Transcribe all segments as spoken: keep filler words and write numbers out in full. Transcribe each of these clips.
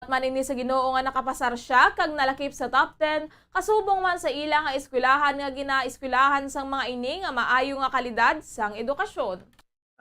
Man ini sa Ginoo nga nakapasar sia kag nalakip sa top ten, kasubong man sa ila nga eskwelahan nga ginaeskwelahan sang mga ini nga maayo nga kalidad sang edukasyon.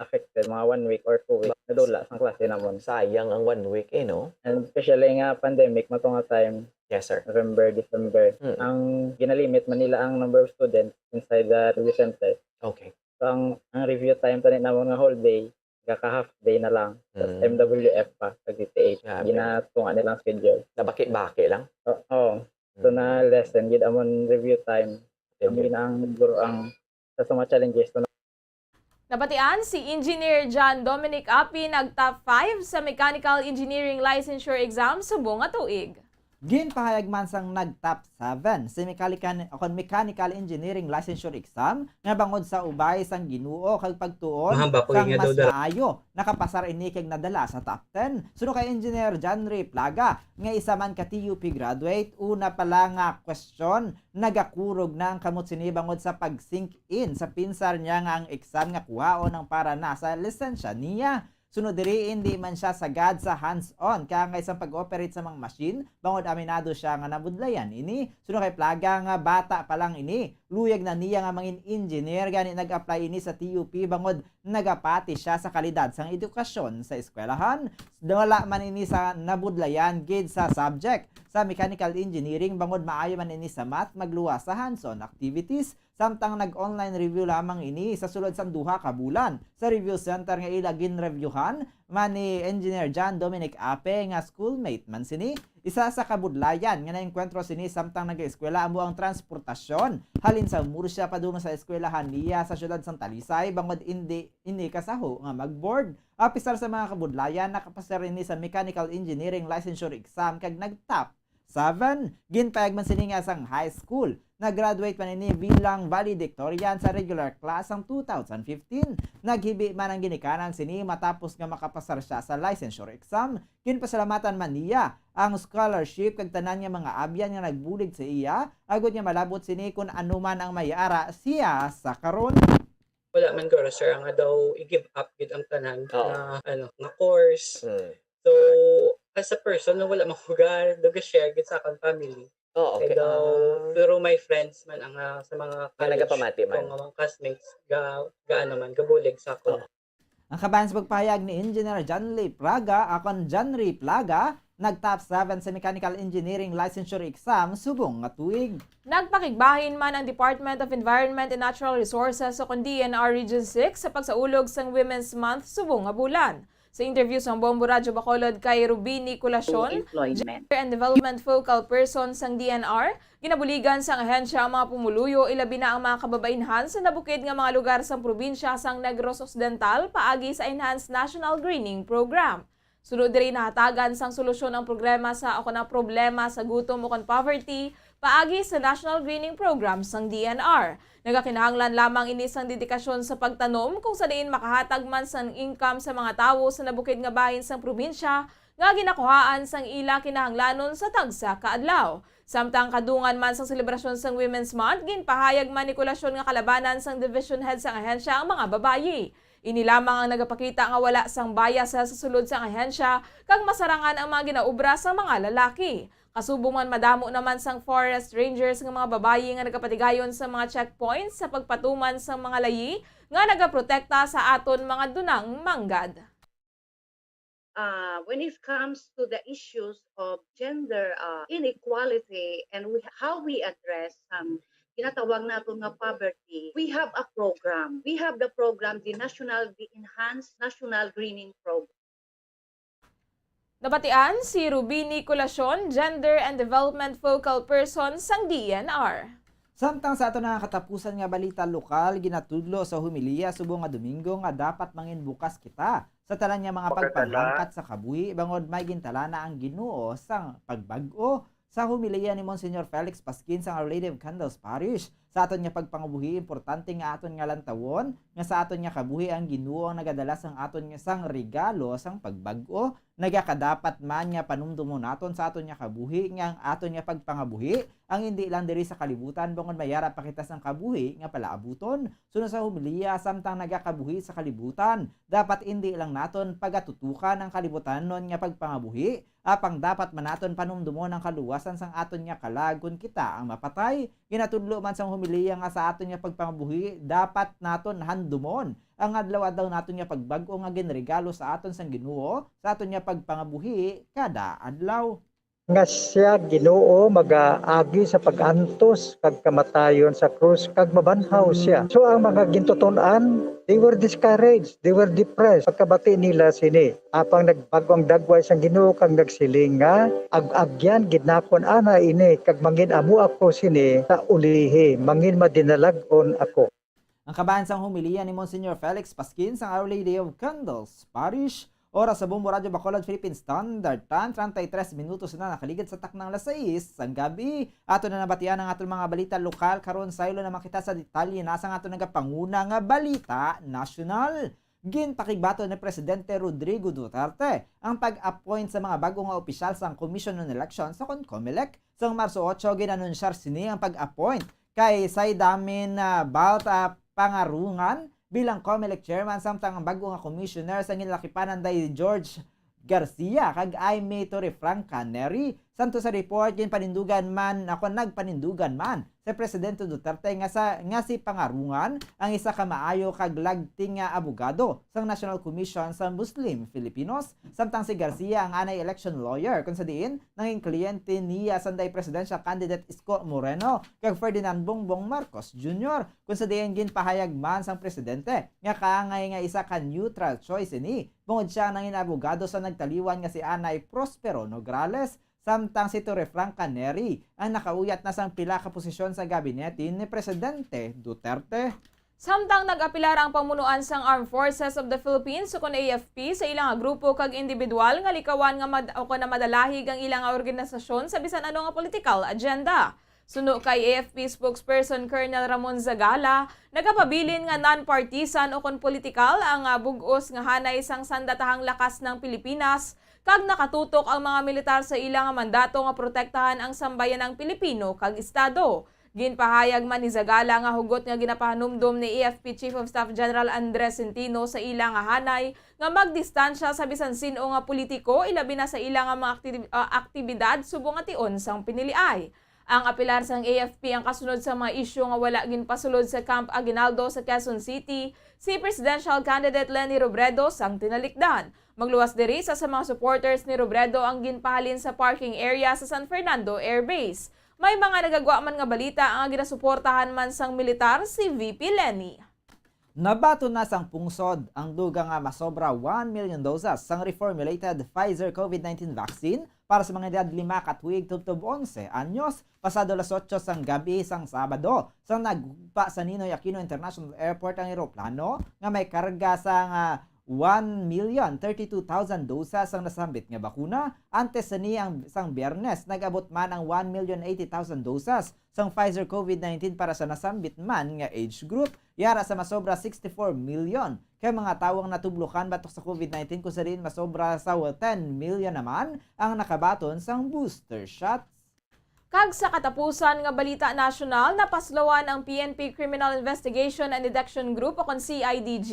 Affected, mga one week or two weeks, nadula sang klase namon. Sayang ang one week eh, no? And especially nga pandemic, mato nga time, Yes, sir. November, December, Mm. ang ginalimit man nila ang number of students inside the review center. Okay. So, ang, ang review time tani namon nga whole day, gaka half day na lang. Tapos Mm. M W F pa, sa D T H. Grabe. Ginatunga nilang schedule. Nabaki-baki lang. Oo. Oh, so Mm. na lessen gid amon review time. Ang Okay. ginang guro ang sa, sa mga challenges to. Nabatian si Engineer John Dominic Api nag top five sa Mechanical Engineering Licensure Exam subong nga tuig. Ginpahayag man sang nag top seven si mechanical, o kon mechanical engineering licensure exam nga bangod sa ubay sang Ginoo kag pagtuon Mahamba ko sang nga mas daw dala. maayo, nakapasar ini kag nadala sa top ten. Suno kay Engineer John Ray Plaga nga isa man ka T U P graduate, una pa lang nga question, nagakurog na ang kamot sini bangod sa pag-sink in sa pinsar niya nga ang exam nga kuhaon ang para na sa lisensya niya. Sunod diri, hindi man siya sagad sa hands-on kaangay sang pag-operate sa mga machine, bangod aminado siya nga nabudlayan ini. Sunod kay Plaga nga bata pa lang ini, luyag na niya nga mangin engineer, gani nag-apply ini sa T U P bangod nagapati siya sa kalidad sang edukasyon sa eskwelahan. Wala man ini sa nabudlayan gid sa subject sa mechanical engineering, bangod maayo man ini sa math, magluwas sa hands-on activities. Samtang nag-online review lamang ini sa sulod sang duha ka bulan sa review center nga ila ginrevyuhan man ni Engineer John Dominic Ape nga schoolmate man sini. Isa sa kabudlayan nga naengkwentro sini samtang nag-eskwela amo ang transportasyon halin sa Murcia padulong sa eskwelahan niya sa siyudad sang Talisay, bangod indi ini kasaho nga mag-board. Apisar sa mga kabudlayan, nakapasar ini sa Mechanical Engineering Licensure Exam kag nag-top seven. Ginpayag man sini nga sang high school. Nag-graduate man ini bilang valedictorian sa regular class sang two thousand fifteen. Naghibi man ang ginikanan sini matapos nga makapasar sia sa licensure exam. Ginpasalamatan man niya ang scholarship kag tanan nga mga abyan nga nagbulig sa iya, agod nga malabot sini kun ano man ang may ara siya sa karon. Wala man guro, sir, nga daw i-give up gid ang tanan Oo. na, ano, nga course. Mm. So, as a person, no, wala man ko ga, daw ga-share gid sa akong family. Oh, okay. Kay daw, Ah. Pero my friends man ang, ah, sa mga Nga nagapamati man. Kung mga classmates, ga, ga, ano man, gabulig sa ako. Oh. Ang kabahin sa pagpahayag ni Engineer John Lee Plaga, akon John Ray Plaga, nag top seven sa Mechanical Engineering Licensure Exam subong nga tuig. Nagpakigbahin man ang Department of Environment and Natural Resources o kon D N R Region six sa pagsaulog sang Women's Month subong nga bulan. Sa interview sa Bombo Radyo Bacolod kay Rubini Colacion, Employment. Gender and Development Focal Person sang D N R, ginabuligan sang ahensya ang mga pumuluyo, ilabi na ang mga kababainhan sa nabukid nga mga lugar sang probinsya sang Negros Occidental paagi sa Enhanced National Greening Program. Sunod diri, nahatagan sang solusyon ang problema sa, o kon ang problema sa gutom o kon poverty paagi sa National Greening Program sang D N R. Nagakinahanglan lamang ini sang dedikasyon sa pagtanom, kung sa diin makahatag man sang income sa mga tawo sa nabukid nga bahin sang probinsya nga ginakuhaan sang ila kinahanglanon sa tagsa ka adlaw. Samtang kadungan man sang selebrasyon sang Women's Month, ginpahayag man ni Colacion nga kalabanan sang division head sang ahensya ang mga babayi. Ini lamang ang nagapakita nga wala sang bias sa sulod sang ahensya, kag masarangan ang mga ginaobra sang mga lalaki. Kasubong man, madamo naman sang forest rangers nga mga babayi nga nagapatigayon sa mga checkpoints sa pagpatuman sang mga layi nga nagaprotekta sa aton mga dunang manggad. Uh, when it comes to the issues of gender uh, inequality and we, how we address ang ginatawag naton nga poverty, we have a program. We have the program, the National, the Enhanced National Greening Program. Nabatian si Rubini Colacion, Gender and Development Focal Person sang D N R. Samtang sa aton nga katapusan nga balita lokal, ginatudlo sa homilya subong nga Domingo nga dapat mangin bukas kita sa tanan nga mga pagpanghangkat sa kabuhi, bangod may gintalana ang Ginoo sang pagbag-o. Sa homilya ni Monsignor Felix Pasquin sang Our Lady of Candles Parish, sa aton nga pagpangabuhi, importante nga aton nga lantawon nga sa aton nga kabuhi ang Ginoo ang nagadala sang aton nga sang regalo sang pagbag-o. Nagakadapat man nga panumdomon naton sa aton nga kabuhi nga ang aton nga pagpangabuhi ang indi lang diri sa kalibutan, bangod may ara pa kita sang kabuhi nga palaabuton. Suno sa homilya, samtang nagakabuhi sa kalibutan, dapat indi lang naton pagatutukan ang kalibutanon nga pagpangabuhi, Apang dapat man naton panumdumon ang kaluwasan sang aton nga kalag kon kita ang mapatay. Ginatudlo man sang homilya nga sa aton nga pagpangabuhi, dapat naton handumon ang adlaw-adlaw naton nga pagbag-o nga ginregalo sa aton sang Ginoo sa aton nga pagpangabuhi kada adlaw. Nga sia, Ginoo, magaagi sa pag-antos kag kamatayon sa krus, kag mabanhaw sia. So ang mga gintuton-an, they were discouraged, they were depressed pagkabati nila sini. Apang nagbag-o ang dagway sang Ginoo kag nagsiling nga, "Ag-agyan gid nakon ana ini, kag mangin-amo ako sini sa ulihi, mangin madinalag-on ako." Ang kabahin sang homilya ni Monsignor Felix Pasquin sang Our Lady of Candles Parish, oras sa Bombo Radyo Bacolod Philippine Standard Time, treinta y tres minutos na nakaligid sa taknang alas sais sang gabi. Ato na nabatian ang aton mga balita lokal. Karon, saylo naman kita sa detalye na sang aton nagapanguna nga balita nasyonal. Ginpakigbaton ni Presidente Rodrigo Duterte ang pag-appoint sa mga bag-o nga opisyal sang Commission on Elections, sa kon Comelec. Sang Marso otso, gin-anunsyar sini ang pag-appoint kay Saidamin, ah, Balta Pangarungan bilang Comelec chairman, samtang ang bag-o nga commissioner sang Ginlakipanan day George Garcia kag Aimee Torrefranca Neri. Santo sa report, ginpanindugan man, ako, nagpanindugan man si Presidente Duterte nga sa, nga si Pangarungan ang isa ka maayo kag lagting nga abogado sang National Commission sa Muslim Filipinos, samtang si Garcia ang anay election lawyer, kung sa diin nangin kliyente niya sanday presidential candidate Isko Moreno kag Ferdinand Bongbong Marcos Junior, kung sa diin ginpahayag man sang presidente nga kaangay nga isa ka neutral choice ini, bangod siya ang nangin abogado sa nagtaliwan nga si anay Prospero Nograles, samtang si Torrefranca Neri ang nakauyat na sang pila ka posisyon sa gabinete ni Presidente Duterte. Samtang nag-apelar ang pamunuan sang Armed Forces of the Philippines, ukon A F P, sa ila nga grupo kag indibidwal nga likawan nga mad-, ukon namadalahig ang ila nga organisasyon sa bisan ano nga political agenda. Suno kay A F P spokesperson Colonel Ramon Zagala, nagapabilin nga non-partisan ukon politikal ang, ah, bug-os nga hanay sang sandatahang lakas ng Pilipinas, kag nakatutok ang mga militar sa ila nga mandato nga protektahan ang sambayanang Pilipino kag Estado. Ginpahayag man ni Zagala nga hugot nga ginapahanumdom ni A F P Chief of Staff General Andres Centino sa ila nga hanay nga magdistansya sa bisan sin-o nga politiko, ilabi na sa ila nga mga akti-, ah, aktibidad subong nga tion sang piniliay. Ang apelar sang A F P ang kasunod sa mga isyu nga wala ginpasulod sa Camp Aguinaldo sa Quezon City si presidential candidate Leni Robredo sang tinalikdan. Magluwas diri, isa sa mga supporters ni Robredo ang ginpahalin sa parking area sa San Fernando Air Base. May mga nagagwa man nga balita nga ginasuportahan man sang militar si V P Leni. Nabaton na sang pungsod ang dugang nga masobra one million doses sang reformulated Pfizer COVID nineteen vaccine para sa mga edad lima ka tuig tubtob onse anyos, pasado las otso sang gabi sang Sabado, sang nagpa sa Ninoy Aquino International Airport ang eroplano nga may karga sang, ah, one million thirty-two thousand doses sang nasambit nga bakuna. Antes sini ang, sang Biyernes, nag-abot man ang one million eighty thousand doses sang Pfizer COVID nineteen para sa nasambit man nga age group. Yara sa masobra sixty-four million ka mga tawo ang natublokan batok sa COVID nineteen, kung sa diin masobra sa ten million naman ang nakabaton sang booster shots. Kag sa katapusan nga balita nasyonal, napaslawan ang P N P Criminal Investigation and Detection Group, o kon C I D G,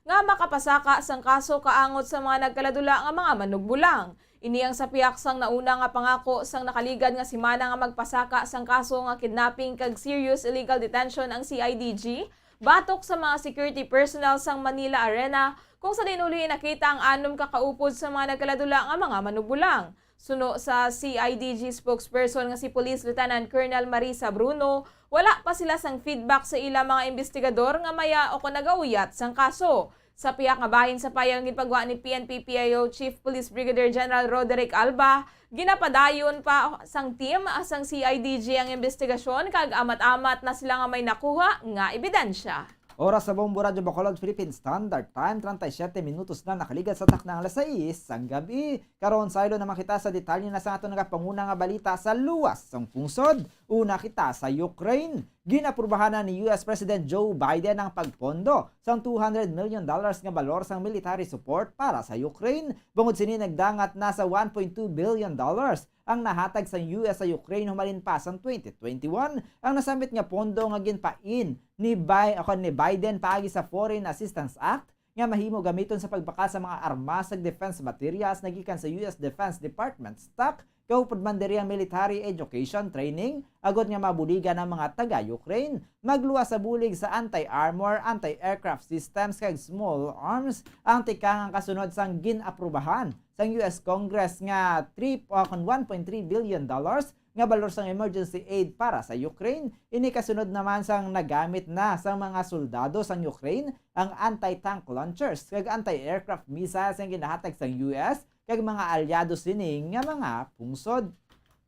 nga makapasaka sang kaso kaangot sa mga nagkaladula nga mga manugbulang. Ini ang sa pihak sang nauna nga pangako sang nakaligad nga semana nga magpasaka sang kaso nga kidnapping kag serious illegal detention ang C I D G batok sa mga security personnel sang Manila Arena, kung sa diin uli nakita ang anom ka kaupod sa mga nagkaladula nga mga manugbulang. Suno sa C I D G spokesperson nga si Police Lieutenant Colonel Marisa Bruno, wala pa sila sang feedback sa ila mga investigador nga maya o kon nagauyat sang kaso. Sa pihak nga bahin sa payag nga ginpagwa ni P N P P I O Chief Police Brigadier General Roderick Alba, ginapadayon pa sang team sang C I D G ang investigasyon kag amat-amat na sila nga may nakuha nga ebidensya. Oras sa Bombo Radyo Bacolod, Philippine Standard Time, treinta y siete minutos na nakaligad sa taknang alas sais sang gabi. Karon, saylo naman kita sa detalye na sa aton nagapanguna nga balita sa luwas sang pungsod. Una kita sa Ukraine. Ginaprubahan na ni U S President Joe Biden ang pagpondo sang two hundred million dollars nga balor sang military support para sa Ukraine. Bangod sini, nagdangat na sa one point two billion dollars ang nahatag sang U S sa Ukraine humalin pa sang twenty twenty-one. Ang nasambit nga pondo nga ginpain ni Bi-, ako, ni Biden paagi sa Foreign Assistance Act nga mahimo gamiton sa pagbakal sa mga armas kag defense materials nga gikan sa U S Defense Department stock, kaupod man diri ang military education training, agod nga mabuligan ang mga taga-Ukraine. Magluwas sa bulig sa anti-armor, anti-aircraft systems, kag small arms ang tikang ang kasunod sang gin-aprubahan sang U S Congress nga three, uh, one point three billion dollars nga balor sang emergency aid para sa Ukraine. Ini kasunod naman sang nagamit na sang mga soldado sang Ukraine ang anti-tank launchers kag anti-aircraft missiles nga ginahatag sang U S kag mga alyado sini nga mga pungsod.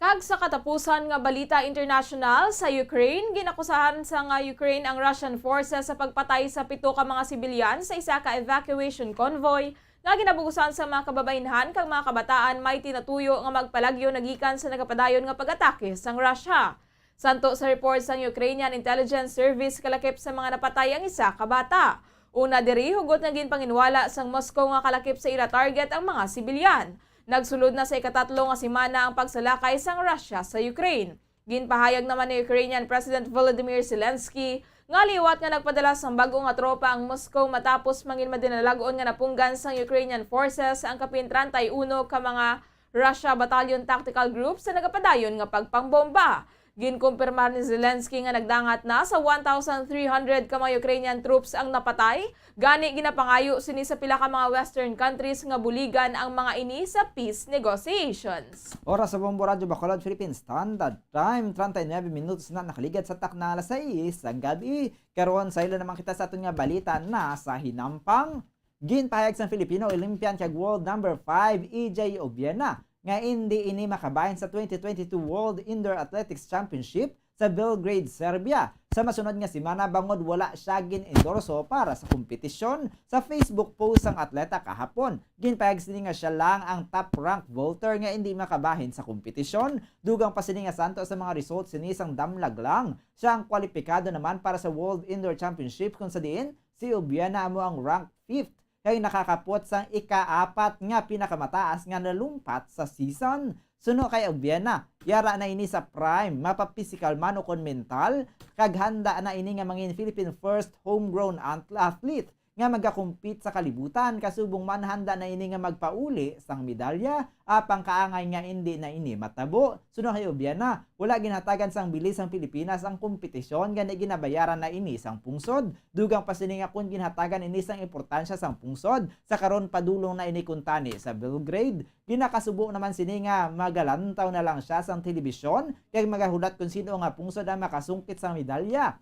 Kag sa katapusan nga balita international, sa Ukraine, ginakusahan sa nga Ukraine ang Russian forces sa pagpatay sa pito ka mga sibilyan sa isa ka evacuation convoy nga ginabugusan sa mga kababainhan kag mga kabataan may tinatuyo nga magpalagyo na gikan sa nagapadayon nga pag-atake sang Russia. Santo sa report sang Ukrainian Intelligence Service, kalakip sa mga napatay ang isa ka bata. Una diri, hugot nga ginpanginwala sang Moscow nga kalakip sa ila target ang mga sibilyan. Nagsulod na sa ikatatlo nga semana ang pagsalakay sang Russia sa Ukraine. Ginpahayag naman ni Ukrainian President Volodymyr Zelensky nga liwat nga nagpadala sang bag-o nga tropa ang Moscow matapos mangin madinalag-on nga napunggan sang Ukrainian forces ang kapin treinta y uno ka mga Russia Battalion Tactical Group sa nagapadayon nga pagpangbomba. Ginkumpirmar ni Zelensky nga nagdangat na sa one thousand three hundred ka mga Ukrainian troops ang napatay, gani ginapangayo sini sa pila ka mga Western countries nga buligan ang mga ini sa peace negotiations. Oras sa Bombo Radyo Bacolod, Philippine Standard Time, treinta y nueve minutos na nakaligad sa takna alas sais sang gabi. Karon, saylo naman kita sa aton nga balita na sa hinampang. Ginpahayag sang Filipino Olympian kag world number five, E J Obiena, nga indi ini makabahin sa twenty twenty-two World Indoor Athletics Championship sa Belgrade, Serbia, sa masunod nga semana, bangod wala sia gin-endorso para sa kompetisyon. Sa Facebook post sang atleta kahapon, ginpahayag sini nga sia lang ang top-ranked vaulter nga indi makabahin sa kompetisyon. Dugang pa sini nga santo sa mga results sini sang damlag lang, sia ang kwalipikado naman para sa World Indoor Championship, kung sa diin si Obiena amo ang rank fifth kag nakakapot sang ikaapat nga pinakamataas nga nalumpat sa season. Suno kay Obiena, yara na ini sa prime, mapapisikal man ukon mental, kag handa na ini nga mangin Philippine first homegrown ant-, athlete nga magakompete sa kalibutan, kasubong man handa na ini nga magpauli sang medalya, apang kaangay nga indi na ini matabo. Suno kay Obiena, wala ginhatagan sang bilis sang Pilipinas ang kompetisyon, gani ginabayaran na ini sang pungsod. Dugang pa sini nga kon ginhatagan ini sang importansya sang pungsod, sa karon padulong na ini kuntani sa Belgrade. Ginakasubo naman sini nga magalantaw na lang sia sang telebisyon kag magahulat kon sin-o nga pungsod ang makasungkit sang medalya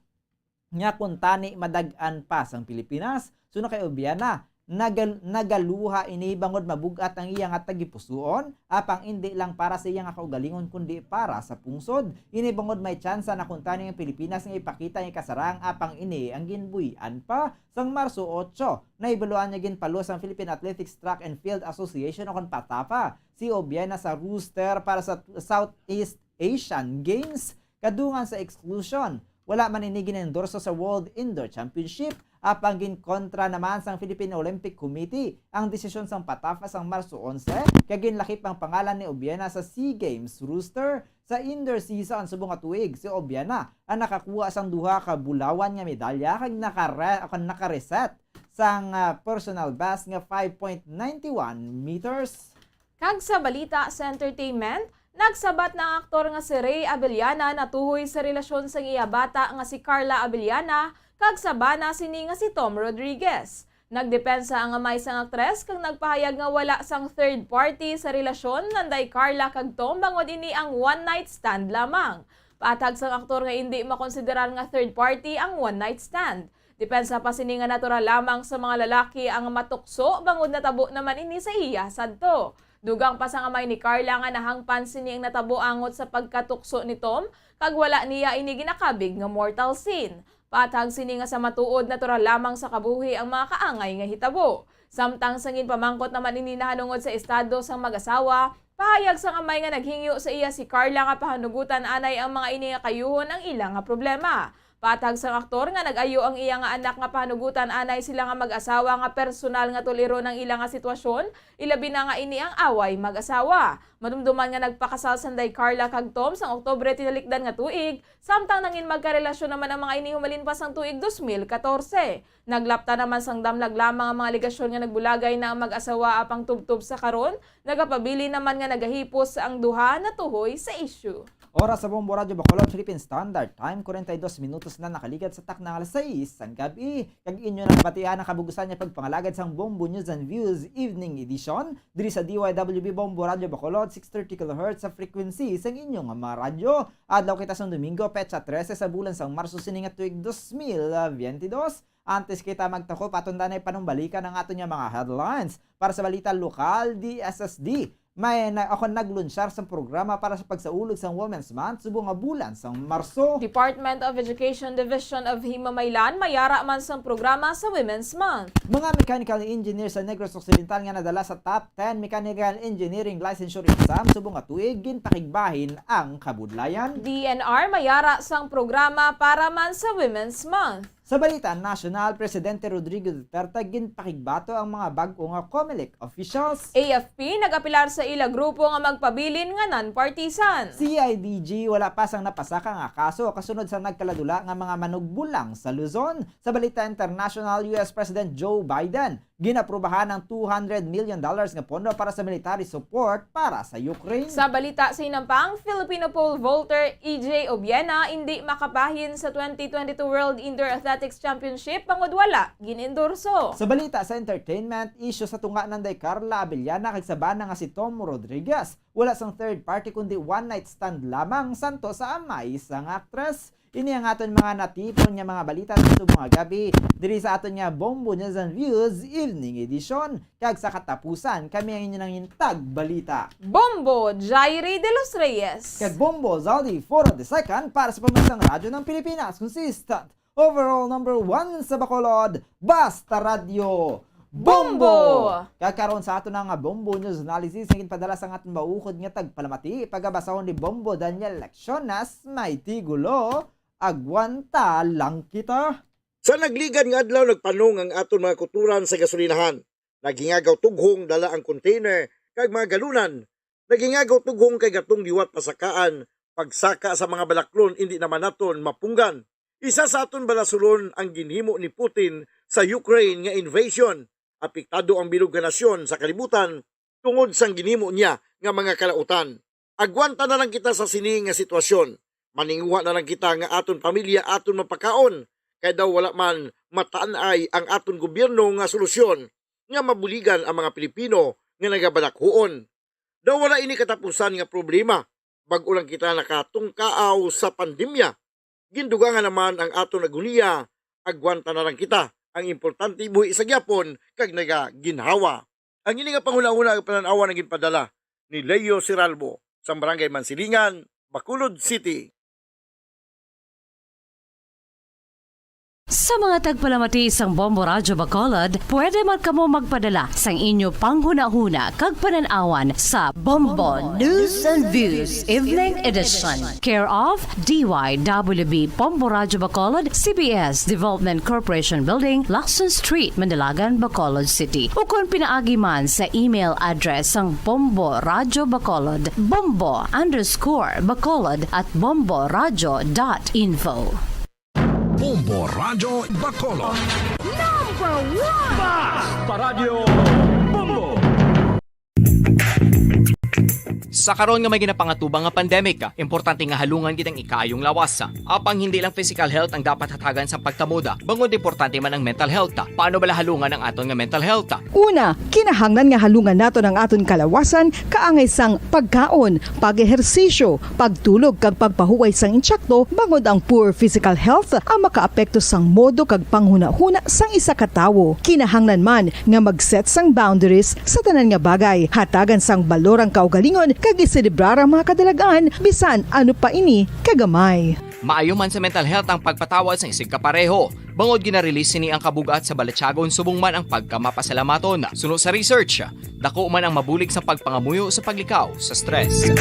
nga kuntani madag-an pa sang Pilipinas. Suno kay Obiana, nagal-, nagaluha ini bangod mabug-at ang iya nga tagipusoon, apang indi lang para sa iya nga kaugalingon kundi para sa pungsod. Ini bangod may tsansa na kuntani ang Pilipinas nga ipakita ang ikasarang, apang ini ang ginbuy-an pa. Sang Marso otso, nahibaluan nga ginpaluwas ang Philippine Athletics Track and Field Association, o kon PATAFA, si Obiana sa roster para sa Southeast Asian Games kadungan sa exclusion. Wala man ini gin-endorso sa World Indoor Championship, apang ginkontra naman sang Philippine Olympic Committee ang desisyon sang PATAFA sang Marso onse, kag ginlakip ang pangalan ni Obiena sa SEA Games roster. Sa indoor season subong nga tuig, si Obiena ang nakakuha sang duha ka bulawan nga medalya kag nakare-, kag nakareset sang, ah, personal best nga five point nine one meters. Kag sa balita sa entertainment, nagsabat na ang aktor nga si Rey Abellana natuhoy sa relasyon sang iya bata nga si Carla Abellana kag sa bana sini nga si Tom Rodriguez. Nagdepensa ang amay sang aktres kag nagpahayag nga wala sang third party sa relasyon nanday Carla kag Tom, bangod ini ang one night stand lamang. Paathag sang aktor nga indi makonsiderar nga third party ang one night stand. Depensa pa sini nga natural lamang sa mga lalaki ang matukso, bangod natabo naman ini sa iya sadto. Dugang pa sang amay ni Carla nga nahangpan sini ang natabo angot sa pagkatukso ni Tom, kag wala niya ini ginakabig nga mortal sin. Paathag sini nga sa matuod, natural lamang sa kabuhi ang mga kaangay nga hitabo. Samtang sa ginpamangkot naman ini nahanungod sa estado sang mag-asawa, pahayag sang amay nga naghingyo sa iya si Carla nga pahanugutan anay ang mga ini nga kayuhon ang ila nga problema. Patag sang aktor nga nag-ayo ang iya nga anak nga pahanugutan anay sila nga mag-asawa nga personal nga tuliron ang ila nga sitwasyon, ilabi na nga ini ang away mag-asawa. Madumduman nga nagpakasal sanday Carla kag Tom sang Oktubre tinalikdan nga tuig, samtang nangin magkarelasyon naman ang mga ini humalin pa sang tuig dos mil katorse. Naglapta naman sang damlag lamang ang mga alegasyon nga nagbulagay na ang mag-asawa, apang tubtob sa karon, nagapabilin naman nga nagahipos ang duha natuhoy sa isyu. Oras sa Bombo Radyo Bacolod, Philippine Standard Time, kwarenta y dos minutos na nakaligad sa takna nga alas sais sang gab-i. Kag inyo na batian ang kabug-usan nga pagpangalagad sang Bombo News and Views Evening Edition diri sa D Y W B Bombo Radyo Bacolod, six thirty kilohertz sa frequency sang inyong mga radyo. Adlaw kita sang Domingo, petsa trese sa bulan sang Marso sini nga tuig dos mil veintidós. Antes kita magtakop, aton danay panumbalikan ang aton nga mga headlines. Para sa balita lokal, D S S D may na, ako naglunsar sang programa para sa pagsaulog sang Women's Month subong nga bulan sang Marso. Department of Education Division of Himamaylan mayara man sang programa sa Women's Month. Mga mechanical engineer sa Negros Occidental nga nadala sa top ten mechanical engineering licensure exam subong nga tuig, ginpakigbahin ang kabudlayan. D N R mayara sang programa para man sa Women's Month. Sa balita nasyonal, Presidente Rodrigo Duterte ginpakigbato ang mga bag-o nga Comelec officials. A F P nag-apilar sa ila grupo nga magpabilin nga non-partisan. C I D G wala pa sang napasaka nga kaso kasunod sa nagkaladula nga mga manugbulang sa Luzon. Sa balita international, U S President Joe Biden ginaprubahan ang two hundred million dollars nga pondo para sa military support para sa Ukraine. Sa balita sa hinampang, Filipino pole vaulter E J Obiena indi makabahin sa twenty twenty-two World Indoor Athletics Championship bangod wala gin-endorso. Sa balita sa entertainment, isyu sa tunga nanday Carla Abellana kag sa bana nga si Tom Rodriguez. Wala sang third party kundi one night stand lamang santo sa amay sang aktres. Ini ang aton mga natipon nga mga balita sa subong nga gab-i diri sa aton nga Bombo News and Views Evening Edition. Kag sa katapusan, kami ang inyo nangin tagbalita, Bombo Jairi de los Reyes. Kag Bombo Zaldi Foro the second para sa Pambansang Radyo ng Pilipinas. Consistent, overall number one sa Bacolod, Basta Radyo Bombo! Bombo! Kag karon sa aton nga Bombo News Analysis nga ginpadala sang aton maukod nga tagpalamati, pagabasahon ni Bombo Daniel Lecciones, may tigulo, Agwanta lang kita. Sa nagligad nga adlaw, nagpanong ang aton mga kutoran sa gasolinahan. Naghingagaw tughong dala ang container kag mga galunan. Naghingagaw tughong kay gatong liwat pasakaan, pagsaka sa mga balaklon indi naman naton mapunggan. Isa sa aton balasulon ang ginhimo ni Putin sa Ukraine nga invasion. Apektado ang bilog nga nasyon sa kalibutan tungod sang ginhimo niya nga mga kalautan. Agwanta na lang kita sa sini nga sitwasyon. Maninguha na lang kita nga aton pamilya aton mapakaon, kay daw wala man matan-ay ang aton gobyerno nga solusyon nga mabuligan ang mga Pilipino nga nagabalakhuon. Daw wala ini katapusan nga problema. Bag-o lang kita nakatungkaaw sa pandemya. Gindugangan naman ang aton agoniya. Agwanta na lang kita. Ang importante, buhi sa gyapon kag nagaginhawa. Ang ini nga panghunahuna ug panan-awan ang ginpadala ni Leo Siralbo sa Barangay Mansilingan, Bacolod City. Sa mga tagpalamati sang Bombo Radyo Bacolod, pwede man kamo magpadala sang inyo panghunahuna kag panan-awan sa Bombo News and Views Evening Edition, care of D Y W B Bombo Radyo Bacolod, C B S Development Corporation Building, Lacson Street, Mandalagan, Bacolod City, ukon pinaagi man sa email address sang Bombo Radyo Bacolod, bombo underscore bacolod at bomboradyo dot info. Bombo Radyo Bacolod. Number one! Basta Radyo Bombo! Sa karon nga may ginapangatubang nga pandemic, importante nga halungan gid ang ikaayong lawas. Apang hindi lang physical health ang dapat hatagan sa pagtamod, bangod importante man ang mental health. Paano bala halungan ang aton nga mental health? Una, kinahanglan nga halungan naton ang aton kalawasan kaangay sang pagkaon, pag-ehersisyo, pagtulog kag pagpahuway sang intsakto, bangod ang poor physical health ang makaapekto sang modo kag panghunahuna sang isa ka tawo. Kinahanglan man nga mag-set sang boundaries sa tanan nga bagay, hatagan sang balor ang kaugalingon kag iselebrar ang mga kadalag-an, bisan ano pa ini kagamay. Maayo man sa mental health ang pagpatawad sang isigkapareho, bangod gina-release sini ang kabug-at sa balatyagon subong man ang pagkamapasalamaton. Suno sa research, dako man ang mabulig sa pagpangamuyo sa paglikaw sa stress.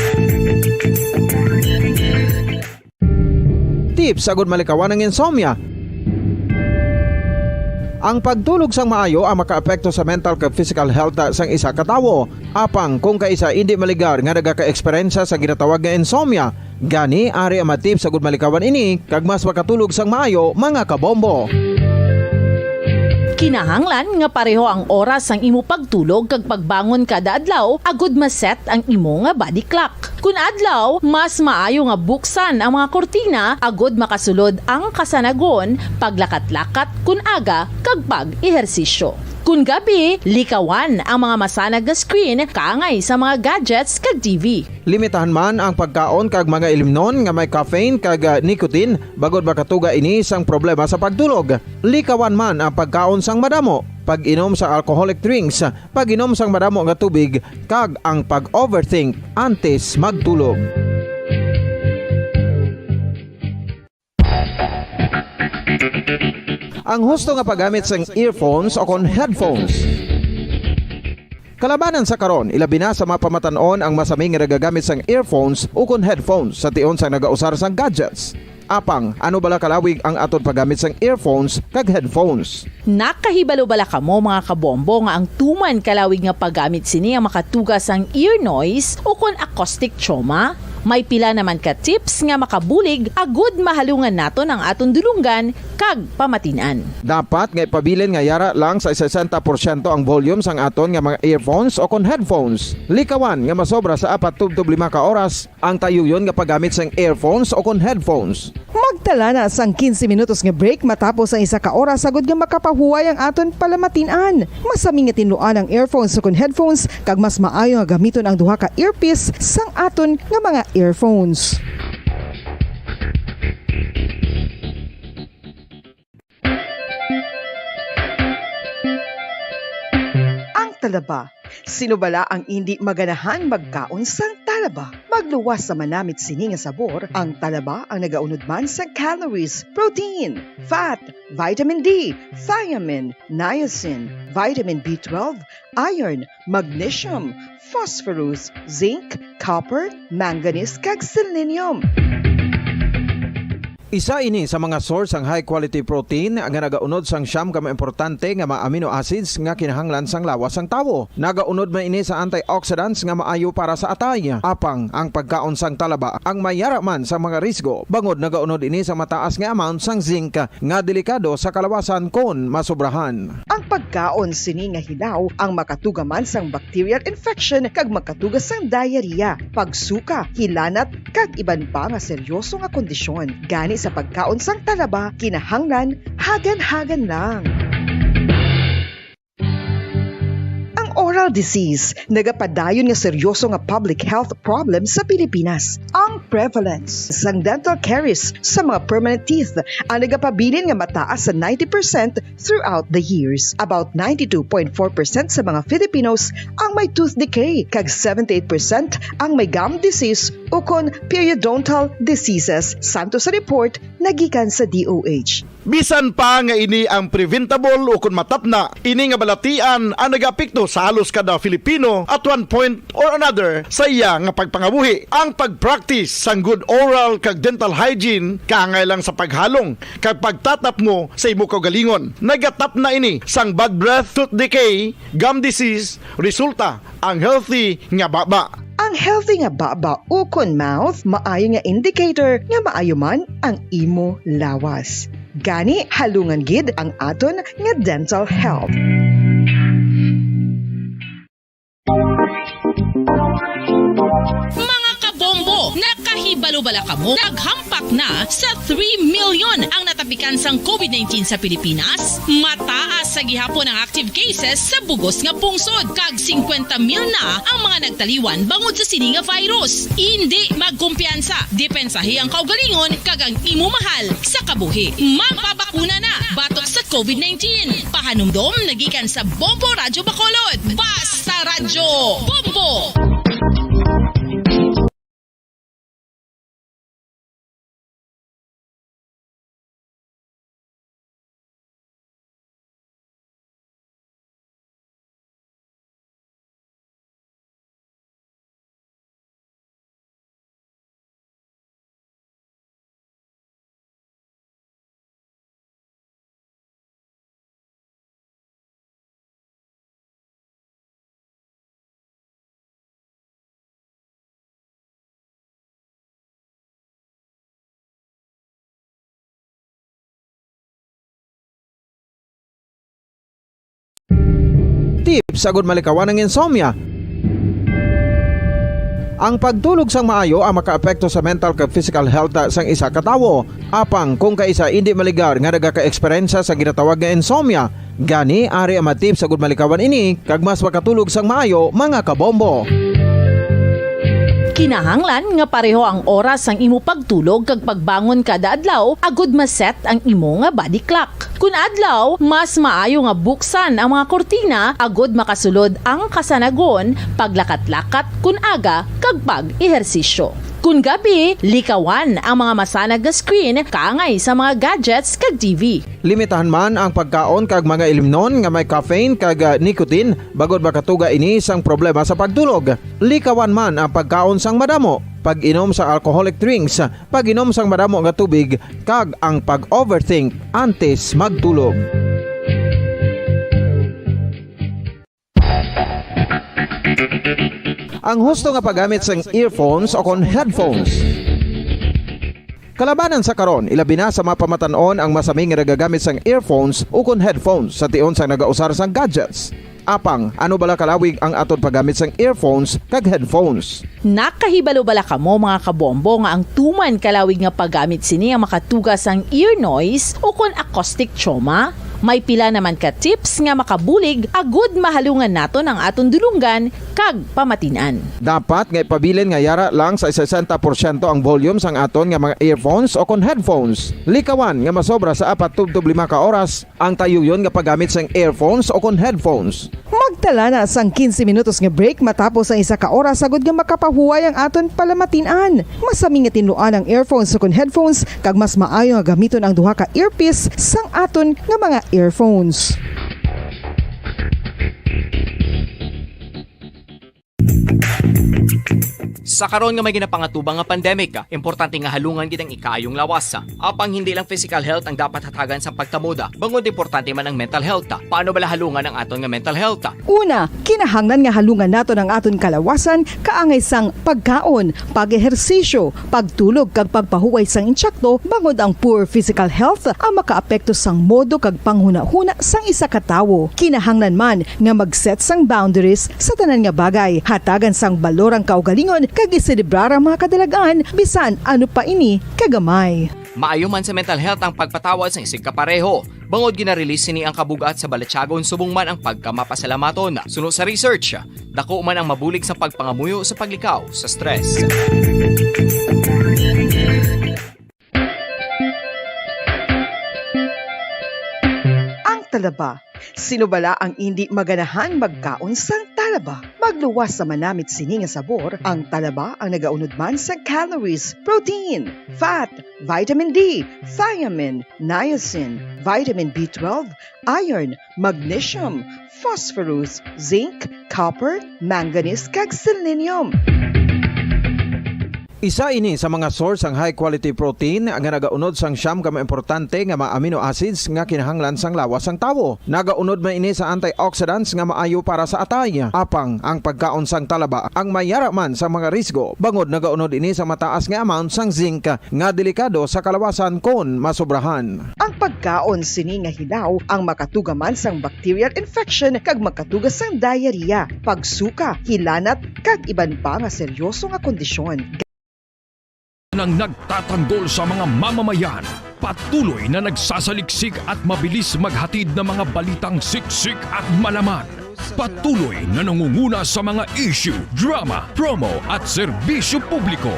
tips sa gud malikawan ang insomnia. Ang pagtulog sang maayo ang makaapekto sa mental kag physical health sang isa ka tawo. Apang kung kaisa indi maligar nga nagaka-eksperyensya sa ginatawag nga insomnia, gani ari ang mga tips sa gud malikawan ini kag mas makatulog sang maayo, mga kabombo. Kinahanglan nga pareho ang oras sang imo pagtulog kag pagbangon kada adlaw agud ma-set ang imo nga body clock. Kun adlaw, mas maayo nga buksan ang mga kurtina agud makasulod ang kasanagon, paglakat-lakat kun aga, kag pag-ehersisyo. Kun gabi, likawan ang mga masanag nga screen kaangay sa mga gadgets kag T V. Limitahan man ang pagkaon kag mga ilimnon nga may caffeine kag, ah, nicotine, bangod makatuga ini sang problema sa pagtulog. Likawan man ang pagkaon sang madamo, pag-inom sa alcoholic drinks, pag-inom sang madamo nga tubig, kag ang pag-overthink antes magtulog. Ang husto nga paggamit sang earphones o kon headphones. Kalabanan sa karon, ilabi na sa mga pamatan-on ang masami nga nagagamit sang earphones o kon headphones sa tion sang nagausar sang gadgets. Apang, ano bala kalawig ang aton paggamit sang earphones kag headphones? Nakahibalo bala kamo, mga kabombo, nga ang tuman kalawig nga paggamit sini ang makatuga sang ear noise o kon acoustic trauma? May pila naman ka tips nga makabulig agud mahalungan naton ang aton dulonggan kag pamatin-an. Dapat nga ipabilin nga yara lang sa sesenta porsyento ang volume sang aton nga mga earphones o kon headphones. Likawan nga masobra sa apat tubtob lima ka oras ang tayuyon nga paggamit sang earphones o kon headphones. Magtala na sang quince minutos nga break matapos ang isa ka oras, agud nga makapahuway ang aton palamatin-an. Masami nga tinluan ang earphones o kon headphones, kag mas maayo nga gamiton ang duha ka earpiece sang aton nga mga earphones. Ang talaba. Sino bala ang indi maganahan magkaon sang talaba? Magluwas sa manamit sini nga sabor, ang talaba ang nagaunod man sang calories, protein, fat, vitamin D, thiamine, niacin, vitamin B twelve, iron, magnesium, phosphorus, zinc, copper, manganese, kag selenium. Isa ini sa mga source sang high-quality protein nga nagaunod sang siyam ka mga importante nga mga amino acids nga kinahanglan sang lawas sang tawo. Nagaunod man ini sa antioxidants nga maayo para sa atay. Apang ang pagkaon sang talaba ang may yara man sa mga risgo, bangod nagaunod ini sa mataas nga amount sang zinc nga delikado sa kalawasan kon masobrahan. Ang pagkaon sini nga hilaw ang makatuga man sang bacterial infection kag makatuga sang diarrhea, pagsuka, hilanat, kag iban pa nga seryoso nga kondisyon. Gani, sa pagkaon sang talaba, kinahanglan hagan-hagan lang. Ang oral disease nagapadayon nga seryoso nga public health problem sa Pilipinas. Ang prevalence sang dental caries sa mga permanent teeth ang nagapabilin nga mataas sa ninety percent throughout the years. About ninety-two point four percent sa mga Filipinos ang may tooth decay, kag seventy-eight percent ang may gum disease ukon periodontal diseases, santo sa report nagikan sa D O H. Bisan pa nga ini ang preventable ukon matapna, ini nga balatian ang nagaapekto sa halos kada Filipino at one point or another sa iya nga pagpangabuhi. Ang pag-practice sang good oral kag dental hygiene kaangay lang sa paghalong kag pagtatapngo sa imo kaugalingon. Nagatapna ini sang bad breath, tooth decay, gum disease, resulta ang healthy nga baba. Ang healthy nga baba ukon mouth maayo nga indicator nga maayo man ang imo lawas. Gani, halungan gid ang aton nga dental health. Mga kabombo, nakahibalo bala kamo? Naghampak na sa three million ang natapikan sang COVID nineteen sa Pilipinas. Mataas sa gihapon ang active cases sa bug-os nga pungsod, kag singkwenta mil na ang mga nagtaliwan bangod sa sini nga virus. Indi magkumpiyansa, depensahi ang kaugalingon kag ang imo mahal sa kabuhi. Magpabakuna na batok sa COVID nineteen. Pahanumdom nagikan sa Bombo Radyo Bacolod. Basta Radyo Bombo! agud malikawan ang insomnia. Ang pagtulog sang maayo ang makaapekto sa mental kag physical health sang isa ka tawo. Apang kung kaisa indi maligar nga nagaka-eksperyensya sa ginatawag nga insomnia, gani ari ang mga tips agud malikawan ini kag mas makatulog sang maayo, mga kabombo. Kinahanglan nga pareho ang oras sang imo pagtulog kag pagbangon kada adlaw agud ma-set ang imo nga body clock. Kun adlaw, mas maayo nga buksan ang mga kurtina agud makasulod ang kasanagon, paglakat-lakat kun aga, kag pag-ehersisyo. Kun gabi, likawan ang mga masanag nga screen kaangay sa mga gadgets kag T V. Limitahan man ang pagkaon kag mga ilimnon nga may caffeine kag, ah, nicotine, bangod makatuga ini sang problema sa pagtulog. Likawan man ang pagkaon sang madamo, pag-inom sa alcoholic drinks, pag-inom sang madamo nga tubig, kag ang pag-overthink antes magtulog. Ang husto nga paggamit sang earphones o kon headphones. Kalabanan sa karon, ilabi na sa mga pamatan-on ang masami nga nagagamit sang earphones o kon headphones sa tion sang nagausar sang gadgets. Apang, ano bala kalawig ang aton paggamit sang earphones kag headphones? Nakahibalo bala kamo, mga kabombo, nga ang tuman kalawig nga paggamit sini ang makatuga sang ear noise o kon acoustic trauma? May pila naman ka tips nga makabulig agud mahalungan naton ang aton dulonggan kag pamatin-an. Dapat nga ipabilin nga yara lang sa sesenta porsyento ang volume sang aton nga mga earphones o kon headphones. Likawan nga masobra sa apat tubtob lima ka oras ang tayuyon nga paggamit sang earphones o kon headphones. Magtala na sang quince minutos nga break matapos ang isa ka oras, agud nga makapahuway ang aton palamatin-an. Masami nga tinluan ang earphones o kon headphones, kag mas maayo nga gamiton ang duha ka earpiece sang aton nga mga earphones. Sa karon nga may ginapangatubang nga pandemic, importante nga halungan gid ang ikaayong lawas. Apang hindi lang physical health ang dapat hatagan sang pagtamod, bangod importante man ang mental health. Paano bala halungan ang aton nga mental health? Una, kinahanglan nga halungan naton ang aton kalawasan kaangay sang pagkaon, pag-ehersisyo, pagtulog kag pagpahuway sang insakto, bangod ang poor physical health ang makaapekto sang modo kag panghunahuna sang isa ka tawo. Kinahanglan man nga mag-set sang boundaries sa tanan nga bagay, hatagan sang balor ang kaugalingon kag iselebrar ang mga kadalag-an bisan ano pa ini kagamay. Maayo man sa mental health ang pagpatawad sang isigkapareho, bangod gina-release sini ang kabug-at sa balatyagon subong man ang pagkamapasalamaton. Suno sa research, dako man ang mabulig sa pagpangamuyo sa paglikaw sa stress. Ang talaba. Sino bala ang indi maganahan magkaon sang talaba? Magluwas sa manamit sini nga sabor, ang talaba ang nagaunod man sa calories, protein, fat, vitamin D, thiamine, niacin, vitamin B twelve, iron, magnesium, phosphorus, zinc, copper, manganese, kag selenium. Isa ini sa mga source sang high quality protein nga nagaunod sang siyam ka mga importante nga mga amino acids nga kinahanglan sang lawas sang tawo. Nagaunod man ini sa antioxidants nga maayo para sa atay. Apang ang pagkaon sang talaba ang may yara man sa mga risgo, bangod nagaunod ini sa mataas nga amount sang zinc nga delikado sa kalawasan kon masobrahan. Ang pagkaon sini nga hilaw ang makatuga man sang bacterial infection kag makatuga sang diarrhea, pagsuka, hilanat, kag iban pa nga seryoso nga kondisyon. Nang nagtatanggol sa mga mamamayan, patuloy na nagsasaliksik at mabilis maghatid ng mga balitang siksik at malaman. Patuloy na nangunguna sa mga issue, drama, promo at serbisyo publiko.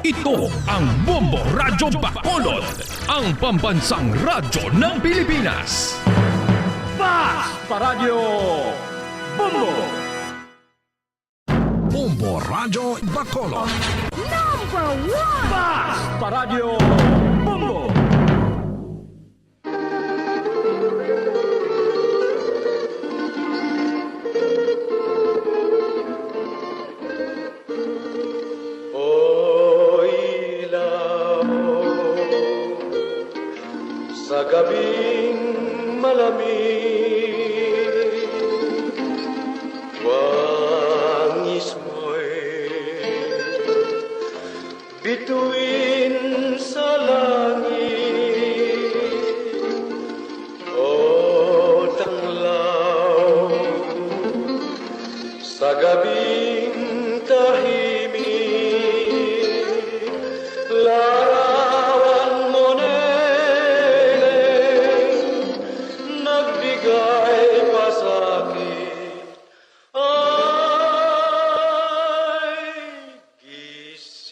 Ito ang Bombo Radyo Bacolod, ang pambansang radyo ng Pilipinas. Fast Paradyo Bombo! Bombo Radyo Bacolod. Number one! Fast Paradyo Bombo! O ilaw, sa gabing malamig, wangis mo'y bituin sa langit, o tanglaw.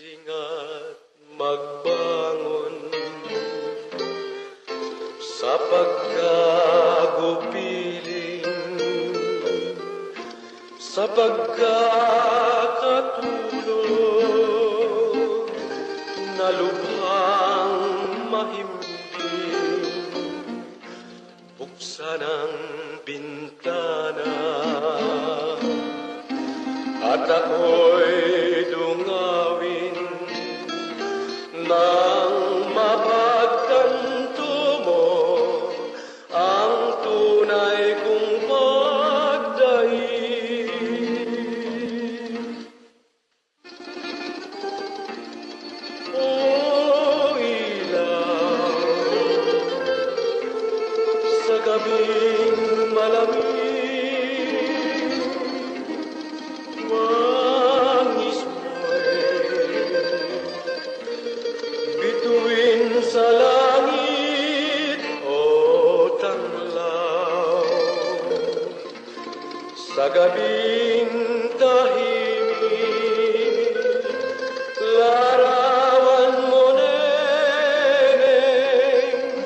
Ingat magbangon sa pagkagupiling, sa pagkakatulog, na lubhang mahimbing. Buksan ang bintana at ako'y dungawin nang mapagtanto mo ang tunay kong pagdaig. O ilaw sa gabing malamig, mangismoy bituin sa langit o tanglaw. Sa gabing tahimik, larawan mo, neneng,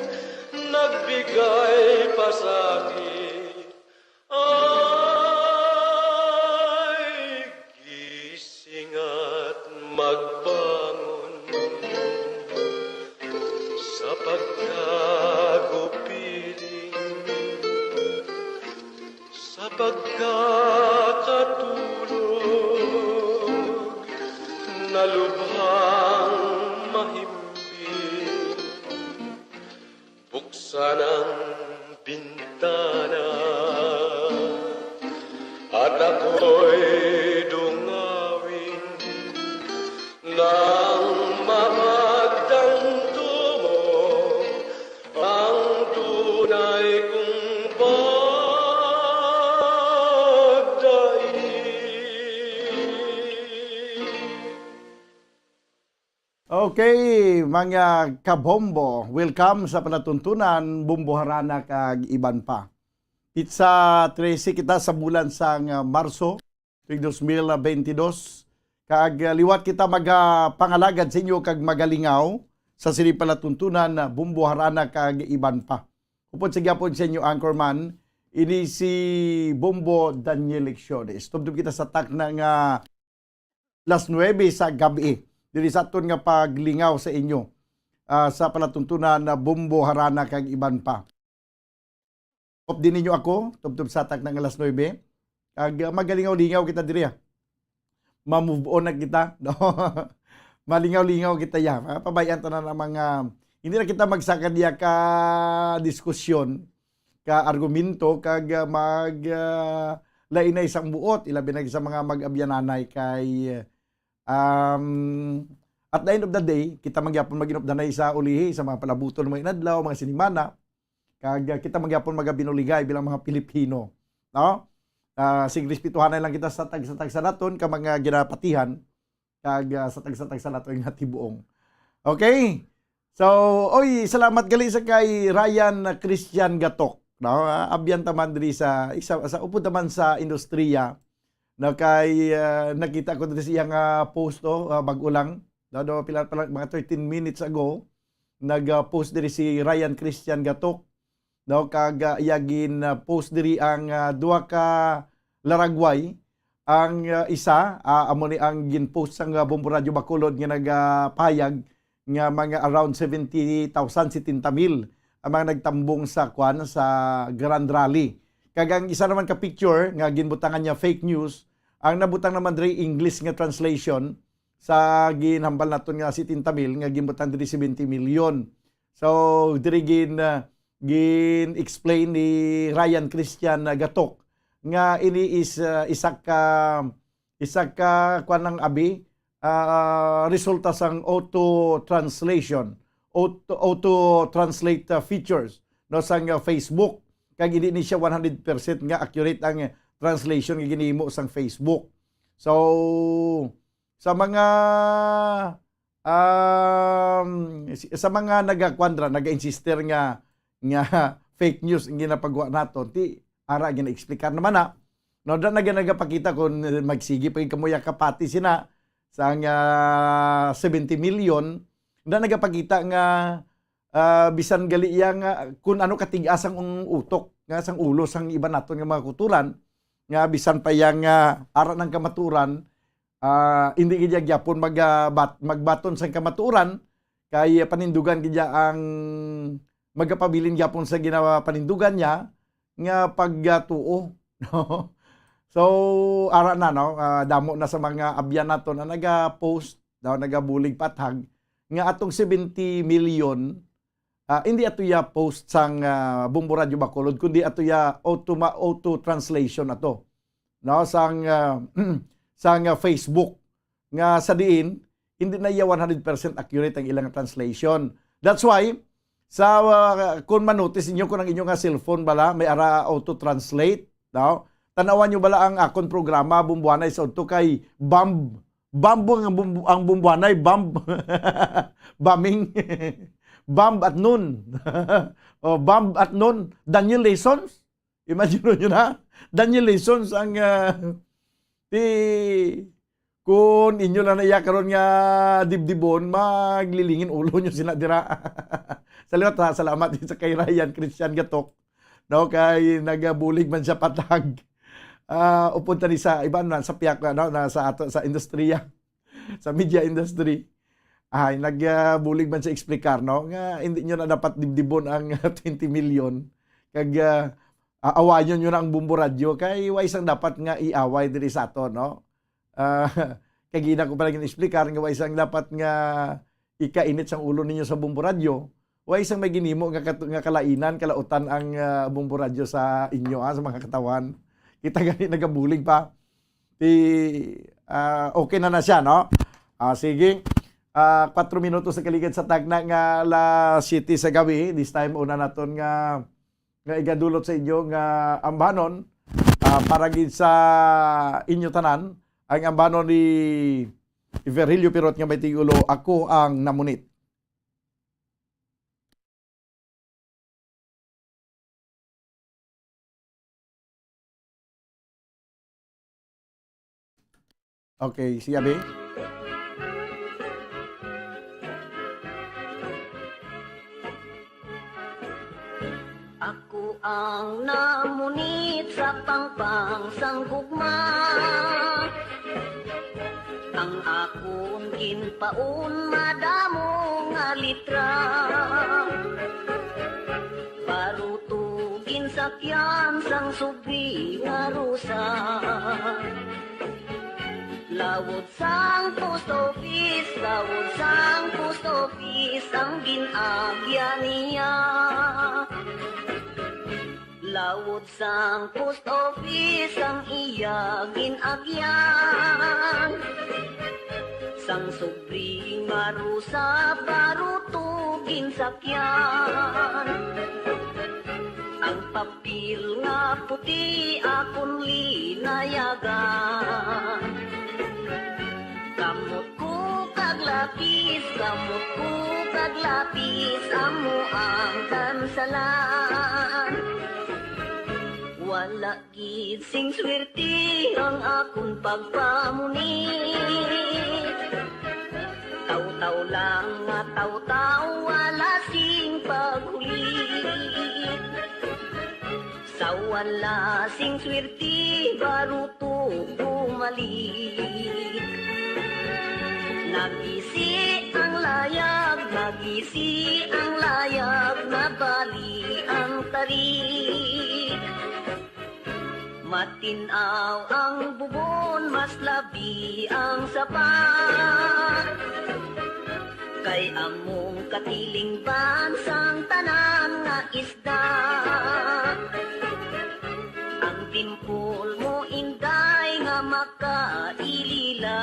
nagbigay pa sa akin. Ay, gising at magbangon sa pagkagupiling, sa pagkakatulog na lubhang mahimbing. Buksan ang bintana at ako'y dungawin nang mapagtanto mo ang tunay kong pagdaig. Okay, mga kabombo, welcome sa palatuntunan, Bombo Harana kag iban pa. Pitsa trese kita sa bulan sang, ah, Marso, tuig dos mil bentidós. Kag, ah, liwat kita magapangalagad sa inyo kag magalingaw sa sini palatuntunan, ah, Bombo Harana kag iban pa. Upod sa gyapon sa inyo anchorman, ini si Bombo Daniel Lecciones. Tubtob kita sa takna nga las nuebe sa gab-i, diri sa aton nga paglingaw sa inyo, ah, sa palatuntunan na Bombo Harana kag iban pa. Op din ninyo ako, tubtob sa takna nga las nuebe. Kag, ah, magalingaw-lingaw kita diri, ah. Ma-move on na kita, no? Malingaw-lingaw kita, ya. Ah, pabayaan ta na ang mga, hindi na kita magsaka diya ka diskusyon, ka argumento, kag, ah, mag, ah, lainay sang buot, ilabi na sa mga mag-abyananay kay, um, at the end of the day, kita man gyapon mag-inupdanay sa ulihi, sa mga palabuton, mga inadlaw, mga sinimana, kag, ah, kita man gyapon magabinuligay bilang mga Pilipino, no? Ah, sig respetuhanay lang kita sa tagsa-tagsa naton ka mga ginapatihan, kag, ah, sa tagsa-tagsa naton nga tibuong. Okay? So, oy, salamat gali sa kay Ryan Christian Gatok, no? Ah, abyan ta man diri sa, isa, sa upod ta man sa industriya, no, kay, ah, nakita ko diri sa iya nga post, oh, ah, bag-o lang, no, no, pila pa lang, mga thirteen minutes ago, nag, ah, post diri si Ryan Christian Gatok, no, kag, ah, iya gin, ah, post diri ang, ah, duha ka laragway. Ang, ah, isa, ah, amo ni ang gin-post sang, ah, Bombo Radyo Bacolod nga nagapahayag nga mga around seventy thousand, setenta mil ang mga nagtambong sa, kwan, sa Grand Rally. Kag ang isa naman ka picture nga ginbutangan niya fake news, ang nabutang naman diri English nga translation sa ginhambal naton nga setenta mil nga ginbutang diri seventy million. So, diri gin, ah, gin-explain ni Ryan Christian, ah, Gatok nga ini is, ah, isa ka, isa ka, kwan, ang abi, ah, resulta sang auto translation, auto, auto translate, ah, features, no, sang, ah, Facebook. Kag hindi ni siya one hundred percent nga accurate ang, eh, translation nga ginhimo sang Facebook. So, sa mga, um, si-, sa mga nagakwan ra, naga-insister nga, nga fake news ang ginapagawa naton, ti ara gina-explicar naman na. No, da naga-, nagapakita kung magsigi pa gid kamo ya kapati sina, sang, ah, seventy million, na nagapakita nga, ah, bisan gali iya nga kun ano katigas ang utok nga sang ulo sang iban naton nga mga kulturan, nga bisan pa iya nga ara ng kamaturan, ah, hindi gid iya gyapon mag, ah, bat-, magbaton sang kamaturan, kay panindugan gid iya ang magapabilin gyapon sa ginapanindugan niya nga pagtuo, no? So, ara na, no? Ah, damo na sa mga abyan nato na naga-post, daw nagabulig pathag nga atong seventy million, ah, hindi ato ya post sang, ah, Bombo Radyo Bacolod, kundi ato ya auto, auto translation ato, no? Sang, ah, sang, ah, Facebook, nga sa diin hindi na iya one hundred percent accurate ang ilang translation. That's why, sa, ah, kung manotice ninyo, kung ang inyo nga cellphone bala may ara auto-translate, no? Tanawan nyo bala ang akon programa, Bumbuanay sa Udto, kay Bam, Bambo ang bum-, ang Bumbuanay, Bam, Baming, Bam at Nun. O, Bam at Nun, Daniel Lessons. Imagine nyo na, Daniel Lessons ang, ah, ti, kung inyo lang na iya karon nga dibdibon, maglilingin ulo nyo sila dira. Sa liwat, ha, salamat sa kay Ryan Christian Gatok, no, kay nagabulig man siya patag. Ah, upod tani sa iba na sa piyak, ano, na sa ato sa industriya, sa media industry. Ay, nagbulig man siya explicar, no, nga hindi nyo na dapat dibdibon ang twenty million. Kag, ah, ah, awayon nyo na ang Bombo Radyo kay wa isang dapat nga iaway diri sa ato, no? Ah, kay gina ko pala gin-explicar nga wa isang dapat nga ikainit sang ulo ninyo sa Bombo Radyo. Wa isang may ginimo nga kat-, nga kalainan, kalautan ang, ah, Bombo Radyo sa inyo, ah, sa mga katawan. Kita gani nagabulig pa. Ti, ah, okay na na siya, no? Ah, sige. Ah, kwatro minutos na kaligid sa tagna nga alas siyete sa gabi. This time, una naton nga, nga igadulot sa inyo nga ambanon, ah, para gid sa inyo tanan, ang ambanon ni Virgilio Pirot nga may tigulo, Ako ang Namunit. Okay, si Abe. Ako ang namunit sa pangpang sang gugma. Ang akon ginpaon madamo nga litra. Baruto ginsakyan sang subri nga rusa. Lawod sang post office, lawod sang post office ang gin-agyan niya. Lawod sang post office ang iya gin-agyan. Sang subri nga rusa, baruto ginsakyan. Ang papel nga puti akon linayagan. Kamot ko kag lapis, kamot ko kag lapis, amo ang kansalan. Wala gid sing swerte ang akon pagpamunit. Taw-taw lang nga taw-taw, wala sing paghulit. Sa wala sing swerte, baruto bumalik. Nagisi ang layag, nagisi ang layag, nabali ang tarik. Matin-aw ang bubon, mas labi ang sapa. Kay among katilingban sang tanan nga isda. Ang timpol mo, Inday, nga makailila.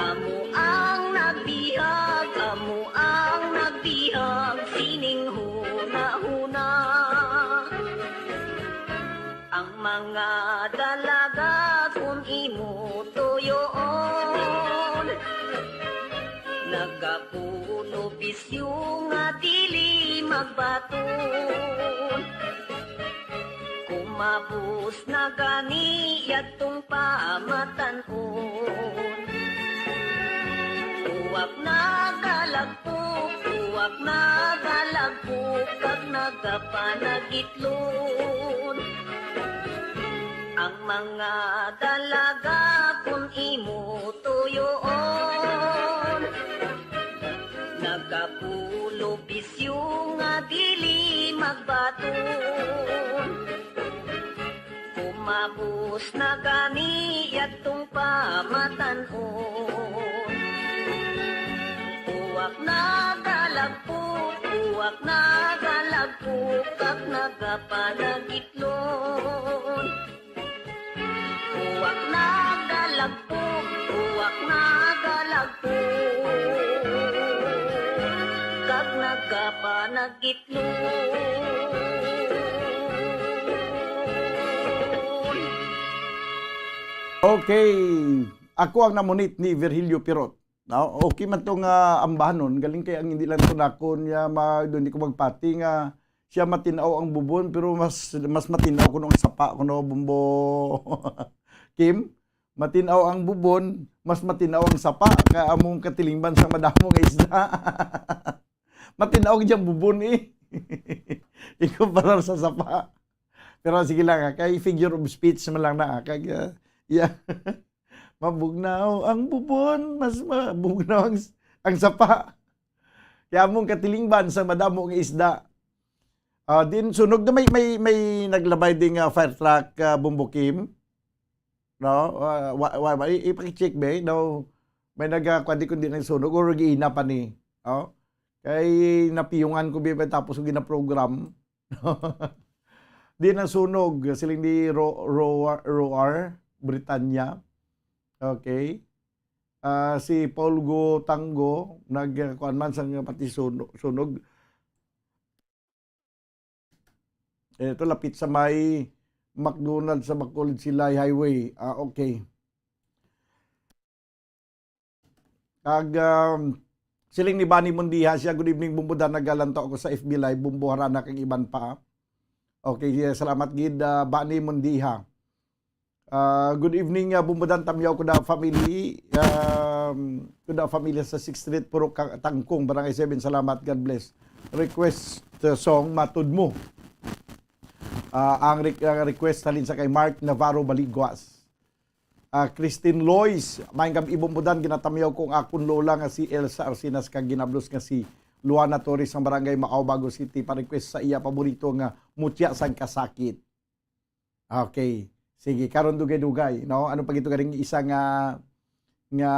Amo ang nagbihag, amo ang nagbihag sining hunahuna. Ang mga dalaga kun imo tuyoon, nagapuno bisyo nga dili magbaton. Kung Mabus na gani yadtong pamatan-on. Uwak nagalagpok, uwak nagalagpok, kag nagapanagitlon. Ang mga dalaga kun imo tuyoon, nagapulo bisyo nga dili magbaton. Kumabos na gani yadtong pamatan-on. Uwak nagalagpok, uwak nagalagpok, kag nagapanagitlon. Uwak nagalagpok, uwak nagalagpok, kag nagapanagitlon. Okay. Ako ang namunit ni Virgilio Pirot. No? Okay man to nga ambahanon, galing kay ang hindi lang to nakon niya, ma, hindi ko magpati nga siya matinaw ang bubon, pero mas mas matinaw kuno ang sapa, kuno, Bumbo Kim. Matinaw ang bubon, mas matinaw ang sapa, kay among katilingban sa madamo nga isda. Matinaw gyud ang bubon eh. Ikumparar sa sapa. Pero sige lang, ah, kay figure of speech man lang na, ah, kag, ah, yeah. Mabugnaw ang bubon, mas mabugnaw ang, ang sapa. Kaya among katilingban sa madamo nga isda. Ah, din sunog na may may may naglabay ding, ah, fire truck, ah, Bumbo Kim. No? Ah, wa, wa, wa, i- ipakicheck ba? No? May nagkuan di kundi nagsunog or giina pa ni. Oh? Kay napiyungan ko ba tapos ko ginaprogram. Di nasunog, siling ni Ro, Ro, Roar, Britanya. Okay. Ah, si Paul Go Tango, nagkuan man sa pati sunog, sunog. Eh, ito lapit sa may McDonald's sa Bacolod Silay Highway. Ah, okay. Kag um, siling ni Bani Mundiha siya, "Good evening, Bumbo Dan, nagalantaw ako sa F B Live, Bumbo Harana kag iban pa." Okay, yeah, salamat gid, ah, Bani Mundiha. Ah, good evening, ah, Bumbo Dan, tamyaw ko da family, um, ko da family sa Sixth Street, Purok Ka- Tangkong, Barangay seven. Salamat, God bless. Request uh, song, Matud Mo. Ah, ang, re- ang request halin sa kay Mark Navarro Baliguas. Ah, Christine Lois, maayong gab-i, Bumbo Dan, ginatamyaw ko ang akon lola nga si Elsa Arsinas kag ginablos nga si Luana Torres sang Barangay Macao, Bago City, pa-request sa iya paborito nga Mutya sang Kasakit. Okay. Sige, karon dugay-dugay, no? Ano pa gito garing isa nga nga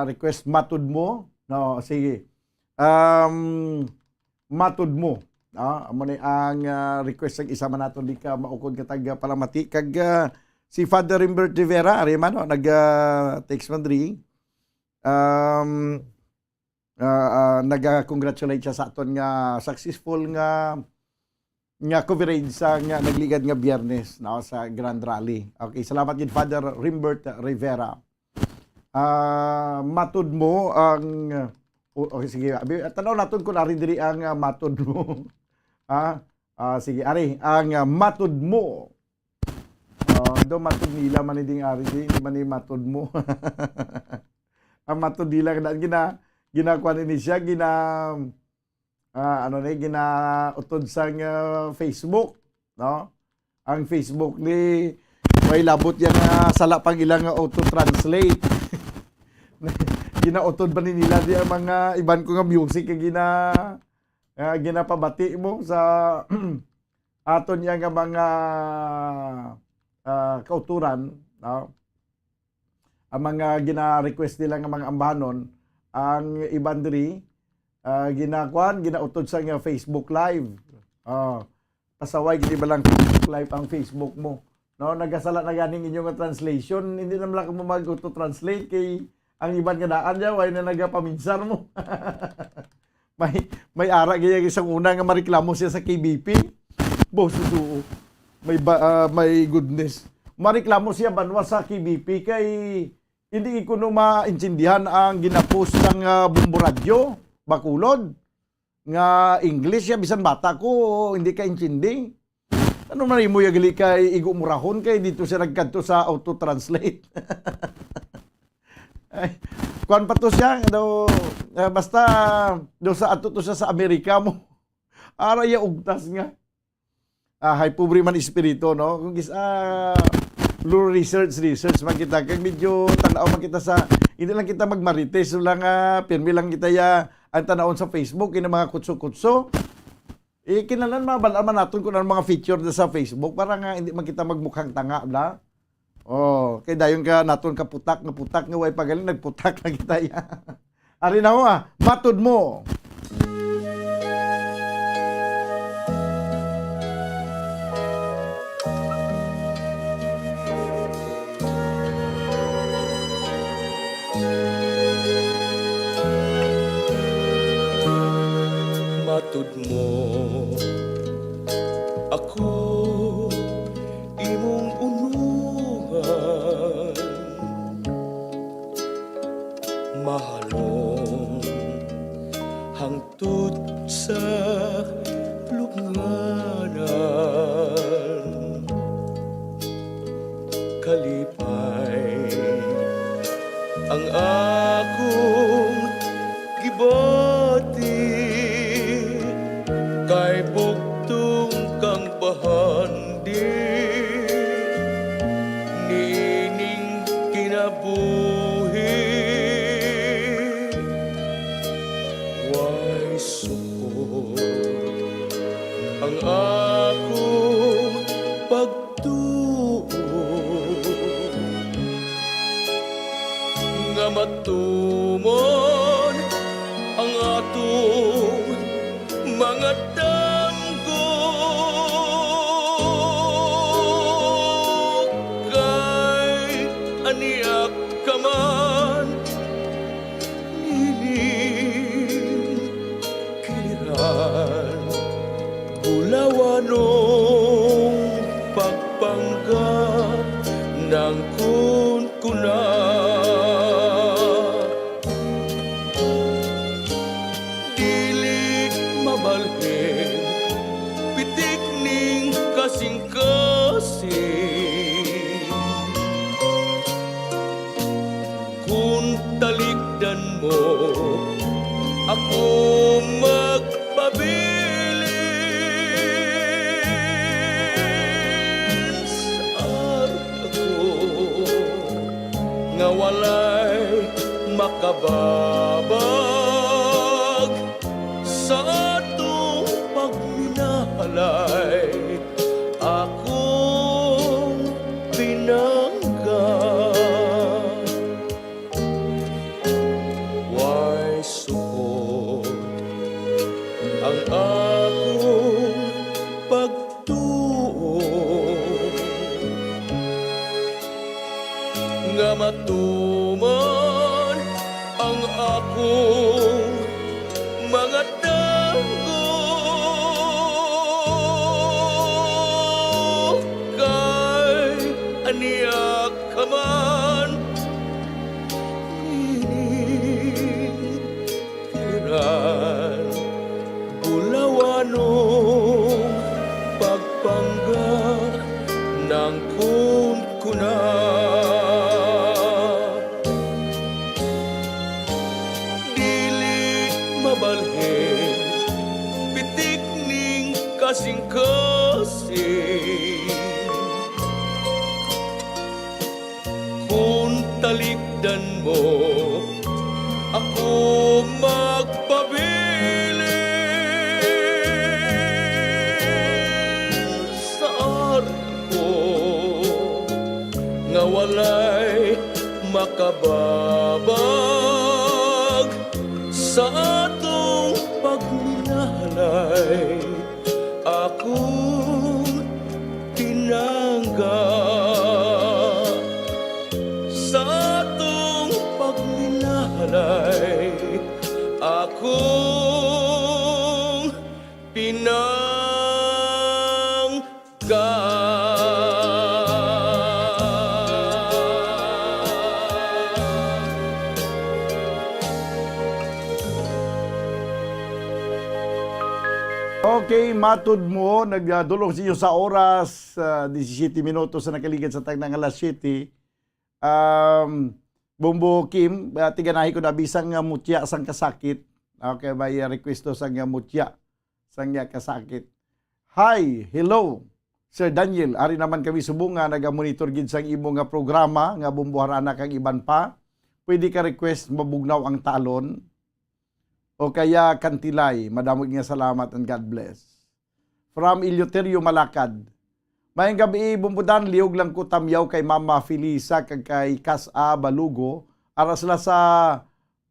request, Matud Mo? No, sige. Um, Matud Mo. Ah, amo ni ang ah, request sang isa man naton di ka maukod nga taga Palamati kag ah, si Father Rimbert Rivera, ari man, no? Nag ah, text man diri. Um, ah, ah, naga-congratulate siya sa aton nga successful nga nga coverage sa nga nagligad nga Biyernes, no, sa Grand Rally. Okay, salamat gid, Father Rimbert Rivera. Ah, Matud Mo ang o, okay, sige, abi, tanaw naton kung ari diri ang ah, Matud Mo. Ah, ah, sige, ari ang ah, Matud Mo. Ah, do Matud Nila man ni ding ari di, hindi man ni Matud Mo. Ang Matud Nila kada gina ginakuan ini siya, gina ah, ano ni ginautod sang ah, Facebook, no? Ang Facebook ni may labot yan nga sala pang ilang nga auto translate. Ginautod ba ni nila di ang mga iban ko nga music nga gina ah, ginapabati mo sa aton niya nga mga ah, kauturan, no? Ang mga gina-request nila nga mga ambahanon, ang iban diri ah, ginakuan, ginautod sa nga Facebook Live. Oh, pasaway gid ba lang Facebook Live ang Facebook mo. No, nagasala na ganing inyo nga translation, hindi na lang mo mag-auto-translate kay ang iban nga daan niya, way na nagapaminsar mo. may may ara gaya isang una nga mareklamo siya sa K B P. Bo, susuo. May ba, ah, may goodness. Mareklamo siya banwa sa K B P kay hindi kuno maintindihan ang ginapost sang ah, Bumbo Radyo, Bacolod, nga English siya, bisan bata ko, hindi ka intindi. Ano man imo ya gali kay Igo Murahon kay dito siya nagkadto sa auto-translate? Ay, kuwan pa to siya, daw, ah, basta, daw sa ato to siya sa Amerika mo. Ara ya ugtas nga. Ah, hay pobre man espiritu, no? Kung gis-, ah, lo research, research man kita. Kag medyo tanaw man kita sa, hindi lang kita magmarites, so lang, ah, pirmi lang kita ya, ang tanawon sa Facebook, yung mga kutso-kutso. Eh, kinahanglan mabal-an man naton kung ano mga feature na sa Facebook para nga hindi man kita magmukhang tanga, bla? Oh, kay dayon ka naton kaputak nga putak nga way pagaling, nagputak na kita ya. Ari na ho, ah, matod mo. Matod mo, ako imong unuhan, mahalong hangtod sa lubnganan. Kalipay ang akong gibati, kay bugtong kang bahandi niining kinabuhi. Way suko ang akong pagtuo nga matuman ang atong mga damgo. Kay ania ka man, nining kiliran, bulawanong pagpanggap nang kun ko na. Dili mabalhin, pitik ning kasing-kasing. Kun talikdan mo, ako magpabilin sa ako nga walay makababag sa atong pagminahalay. Akong pinangga, way suko ang akong pagtuo nga matuman ang akong mga damgo. Kay ania ka man, nining kiliran, bulawanong pagpanggap nang kun ko na. Dili mabalhin, pitik ning kasing-kasing. Kun talikdan mo, ako magpabilin sa arko nga walay makababag sa atong pagminahalay. Akong pinangga sa atong pagminahalay. Akong pinangga. Okay, matod mo, nagdulong sa inyo sa oras, ah, disisiyete minutos sa nakaligid sa tagna nga alas siyete. Um, Bumbo Kim, ah, tiganahi ko na bisang nga mutya sang kasakit. Okay, may, ah, request to sang, ah, mutya sang, ah, kasakit. Hi, hello, Sir Daniel. Ari naman kami subong nga nagamonitor gid sang imo nga programa nga Bumbo Harana kag iban pa. Pwede ka request Mabugnaw ang Talon o kaya Kantilay. Madamo nga salamat and God bless. From Eleuterio, Malacad. Mayang gabi, Bumbudan, liog lang ko tamyaw kay Mama Felisa kag kay Kas-a Balugo. Ara sila sa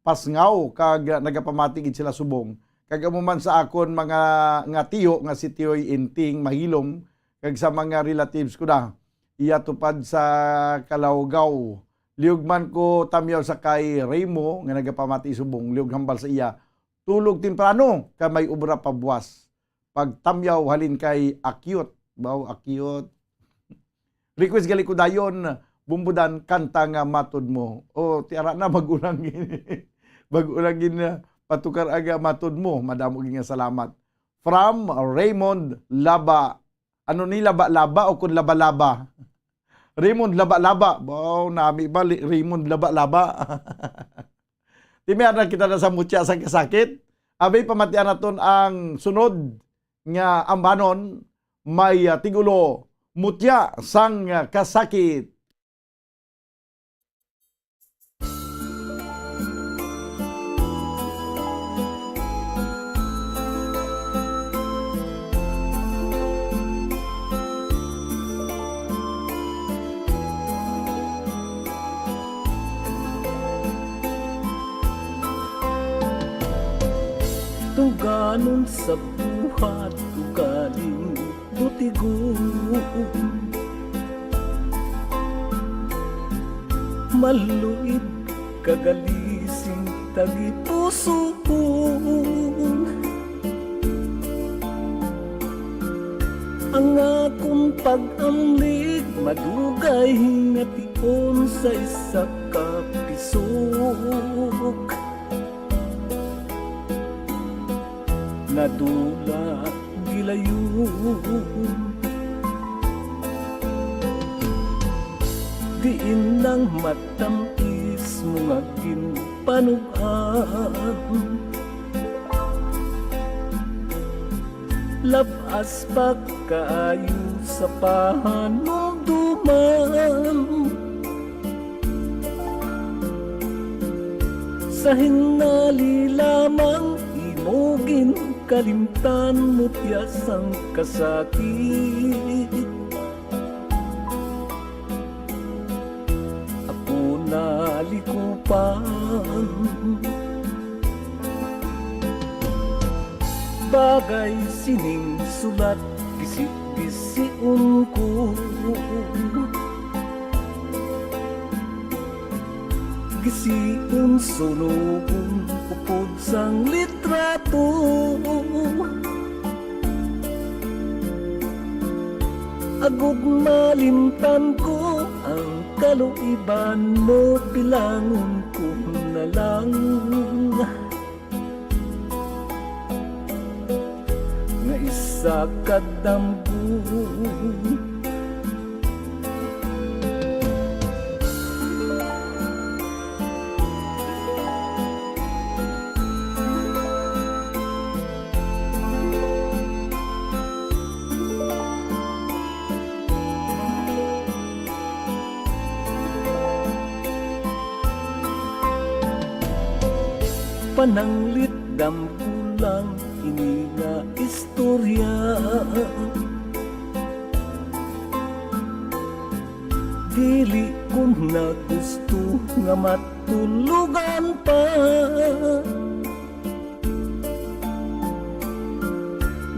Pasngaw kag nagapamati gid sila subong. Kag amo man sa akon mga nga tiyo nga si Tiyoy Inting Mahilom kag sa mga relatives ko na iya tupad sa Calaugaw. Liog man ko tamyaw sa kay Remo nga nagapamati subong, liog hambal sa iya. Tulog temprano kay may obra pa buwas. Pagtamyaw halin kay Akyot. Baw, Akyot. Request gali ko dayon, Bumbudan, kanta nga matod mo. O, ti ara na, bag-o lang gin-, bag-o lang gin, ah, patukar aga matod mo. Madamo gid nga salamat. From Raymond Laba. Ano ni, Laba-Laba o kun Laba-Laba? Raymond Laba-Laba. Wow, nami ba, Li-, Raymond Laba-Laba? Timian na kita na sa mutya sang kasakit. Abay, pamatian naton ang sunod nga ambanon, may, ah, tigulo, Mutya sang, ah, Kasakit. Tungganon sa buhat ugaling butigon. Maluid kagalising tagipusoon. Ang akon pag-amlig madugay nga tion sa isa ka pisok. Nadula gilayon. Diin lang matamis mo nga ginpanug-an. Lab-as pa kaayo sa pahanumduman. Sa hinali lamang imo ginkalimtan, mutya sang kasakit. Ako nalikupan. Bagay sining sulat, gisi-gision ko. Gision sunugon upod sang litrato. Agud malimtan ko ang kaluiban mo, bilangon ko na lang nga isa ka damgo. Pananglit, damgo lang ini nga istorya. Dili ko na gusto nga matulogan pa.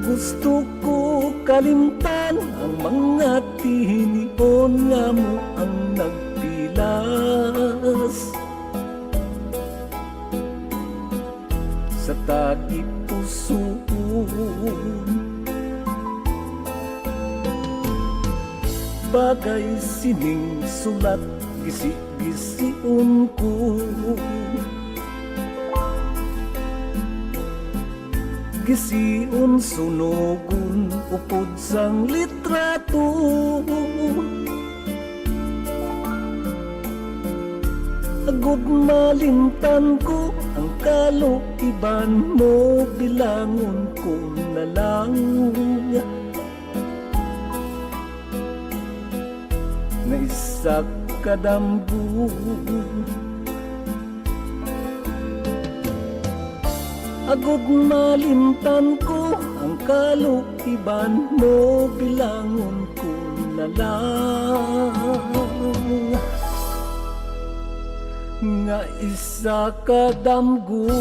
Gusto ko kalimtan ang mga tinion nga amo ang nagpilas sa tagipusoon. Bagay sining sulat, gisi-gision ko. Gisiun sunugon upod sang litrato. Agod malimtan ko ang kaloiban mo, bilangon ko na lang nga isa ka damgo. Agod malimtan ko ang kaloiban mo, bilangon ko na lang nga isa ka damgo.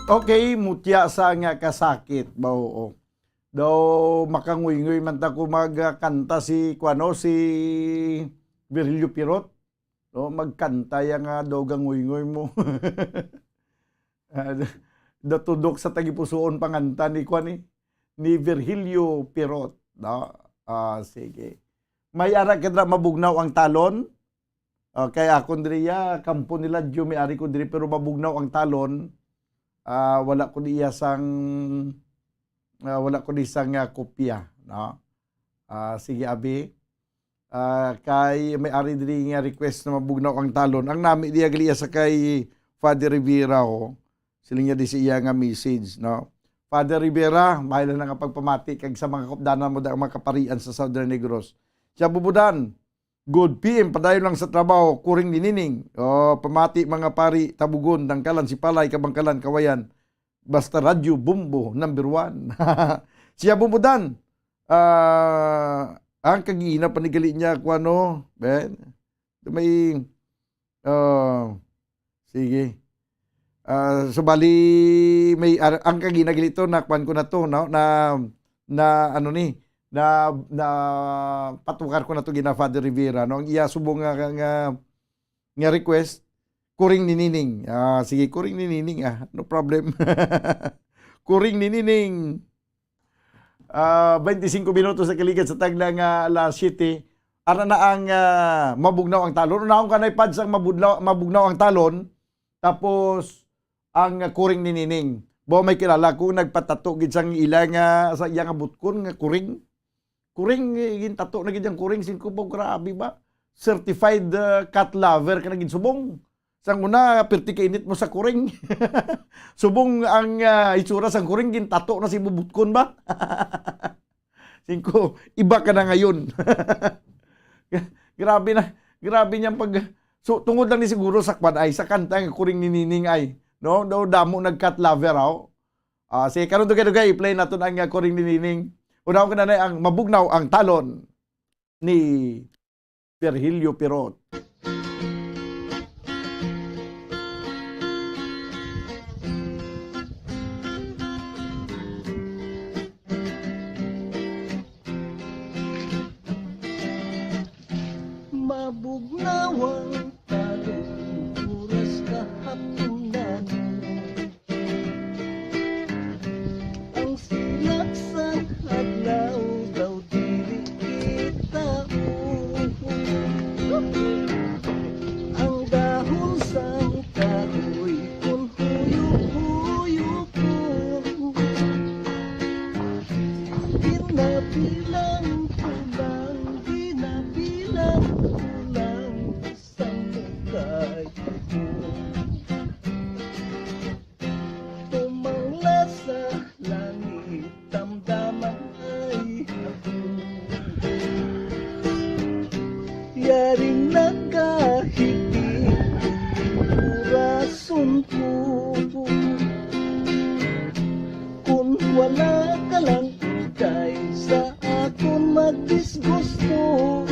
Okay, mutya sa nga kasakit ba, oo. Daw makanguyngui man ta ko magkanta si, kuano, si Virgilio Pirot. No, magkanta ya nga daw ganguyngui mo. Ah, natudok sa tagipusoon panganta ni, kuan, ni, ni Virgilio Pirot, no? Ah, sige. May ara ka dira, mabugnaw ang talon. Ah, kay akon diri ya, kampo nila, Diyo may ari ko diri, pero mabugnaw ang talon. Ah, wala ko diya sang, ah, wala ko di sang, ah, kopya, no? Ah, sige, abi. Ah, kay may ari diri nga request na mabugnaw ang talon. Ang nami diya gali sa kay Father Rivera, ho. Siling niya di sa iya nga message, no? Father Rivera, maaylo na nga pagpamati kag sa mga kaupdanan mo da ang mga kaparian sa Southern Negros. Siya bubudan, good P M, padayon lang sa trabaho, kuring ni Nining. Oh, pamati mga pari, Tabugon, Dangkalan, Sipalay, Kabangkalan, Kawayan. Basta radyo, Bombo, number one. Siya bubudan. Ah, ang kagina panigali niya, kuano, ben? May, ah, sige. Ah, so bali, may, ar-, ang kagina gali to, na kuan ko na to, no? Na, na ano ni, na, na patukar ko na to gina Father Rivera, no? Ang iya subong nga, nga, nga request, kuring ni Nining. Ah, sige, kuring ni Nining, ah. No problem. Kuring ni Nining. Ah, twenty-five minutos sa kaligad sa tagna nga alas siyete. Ara na ang, ah, mabugnaw ang talon. Unahon ka na ipad sang mabudlaw, mabugnaw ang talon. Tapos, ang, ah, kuring ni Nining. Bo, may kilala ko, nagpatato gid sang ila nga, sa iya nga butkon nga kuring. Kuring, eh, gintato na gid ang kuring, singko po, grabe ba? Certified, ah, cat lover ka na gid subong. Sang una, pirti ka init mo sa kuring. Subong ang, ah, itsura sang kuring, gintato na si bubutkon ba? Singko, iba ka na ngayon. Grabe na, grabe niyang pag-, so, tungod lang ni siguro sa kwan ay, sa kanta nga kuring ni Nining ay, no? Daw damo nag-cat lover, aw. Ah, sige, karon dugay-dugay, i-play naton ang, ah, kuring ni Nining. Unahon ko na na ang Mabugnaw ang Talon ni Virgilio Pirot. Mabugnaw ang talon, oras kahapunan. Ang silak sang adlaw daw dili kita. Ang dahon sang kahoy kon huyop-huyopon. Ginabilang ko lang, ginabilang ko lang. Sang kayo tumangla sa langit, damdaman ay ako. Yaring nagahiti urason ko. Kung wala ka lang ikay sa akon magdisgusto.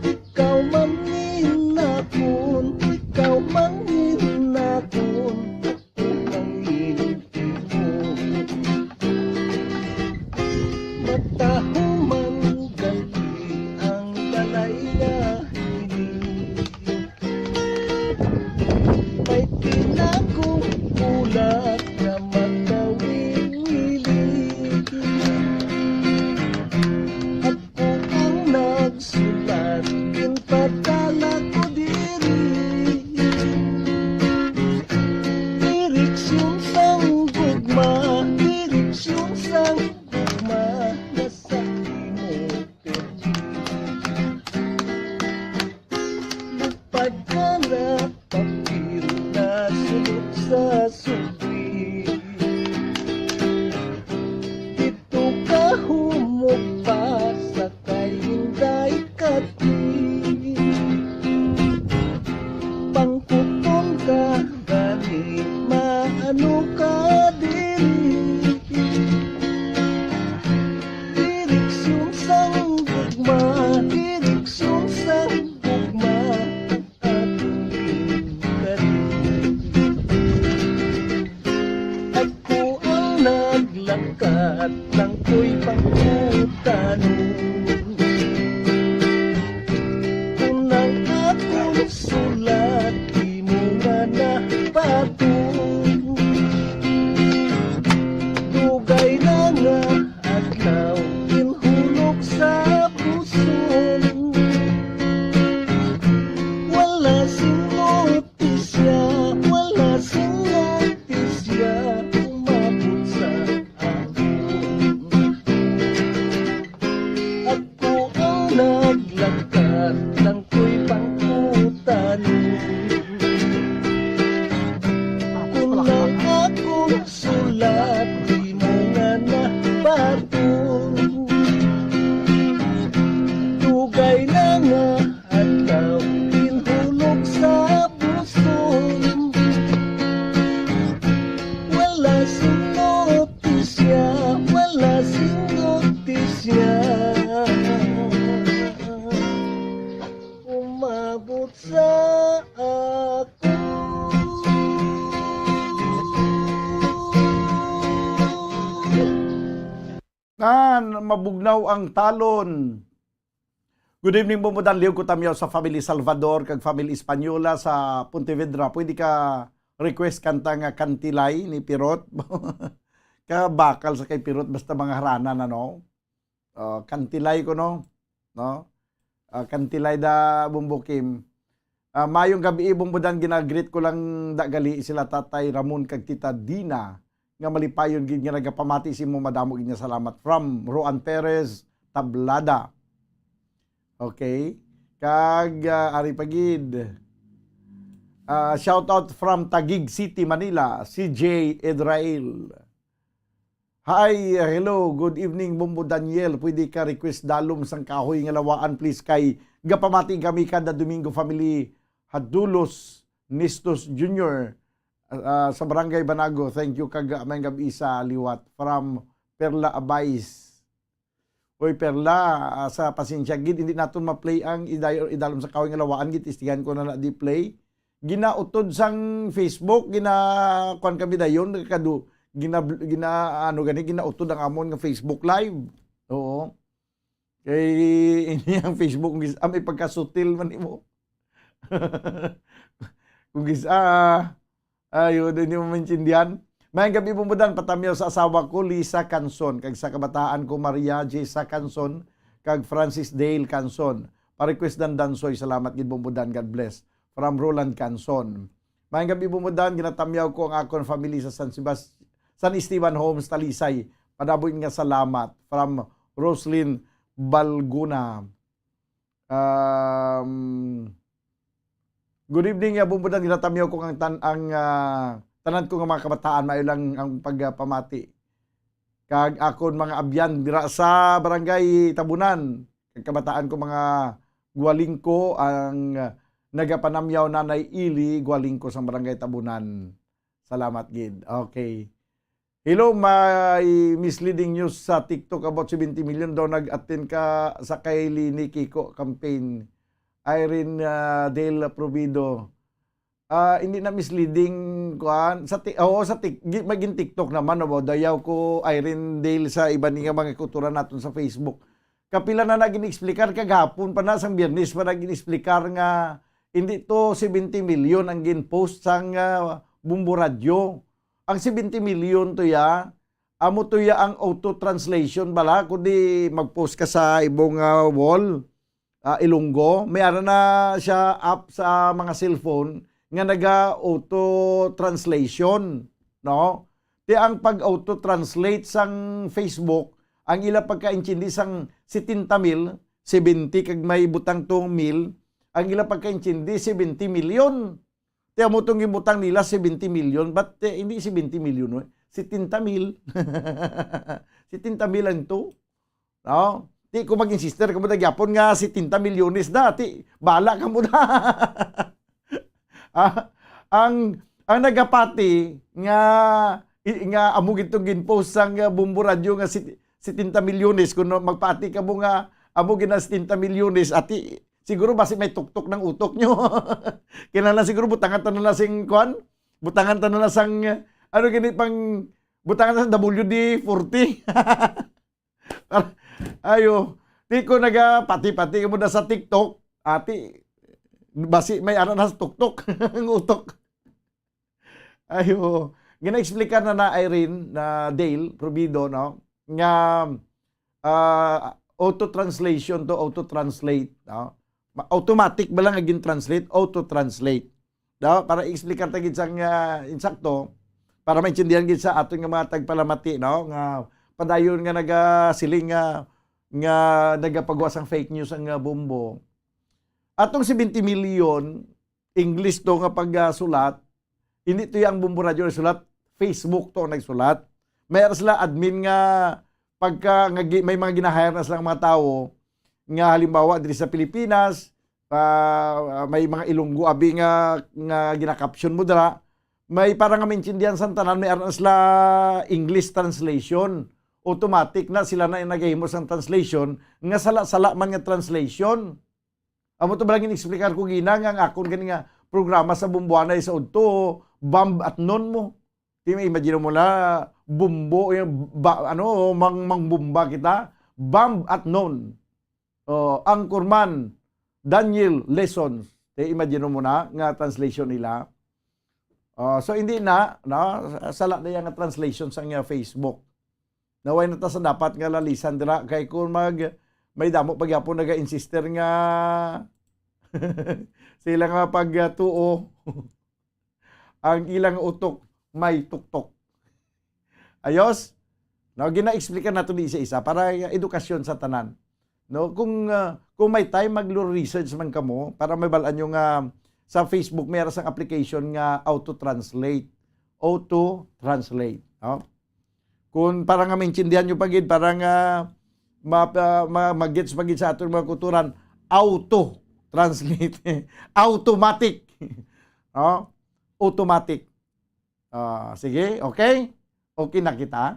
Ikaw mangin akon, ikaw mangin akon, ang imo. Matahuman gali ang balay nga ini. May pinakong bulag nga makawili. At Ako'y pangutano, kung ang akong sulat di mo nga nabaton, dugay na nga adlaw ginhulog sa puson. Wala sing notisya, wala sing notisya, umabot sa ako ang naglakad, lang ko'y pangutano. Kung lang akong sulat, di mo nga nabaton. Dugay na nga adlaw, ginhulog sa puson. Wala sing notisya, wala sing notisya. Umabot sa ako. Nan, mabugnaw ang talon. Good evening, Bombo Dan. Leo Kutamyaw sa family Salvador kag family Española sa Pontevedra. Pwede ka request kanta nga Kantilay ni Pirot? Kabakal sa kay Pirot, basta mga harana na, no? Uh, Kantilay ko, no? No? Uh, Kantilay da, Bombo Kim. Ah, mayong gabi, Bombo Dan, ginagreet ko lang da gali sila Tatay Ramon kag Tita Dina, nga malipayon gid nga nagapamati sa imo, madamo gid nga salamat. From Roan Perez, Tablada. Okay. Kag, ah, ari pa gid. Ah, shout out from Taguig City, Manila, C J Edrail. Hi, hello, good evening, Bombo Daniel. Pwede ka request Dalom sang Kahoy nga Lawaan, please, kay gapamati kami kada Domingo, family Hadulos Nistos Junior, ah, sa Barangay Banago. Thank you, kag, ah, may gabi sa liwat. From Perla Abais. Oy, Perla, ah, sa pasensya gid, hindi naton ma-play ang Iday-, Idalom sa Kahoy nga Lawaan, gitistihan ko na na di play. Ginautod sang Facebook, gina-, kuwan kami dayon, kadu-, gina-, gina-, ano gani, ginautod ang amon nga Facebook Live. Oo. Kay ini ang Facebook, kung gis-, ah, may pagkasutil man nimo. Kung gis-, ah, ayo, di mo maintindihan. Mayang gabi, Bombo Dan, patamyaw sa asawa ko, Lisa Canson, kag sa kabataan ko, Maria Jessa Canson, kag Francis Dale Canson. Pa-request Dan Dansoy, salamat gid, Bombo Dan, God bless. From Roland Canson. Mayang gabi, Bombo Dan, ginatamyaw ko ang akon family sa San Sebas-, San Esteban Homes, Talisay. Madamo nga salamat. From Roslyn Balguna. Um, good evening, uh, Bombo Dan, ginatamyaw ko ang tan-, ang, ah, tanan ko nga mga kabataan, maayo lang ang pagpamati. Kag akon mga abyan dira sa Barangay Tabunan, kag kabataan ko mga Gualingco, ang, ah, nagapanamyaw, Nanay Ili Gualingco sa Barangay Tabunan. Salamat gid. Okay. Hello, may misleading news sa TikTok about seventy million daw nag-attend ka sa kay Leni Kiko campaign. Irene, ah, Dale Provido. Ah, hindi na misleading, kuan. Sa ti-, oo, sa tik-, gi-, may gin-TikTok naman, no, dayaw ko, Irene Dale, sa iban nga mga kultura naton sa Facebook. Kapila na nagin-explicar kagahapon pa na, sang Biyernes pa nagin-explicar nga hindi to seventy million ang gin-post sang, ah, Bombo Radyo. Ang seventy million to ya, amo to ya ang auto translation bala, kundi mag-post ka sa ibong, ah, wall, ah, Ilonggo, may ara na siya app sa mga cellphone nga naga-auto translation, no? Ti ang pag-auto translate sang Facebook, ang ila pagkaintindi sang setenta mil, seventy kag may butang to mil, ang ila pagkaintindi seventy million. Ti amo tong gibutang nila seventy million, but, eh, hindi seventy million, no? Setenta mil. Setenta mil lang to. No? Ti ko mag-insister kamo na gyapon nga setenta milyones na, ti bala kamo na. Ah, ang, ang nagapati nga, i-, nga amo gid tong gin-post sang, ah, Bombo Radyo nga si-, setenta milyones, kung magpati kamo nga amo gid na setenta milyones, ati, siguro basi may tuktok ng utok nyo. Kinahanglan siguro butangan ta na lang sing, kuan? Butangan ta na lang sang, ano gini pang, butangan ta sa W D forty. Ayo, di ko nagapati-pati mo na sa TikTok. Ati, basi may ara na sa tuktok. Ang utok. Ayo, gina-explicar na na Irene, na Dale Provido, no? Nga, ah, auto translation to auto translate, no? Ma-, automatic ba lang nga gin-translate? Auto translate. No? Para i-explicar ta gid sang, ah, insakto, para maintindihan gid sa aton nga mga tagpalamati, no? Nga padayon nga nagasiling nga, nga nagapagawa sang fake news ang, ah, Bombo. Atong seventy million, English to nga pagsulat, hindi to ang Bombo Radyo nagsulat, Facebook to ang nagsulat. May ara sila admin nga pagka nga gi-, may mga gina-hire na silang mga tawo nga halimbawa diri sa Pilipinas, ah, may mga Ilonggo abi nga, nga gina-caption mo dira, may para nga maintindihan sang tanan, may ara na sila English translation. Automatic na sila na yung nagahimo sang translation nga sala-sala man nga translation. Amo to ba lang in-explicar ko gina nga ang akon gani nga programa sa Bombo anay sa udto, Bomb at Noon mo. Di ma-imagine mo na, bumbo, yung ba-, ano, mang-, mangbomba kita, Bomb at Noon. Oh, Anchorman, Daniel Lessons. Di imagine mo na nga translation nila. Oh, so hindi na, no? Sala na yang translation sa nga Facebook. Naway na ta sa dapat nga lalisan dira kay kung mag, may damo pa gyapon naga-insister nga sila nga pagtuo ang ilang utok may tuktok. Ayos? No, gina-explica nato ni isa-isa para edukasyon sa tanan. No, kung, ah, kung may time, maglo-research man kamo para mabal-an nyo nga sa Facebook may ara sang application nga auto translate. Auto translate, no? Kung para nga maintindihan nyo pa gid, para nga ma-, ma-, ma-gets pa gid sa aton mga kulturan, auto translate. Automatic. No? Automatic. Ah, sige, okay? Okay na kita?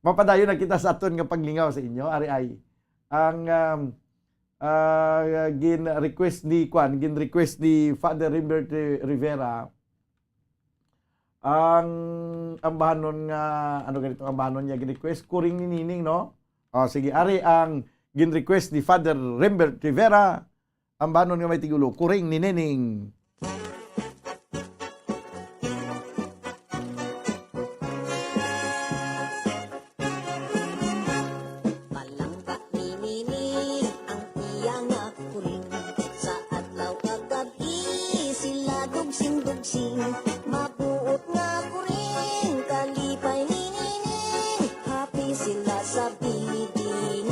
Mapadayon na kita sa aton nga paglingaw sa inyo. Ari ay ang, um, ah, gin-request ni, kwan, gin-request ni Father Rimbert Rivera ang ambahanon nga, ano ganito, ambahanon niya gin-request, Kuring ni Nining, no? O, sige, ari ang gin-request ni Father Rimbert Rivera, ambahanon nga may tigulo, Kuring ni Nining. Palangga ni Nini ang iya nga kuring. Sa adlaw kag gab-i sila dugsing-dugsing. Mabuot nga kuring, kalipay ni Nining. Happy sila sa beginning.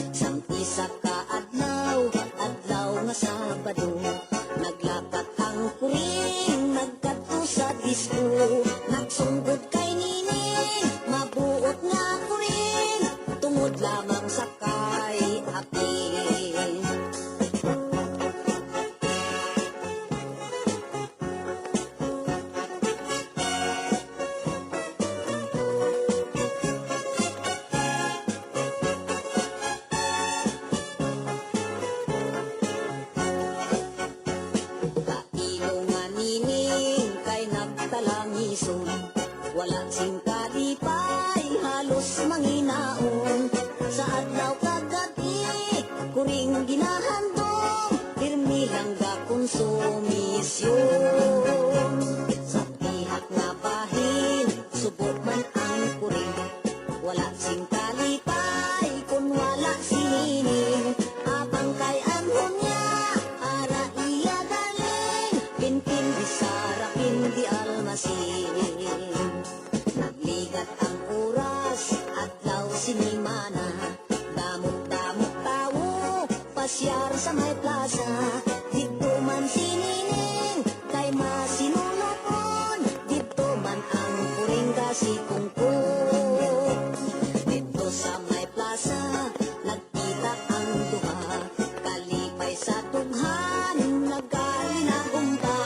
Sang isa ka adlaw, adlaw nga Sabado, naglakat ang kuring, nagkadto sa disco. Nagsunggod kay Nining, mabuot nga kuring, tungod lamang sa kay apin. Kailo nga Nining kay nagtalangison, wala sing kalipay, halos manginaon. Sa adlaw kag gab-i, kuring ginahandom, pirmi lang gakonsumisyon. Sa dihak nga bahin, subo man ang kuring. Wala sing kalipay kun wala si Nining. Abang kay anhon niya, ara iya darling, Pinpin Bisara, Pin di Almasin. Nagligat ang oras, adlaw, sinimana. Damo-damo tawo, pasyar sa may plaza. Didto man si Nining, kay masinulupon. Didto man ang kuring gasikungkot. Didto sa may plaza, nagkita ang duha. Kalipay sa dughan, nagkalinagumba.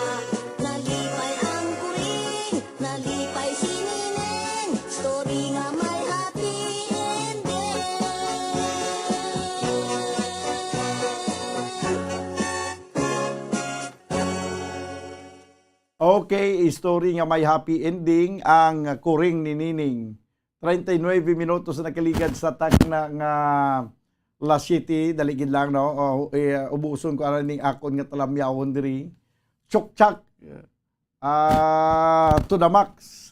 Nalipay ang kuring, nalipay si Nining. Story nga may happy ending. Okay, story nga may happy ending ang kuring ni Nining. treinta y nueve minutos na nakaligad sa takna nga alas siyete. Dali gid lang, no? O, eh, ubuson ko ana ning akon nga talamyawon diri. Chukchak. Ah, to the max.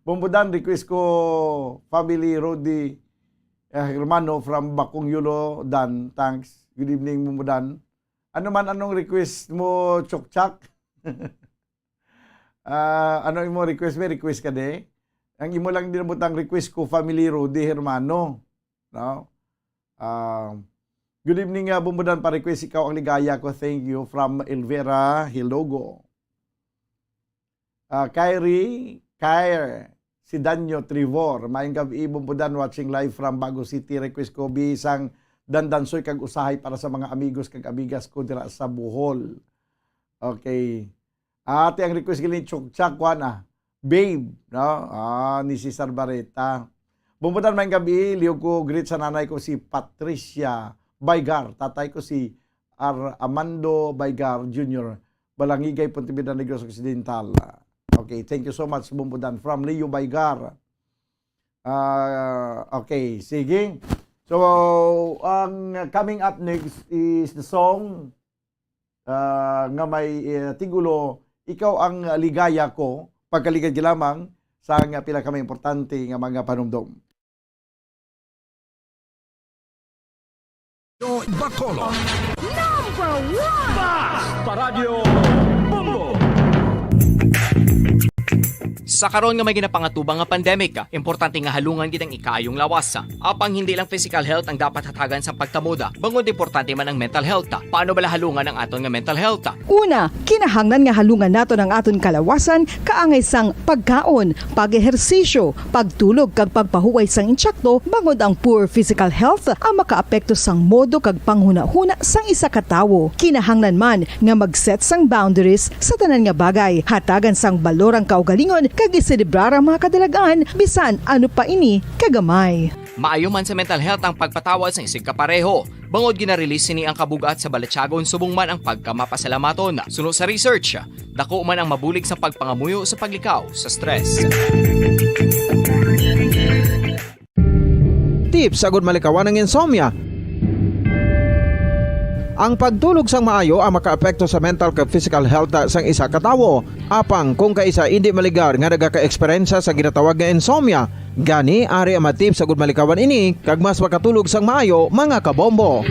Bombo Dan, request ko family Rudy, eh, Hermano from Bakong Yulo, Dan. Thanks. Good evening, Bombo Dan. Ano man anong request mo, Chukchak? Ah, ano imo request? May request ka, de? Ang imo lang din butang request ko, family Rudy Hermano. No? Ah, good evening, ah, Bombo Dan, pa-request, ikaw ang ligaya ko. Thank you. From Elvira Hilogo. Ah, Kyrie, Kyre, si Danyo Trevor. Maayong gabi, Bombo Dan, watching live from Bago City. Request ko, bi, sang Dandansoy kag Usahay para sa mga amigos kag amigas ko dira sa Bohol. Okay. Ate, ang request gali ni Chukchak, kuan, ah, Babe, no? Ah, ni Cesar Barreta. Bombo Dan, maayong gabi. Lihog ko, greet sa nanay ko si Patricia Baygar, tatay ko si Ar-, Armando Baygar Junior, Balangigay, Pontevedra, Negros Occidental. Okay, thank you so much, Bombo Dan. From Leo Baygar. Ah, okay, sige. So, ang coming up next is the song, ah, nga may, eh, titulo, Ikaw ang Ligaya Ko. Pagkaligad lamang sa nga pila ka mga importante nga mga panumdom. Bacolod. Number one! Basta Radyo Bombo! Sa karon nga may ginapangatubang nga pandemic, importante nga halungan gid ang ikaayong lawas. Apang hindi lang physical health ang dapat hatagan sang pagtamod, bangod importante man ang mental health. Paano bala halungan ang aton nga mental health? Una, kinahanglan nga halungan naton ang aton kalawasan kaangay sang pagkaon, pag-ehersisyo, pagtulog, kag pagpahuway sang insakto, bangod ang poor physical health ang makaapekto sang modo kag panghunahuna sang isa ka tawo. Kinahanglan man nga mag-set sang boundaries sa tanan nga bagay, hatagan sang balor ang kaugalingon, kag iselebrar ang mga kadalagan, bisan ano pa ini kagamay. Maayo man sa mental health ang pagpatawad sang isigkapareho. Bangod gina-release sini ang kabug-at sa balatyagon subong man ang pagkamapasalamaton. Suno sa research, dako man ang mabulig sa pagpangamuyo sa paglikaw sa stress. Tips agud malikawan ang insomnia. Ang pagtulog sang maayo ang makaapekto sa mental kag physical health sang isa ka tawo. Apang kung kaisa indi maligar nga nagaka-eksperyensya sa ginatawag nga insomnia, gani ari ang mga tips agud malikawan ini kag mas makatulog sang maayo, mga kabombo.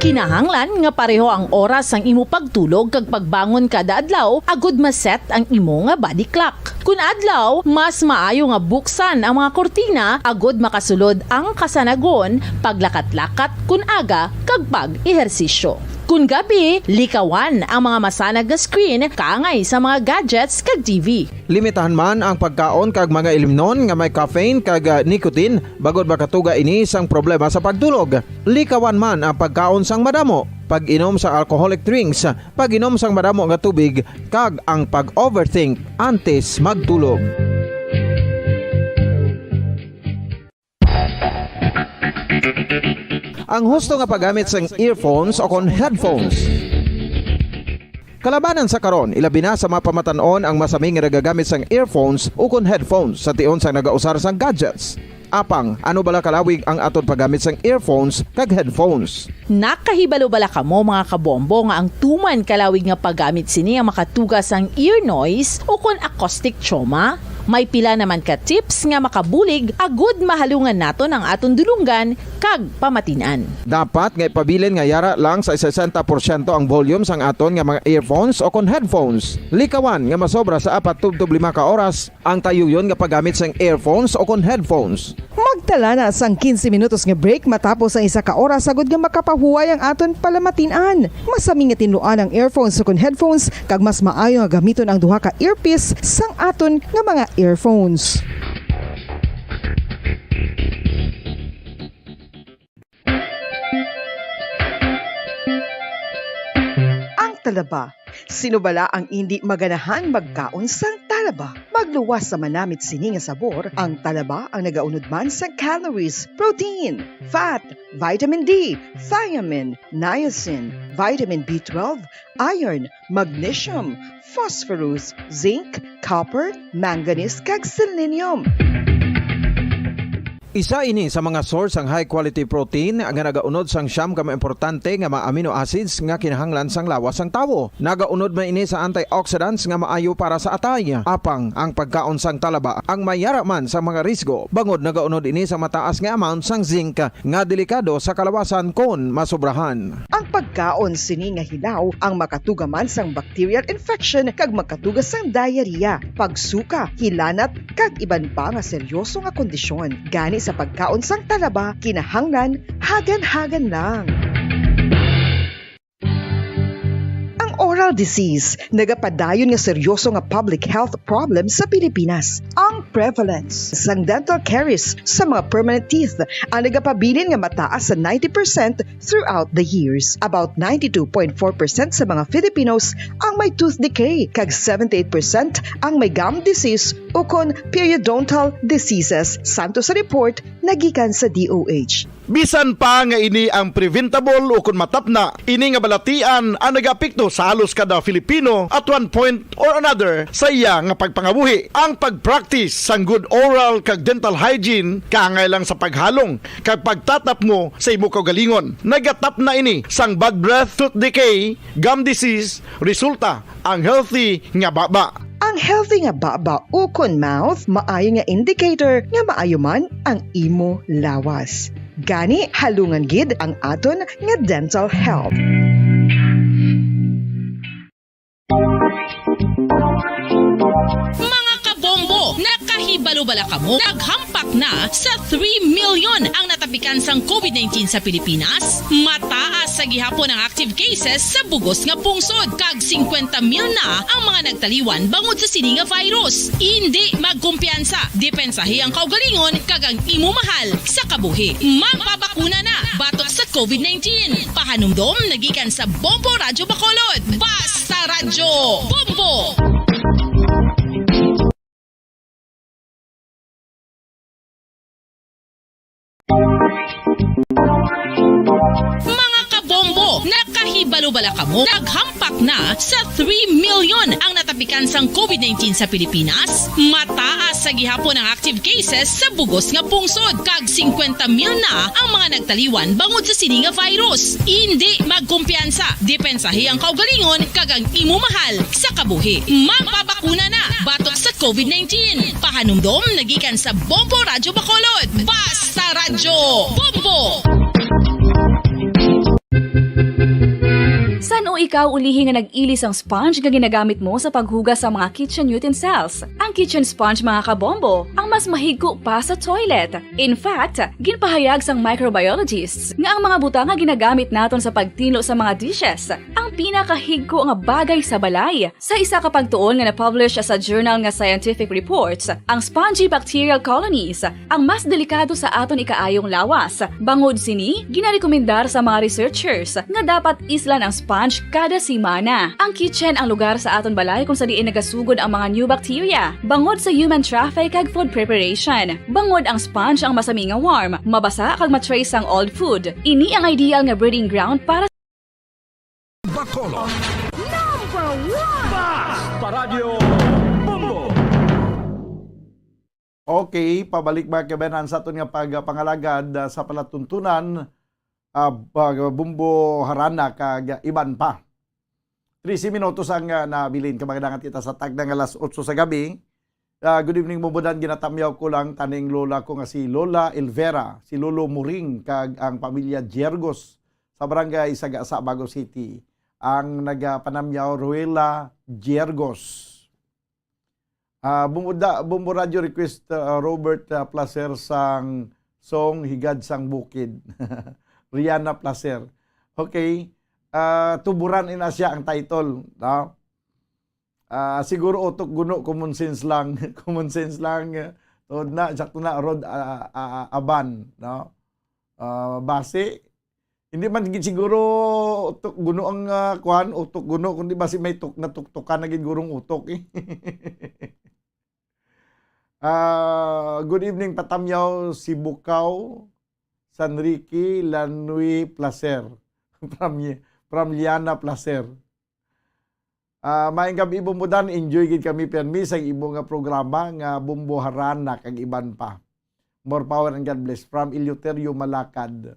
Kinahanglan nga pareho ang oras sang imo pagtulog kag pagbangon kada adlaw agud ma-set ang imo nga body clock. Kun adlaw, mas maayo nga buksan ang mga kurtina agud makasulod ang kasanagon, paglakat-lakat kun aga, kag pag-ehersisyo. Kun gabi, likawan ang mga masanag nga screen kaangay sa mga gadgets kag T V. Limitahan man ang pagkaon kag mga ilimnon nga may caffeine kag, ah, nicotine, bangod makatuga ini sang problema sa pagtulog. Likawan man ang pagkaon sang madamo, pag-inom sa alcoholic drinks, pag-inom sang madamo nga tubig, kag ang pag-overthink antes magtulog. Ang husto nga paggamit sang earphones o kon headphones. Kalabanan sa karon, ilabi na sa mga pamatan-on ang masami nga nagagamit sang earphones o kon headphones sa tion sang nagausar sang gadgets. Apang, ano bala kalawig ang aton paggamit sang earphones kag headphones? Nakahibalo bala kamo, mga kabombo, nga ang tuman kalawig nga paggamit sini ang makatuga sang ear noise o kon acoustic trauma? May pila naman ka tips nga makabulig agud mahalungan naton ang aton dulonggan kag pamatin-an. Dapat nga ipabilin nga yara lang sa sesenta porsyento ang volume sang aton nga mga earphones o kon headphones. Likawan nga masobra sa apat tubtob lima ka oras ang tayuyon nga paggamit sang earphones o kon headphones. Magtala na sang quince minutos nga break matapos ang isa ka oras, agud nga makapahuway ang aton palamatin-an. Masami nga tinluan ang earphones o kon headphones, kag mas maayo nga gamiton ang duha ka earpiece sang aton nga mga earphones. Ang talaba, sino bala ang indi maganahan magkaon sang Talaba. Magluwas sa manamit sini nga sabor, ang talaba ang nagaunod man sang calories, protein, fat, vitamin D, thiamine, niacin, vitamin B twelve, iron, magnesium, phosphorus, zinc, copper, manganese, kag selenium. Isa ini sa mga source sang high quality protein nga nagaunod sang siyam ka mga importante nga mga amino acids nga kinahanglan sang lawas sang tawo. Nagaunod man ini sa antioxidants nga maayo para sa atay. Apang ang pagkaon sang talaba ang mayara man sa mga risgo, bangod nagaunod ini sa mataas nga amount sang zinc nga delikado sa kalawasan kon masobrahan. Ang pagkaon sini nga hilaw ang makatuga man sang bacterial infection kag makatuga sang diarrhea, pagsuka, hilanat, kag iban pa nga seryoso nga kondisyon. Gani sa pagkaon sang talaba, kinahanglan hagan-hagan lang. Ang oral disease nagapadayon nga seryoso nga public health problem sa Pilipinas. Ang prevalence sang dental caries sa mga permanent teeth ang nagapabilin nga mataas sa ninety percent throughout the years. About ninety-two point four percent sa mga Filipinos ang may tooth decay, kag seventy-eight percent ang may gum disease ukon periodontal diseases, santo sa report nagikan sa D O H. Bisan pa nga ini ang preventable ukon matapna, ini nga balatian ang nagaapekto sa halos kada Filipino at one point or another sa iya nga pagpangabuhi. Ang pag-practice sang good oral kag dental hygiene kaangay lang sa paghalong kag pagtatapngo sa imo kaugalingon. Nagatapna ini sang bad breath, tooth decay, gum disease, resulta ang healthy nga baba. Ang healthy nga baba ukon mouth maayo nga indicator nga maayo man ang imo lawas. Gani, halungan gid ang aton nga dental health. Mga kabombo, nakahibalo bala kamo? Naghampak na sa three million ang natapikan sang covid nineteen sa Pilipinas. Mataas sa gihapon ang active cases sa bugos nga pungsod, kag singkwenta mil na ang mga nagtaliwan bangod sa sini nga virus. Indi magkumpiyansa, depensahi ang kaugalingon kag ang imo mahal sa kabuhi. Magpabakuna na batok sa covid nineteen. Pahanumdom nagikan sa Bombo Radyo Bacolod. Basta Radyo Bombo! Mga kabombo, nakahibalo bala kamo? Naghampak na sa three million ang natapikan sang covid nineteen sa Pilipinas. Mataas sa gihapon ang active cases sa bugos nga pungsod, kag singkwenta mil na ang mga nagtaliwan bangod sa sini nga virus. Indi magkumpiyansa, depensahi ang kaugalingon kag ang imo mahal sa kabuhi. Magpabakuna na batok sa covid nineteen. Pahanumdom nagikan sa Bombo Radyo Bacolod. Basta Radyo Bombo! San-o ikaw ulihi nga nag-ili sang sponge nga ginagamit mo sa paghugas sa mga kitchen utensils? Ang kitchen sponge, mga kabombo, ang mas mahigko pa sa toilet. In fact, ginpahayag sang microbiologists nga ang mga butang nga ginagamit naton sa pagtinlo sa mga dishes ang pinakahigko nga bagay sa balay. Sa isa ka pagtuon nga na-publish sa journal nga Scientific Reports, ang spongy bacterial colonies ang mas delikado sa aton ikaayong lawas. Bangod sini, ginarekomendar sa mga researchers nga dapat islan ang sponge kada semana. Ang kitchen ang lugar sa aton balay kung sa diin nagasugod ang mga new bacteria, bangod sa human traffic kag food preparation. Bangod ang sponge ang masami nga warm, mabasa kag ma-trace ang old food. Ini ang ideal nga breeding ground para Bacolod. Number one! Basta Radyo Bombo! Okay, pabalik, mga kabayan, sa aton nga pagpangalagad, ah, sa palatuntunan, ah, pag-, Bombo Harana kag iban pa. Trese minutos ang, ah, nabilin. Kamadangat kita sa tagna nga alas otso sa gabi. Ah, good evening, Bombo Dan. Ginatamyaw ko lang taning lola ko nga si Lola Elvera, si Lolo Muring, kag ang pamilya Jergos sa barangay Sagasa, Bago City. Ang nagapanamyaw, Ruela Jergos. Ah, Bombo Da-, Bombo Radyo request, ah, Robert, ah, Placer sang song Higad sang Bukid. Rihanna Placer. Okay. Ah, Tuburan in Asia ang title, no? Ah, siguro Utok Guno, common sense lang. Common sense lang. Tuod na, sakto na, Rod, ah, ah, ah, Aban, no? Ah, basi, hindi man gid siguro Utok Guno ang, ah, kuan, Utok Guno, kundi basi may tuk-, natuktukan na gid gurong utok, eh. Ah, good evening, Patamyaw, Sibukaw, San Ricky, Lanui, Placer. From, from Liana, Placer. Ah, maayong gab-i, Bumbudan. Enjoy gid kami pirmi sa imo nga programa nga Bumbuharana kag iban pa. More power and God bless. From Eleuterio, Malacad.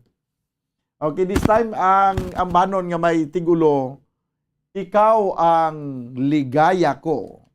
Okay, this time, ang ambanon nga may tigulo, Ikaw ang Ligaya Ko.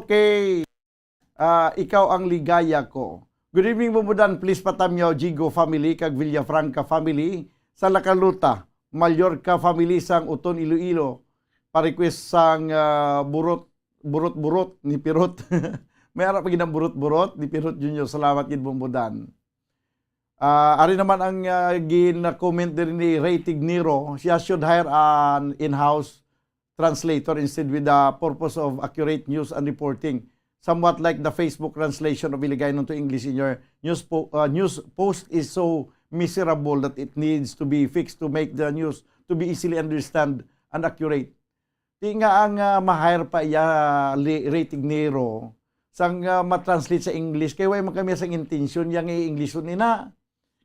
Okay. Ah, Ikaw ang Ligaya Ko. Good evening, Bumbudan. Please patamyaw Jigo family kag Villafranca family sa Lakaluta, Mallorca family sang Uton, Iloilo. Pa-request sang, ah, burot, burot-burot ni Pirot. May ara pa gid ang burot-burot ni Pirot Junior. Salamat gid, Bumbudan. Ah, ari naman ang, ah, gin-comment diri ni Ray Tignero. Siya should hire an in-house translator instead with the purpose of accurate news and reporting. Somewhat like the Facebook translation of Hiligaynon to English in your news po-, uh, news post is so miserable that it needs to be fixed to make the news to be easily understand and accurate. Di nga ang, ah, ma-hire pa iya, li-, Ray Tignero, sang, ah, ma-translate sa English, kay way man kami sang intensyon yang i-Englishon ina.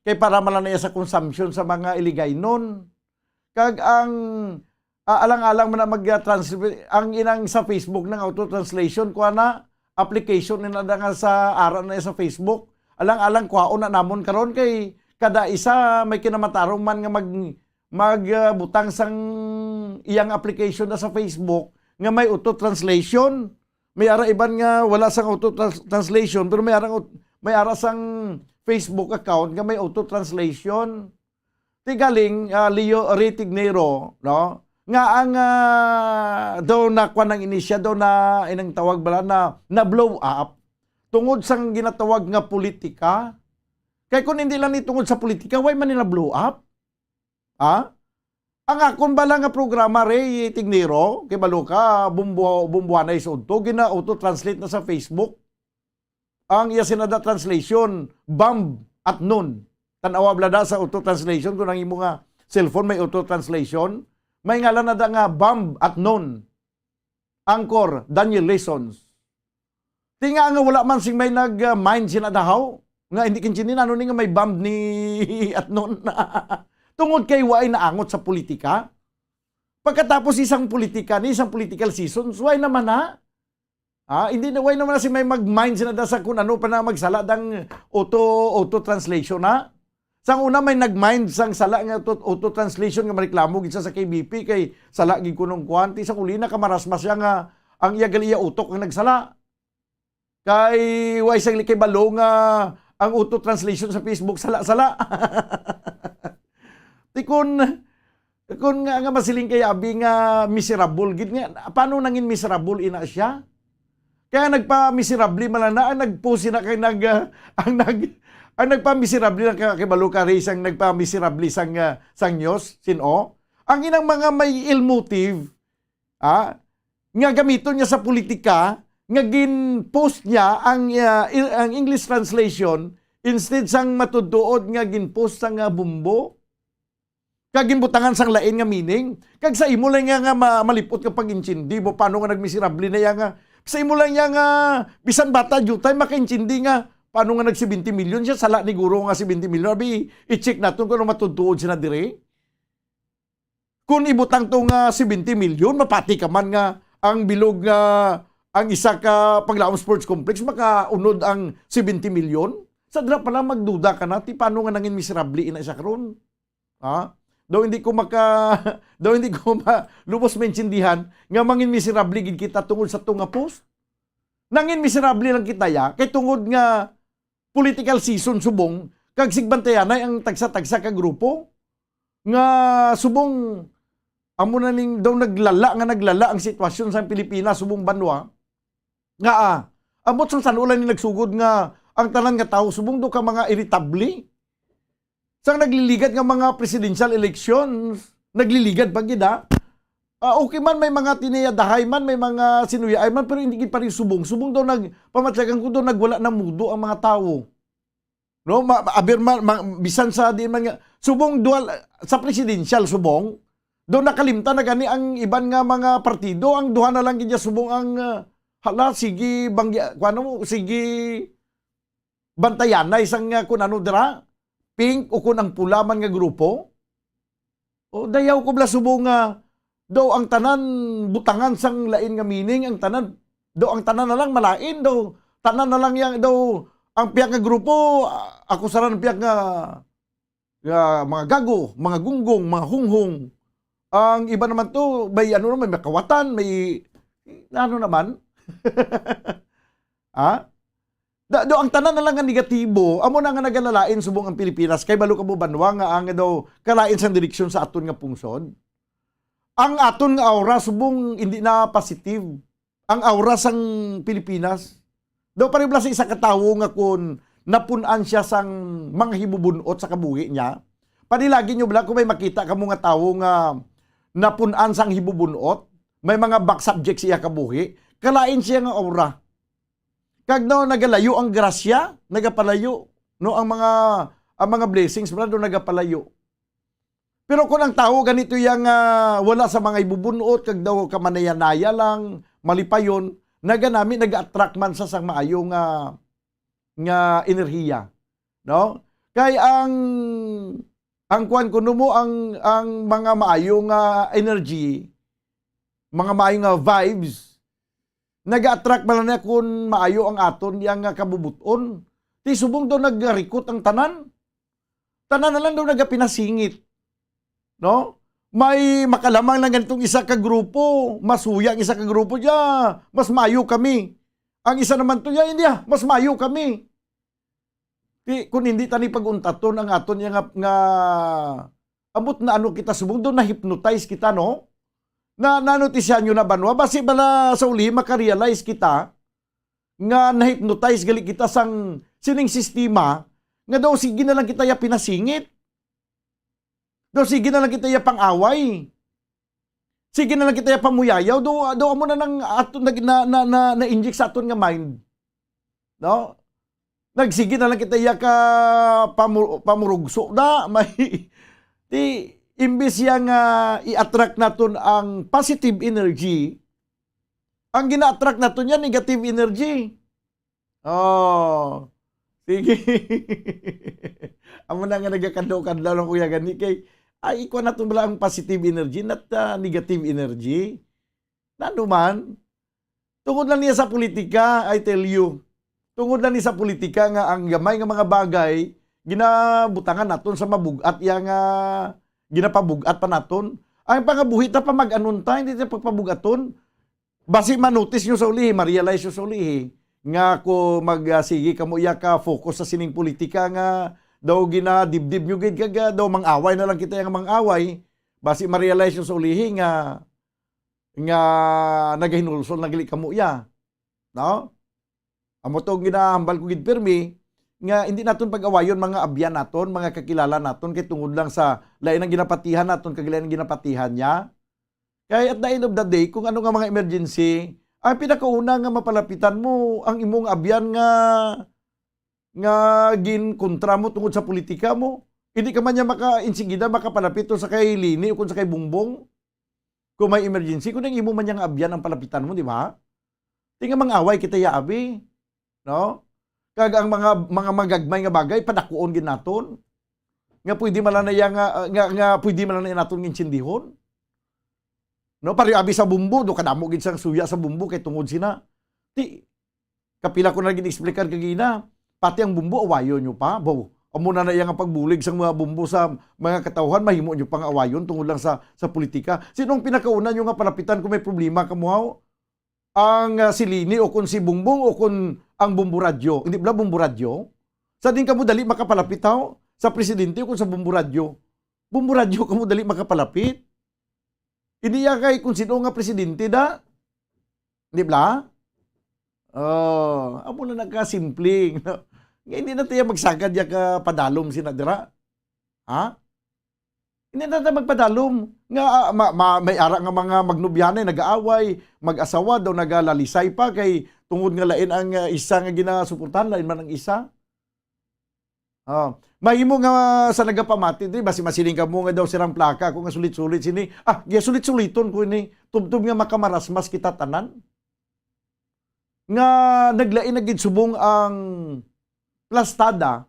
Kay para man lang na iya sa consumption sa mga Hiligaynon. Kag ang, ah, alang-alang man na mag, ah, transfer, ang inang sa Facebook nang auto translation, kuha na, application nila na nga sa ara na sa Facebook. Alang-alang kwaon na namon karon kay kada isa may kinamatarong man nga mag, mag, ah, butang sang iyang application na sa Facebook nga may auto translation. May ara iban nga wala sang auto trans-, translation, pero may ara, may ara sang Facebook account nga may auto translation. Ti galing, ah, Leo Rey Tignero, no? Nga ang, ah, daw na kwan ang inisya, daw na inang tawag bala na, na blow up tungod sang ginatawag nga politika. Kay kung hindi lang ni tungod sa politika, why man nila blow up? Ha? Ang akon bala nga programa, Rey Tignero, kay balo ka, bumbu-, bumbuanay sa udto, gina-auto-translate na sa Facebook. Ang iya sinada translation, bomb at noon. Tan-awa bala da sa auto translation kung ang imo nga cellphone may auto translation, may ngalan na da nga bomb at noon. Anchor, Daniel Lessons. Ti nga nga wala man sing may nag, ah, mind sina dahaw, nga hindi kintindi ano ni nga may bomb ni at noon. Tungod kay waay naangot sa politika. Pagkatapos isang politika ni isang political seasons, why naman na? Ah, hindi na, why naman na si may mag-mind sina da sa kung ano pa na magsala dang auto, auto translation, ha? Sang una may nag-mind sang sala nga auto, auto translation nga mareklamo gid sa, sa K B P kay sala gid kunong kuwan. Ti sa uli na kamarasmas siya nga ang iya gali iya utok ang nagsala. Kay why sang kay balo nga ang auto translation sa Facebook sala-sala. Ti kun, kun nga, nga masiling kay abi nga miserable gid nga, paano nangin miserable ina siya? Kaya nagpa-miserable man lang na ang nag-post sina kay nag, ah, ang nag, ang nagpa-miserable lang kay, kay balo ka, Rey, sang nagpa-miserable sang, ah, sang news, sin-o? Ang inang mga may ill motive, ah, nga gamiton niya sa politika, nga gin-post niya ang, ah, il-, ang English translation instead sang matudtuod nga gin-post sang, ah, bumbo. Kag ginbutangan sang lain nga meaning. Kag sa imo lang nga, nga ma-, malipot nga pag-intindi mo, paano nga nagmiserable na iya nga, sa imo lang iya nga, bisan bata, jutay, makaintindi nga, paano nga nag seventy million siya, sala ni guro nga seventy million. Abi, i-check naton kung ano matudtuod sina diri. Kung ibutang to nga seventy million, mapati ka man nga ang bilog nga ang isa ka Paglaom Sports Complex makaunod ang seventy million. Sa dira pa lang magduda ka na, ti paano nga nangin miserable ina siya karon? Ha? Daw hindi ko maka, daw hindi ko ma-, lubos maintindihan nga mangin miserable gid kita tungod sa to nga post. Nangin miserable lang kita ya, kay tungod nga political season subong, kag sigbantayanay ang tagsa-tagsa ka grupo, nga subong amo na ning daw naglala nga naglala ang sitwasyon sa Pilipinas subong banwa, nga, ah, ambot sang san-o lang ni nagsugod nga ang tanan nga tawo subong do ka mga iritable. Sang nagliligad nga mga presidential elections, nagliligad pa gid, ha? Ah, okay man, may mga tiniyadahay man, may mga sinuyaay man, pero hindi gid pa rin subong. Subong daw nag-, pamatyagan ko daw nagwala na mudo ang mga tawo. No, ma-, ma-, aber man, ma-, bisan sa di man nga, subong dual, sa presidential, subong, daw nakalimtan na gani ang iban nga mga partido, ang duha na lang gid subong ang, ah, hala, sige, banggi-, kuwan mo, sige, bantayanay sang, ah, kun ano dira, pink o kun ang pula man nga grupo. O, dayaw ko bala subong nga, daw ang tanan butangan sang lain nga meaning, ang tanan, daw ang tanan na lang malain, daw tanan na lang yang, daw ang piyak nga grupo, ah, akusaran ang piyak nga, nga mga gago, mga gunggong, mga hunghong. Ang iba naman to, may ano naman, may makawatan, may ano naman. Ha? Da, do, ang tanan na lang nga negatibo, amo na nga nagalalain subong ang Pilipinas, kay balo ka mo banwa nga ang daw kalain sang direksyon sa aton nga pungsod. Ang aton nga aura subong hindi na positive. Ang aura sang Pilipinas. Daw pareho bala sa isa ka tawo nga kun napun-an siya sang mga hibubun-ot sa kabuhi niya. Panilagi nyo bala kung may makita kamo nga tawo nga napun-an sang hibubun-ot, may mga back subject sa iya kabuhi, kalain siya nga aura. Kag no, nagalayo ang grasya, nagapalayo, no, ang mga, ang mga blessings, bala, do nagapalayo. Pero kung ang tawo ganito yang, ah, wala sa mga ibubunot, kag daw kamanayanaya lang, malipayon, naganami nag-attract man sa sang maayo nga, nga enerhiya, no? Kay ang, ang kuwan kuno mo, ang, ang mga maayo nga energy, mga maayo nga vibes, naga-attract man lang niya kun maayo ang aton yang nga kabubuton. Ti subong daw nagarikot ang tanan. Tanan na lang daw nagapinasingit. No? May makalamang lang ganitong isa ka grupo, masuya ang isa ka grupo, "Ya, mas mayo kami." Ang isa naman to, "Ya, hindi, ah, mas mayo kami." Ti, kung hindi tani pag-untaton ang aton ya nga, nga ambot na ano kita subong, daw na-hypnotize kita, no? Na, nanotisyahan nyo na, banwa? Basi bala sa uli, makarealize kita nga na-hypnotize gali kita sang sining sistema nga daw sige na lang kita ya pinasingit. Daw sige na lang kita ya pang-away. Sige na lang kita ya pamuyayaw. Daw, daw amo na nang ato nag-, na, na, na, na-inject sa aton nga mind. No? Nagsige na lang kita ya ka pamu-, pamurugso na. May, ti, imbis ya nga i-attract naton ang positive energy, ang gina-attract naton yan, negative energy. Oh, sige. Amo na nga nagakadlaw-kadlaw lang, kuya, gani kay, ay, ikuha naton bala ang positive energy, not, ah, negative energy. Nano man, tungod lang niya sa politika, I tell you. Tungod lang ni sa politika nga ang gamay nga mga bagay, ginabutangan naton sa mabug-at iya nga ginapabug-at pa naton. Ang pangabuhi ta pa mag-anon ta, hindi ta pagpabug-aton. Basi ma-notice nyo sa ulihi, ma-realize nyo sa ulihi, nga kung mag, ah, sige kamo iya ka focus sa sining politika nga daw ginadibdib nyo gid, kag, ah, daw mang-away na lang kita yang mang-away, basi ma-realize nyo sa ulihi nga, nga nagahinulsol na gali kamo iya. No? Amo to ang ginahambal ko gid pirmi, nga hindi naton pag-awayon mga abyan naton, mga kakilala naton, kay tungod lang sa lain ang ginapatihan naton kag lain ang ginapatihan niya. Kay at the end of the day, kung ano nga mga emergency, ang pinakauna nga mapalapitan mo ang imong abyan nga, nga ginkontra mo tungod sa politika mo. Hindi ka man niya maka-, insigida makapalapit to sa kay Leni o kung sa kay Bongbong. Kung may emergency, kung ang imo man niyang abyan ang palapitan mo, di ba? Ti nga mang-away kita ya, abi. No? Kag ang mga, mga magagmay nga bagay, padakuon gid naton. Nga pwede man lang na iya nga, nga, nga pwede man lang na naton intindihon. No? Pareho abi sa Bombo, do kadamo gid sang suya sa Bombo kay tungod sina. Ti, kapila ko na gid explicar kagina, pati ang Bombo, awayon nyo pa. Baw, amo na na iya nga pagbulig sang mga Bombo sa mga katawhan, mahimo nyo pang awayon tungod lang sa, sa politika. Sino ang pinakauna nyo nga palapitan kung may problema kamo, haw? Ang, ah, si Leni o kung si Bongbong o kung ang Bombo Radyo? Hindi bala Bombo Radyo? Sa din kamo dali makapalapit, haw? Sa presidente o kung sa Bombo Radyo? Bombo Radyo kamo dali makapalapit? Hindi ya kay kung sino nga presidente da? Di bala? Oh, amo na nagkasimple, no? Nga hindi na tayo magsagad ya ka padalom sina dira. Ha? Hindi na tayo magpadalom. Nga, ah, ma-, ma-, may ara nga mga magnobyanay, nag-aaway, mag-asawa daw, nagalalisay pa kay tungod nga lain ang, ah, isa nga ginasuportahan, lain man ang isa. Oh, mahimo nga sa nagapamati diri, basi masiling kamo nga daw sirang plaka ko nga sulit-sulit sini. Ah, gisulit-suliton ko ini. Tubtob nga makamarasmas kita tanan. Nga naglain na gid subong ang plastada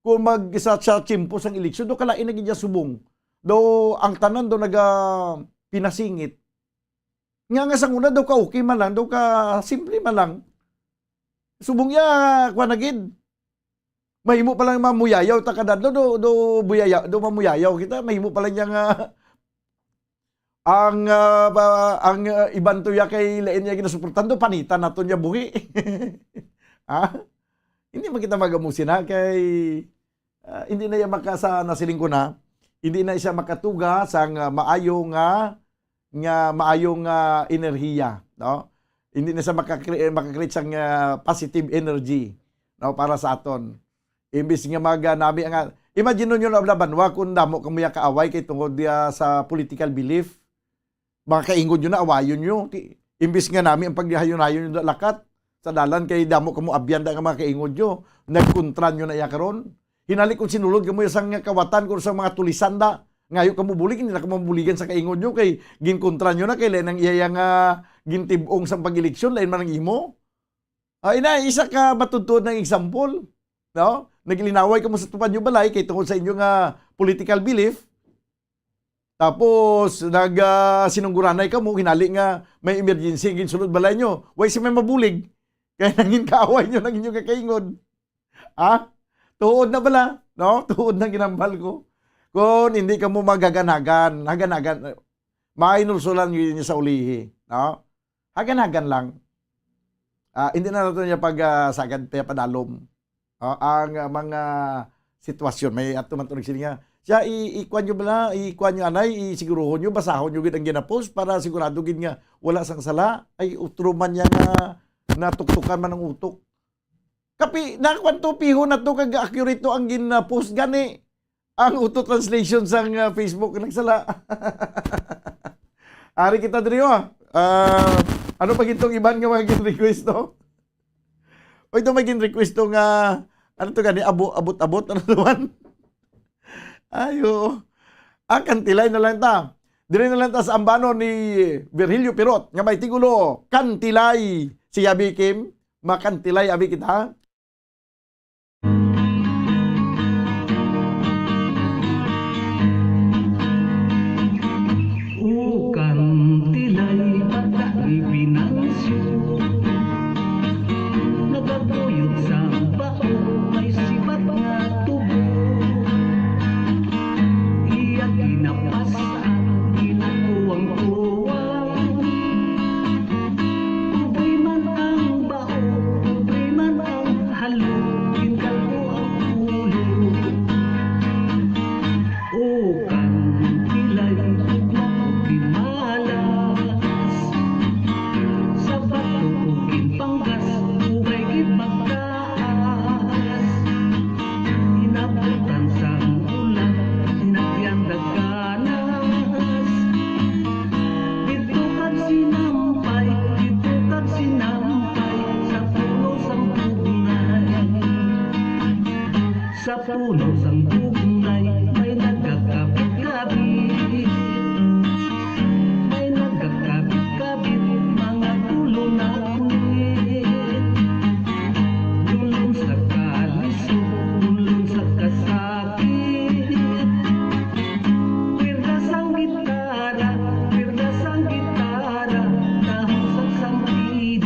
kung mag sa, sa tiyempo sang eleksyon, do kalain na gid niya subong. Do ang tanan do naga pinasingit. Nga, nga sang una daw ka okay man lang, daw ka simple man lang. Subong iya, kuwan na gid. Mahimo pa lang mamuyayaw ta kada adlaw, do, do buyaya-, do mamuyayaw kita, mahimo pa lang niya nga ang, ah, ba, ang, ah, iban to ya kay lain niya ginasuportahan, do panitan naton niya buhi. Ha? Hindi man kita magamusin, ha, kay, ah, hindi na iya maka-, sa nasiling ko na, hindi na siya makatuga sang, ah, maayo nga, nga maayo nga enerhiya, no? Hindi na siya makakre-, makakreate sang, ah, positive energy, no, para sa aton. Imbis nga mag, ah, nami nga, imagine ninyo na, banwa, kung damo kamo ya kaaway kay tungod, ah, sa political belief, mga kaingod nyo na, awayon nyo. Ti-, imbis nga nami ang paghayon-hayon nyo lakat sa dalan kay damo kamo abyan da nga mga kaingod nyo. Nagkontra nyo na iya karon. Hinali kung sinulod kamo sang kawatan kung sa mga tulisan da. Ngayo kamo bulig, hindi na kamo buligan sa kaingod nyo kay ginkontra nyo na kay lain ang iya nga gintib-ong sa pag-eleksyon, lain man ang imo. Ah, ina, isa ka matutuod ng example, no? Naglinaway kamo sa tupad nyo balay kay tungod sa inyo nga political belief, tapos nag, ah, sinungguranay kamo, hinali nga may emergency ang ginsulod balay nyo. Way si may mabulig. Kaya nangin kaaway nyo nang inyo kakaingon. Ha? Tuod na bala, no? Tuod na ginambal ko. Kung hindi ka mo maghaganagan, haganagan, minor so lang yun sa ulihi, no? Haganagan lang. Ah, hindi na nato niya pag, ah, sagad, kaya padalom. Ah, ang, ah, mga sitwasyon, may ato man to nagsili nga, siya, i-, ikuan nyo bala, ikuan nyo anay, isiguruhon nyo, basahon nyo gid ang ginapost para sigurado gid nga wala sang sala, ay utro man niya nga natuktukan man ang utok. Kapi, nakuan to, pihon na to, kag accurate to ang gin-post gani. Ang auto translation sang, ah, Facebook nagsala. Ari kita diri, oh. Ah, ano pa gitong iban nga mga gin-request to? Oy, ito may gin-request to nga, ano to gani, abo-, abot-abot, ano naman? Ay, oo. Ah, kantilay na lang ta. Diri na lang ta sa ambanon ni Virgilio Pirot nga may tigulo, Kantilay. Si Abi Kim, makantilay abi kita. Ukan tilay pagka ni Venancio, nagaguyod sa bao may sibat nga tubo. Iya ginapas-an, ginakuwang-kuwang. Pobre man ang bao, pobre man ang halog, gindalko ang ulo. O kantilay, tugma ko di malas. Sa bato ko ginpanggas, ubay gid magtaas. Inabutan sang ulan, sinakyan dagkanas. Dito kag sinampay, dito kag sinampay, sa puno sang bugnay. Sa puno sang bugnay, may nagakabit-kabit. May nagakabit-kabit, mga tulon-aknit. Tulon sa kalisod, tulon sa kasakit. Kwirda sang gitara, kwirda sang gitara, dahon sang sangkili.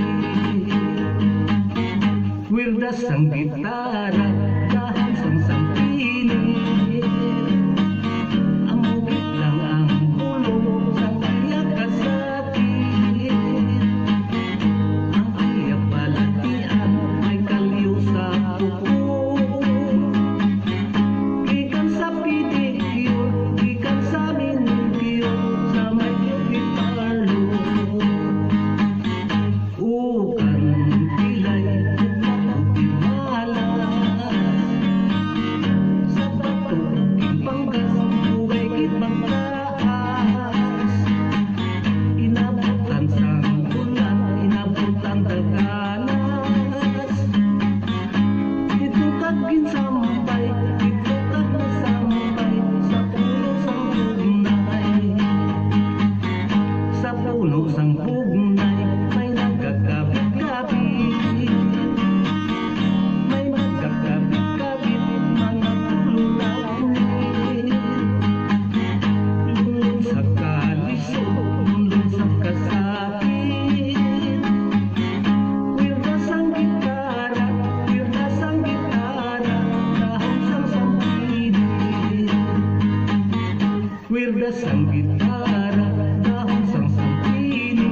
Kwirda sang gitara, dahon sang sangkili. Amo gid lang ang bulong sang iya kasakit. Ang iya balatian may kalyo sa tuko. Gikan sa pedicure, gikan sa manicure, sa may beauty parlor. O kantilay, tugma ko di malas. Sa bato ko ginpanggas, ubay gid magtaas. Inabutan sang ulan, inabutan dagkanas. Dito kag ginsampay, dito kag nasampay, sa puno sang bugnay. Sa puno sang bugnay, may nagakabit-kabit. May nagakabit-kabit, mga tulon-aknit. Lunlon sa kalisod, lunlon sa kasakit. Kwirda sang gitara, kwirda sang gitara, dahon sang sangkili. Kwirda sang gitara, dahon sang sangkili.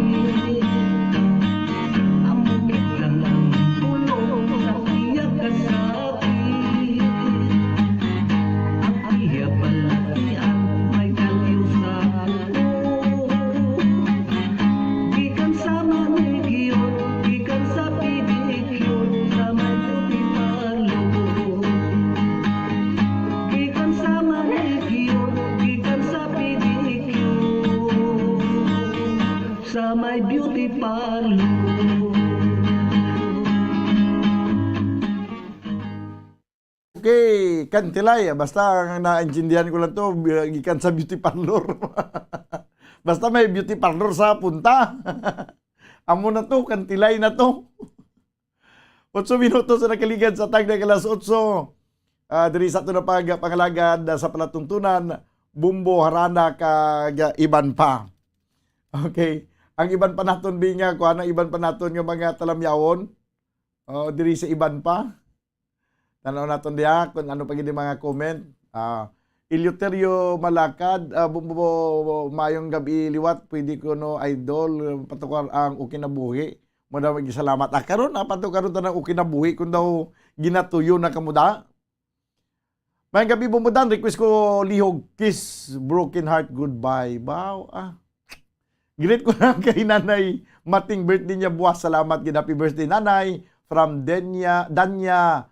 Amo gid lang ang bulong sa iya kasakit. Ang iya balatian may kalyo sa tuko. Gikan sa manicure, gikan sa pedicure, sa may beauty parlor. Gikan sa manicure, gikan sa pedicure, sa may beauty parlor. Okay, kantilay. Basta ang naintindihan ko lang to, bi-, gikan sa beauty parlor. Basta may beauty parlor sa punta. Amo na to, kantilay na to. Otso minutos na nakaligad sa tagna ka alas otso. Ah, diri sa ato na pag-, pangalagad, ah, sa palatuntunan, Bumbo, Harana, kag, ah, iban pa. Okay. Ang iban pa naton, bi nga, kuha na iban pa naton nga mga talamyawon. Oh, diri sa iban pa. Tanaw naton diha kung ano pa gid ang mga comment. Ah, Eleuterio Malakad, ah, bu-, bu-, bu-, maayong gabi liwat. Pwede ko, no, idol, patukar ang Okay na Buhi. Mo daw magsalamat. Ah, karon, ah, patukar ta ng Okay na Buhi kung daw ginatuyo na kamo da. Mayong gabi, Bumbudan. Request ko lihog, Kiss Broken Heart Goodbye. Baw, ah. Greet ko lang kay Nanay Mating, birthday niya buwas. Salamat gid. Happy birthday, Nanay. From Denya, Danya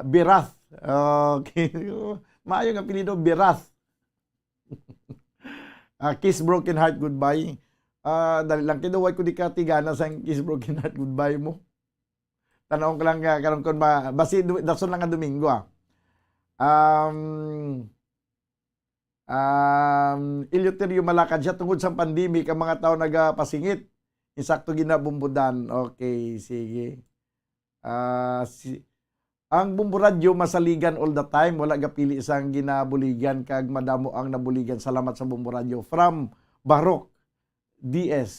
Birath. Okay. Maayo nga apelyido, Birath. Ah, Kiss Broken Heart Goodbye. Ah, dali lang, kay daw way ko di katigana sa Kiss Broken Heart Goodbye mo. Tanaw ko lang, ah, karon kon ma-, basi du-, dason lang nga Domingo, ah. Um, um, Eleuterio Malakad siya, tungod sa pandemic, ang mga tao nagapasingit. Insakto ginabumbudan. Okay, sige. Ah, si, ang Bumbo Radyo masaligan all the time, wala gapili sang ginabuligan kag madamo ang nabuligan. Salamat sa Bumbo Radyo. From Barok D S.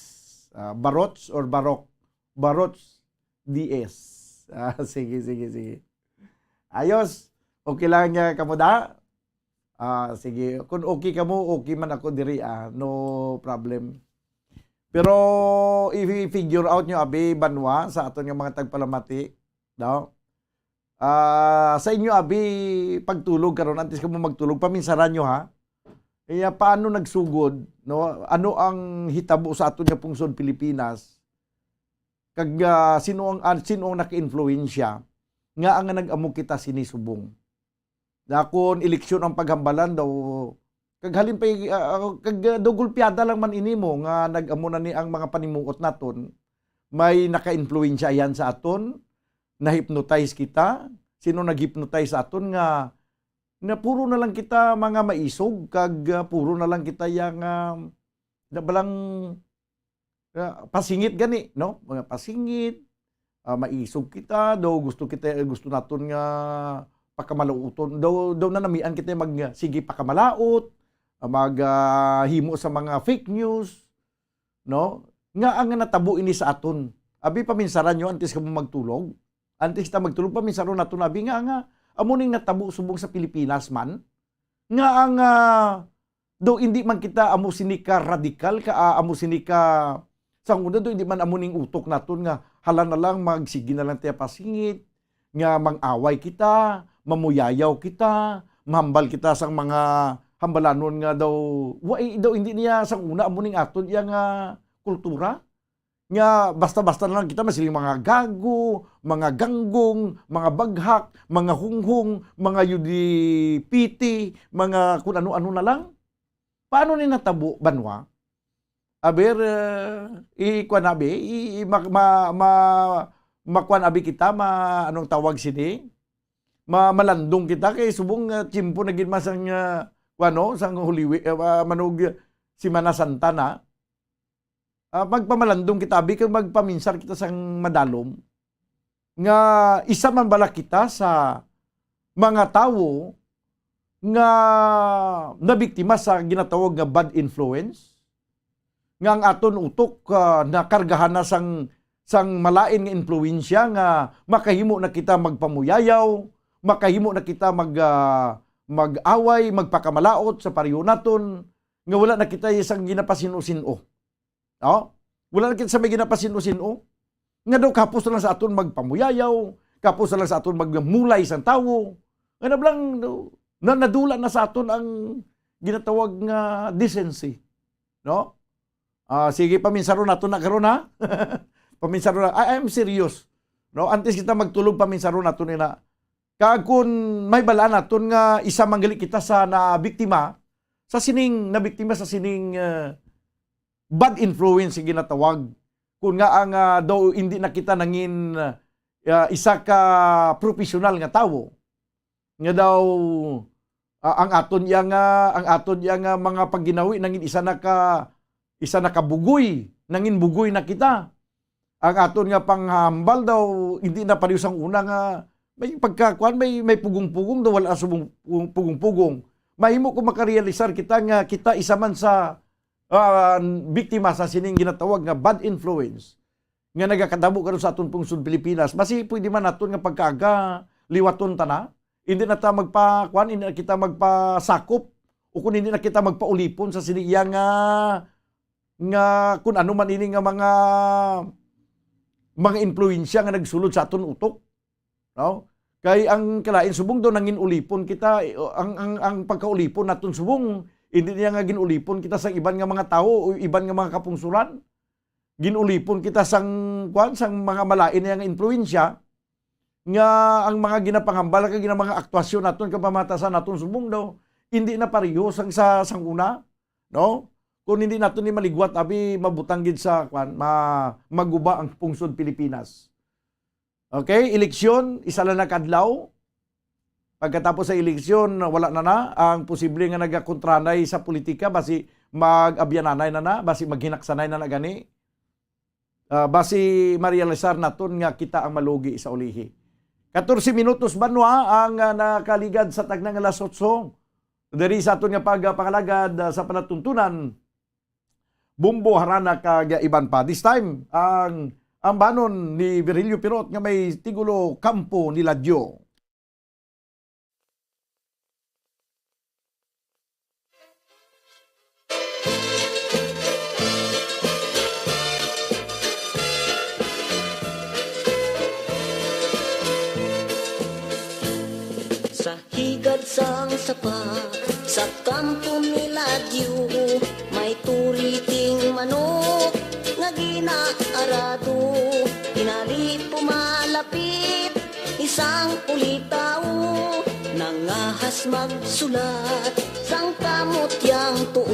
Ah, Barots or Barok? Barots D S. Ah, sige, sige, sige. Ayos. Okay lang niya kamo da? Ah, sige. Kung okay kamo, okay man ako diri, ah. No problem. Pero i-figure out nyo, abi, banwa, sa aton nga mga tagpalamati, no? Ah, sa inyo, abi, pagtulog karon, antes kamo magtulog, paminsaran nyo, ha? Iya, paano nagsugod, no? Ano ang hitabo sa aton nga pungsod Pilipinas? Kag, ah, sino ang, ah, sino ang naka-influensya nga ang nag-amo kita sini subong? Dakon eleksyon ang paghambalan daw. Kag halin pa, ah, ah, kag, ah, daw gulpiada lang man ini mo nga nag-amo na ni ang mga panimuot naton. May naka-influensya yan sa aton. Na-hypnotize kita. Sino nag-hypnotize sa aton nga, nga puro na lang kita mga maisog kag, ah, puro na lang kita yang, ah, na balang, ah, pasingit gani, no? Mga pasingit, ah, maisog kita, daw gusto kita, gusto naton nga pakamalaoton, daw, daw nanamian kita mag, sige, pakamalaot, ah, mag, ah, himo sa mga fake news, no? Nga ang natabo ini sa aton. Abi, paminsaran nyo antes kamo magtulog. Antes kita magtulog, paminsaron naton, abi, nga, nga amo ning natabo subong sa Pilipinas man. Nga ang, ah, do hindi man kita amo sini ka radikal, ka, ah, amo sini ka, sa una do hindi man amo ning utok naton nga hala na lang, magsige na lang tayo pasingit, nga mang-away kita, mamuyayaw kita, mahambal kita sang mga hambalanon nga daw, wa, eh, daw hindi niya sang una amo ning aton iya nga kultura. Nga basta-basta na lang kita masiling mga gago, mga ganggong, mga baghak, mga hunghong, mga yudipiti, mga kun ano-ano na lang. Paano ni natabo, banwa? Aber, eh, ikuan abi, i, i, ma, ma, ma, makuan abi kita, ma, anong tawag sini? Ma, malandong kita kay subong, ah, tiyempo na gid man sang, ah, kuan, no, sang Holy Week, eh, ah, manog Semana Santa na. Ah, magpamalandong kita, abi, kag magpaminsar kita sang madalom nga isa man bala kita sa mga tawo nga nabiktima sa ginatawag nga bad influence, nga ang aton utok, ah, nakargahan na sang, sang malain nga impluwensya nga makahimo na kita magpamuyayaw, makahimo na kita mag, ah, mag-away, magpakamalaot sa pareho naton, nga wala na kita sang ginapasin-o-sin-o. No? Wala na kita sa may ginapasin-o-sin-o. Nga daw kapos na lang sa aton magpamuyayaw, kapos na lang sa aton magmulay sang tawo. Nga na lang, no, na nadula na sa aton ang ginatawag nga decency. No? Ah, sige, paminsaron nato na karon, ha? Paminsaron na. I, I'm serious. No, antes kita magtulog, paminsaron nato nila. Kag kun may balaan naton nga isa man gali kita sa nabiktima sa sining, nabiktima sa sining, eh, bad influence nga ginatawag. Kun nga ang, ah, daw hindi na kita nangin, ah, isa ka professional nga tawo, nga daw, ah, ang aton iya nga, ang aton iya nga mga pagginawi nangin isa na ka, isa na ka bugoy, nangin bugoy na kita. Ang aton nga panghambal daw, hindi na pareho sang una nga may pagkakuan, may, may pugong-pugong, daw wala na subong pugong-pugong. Mahimo ko makarealisar kita nga kita isa man sa, ah, biktima sa sining ginatawag nga bad influence nga nagakatabo karon sa aton pungsod Pilipinas. Basi pwede man naton nga pagkaaga, liwaton ta na. Hindi na ta magpa-, kuwan, hindi na kita magpasakop, o kung hindi na kita magpaulipon sa sini iya nga, nga kung ano man ini nga mga, mga impluwensya nga nagsulod sa aton utok, no? Kay ang kalain subong daw nangin ulipon kita, ang, ang, ang pagkaulipon naton subong, hindi niya nga ginulipon kita sa iban nga mga tawo o iban nga mga kapungsuran. Ginulipon kita sang, kuwan, sang mga malain niya nga impluwensya, nga ang mga ginapangambal kag ang mga aktwasyon naton kag pamatasan naton subong daw hindi na pareho sang sa, sang una, no? Kung hindi naton ni maligwat, abi, mabutang gid sa, kuwan, ma-, maguba ang pungsod Pilipinas. Okay, eleksyon, isa lang na kadlaw. Pagkatapos sa eleksyon, wala na na. Ang posible nga nagakontranay sa politika, basi mag-abyananay na na, basi maghinaksanay na na gani. Ah, basi ma-realisar naton nga kita ang malugi sa ulihi. Katorse minutos, banwa, ang, ah, nakaligad sa tagna nga alas otso. Diri sa aton nga pagpangalagad, ah, sa palatuntunan, Bumbo, Harana, kag iban pa. This time, ang, ang banon ni Virgilio Pirot nga may titulo, Kampo ni Ladyo. Sa higad sang sapa, sa kampo ni Ladyo, may turiting manok nga ginaarado. Tinali pumalapit isang ulitaw, nangahas magsulat sang kamot yang tuo.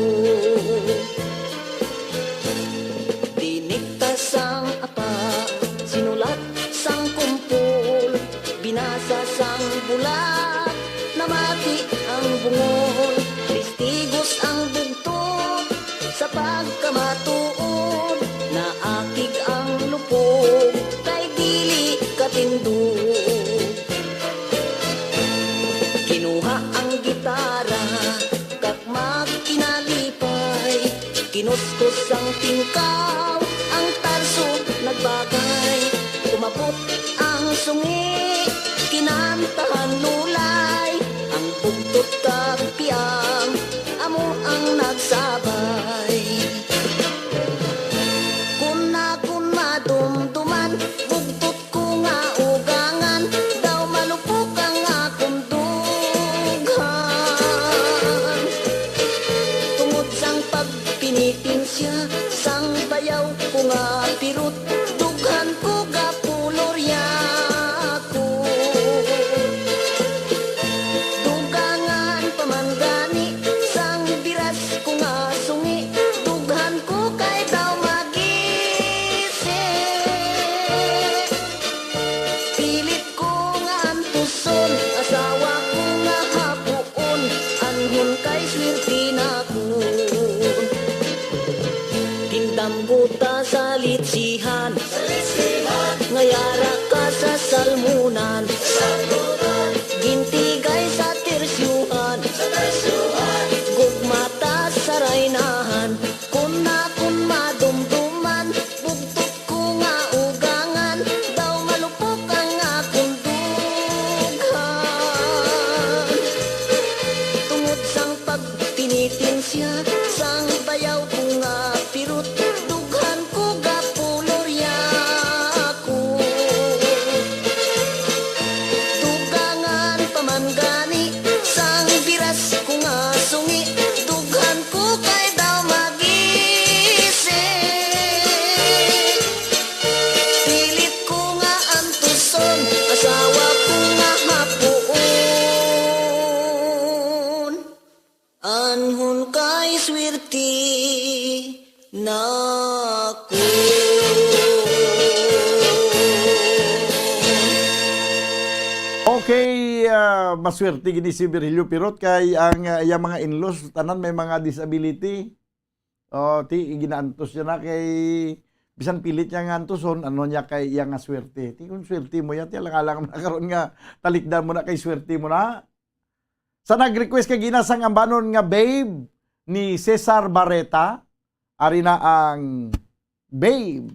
Dinikta sang apa, sinulat sang kumpol, binasa sang bulat, namati ang bungol, testigos ang bugtod, sa pagkamatuod, naakig ang lupog, kay dili katindog. Kinuha ang gitara, kag magkinalipay, kinuskus ang tingkaw, ang tarso nagbagay. Umabot ang sungi, kinantahan lulay, ang bugtot kag piang, amo ang nagsabay. Kun akon madumduman, bugtot ko nga ugangan, daw malupok ang akon dughan. Tungod sang pagpinitensya sang bayaw ko nga pirot, dughan ko gapulorya ko. Dugangan pa man gani sang biras ko nga sungi, dughan ko kay daw magisi. Pilit ko nga antuson, asawa ko nga hapuon, anhon kay swerte nakon. Tindamgo ta sa litsihan, nga yara ka sa salmonan. Gintigay sa tersyuhan, gugma ta sa raynahan. Kun akon madumduman, bugtot ko nga ugangan, daw malupok ang akon dughan. Tungod sang pagpinitensya sang bayaw ko nga pirot, dughan ko gapulorya ko. Dugangan pa man gani sang biras ko nga sungi, dughan ko kay daw magisi. Pilit ko nga antuson, asawa ko nga hapuon, anhon kay swerte nakon. Okay, ah, maswerte gini si Virgilio Pirot kay ang, ah, iyang mga in-laws tanan may mga disability. Oh, ti, ginaantos niya na kay bisan pilit niya nga antuson, ano niya kay iya nga swerte. Ti, kung swerte mo yan, ti, alang-alang na karon nga talikdan mo na kay swerte mo na. Sa nag-request kay gina sang ambanon nga Babe ni Cesar Barreta, ari na ang Babe.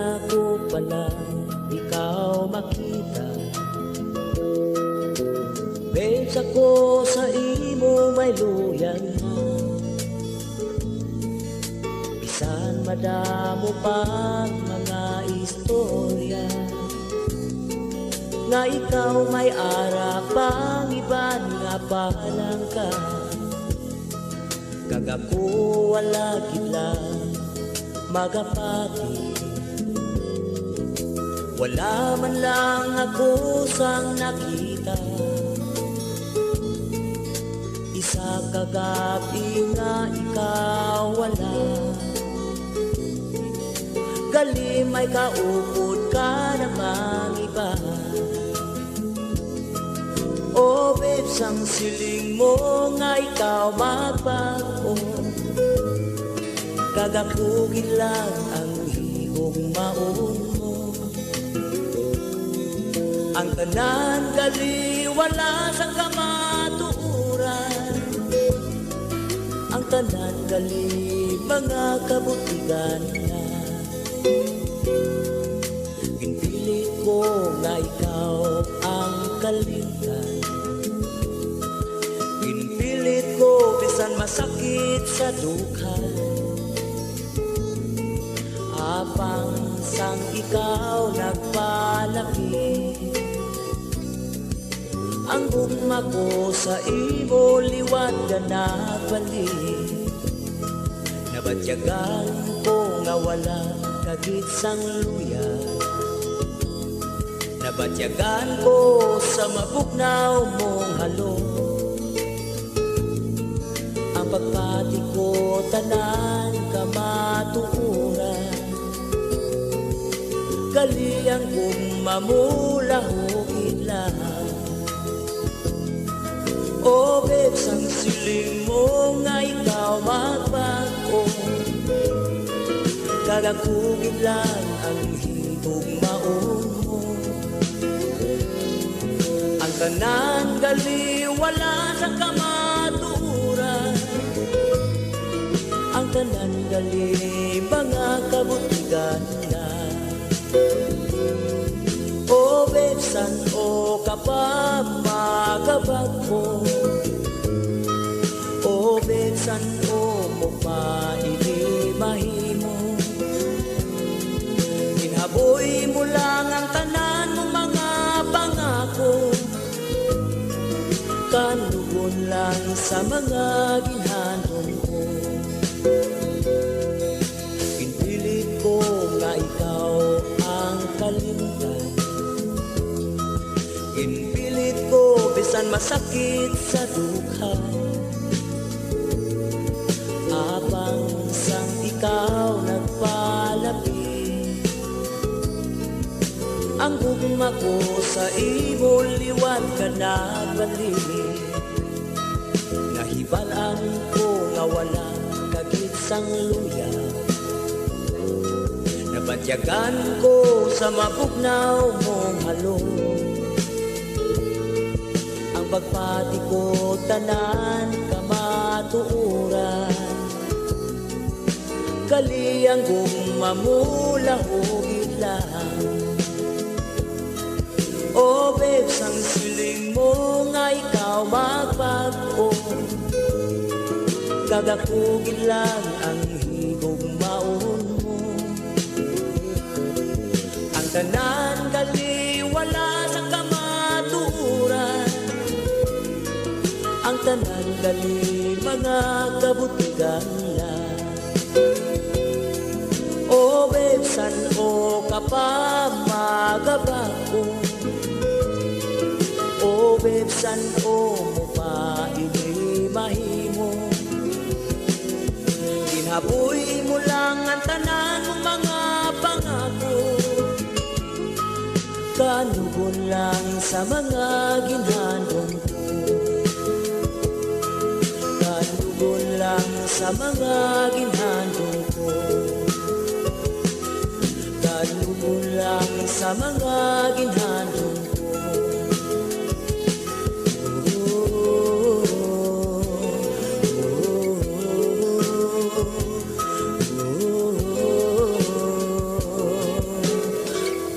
Ako pa lang ikaw makita. Babes, ako sa imo may luya na. Bisan madamo pang mga istorya nga ikaw may ara pang iban nga palangka, kag ako wala gid lang magapati. Wala man lang ako sang nakita. Isa ka gab-i nga ikaw wala. Gali may kaupod ka namang iba. Oh, babes, ang siling mo nga ikaw magbag-o, kag ako gid lang ang higugmaon mo. Ang tanan gali wala sang kamatuoran. Ang tanan gali mga kabutigan na. Ginpilit ko nga ikaw ang kalimtan. Ginpilit ko bisan masakit sa dughan. Apang sang ikaw nagpalapit, ang gugma ko sa imo liwat ka nagbalik. Nabatyagan ko nga wala ka gid sang luya. Nabatyagan ko sa mabugnaw mong halong. Ang pagpati ko tanan kamatuoran. Gali ang gugma mo lahugid lang. Oh, babes, ang siling mo nga ikaw magbag-o, kag ako gid lang ang higugmaon mo. Ang tanan gali wala sa kamatuoran. Ang tanan gali mga kabutigan na. Oh, babes, san-o ka pa magabag-o? Oh, babes, san-o mo pa ini mahimo? Ginhaboy mo lang ang tanan mo mga pangako. Kanugon lang sa mga ginhandom ko. Ginpilit ko nga ikaw ang kalimtan. Ginpilit ko bisan masakit sa dughan. Apang sang ikaw nagpalapit, ang gugma ko sa imo liwat ka nagbalik. Nahibal-an ko nga wala ka gid sang luya. Nabatyagan ko sa mabugnaw mong halong. Ang pagpati ko tanan kamatuoran. Gali ang gugma mo lahugid lang. Oh, babes, ang siling mo nga ikaw magbag-o, kag ako gid lang ang higugmaon mo. Ang tanan gali wala sa kamatuoran. Ang tanan gali mga kabutigan lang. Oh, babes, san-o ka pa magabag-o? Oh, babes, san-o mo pa ini mahimo? Ginhaboy mo lang ang tanan mo mga pangako. Kanugon lang sa mga ginhandom ko. Kanugon lang sa mga ginhandom ko. Kanugon lang sa mga ginhandom ko.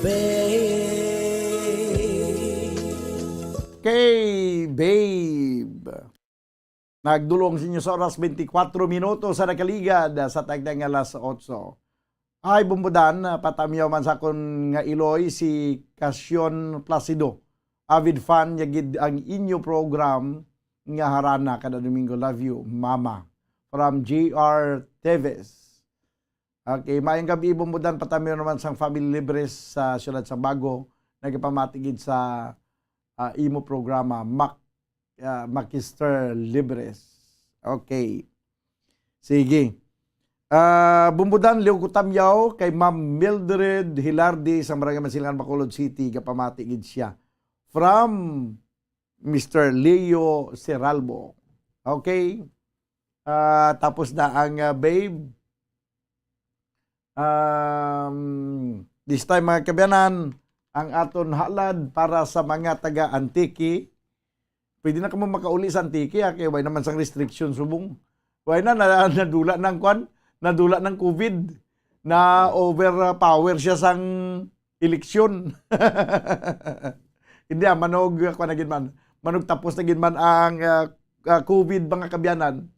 Babe. Okay, babe. Nagdulong sa inyo sa oras, twenty-four minutos sa nakaligad sa tagda nga alas otso. Ay, bumbudan, ah, patamyaw man sa akon nga iloy si Cassion Placido. Avid fan niya gid ang inyo program nga harana kada Domingo. Love you, Mama. From J R Teves. Okay, maayong gabi, bumbudan, patamyaw naman sang family Libres sa siyudad sa Bago, nagapamati gid sa, ah, imo programa, Mac, ah, Makister Libres. Okay. Sige. Ah, bumbudan, liw ko tamyaw kay Ma'am Mildred Hilardi sa Barangay Masilangan, Bacolod City, gapamati gid siya. From Mister Leo Seralbo. Okay? Ah, tapos na ang, ah, babe. Um, this time, mga kabyanan, ang aton halad para sa mga taga Antique. Pwede na kamo makauli sa Antique, ah, kay way naman sang restriction subong. Way na, na, nadula ng kwan, nadula ng covid. Na overpower siya sang eleksyon. Hindi, ah, manog, ah, kwan na gid man. Manog tapos na gid man ang, ah, ah, covid, mga kabyanan.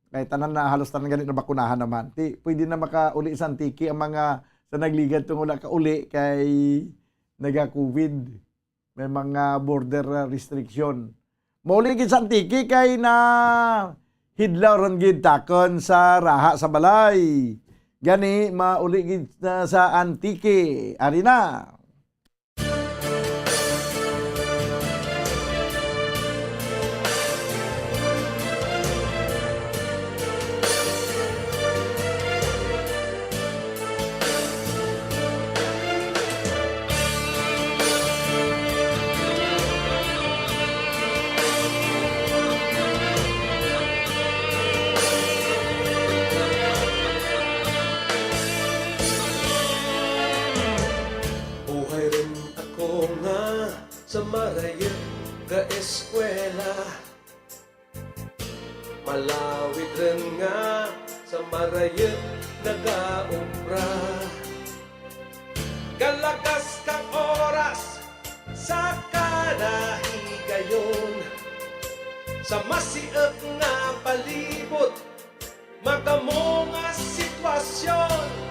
Kay tanan na, halos tanan gani nabakunahan naman. Ti, pwede na makauli sa Antique ang mga sa nagligad tong wala kauli kay naga-covid. May mga border, ah, restriction. Mauli gid sa Antique kay na hidlaw ron gid takon sa raha sa balay. Gani, mauli gid na sa Antique. Ari na. Buhay rin ako nga sa marayag nga eskwela. Malawid rin nga sa marayag nagaobra. Galagas kang oras sa kanahigayon, sa masiok nga palibot, magamo nga sitwasyon.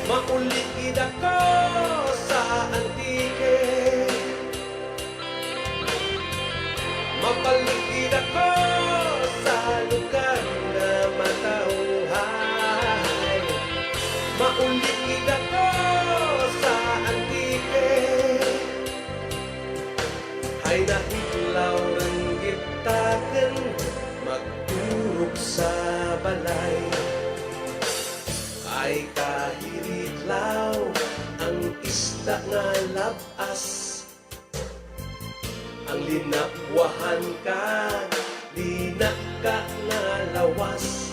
Mauli gid ako sa Antique. Mabalik gid ako sa lugar nga matawhay. Mauli gid ako sa Antique. Hay nahidlaw rin gid takon magturog sa balay. Ay kahiridlaw ang isda nga lab-as. Ang linakwahan ka, linaka nga lawas.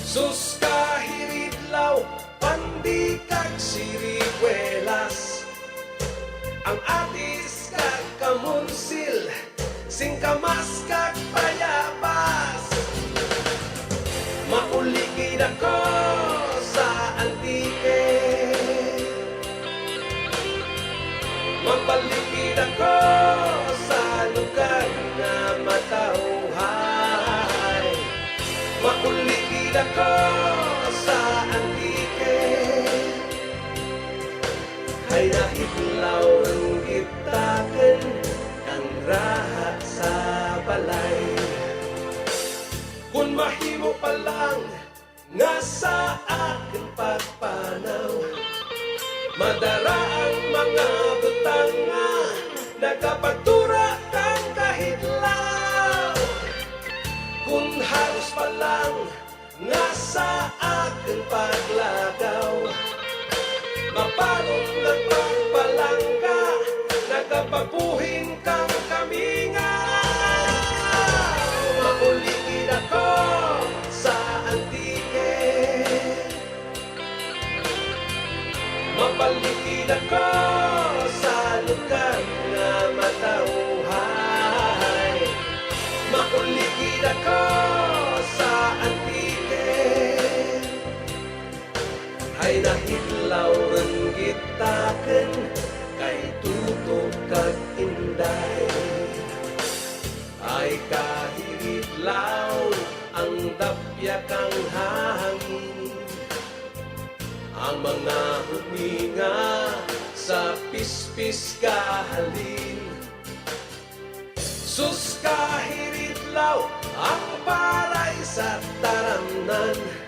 Sus ka hiridlaw, pandi kag siriwelas. Ang atis kag kamunsil, singkamas kag bayabas. Mauli gid ako sa Antique. Mabalik gid ako sa lugar nga matawhay. Mauli gid ako sa Antique. Hay nahidlaw ang gitaken ang raha sa balay. Kun mahimo pa lang nga sa akon pagpanaw, madara ang mga butang nga nagapagtura kang kahidlaw. Kun haros pa lang nga sa akon paglakaw, mapanon nagpagpalangga, nagapagbuhin kang kamingaw. Mauli gid ako sa Antique. Mabalik gid ako sa lugar nga matawhay. Mauli gid ako sa Antique. Hay Ay nahidlaw rin gitakon kay tutok kag inday. Ay kahiridlaw ang dapyak ang hangin. Ang mga huminga sa pispis kahalin. Sus kahiridlaw ang paray sa taramnan.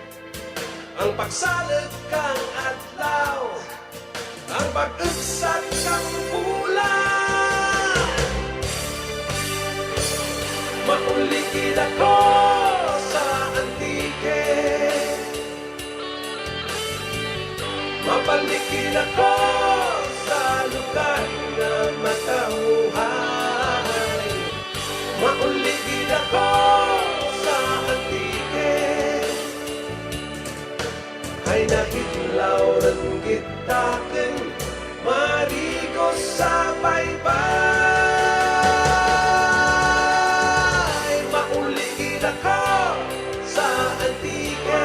Ang pagsalog kang adlaw, ang pag-ugsat kang pula. Mauli gid ako sa Antique. Mabalik gid ako sa lugar nga matawhay. Mauli gid ako sa Antique. Ay nahidlaw rin gitakon, marigos sa baybay. Mauli gid ako sa Antique.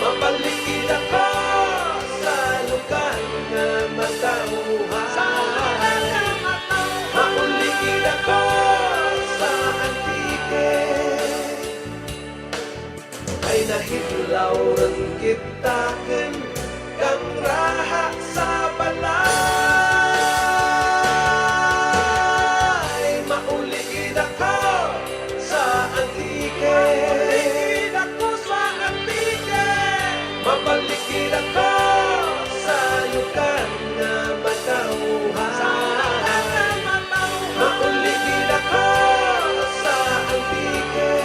Mabalik gid ako sa lugar nga matawhay. Mauli gid ako sa Antique. Ay nahidlaw rin gitakon kang raha sa balay. Mauli gid ako sa Antique. Mauli gid ako sa Antique. Mabalik gid ako sa lugar nga matawhay. Sa lugar nga matawhay. Mauli gid ako sa Antique.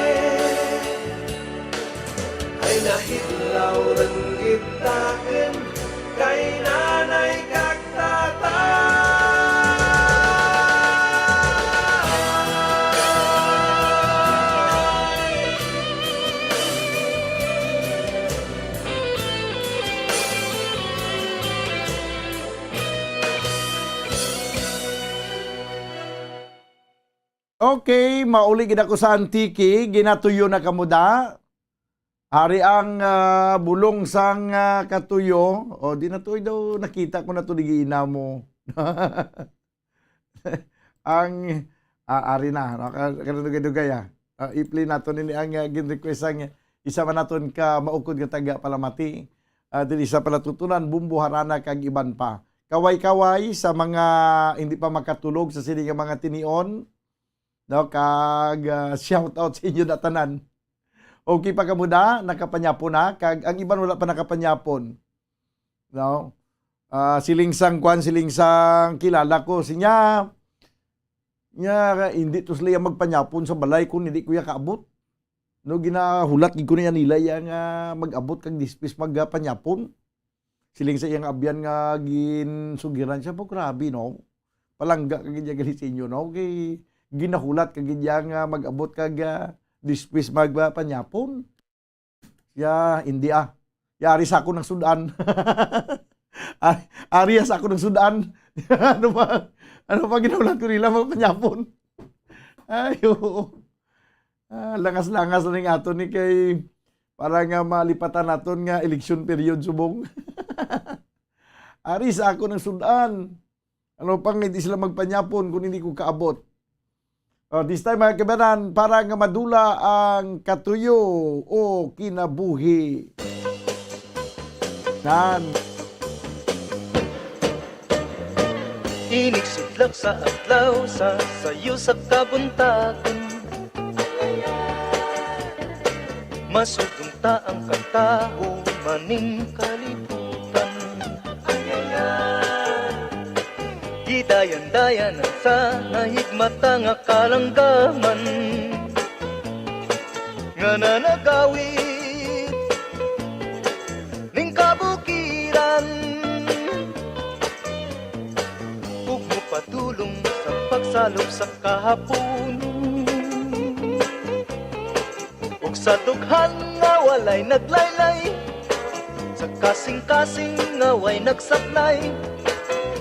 Ay nahidlaw rin gitakon kay nanay kag tatay. Okay, mauli gid ako sa Antique, ginatuyo na kamo da. Ari ang, ah, bulong sang, ah, katuyo. O, di na to daw nakita ko na to, di giinamo. Ang, ah, ari na, no? Ka-, kanadugay-dugay, ah. Ah, i-play nato nini ang, ah, gin-request sang isa man naton ka maukod nga taga Palamati. Ah, diri sa Palatutunan, Bumbo, Harana, kag iban pa. Kaway-kaway sa mga hindi pa makatulog sa sini nga mga tinion, no? Kag, ah, shout out sa inyo na tanan. Okay pa kamo da, nakapanyapon na, kag ang iban wala pa nakapanyapon. No? Ah, siling sang kwan, siling sang kilala ko, sinya, nya, hindi to sila magpanyapon sa balay kung hindi ko ya kaabot. No, ginahulat gid ko na yan nila ya nga mag-abot kag dispis magpanyapon. Siling sa iyang abyan nga ginsugiran siya, po, grabe, no? Palangga ka gid ya gali sa inyo, no? Kay ginahulat ka gid ya nga mag-abot kag, ah, dispis magpanyapon. Ya, hindi, ah. Yari sa ako ng sudan. Ay, ari sa ako ng sudan. Ano ba? Ano ba ginahulat ko nila, mga panyapon? Ay, oo. Ah, langas-langas na ning aton ni kay para nga malipatan naton nga election period subong. Ari sa ako ng sudan. Ano pang hindi sila magpanyapon kung hindi ko kaabot? Oh, this time, mga kabanan, para nga madula ang katuyo o kinabuhi. Nan. Inig sidlak sa adlaw, sa sayo sa kabuntagon. Masugong ta ang katawo maning kalibutan. Gidayan-dayanan sa nahigmata nga kalanggaman nga nanagawid ning kabukiran, ug mopadulong sa pagsalop sa kahapon. Ug sa dughan nga walay naglaylay, sa kasing-kasing nga way nagsaklay,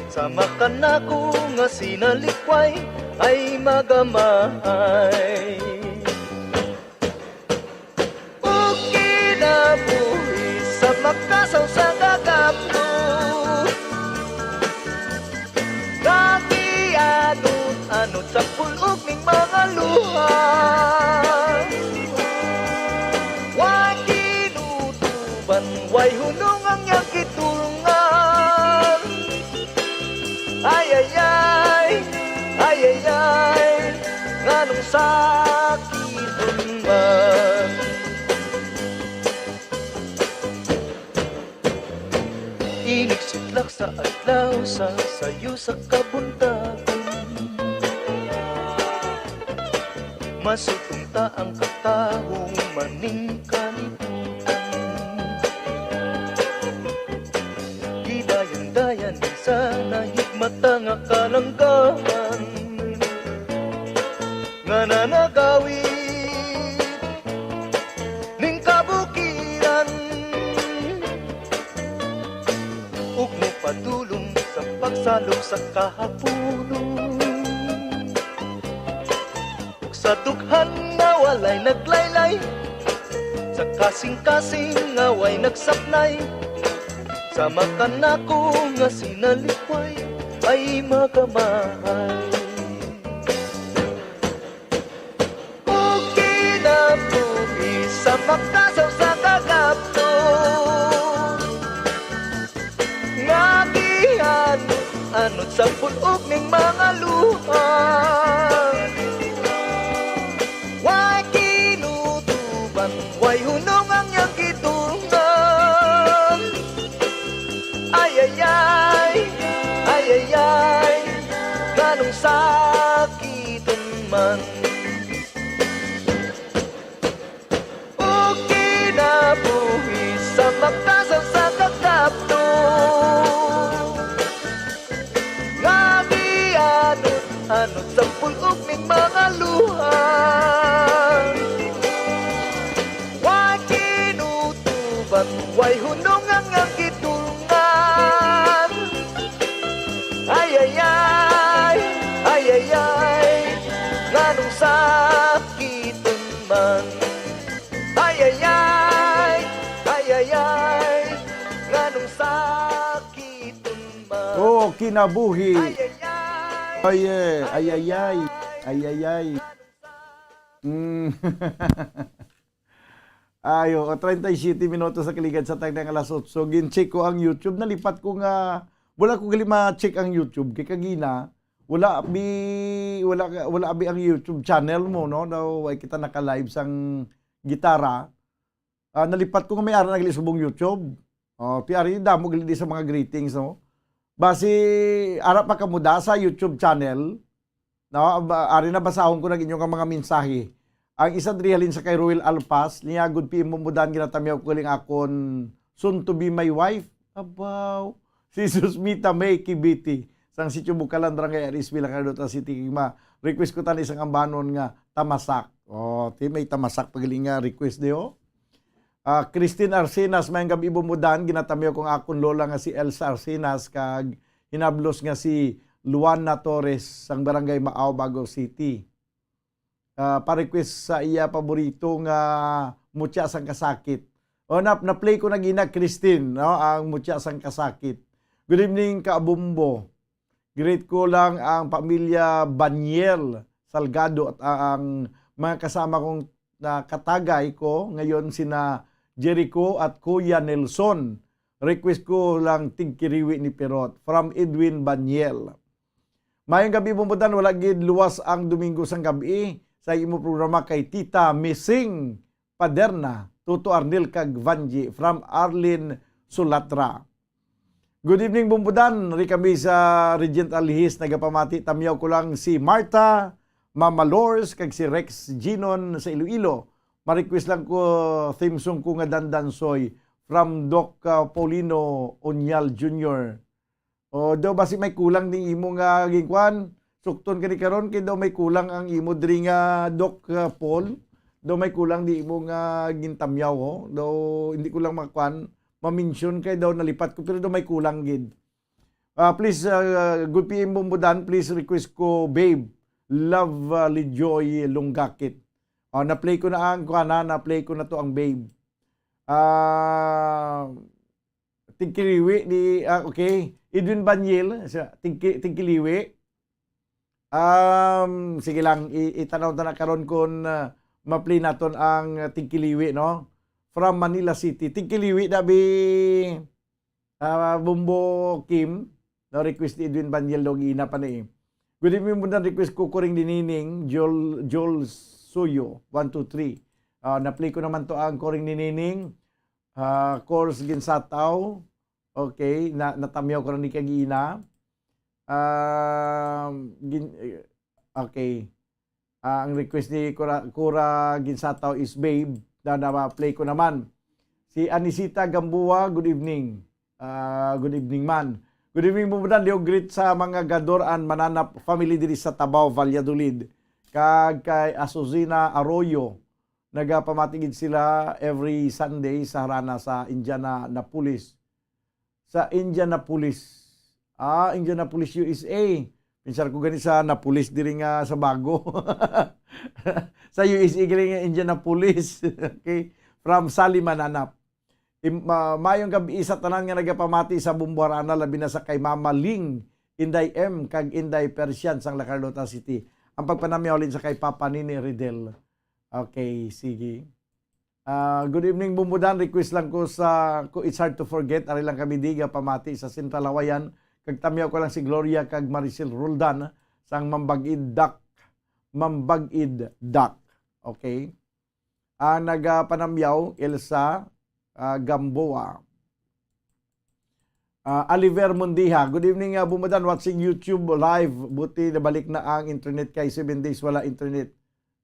sama kanako nga sinalikway ay magamahay. Ug kina- Way hunong ang iyang gitulungan. Ay, ay, ay, ay, ay, ay, nganong sakiton man? Inig sidlak sa adlaw sa sayo sa kabuntagon. Masutong ta ang katahong maning kalibutan. Gidayan-dayan sa nahigmata nga kalanggaman nga nanagawid ning kabukiran, ug mopadulong sa pagsalom sa kahapunon. Sa dughan nga walay naglaylay, sa kasing-kasing nga way nagsapnay, sa makanako nga sinalikway ay magamahay. Ug kinabuhi sa makasaw sa kagapto, nga gianod-anod sa pulog ning mga luha. Way kinutuban, way hunong ang iyang gidungan. Ay, ay, ay, ay, ay, ay, nganong sakiton man? O kinabuhi sa makasaw sa kagapto, nga gianod-anod sa pulog ning mga luha. Way kinutuban, way hunong ang iyang gidungan. Ay, ay, ay, ay, ay, ay, nganong sakiton man? Ay, ay, ay, ay, ay, ay, nganong sakiton man? Oh, kinabuhi. Ay, ay, ay. Ay, eh, ay, ay, ay. Ay, ay, ay. Ay, ay, ay. Mm. Ayo, o, treinta y siete minutos sa kaligad sa tagna nga alas otso. Gin-check ko ang YouTube. Nalipat ko nga, wala ko gali ma-check ang YouTube. Kay kagina, wala bi, wala, wala bi ang YouTube channel mo, no? Daw, ay kita naka-live sang gitara. Ah, nalipat ko nga may ara na gali subong YouTube. Oh, ti ari, damo gali di sa mga greetings, no? Basi, ara pa kamo da sa YouTube channel. No, ba, ari na, basahon ko na ang inyo nga mga mensahe. Ang isa diri halin sa kay Roel Alpas, niya, "Good P M Bumbudan, ginatamyaw ko gali ang akon soon to be my wife." Abaw. Si Susmita May Kibiti, sang Sitio Bukalan, Barangay Arisville, Lac-Ardoto City, kay ma-request ko tani sang ambanon nga Tamasak. Oh, ti may Tamasak pa gali nga request di, oh. Ah, Christine Arcenas, "Mayong gab-i, Bumbudan, ginatamyaw ko ang akon lola nga si Elsa Arcenas kag hinablos nga si Luana Torres sang Barangay Maao, Bago City. Ah, pa-request sa iya paborito nga Mutya sang Kasakit." O, na, na-play ko na gina, Christine, no, ang Mutya sang Kasakit. Good evening, Kabumbo. Greet ko lang ang pamilya Baniel Salgado at ang mga kasama kong, na katagay ko ngayon, sina Jericho at Kuya Nelson. Request ko lang Tigkiriwi ni Pirot from Edwin Baniel. Mayong gab-i, Bumbudan. Wala gid luwas ang Domingo sang gab-i sa imo programa kay Tita Missing Paderna, Toto Arnel kag Vanji, from Arlene Sulatra. Good evening, Bumbudan. Ri kami sa Regent Alihis nagapamati. Tamyaw ko lang si Martha, Mama Lors, kag si Rex Ginon sa Iloilo. Ma-request lang ko theme song ko nga Dandansoy from Doc, uh, Paulino Onyal Junior. O, daw basi may kulang ni imo nga ginkuan. Sukton ka ni karon kay daw may kulang ang imo diri nga, Doc, uh, Paul. Daw may kulang ni imo nga gintamyaw, ho. Daw hindi ko lang makuan, ma-mention kay daw nalipat ko, pero daw may kulang gid. Ah, please, uh, good P M Bumbudan, please request ko, Babe. Love, uh, Lijoy Lunggakit. Ah, na-play ko na ang kuan, ha, na-play ko na to ang Babe. Ah, Tigkiliwi ni, ah, okay. Edwin Banyil, sa Tigki-, Tigkiliwi. Um, sige lang, i-, itanaw ta na karon kung, ah, ma-play naton ang Tigkiliwi, no? from Manila City. Tigkiliwi, dabi, ah, Bumbo Kim, no, request ni Edwin Banyel, dog ina pa ni. Good evening, Bundan. Request ko Kuring ni Nining, Joel, Joel Suyo, one two three. Ah, na-play ko naman to ang Kuring ni Nining. Ah, Course Ginsataw. Okay, na, natamyaw ko na ni kagina. Ah, gin-, okay. Ah, ang request ni Kura, Kura Ginsataw is Babe. Na, na-play ko naman. Si Anisita Gamboa, good evening. Ah, good evening man. Good evening, Bumbudan. Liog greet sa mga Gador and Mananap family diri sa Tabaw, Valladolid. Kag kay Azucena Arroyo, nagapamati gid sila every Sunday sa harana sa Indianapolis. Sa Indianapolis. Ah, Indianapolis, U S A. Pinsar ko gani sa Napolis diri nga sa Bago. Sa U S A gani nga Indianapolis. Okay. From Sally Mananap. Im-, ma-, mayong gab-i sa tanan nga nagapamati sa Bumbo Harana, labi na sa kay Mama Ling, Inday M, kag Inday Persian sang La Carlota City. Ang pagpanamyaw halin sa kay Papa Nini Riddle. Okay, sige. Ah, good evening, Bumbudan. Request lang ko sa, ko It's Hard to Forget. Ari lang kami di gapamati sa Central Hawaiian. Kag tamyaw ko lang si Gloria kag Maricel Roldan sang Mambag-id Dak. Mambag-id Dak. Okay. Ang nagapanamyaw, Elsa, ah, Gamboa. Ah, Oliver Mundiha, good evening, ah, Bumbudan, watching YouTube live. Buti nabalik na ang internet kay seven days wala internet.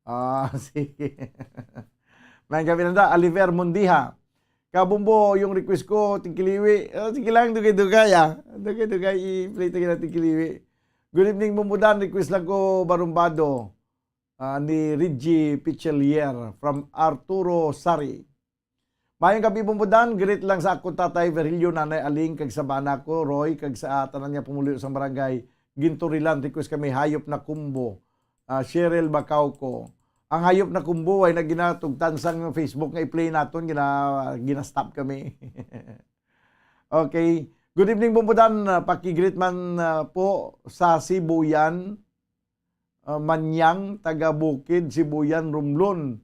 Ah, sige. May gabi na da, Oliver Mundiha. Kabumbo, yung request ko, Tigkiliwi. Ah, sige lang, dugay-dugay, ah. Dugay-dugay, i-play tayo na Tigkiliwi. Good evening, Bumbudan. Request lang ko, Barumbado, ah, ni Reggie Pichelier from Arturo Sari. Mayong gabi, Bumbudan. Greet lang sa akong tatay, Virgilio, nanay Aling, kag sa bana ko, Roy, kag sa tanan nga pumuluyo sang barangay Ginturilan. Request kami, Hayop na Kumbo. Ah, Cheryl Bacauco. Ang Hayop na Kumbo ay na ginatugtan sang Facebook nga i-play naton, gina-, gina-stop kami. Okay. Good evening, Bumbudan. Ah, paki-greet man, ah, po sa Sibuyan, ah, Manyang, taga Bukid, Sibuyan, Romblon,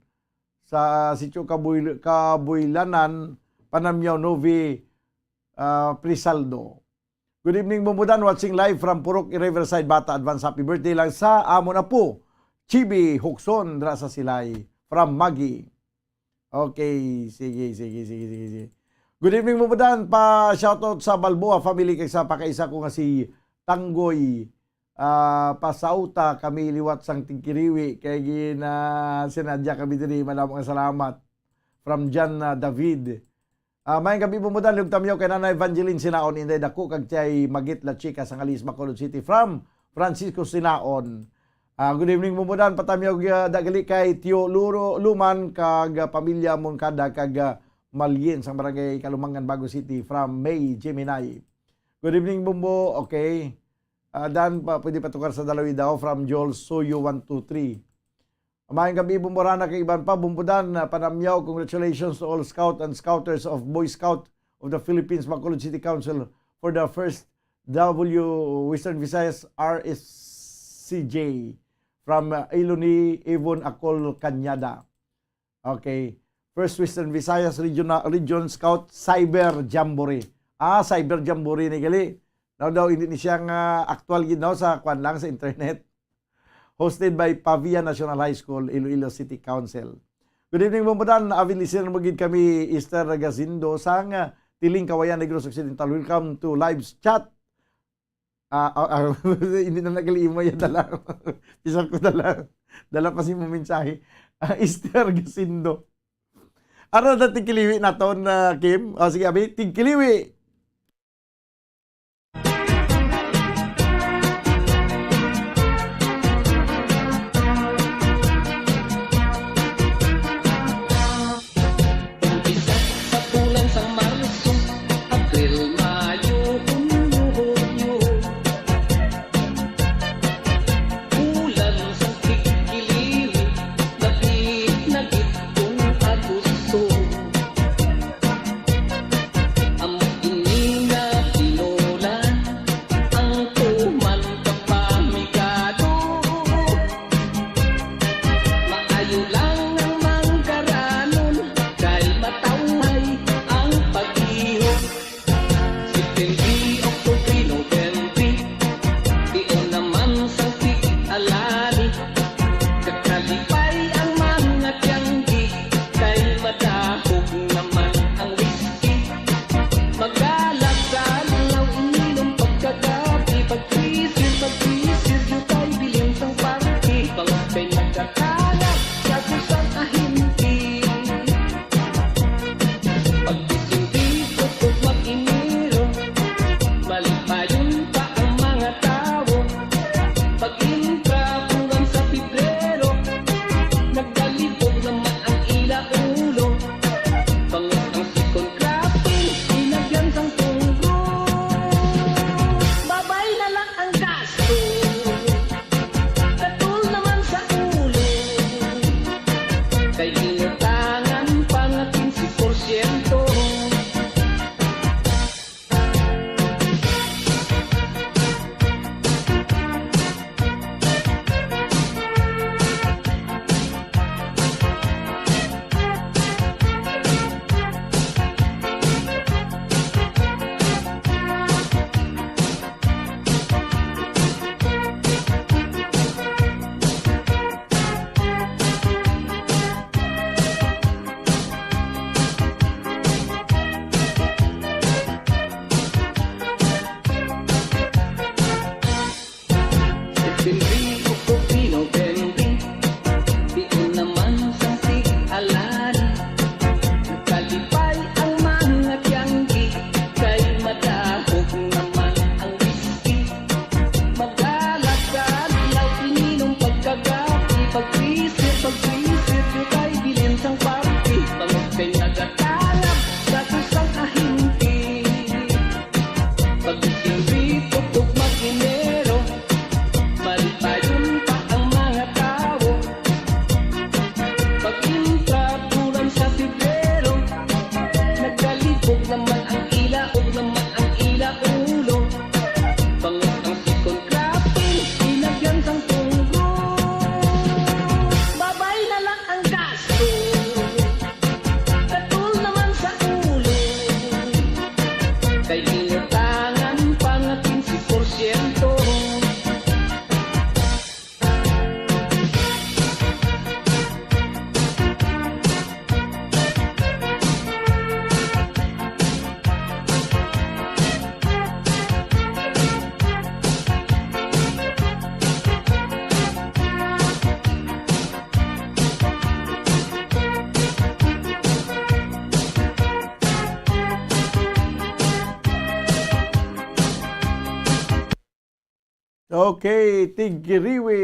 sa Sitio Kabuy-, Kabuylanan, Panamyaw, Novi, ah, Prisaldo. Good evening, Bumbudan. Watching live from Purok, Riverside, Bata. Advance happy birthday lang sa amon apo, Chibi Hukson, dra sa Silay, from Magi. Okay, sige, sige, sige, sige, sige. Good evening, Bumbudan. Pa shoutout sa Balboa family kag sa pakaisa ko nga si Tanggoy, ah, Pasauta, kami liwat sang Tigkiriwi kay gina-, sinadya kami diri. Madamo nga salamat. From Jan, ah, David. Ah, mayong gabi, Bumbudan. Liog tamyaw kay Nanay Evangeline Sinaon, Inday Dako, kag Tiyay Magit La Chica, sang Alis, Bacolod City. From Francisco Sinaon. Ah, good evening, Bumbudan. Patamyaw, ah, dagali kay Tio Luro, Luman, kag, ah, pamilya Moncada, kag, ah, Malien, sang Barangay Kalumangan, Bago City. From May Gemini. Good evening, Bumbo. Okay. Ah, Dan, pa, pwede patukar sa Dalawi daw. From Joel Soyo, one two three. Maayong gabi, Bumburana kag iban pa. Bumbudan, ah, panamyaw, congratulations to all scout and scouters of Boy Scout of the Philippines, Bacolod City Council for the first W Western Visayas R S C J from, ah, Iloni Ivon Acol Cañada. Okay. First Western Visayas Region, Region Scout Cyber Jamboree. Ah, Cyber Jamboree ni gali. Now daw, hindi ni siya nga aktual gid, no, sa kwan lang, sa internet. Hosted by Pavia National High School, Iloilo City Council. Good evening, Bumbudan. Avid listener mo gid kami, Esther Gazindo, sang, ah, Tiling, Kawayan, Negros Occidental. Welcome to live chat. Ah, ah, ah, hindi na nagaliimay yan dala. Pisang ko dala. Dala pa si mo mensahe. Ah, Esther Gazindo. Ara na tigkiliwi naton, ah, Kim. O, sige, abi, tigkiliwi. Umpisa sa bulan sang Marso, Abril, Mayo, Hunyo, Hulyo. Bulan sang tigkiliwi, lapit na gid kon Agosto. Amo in Siento. September o October, November, diin naman sa sig-alan. Kalipay ang mga tiyanggi, kay madahog naman ang whisky. Magdala ka adlaw, ininom pagkagabi, pag-freezer, pag-freezer, di kay bilin sang party. Bangod kay nagatangab sa kusang ahente. Pag-Disyembre, tugtog mag-Enero, malipayon pa ang mga tawo. Pag-intra, bulan sa Pebrero, nagkalibog naman ang ila, ug naman ang ila ulo. Bangod ang second cropping, ilagyan sang tunggo. Babay na lang ang gasto. Katol naman sa ulo. Kay ginutangan pa nga quince por ciento. Okay, tigiriwi,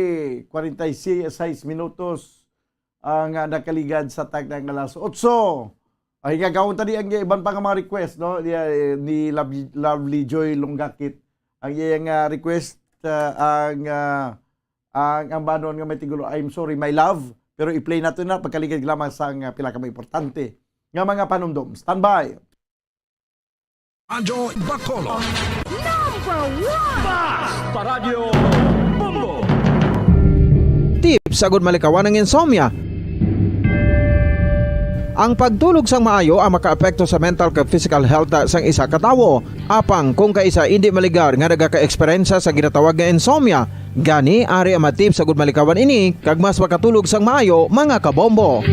kwarenta y seis minutos ang, ah, nakaligad sa takna nga alas otso. Ay, gagawon ta di ang iban pa nga mga request, no? Di, eh, ni Lov-, Lovely Joy Lunggakit. Ang iyang, ah, request, ah, ang, ah, ang, ang banon nga may tigulo, "I'm sorry, my love." Pero i-play nato na pagkaligad lamang sa, ah, pila ka mga importante nga mga panumdom. Standby. Radyo Bacolod. Number one! Basta Radyo Bombo! Tips agud malikawan ang insomnia. Ang pagtulog sang maayo ang makaapekto sa mental kag physical health sang isa ka tawo. Apang kung kaisa indi maligar nga nagaka-eksperyensya sa ginatawag nga insomnia, gani ari ang mga tips agud malikawan ini kag mas makatulog sang maayo, mga kabombo.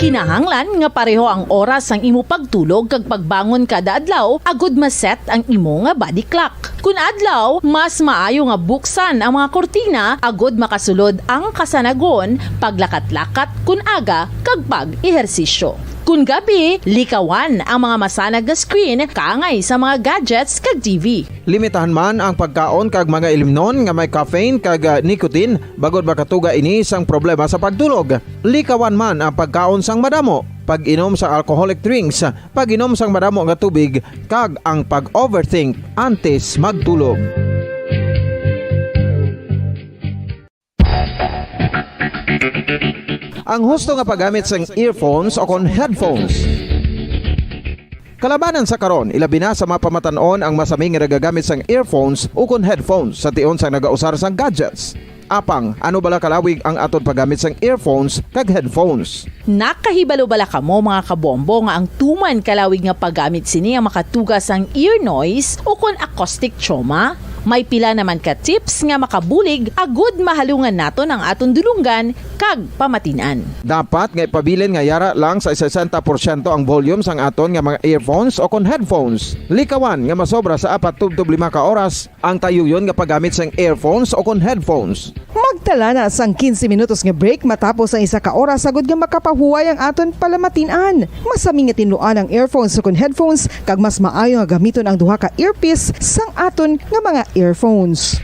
Kinahanglan nga pareho ang oras sang imo pagtulog kag pagbangon kada adlaw agud ma-set ang imo nga body clock. Kun adlaw, mas maayo nga buksan ang mga kurtina agud makasulod ang kasanagon, paglakat-lakat kun aga, kag pag-ehersisyo. Kun gabi, likawan ang mga masanag nga screen kaangay sa mga gadgets kag T V. Limitahan man ang pagkaon kag mga ilimnon nga may caffeine kag, ah, nicotine, bangod makatuga ini sang problema sa pagtulog. Likawan man ang pagkaon sang madamo, pag-inom sa alcoholic drinks, pag-inom sang madamo nga tubig, kag ang pag-overthink antes magtulog. Ang husto nga paggamit sang earphones o kon headphones. Kalabanan sa karon, ilabi na sa mga pamatan-on ang masami nga nagagamit sang earphones o kon headphones sa tion sang nagausar sang gadgets. Apang, ano bala kalawig ang aton paggamit sang earphones kag headphones? Nakahibalo bala kamo, mga kabombo, nga ang tuman kalawig nga paggamit sini ang makatuga sang ear noise o kon acoustic trauma? May pila naman ka tips nga makabulig agud mahalungan naton ang aton dulonggan kag pamatin-an. Dapat nga ipabilin nga yara lang sa sesenta porsyento ang volume sang aton nga mga earphones o kon headphones. Likawan nga masobra sa apat tubtob lima ka oras ang tayuyon nga paggamit sang earphones o kon headphones. Magtala na sang quince minutos nga break matapos ang isa ka oras, agud nga makapahuway ang aton palamatin-an. Masami nga tinluan ang earphones o kon headphones, kag mas maayo nga gamiton ang duha ka earpiece sang aton nga mga earphones.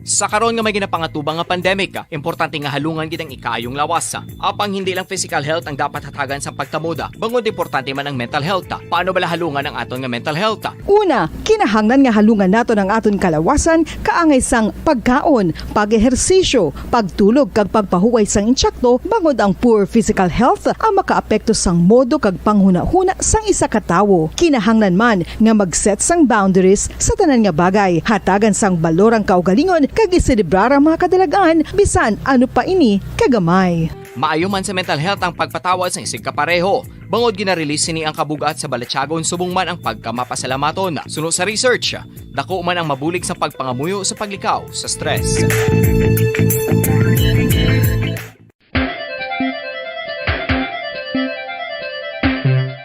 Sa karon nga may ginapangatubang nga pandemic, importante nga halungan gid ang ikaayong lawas. Apang hindi lang physical health ang dapat hatagan sang pagtamuda, bangod importante man ang mental health. Paano bala halungan ang aton nga mental health? Una, kinahanglan nga halungan naton ang aton kalawasan kaangay sang pagkaon, pag-ehersisyo, pagtulog kag pagpahuway sang insakto, bangod ang poor physical health ang makaapekto sang modo kag panghunahuna sang isa ka tawo. Kinahanglan man nga mag-set sang boundaries sa tanan nga bagay. Hatagan sang balor ang kaugalingon kag iselebrar ang mga kadalag-an, bisan ano pa ini kagamay. Maayo man sa mental health ang pagpatawad sang isigkapareho, bangod gina-release sini ang kabug-at sa balatyagon subong man ang pagkamapasalamaton. Suno sa research, dako man ang mabulig sa pagpangamuyo sa paglikaw sa stress.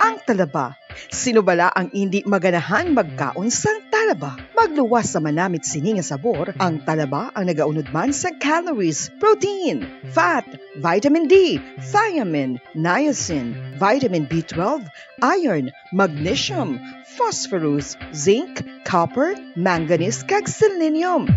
Ang talaba. Sino bala ang indi maganahang magkaon sang talaba? Magluwas sa manamit sini nga sabor, ang talaba ang nagaunod man sa calories, protein, fat, vitamin D, thiamine, niacin, vitamin B twelve, iron, magnesium, phosphorus, zinc, copper, manganese, kag selenium.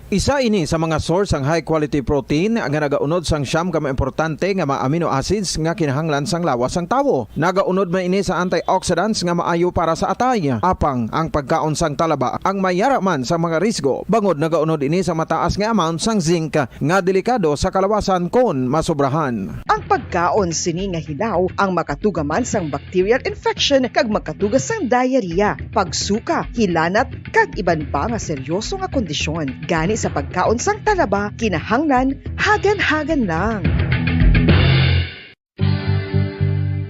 Isa ini sa mga source sang high quality protein nga nagaunod sang siyam ka mga importante nga mga amino acids nga kinahanglan sang lawas sang tawo. Nagaunod man ini sa antioxidants nga maayo para sa atay. Apang ang pagkaon sang talaba ang mayara man sa mga risgo, bangod nagaunod ini sa mataas nga amount sang zinc nga delikado sa kalawasan kon masobrahan. Ang pagkaon sini nga hilaw ang makatuga man sang bacterial infection kag makatuga sang diarrhea, pagsuka, hilanat, kag iban pa nga seryoso nga kondisyon. Gani sa pagkaon sang talaba, kinahanglan hagan-hagan lang.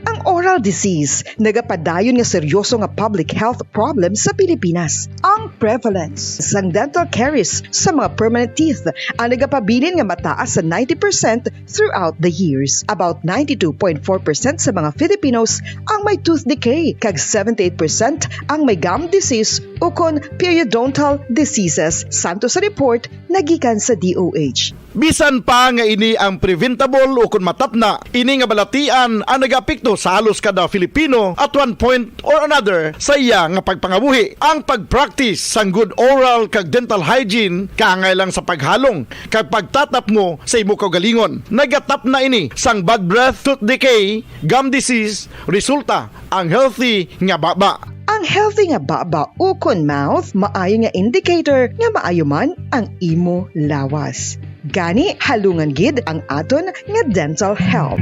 Ang oral disease nagapadayon nga seryoso nga public health problem sa Pilipinas. Ang prevalence sang dental caries sa mga permanent teeth ang nagapabilin nga mataas sa ninety percent throughout the years. About ninety-two point four percent sa mga Filipinos ang may tooth decay, kag seventy-eight percent ang may gum disease ukon periodontal diseases, santo sa report nagikan sa D O H. Bisan pa nga ini ang preventable ukon matapna, ini nga balatian ang nagaapekto sa halos kada Filipino at one point or another sa iya nga pagpangabuhi. Ang pag-practice sang good oral kag dental hygiene kaangay lang sa paghalong kag pagtatapngo sa imo kaugalingon. Nagatapna ini sang bad breath, tooth decay, gum disease, resulta ang healthy nga baba. Ang healthy nga baba ukon mouth maayo nga indicator nga maayo man ang imo lawas. Gani, halungan gid ang aton nga dental health.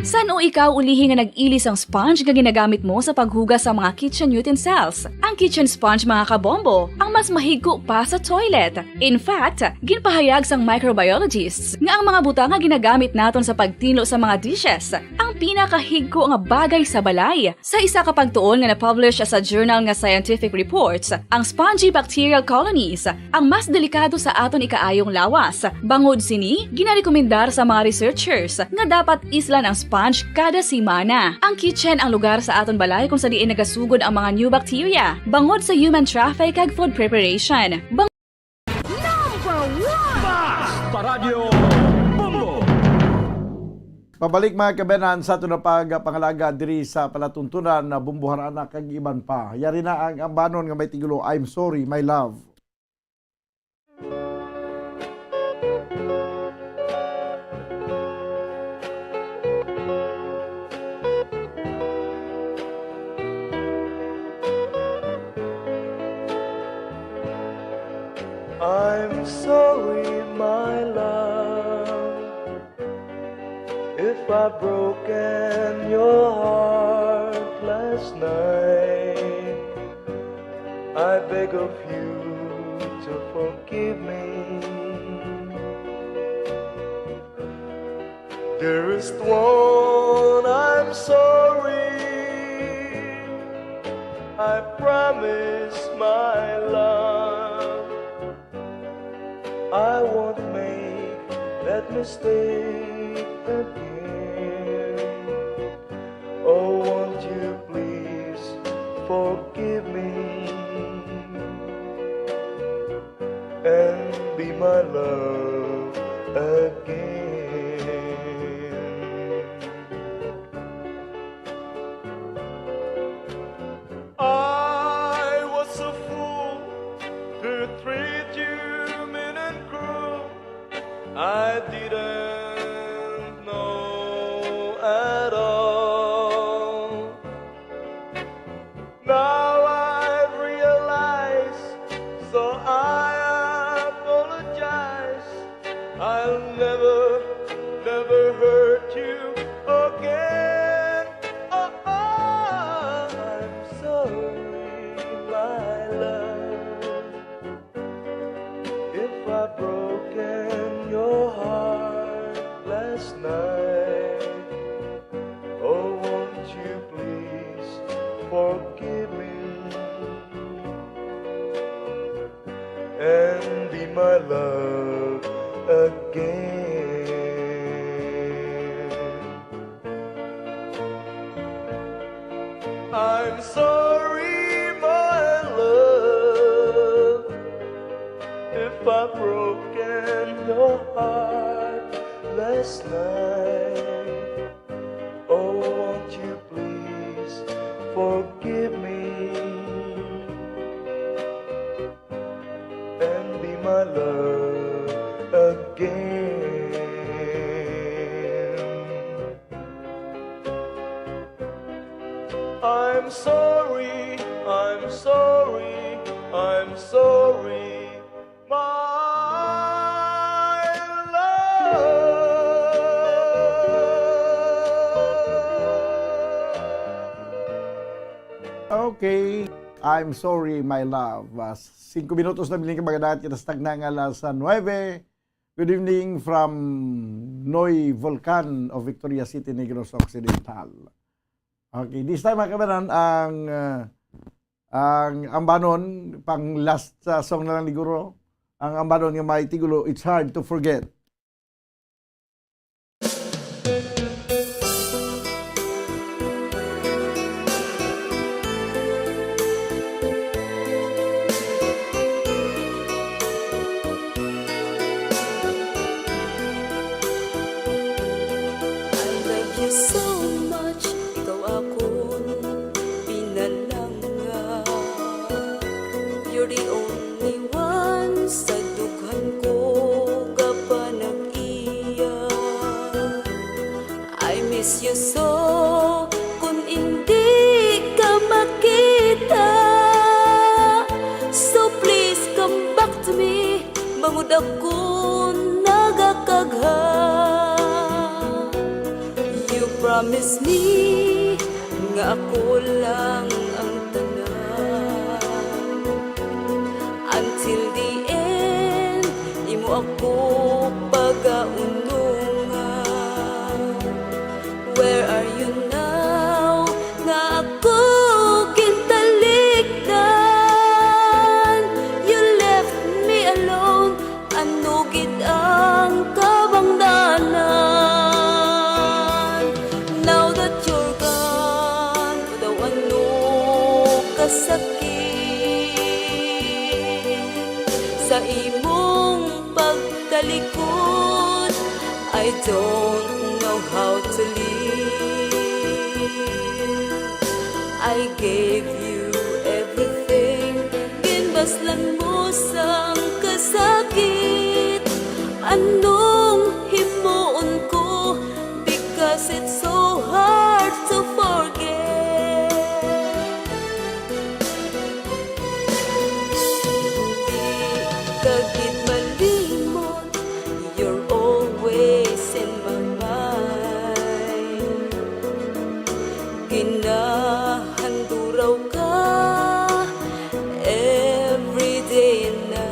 San-o ikaw ulihi nga nag-ili sang sponge nga ginagamit mo sa paghugas sa mga kitchen utensils? Ang kitchen sponge, mga kabombo, ang mas mahigko pa sa toilet. In fact, ginpahayag sang microbiologists nga ang mga butang nga ginagamit naton sa pagtinlo sa mga dishes ang pinakahigko nga bagay sa balay. Sa isa ka pagtuon nga na-publish sa journal nga Scientific Reports, ang spongy bacterial colonies ang mas delikado sa aton ikaayong lawas. Bangod sini, ginarekomendar sa mga researchers nga dapat islan ang sponge kada semana. Ang kitchen ang lugar sa aton balay kung sa diin nagasugod ang mga new bacteria, bangod sa human traffic kag food preparation. Bang- Number one! Basta Radyo Bombo! Pabalik, mga kabayan, sa aton na pagpangalaga diri sa palatuntunan na Bumbuharana kag iban pa. Yari na ang ambanon nga may titulo, "I'm Sorry, My Love." I'm sorry, my love, if I broken your heart last night. I beg of you to forgive me. Dearest one, I'm sorry. I promise, my love, I won't make that mistake again. Oh, won't you please forgive me and be my love again? To treat you mean and cruel, I didn't know at all. Now I realize, so I apologize. I'll never, never hurt you again. Oh, oh, I'm sorry, my love, if I broken your heart last night. Oh, won't you please forgive me and be my love again? I'm sorry, my love, if I broken your heart last night. Oh, won't you please forgive me and be my love again? I'm sorry, I'm sorry, I'm sorry, my love. Okay, I'm sorry, my love. Ah, singko minutos na biling kabagadat, kita sa tagna nga alas nuebe. Good evening from Noy Volcan of Victoria City, Negros Occidental. Okay, this time, mga kabanan, ang, ah, ang ambanon, pang last, ah, song na lang, siguro, ang ambanon nga may titulo, It's Hard to Forget. I love you so much, ikaw akon pinalangga. You're the only one sa dughan ko gapanag-iya. I miss you so, kun indi ka makita. So please come back to me, bangod ako nagakagha. You promise me nga ako lang ang tanan. Until the end, imo ako pagaunungan. Where are you now? Nga ako gintalikdan. You left me alone. Ano gid ang kabangdanan? Now that you're gone, daw ano kasakit sa imong pagtalikod. I don't know how to live. I gave you everything. Ginbaslan mo sang kasakit. Anong himuon ko? Because it's so hard to forget. Di ka gid malimot, you're always in my mind. Ginahanduraw ka every day and night.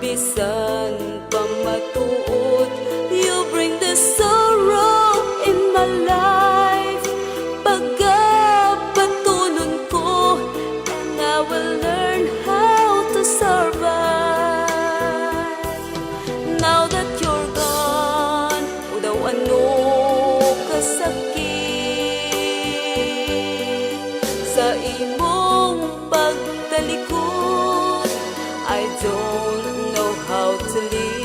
Bisan pa matuod, you bring the sorrow in my life. Pagabatunon ko, and I will learn how to survive. Now that you're gone, o daw ano kasakit sa imong pagtalikod. I don't know how to live.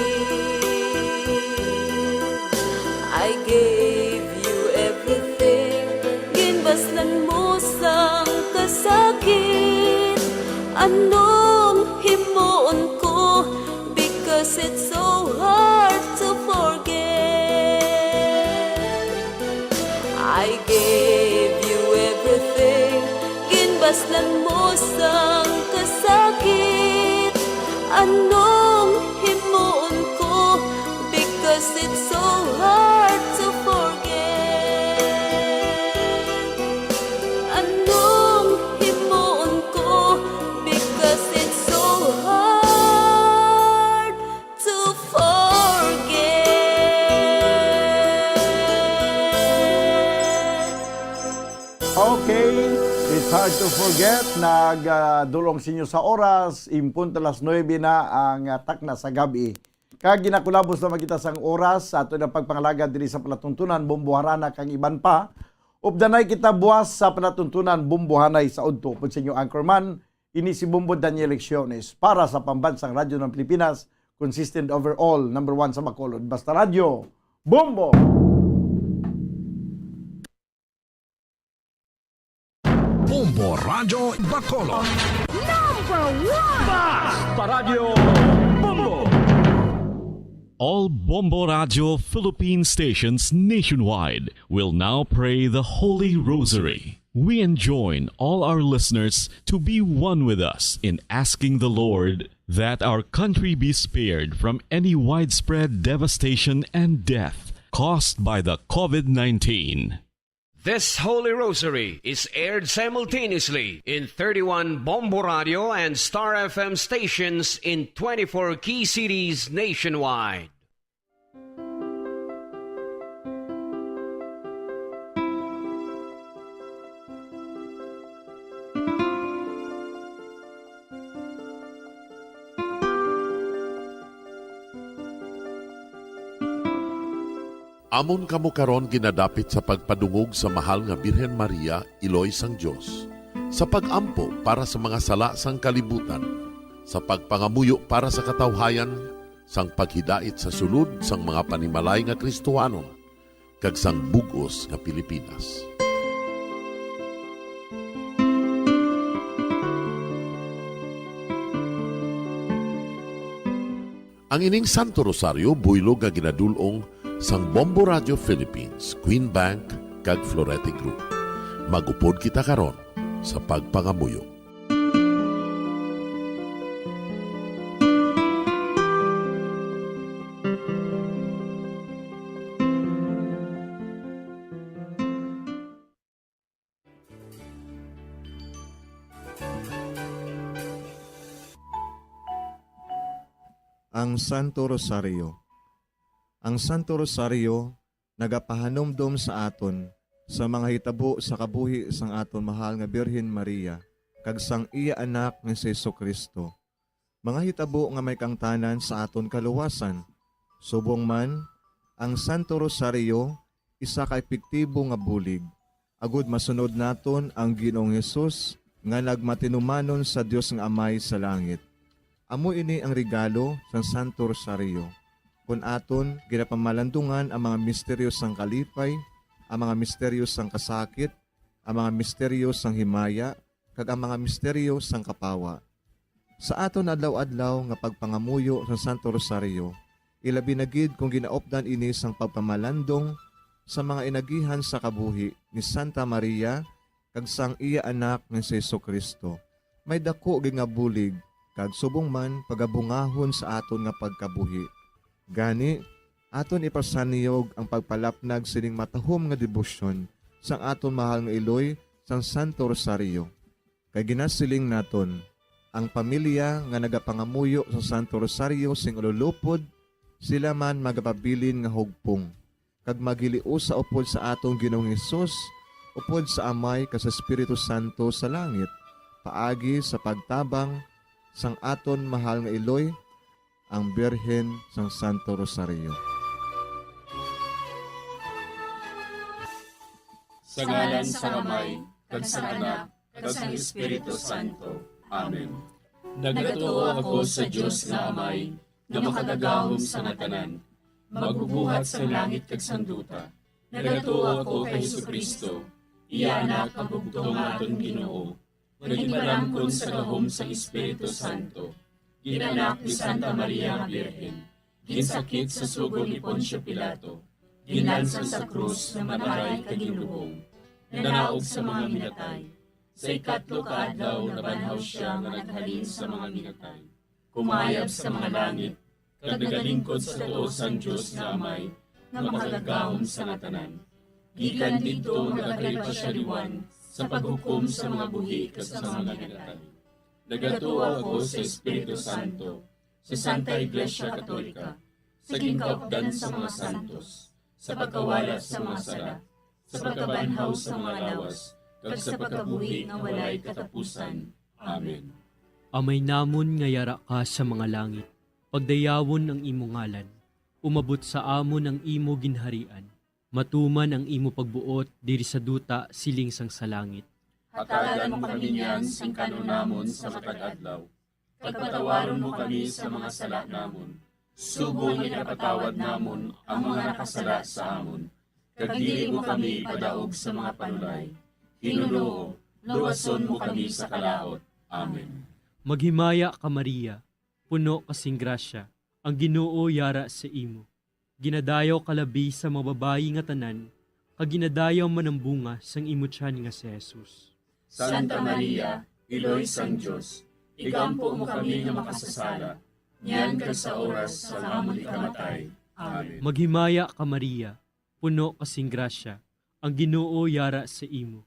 I gave you everything. Ginbaslan mo sang kasakit. Anong himuon ko? Because it's so hard to forget. I gave you everything. Ginbaslan mo sang kasakit. Anong himuon ko? Because it's so hard to forget. Anong himuon ko? Because it's so hard to forget. Okay, it's hard to forget. Nag, ah, dulong sa inyo sa oras. Impunto alas nuebe na ang, ah, takna sa gabi. Kag ginakulabos naman kita sang oras sa ato na pagpangalagad diri sa palatuntunan, Bombo Harana kang iban pa. Updanay kita buwas sa palatuntunan, Bombo Hanay sa udto. Upod sa inyo anchorman, ini si Bombo Daniel Lecciones para sa Pambansang Radyo ng Pilipinas, consistent overall, number one sa Bacolod. Basta Radyo, Bombo! Bombo Radyo Bacolod. Number one! Basta Radyo Bombo! All Bombo Radyo Philippine stations nationwide will now pray the Holy Rosary. We enjoin all our listeners to be one with us in asking the Lord that our country be spared from any widespread devastation and death caused by the COVID nineteen. This Holy Rosary is aired simultaneously in thirty-one Bombo Radio and Star F M stations in twenty-four key cities nationwide. Amon kamo karon ginadapit sa pagpadungog sa Mahal nga Birhen Maria, Iloy sang Dios, sa pag-ampo para sa mga sala sang kalibutan, sa pagpangamuyo para sa katawhayan, sang paghidait sa sulod sang mga panimalay nga Kristohanon, kag sang bug-os nga Pilipinas. Ang ining Santo Rosario buylog nga ginadul-ong sang Bombo Radio Philippines, Queen Bank, kag Florete Group. Mag-upod kita karon sa pagpangamuyo. Ang Santo Rosario. Ang Santo Rosario nagapahanumdom sa aton sa mga hitabo sa kabuhi sang aton mahal nga Birhen Maria kag sang iya Anak nga si Jesu-Cristo, mga hitabo nga may kaangtanan sa aton kaluwasan. Subong man, ang Santo Rosario isa ka epektibo nga bulig agod masunod naton ang Ginoong Hesus nga nagmatinumanon sa Dios nga Amay sa langit. Amo ini ang regalo sang Santo Rosario, kon aton ginapamalandungan ang mga misteryo sang kalipay, ang mga misteryo sang kasakit, ang mga misteryo sang himaya, kag ang mga misteryo sang kapawa. Sa aton adlaw-adlaw nga pagpangamuyo sa Santo Rosario, ilabi na gid kon ginaupdan ini sang pagpamalandong sa mga inagihan sa kabuhi ni Santa Maria kag sang iya Anak nga si Jesu-Cristo, may daku gid nga bulig kag subong man pagabungahon sa aton nga pagkabuhi. Gani, aton ipasaniyog ang pagpalapnag sining matahom nga debosyon sang aton mahal nga iloy sang Santo Rosario. Kay ginasiling naton, ang pamilya nga nagapangamuyo sa Santo Rosario sing ululupod, sila man magapabilin nga hugpong, kag maghiliusa upod sa aton Ginoong Hesus, upod sa Amay kag sa Espiritu Santo sa langit, paagi sa pagtabang sang aton mahal nga iloy, ang Birhen sang Santo Rosario. Sa ngalan sang Amay, kag sang Anak, kag sang Espiritu Santo. Amen. Nagatuo ako sa Dios nga Amay, nga makagagahom sa nga tanan, magbubuhat sang langit kag sang duta. Nagatuo ako kay Jesu-Cristo, iya Anak, ang bugtong nga aton Ginoo, nga ginpalangkon sa gahom sang Espiritu Santo, gin-anak ni Santa Maria nga Birhen, ginsakit sa sugo ni Poncio Pilato, ginlansang sa krus, namatay kag ginlubong, nanaog sa mga minatay. Sa ikatlo ka adlaw nabanhaw sia nga naghalin sa mga minatay, kumayab sa mga langit, kag nagalingkod sa tuo sang Dios nga Amay, nga makagagahom sa nga tanan. Gikan didto nagakari pa sia liwan sa paghukom sa mga buhi kag sa mga minatay. Nagatuo ako sa Espiritu Santo, sa Santa Iglesia Katolika, sa ginkaupdan sa mga santos, sa pagkawala sa mga sala, sa pagkabanhaw sa mga lawas, kag sa pagkabuhi nga walay katapusan. Amen. Amay namon nga yara ka sa mga langit, pagdayawon ang imo ngalan. Umabot sa amon ang imo ginharian. Matuman ang imo pagbuot diri sa duta siling sang sa langit. Hatagan mo kami niyan sing kan-on namon sa matag adlaw, kag patawaron mo kami sa mga sala namon, subong nga ginapatawad namon ang mga nakasala sa amon, kag dili mo kami ipadaog sa mga panulay. Hinunoo, luwason mo kami sa kalaut. Amen. Maghimaya ka, Maria, puno ka sing grasya, ang Ginoo yara sa imo. Ginadayaw ka labi sa mga babayi nga tanan, kag ginadayaw man ang bunga sang imo tiyan nga si Jesus. Santa Maria, Iloy sang Dios, igampo mo kami nga makasasala, niyan kag sa oras sang amon ikamatay. Amen. Maghimaya ka, Maria, puno ka sing grasya, ang Ginoo yara sa imo.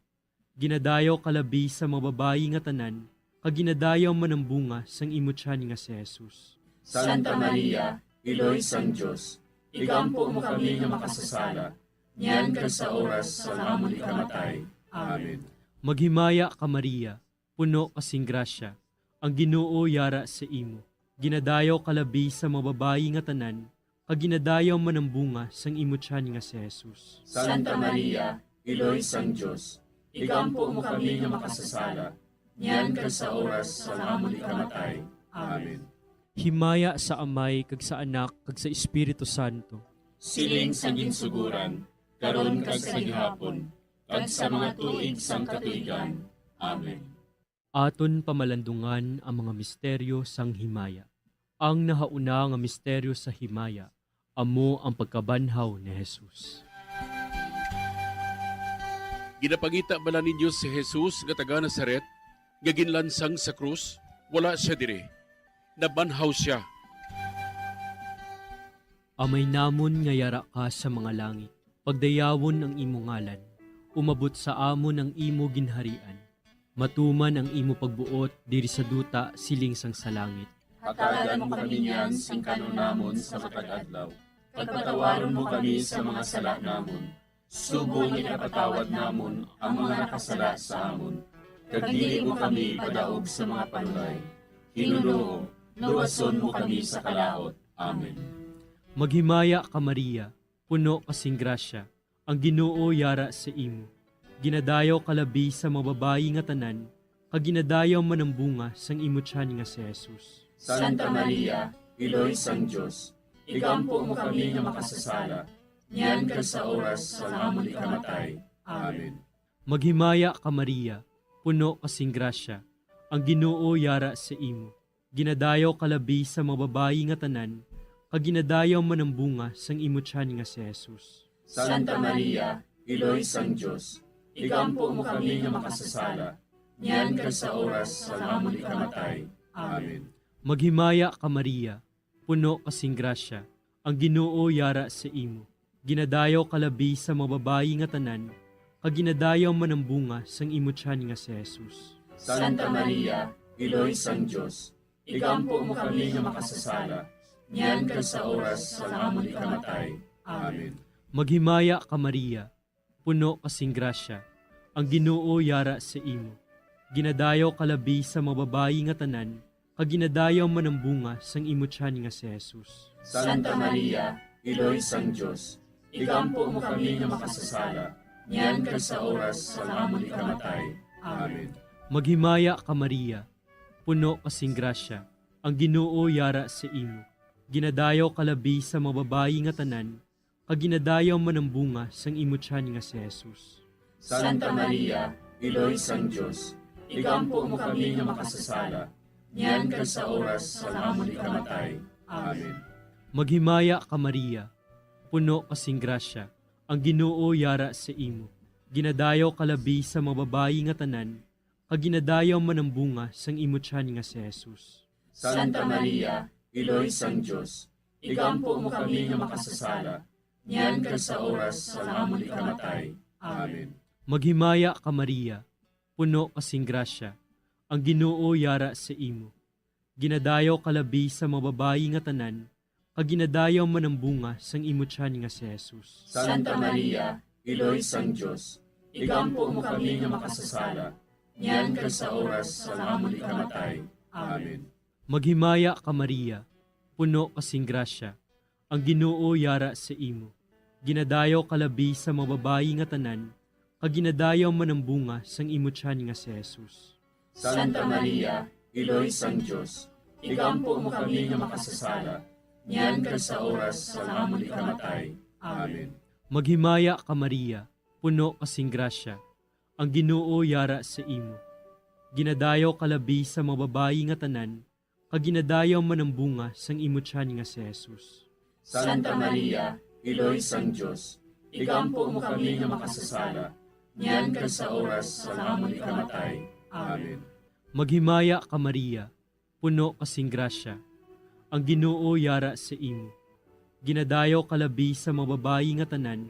Ginadayaw ka labi sa mga babayi nga tanan, kag ginadayaw man ang bunga sang imo tiyan nga si Jesus. Santa Maria, Iloy sang Dios, igampo mo kami nga makasasala, niyan kag sa oras sang amon ikamatay. Amen. Maghimaya ka, Maria, puno ka sing grasya, ang Ginoo yara sa imo. Ginadayaw ka labi sa mga babayi nga tanan, kag ginadayaw man ang bunga sang imo tiyan nga si Jesus. Santa Maria, Iloy sang Dios, igampo mo kami nga makasasala, niyan kag sa oras sang amon ikamatay. Amen. Himaya sa Amay, kag sa Anak, kag sa Espiritu Santo. Siling sa ginsuguran, karon kag sa gihapon, kag sa mga tuig sang katuigan. Amen. Aton pamalandungan ang mga misteryo sang himaya. Ang nahauna nga misteryo sa himaya amo ang pagkabanhaw ni Jesus. Ginapangita bala ninyo si Jesus nga taga Nazaret, nga ginlansang sa krus? Wala sia diri. Nabanhaw sia. Amay namon nga yara ka sa mga langit, pagdayawon ang imo ngalan. Umabot sa amon ang imo ginharian. Matuman ang imo pagbuot diri sa duta siling sang sa langit. Hatagan mo kami niyan sing kan-on namon sa matag adlaw, kag patawaron mo kami sa mga sala namon, subong nga ginapatawad namon ang mga nakasala sa amon, kag dili mo kami ipadaog sa mga panulay. Hinunoo, luwason mo kami sa kalaut. Amen. Maghimaya ka, Maria, puno ka sing grasya, ang Ginoo yara sa imo. Ginadayaw ka labi sa mga babayi nga tanan, kag ginadayaw man ang bunga sang imo tiyan nga si Jesus. Santa Maria, Iloy sang Dios, igampo mo kami nga makasasala, niyan kag sa oras sang amon ikamatay. Amen. Maghimaya ka, Maria, puno ka sing grasya, ang Ginoo yara sa imo. Ginadayaw ka labi sa mga babayi nga tanan, kag ginadayaw man ang bunga sang imo tiyan nga si Jesus. Santa Maria, Iloy sang Dios, igampo mo kami nga makasasala, niyan kag sa oras sang amon ikamatay. Amen. Maghimaya ka, Maria, puno ka sing grasya, ang Ginoo yara sa imo. Ginadayaw ka labi sa mga babayi nga tanan, kag ginadayaw man ang bunga sang imo tiyan nga si Jesus. Santa Maria, Iloy sang Dios, igampo mo kami nga makasasala, niyan kag sa oras sang amon ikamatay. Amen. Maghimaya ka, Maria, puno ka sing grasya, ang Ginoo yara sa imo. Ginadayaw ka labi sa mga babayi nga tanan, kag ginadayaw man ang bunga sang imo tiyan nga si Jesus. Santa Maria, Iloy sang Dios, igampo mo kami nga makasasala, niyan kag sa oras sang amon ikamatay. Amen. Maghimaya ka, Maria, puno ka sing grasya, ang Ginoo yara sa imo. Ginadayaw ka labi sa mga babayi nga tanan, kag ginadayaw man ang bunga sang imo tiyan nga si Jesus. Santa Maria, Iloy sang Dios, igampo mo kami nga makasasala, niyan kag sa oras sang amon ikamatay. Amen. Maghimaya ka, Maria, puno ka sing grasya, ang Ginoo yara sa imo. Ginadayaw ka labi sa mga babayi nga tanan, kag ginadayaw man ang bunga sang imo tiyan nga si Jesus. Santa Maria, Iloy sang Dios, igampo mo kami nga makasasala, niyan kag sa oras sang amon ikamatay. Amen. Maghimaya ka, Maria, puno ka sing grasya, ang Ginoo yara sa imo. Ginadayaw ka labi sa mga babayi nga tanan, kag ginadayaw man ang bunga sang imo tiyan nga si Jesus. Santa Maria, Iloy sang Dios, igampo mo kami nga makasasala, niyan kag sa oras sang amon ikamatay. Amen. Maghimaya ka, Maria, puno ka sing grasya, ang Ginoo yara sa imo. Ginadayaw ka labi sa mga babayi nga tanan, kag ginadayaw man ang bunga sang imo tiyan nga si Jesus. Santa Maria, Iloy sang Dios, igampo mo kami nga makasasala, niyan kag sa oras sang amon ikamatay. Amen. Maghimaya ka, Maria, puno ka sing grasya, ang Ginoo yara sa imo. Ginadayaw ka labi sa mga babayi nga tanan, kag ginadayaw man ang bunga sang imo tiyan nga si Jesus. Santa Maria, Iloy sang Dios, igampo mo kami nga makasasala, niyan kag sa oras sang amon ikamatay. Amen. Maghimaya ka, Maria, puno ka sing grasya, ang Ginoo yara sa imo. Ginadayaw ka labi sa mga babayi nga tanan,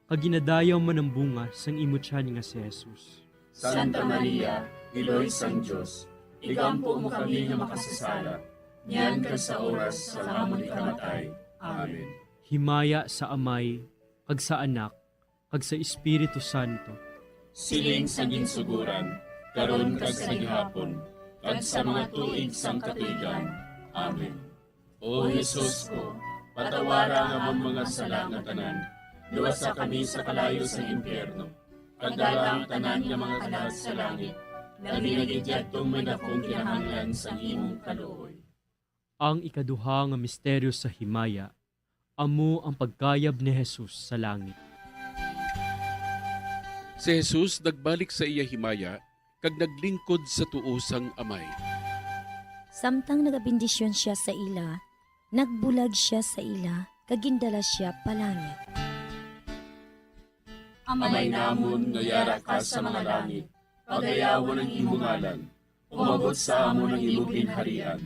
kag ginadayaw man ang bunga sang imo tiyan nga si Jesus. Santa Maria, Iloy sang Dios, igampo mo kami nga makasasala, niyan kag sa oras sang amon ikamatay. Amen. Himaya sa Amay, kag sa Anak, kag sa Espiritu Santo. Siling sa ginsuguran, karon kag sa gihapon, kag sa mga tuig sang katuigan. Amen. O Jesus ko, patawara ang amon mga sala nga tanan, luwasa kami sa kalayo sang impyerno, kag dala ang tanan nga mga kalag sa langit, labi na gid yadtong may dakong kinahanglan sang imong kaluoy. Ang ikaduha nga misteryo sa himaya, amo ang pagkayab ni Jesus sa langit. Si Jesus nagbalik sa iya himaya kag naglingkod sa tuo sang Amay. Samtang nagabendisyon sia sa ila, nagbulag sia sa ila kag gindala sia pa langit. Amay namon nga yara ka sa mga langit, pagayawon ang imo ngalan. Umabot sa amon ang imo ginharian.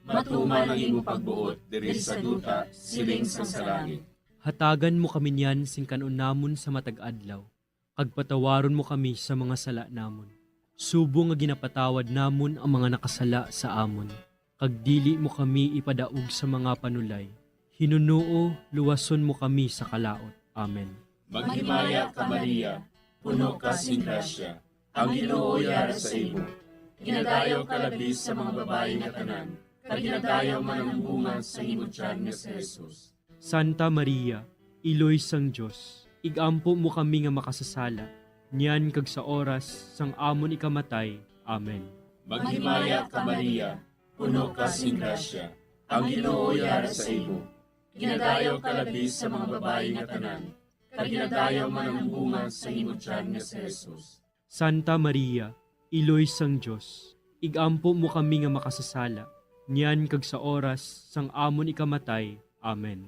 Matuman ang imo pagbuot diri sa duta, siling sang sa langit. Hatagan mo kami niyan sing kan-on namon sa matag adlaw, kag patawaron mo kami sa mga sala namon, subong nga ginapatawad namon ang mga nakasala sa amon. Kag dili mo kami ipadaog sa mga panulay. Hinunoo, luwason mo kami sa kalaut. Amen. Maghimaya ka, Maria, puno ka sing grasya, ang Ginoo yara sa imo. Ginadayaw ka labi sa mga babayi nga tanan, kag ginadayaw man ang bunga sang imo tiyan nga si Jesus. Santa Maria, Iloy sang Dios, ig-ampo mo kami nga makasasala, niyan kag sa oras sang amon ikamatay. Amen. Maghimaya ka, Maria, puno ka sing grasya, ang Ginoo yara sa imo. Ginadayaw ka labi sa mga babayi nga tanan, kag ginadayaw man ang bunga sang imo tiyan nga si Jesus. Santa Maria, Iloy sang Dios, ig-ampo mo kami nga makasasala, niyan kag sa oras sang amon ikamatay. Amen.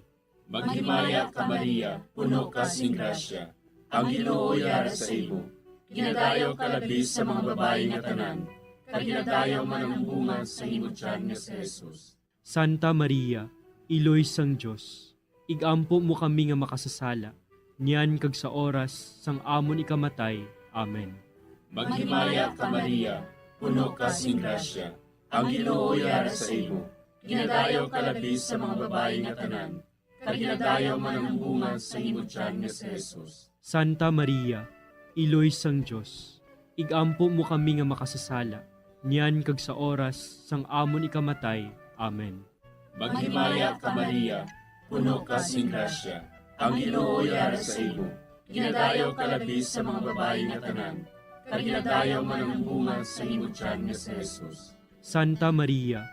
Maghimaya ka, Maria, puno ka sing grasya, ang Ginoo yara sa imo. Ginadayaw ka labi sa mga babayi nga tanan, kag ginadayaw man ang bunga sang imo tiyan nga si Jesus. Santa Maria, Iloy sang Dios, ig-ampo mo kami nga makasasala, niyan kag sa oras sang amon ikamatay. Amen. Maghimaya ka, Maria, puno ka sing grasya, ang Ginoo yara sa imo. Ginadayaw ka labi sa mga babayi nga tanan, kag ginadayaw man ang bunga sang imo tiyan nga si Jesus. Santa Maria, Iloy sang Dios, ig-ampo mo kami nga makasasala, niyan kag sa oras sang amon ikamatay. Amen. Maghimaya ka, Maria, puno ka sing grasya, ang Ginoo yara sa imo. Ginadayaw ka labi sa mga babayi nga tanan, kag ginadayaw man ang bunga sang imo tiyan nga si Jesus. Santa Maria,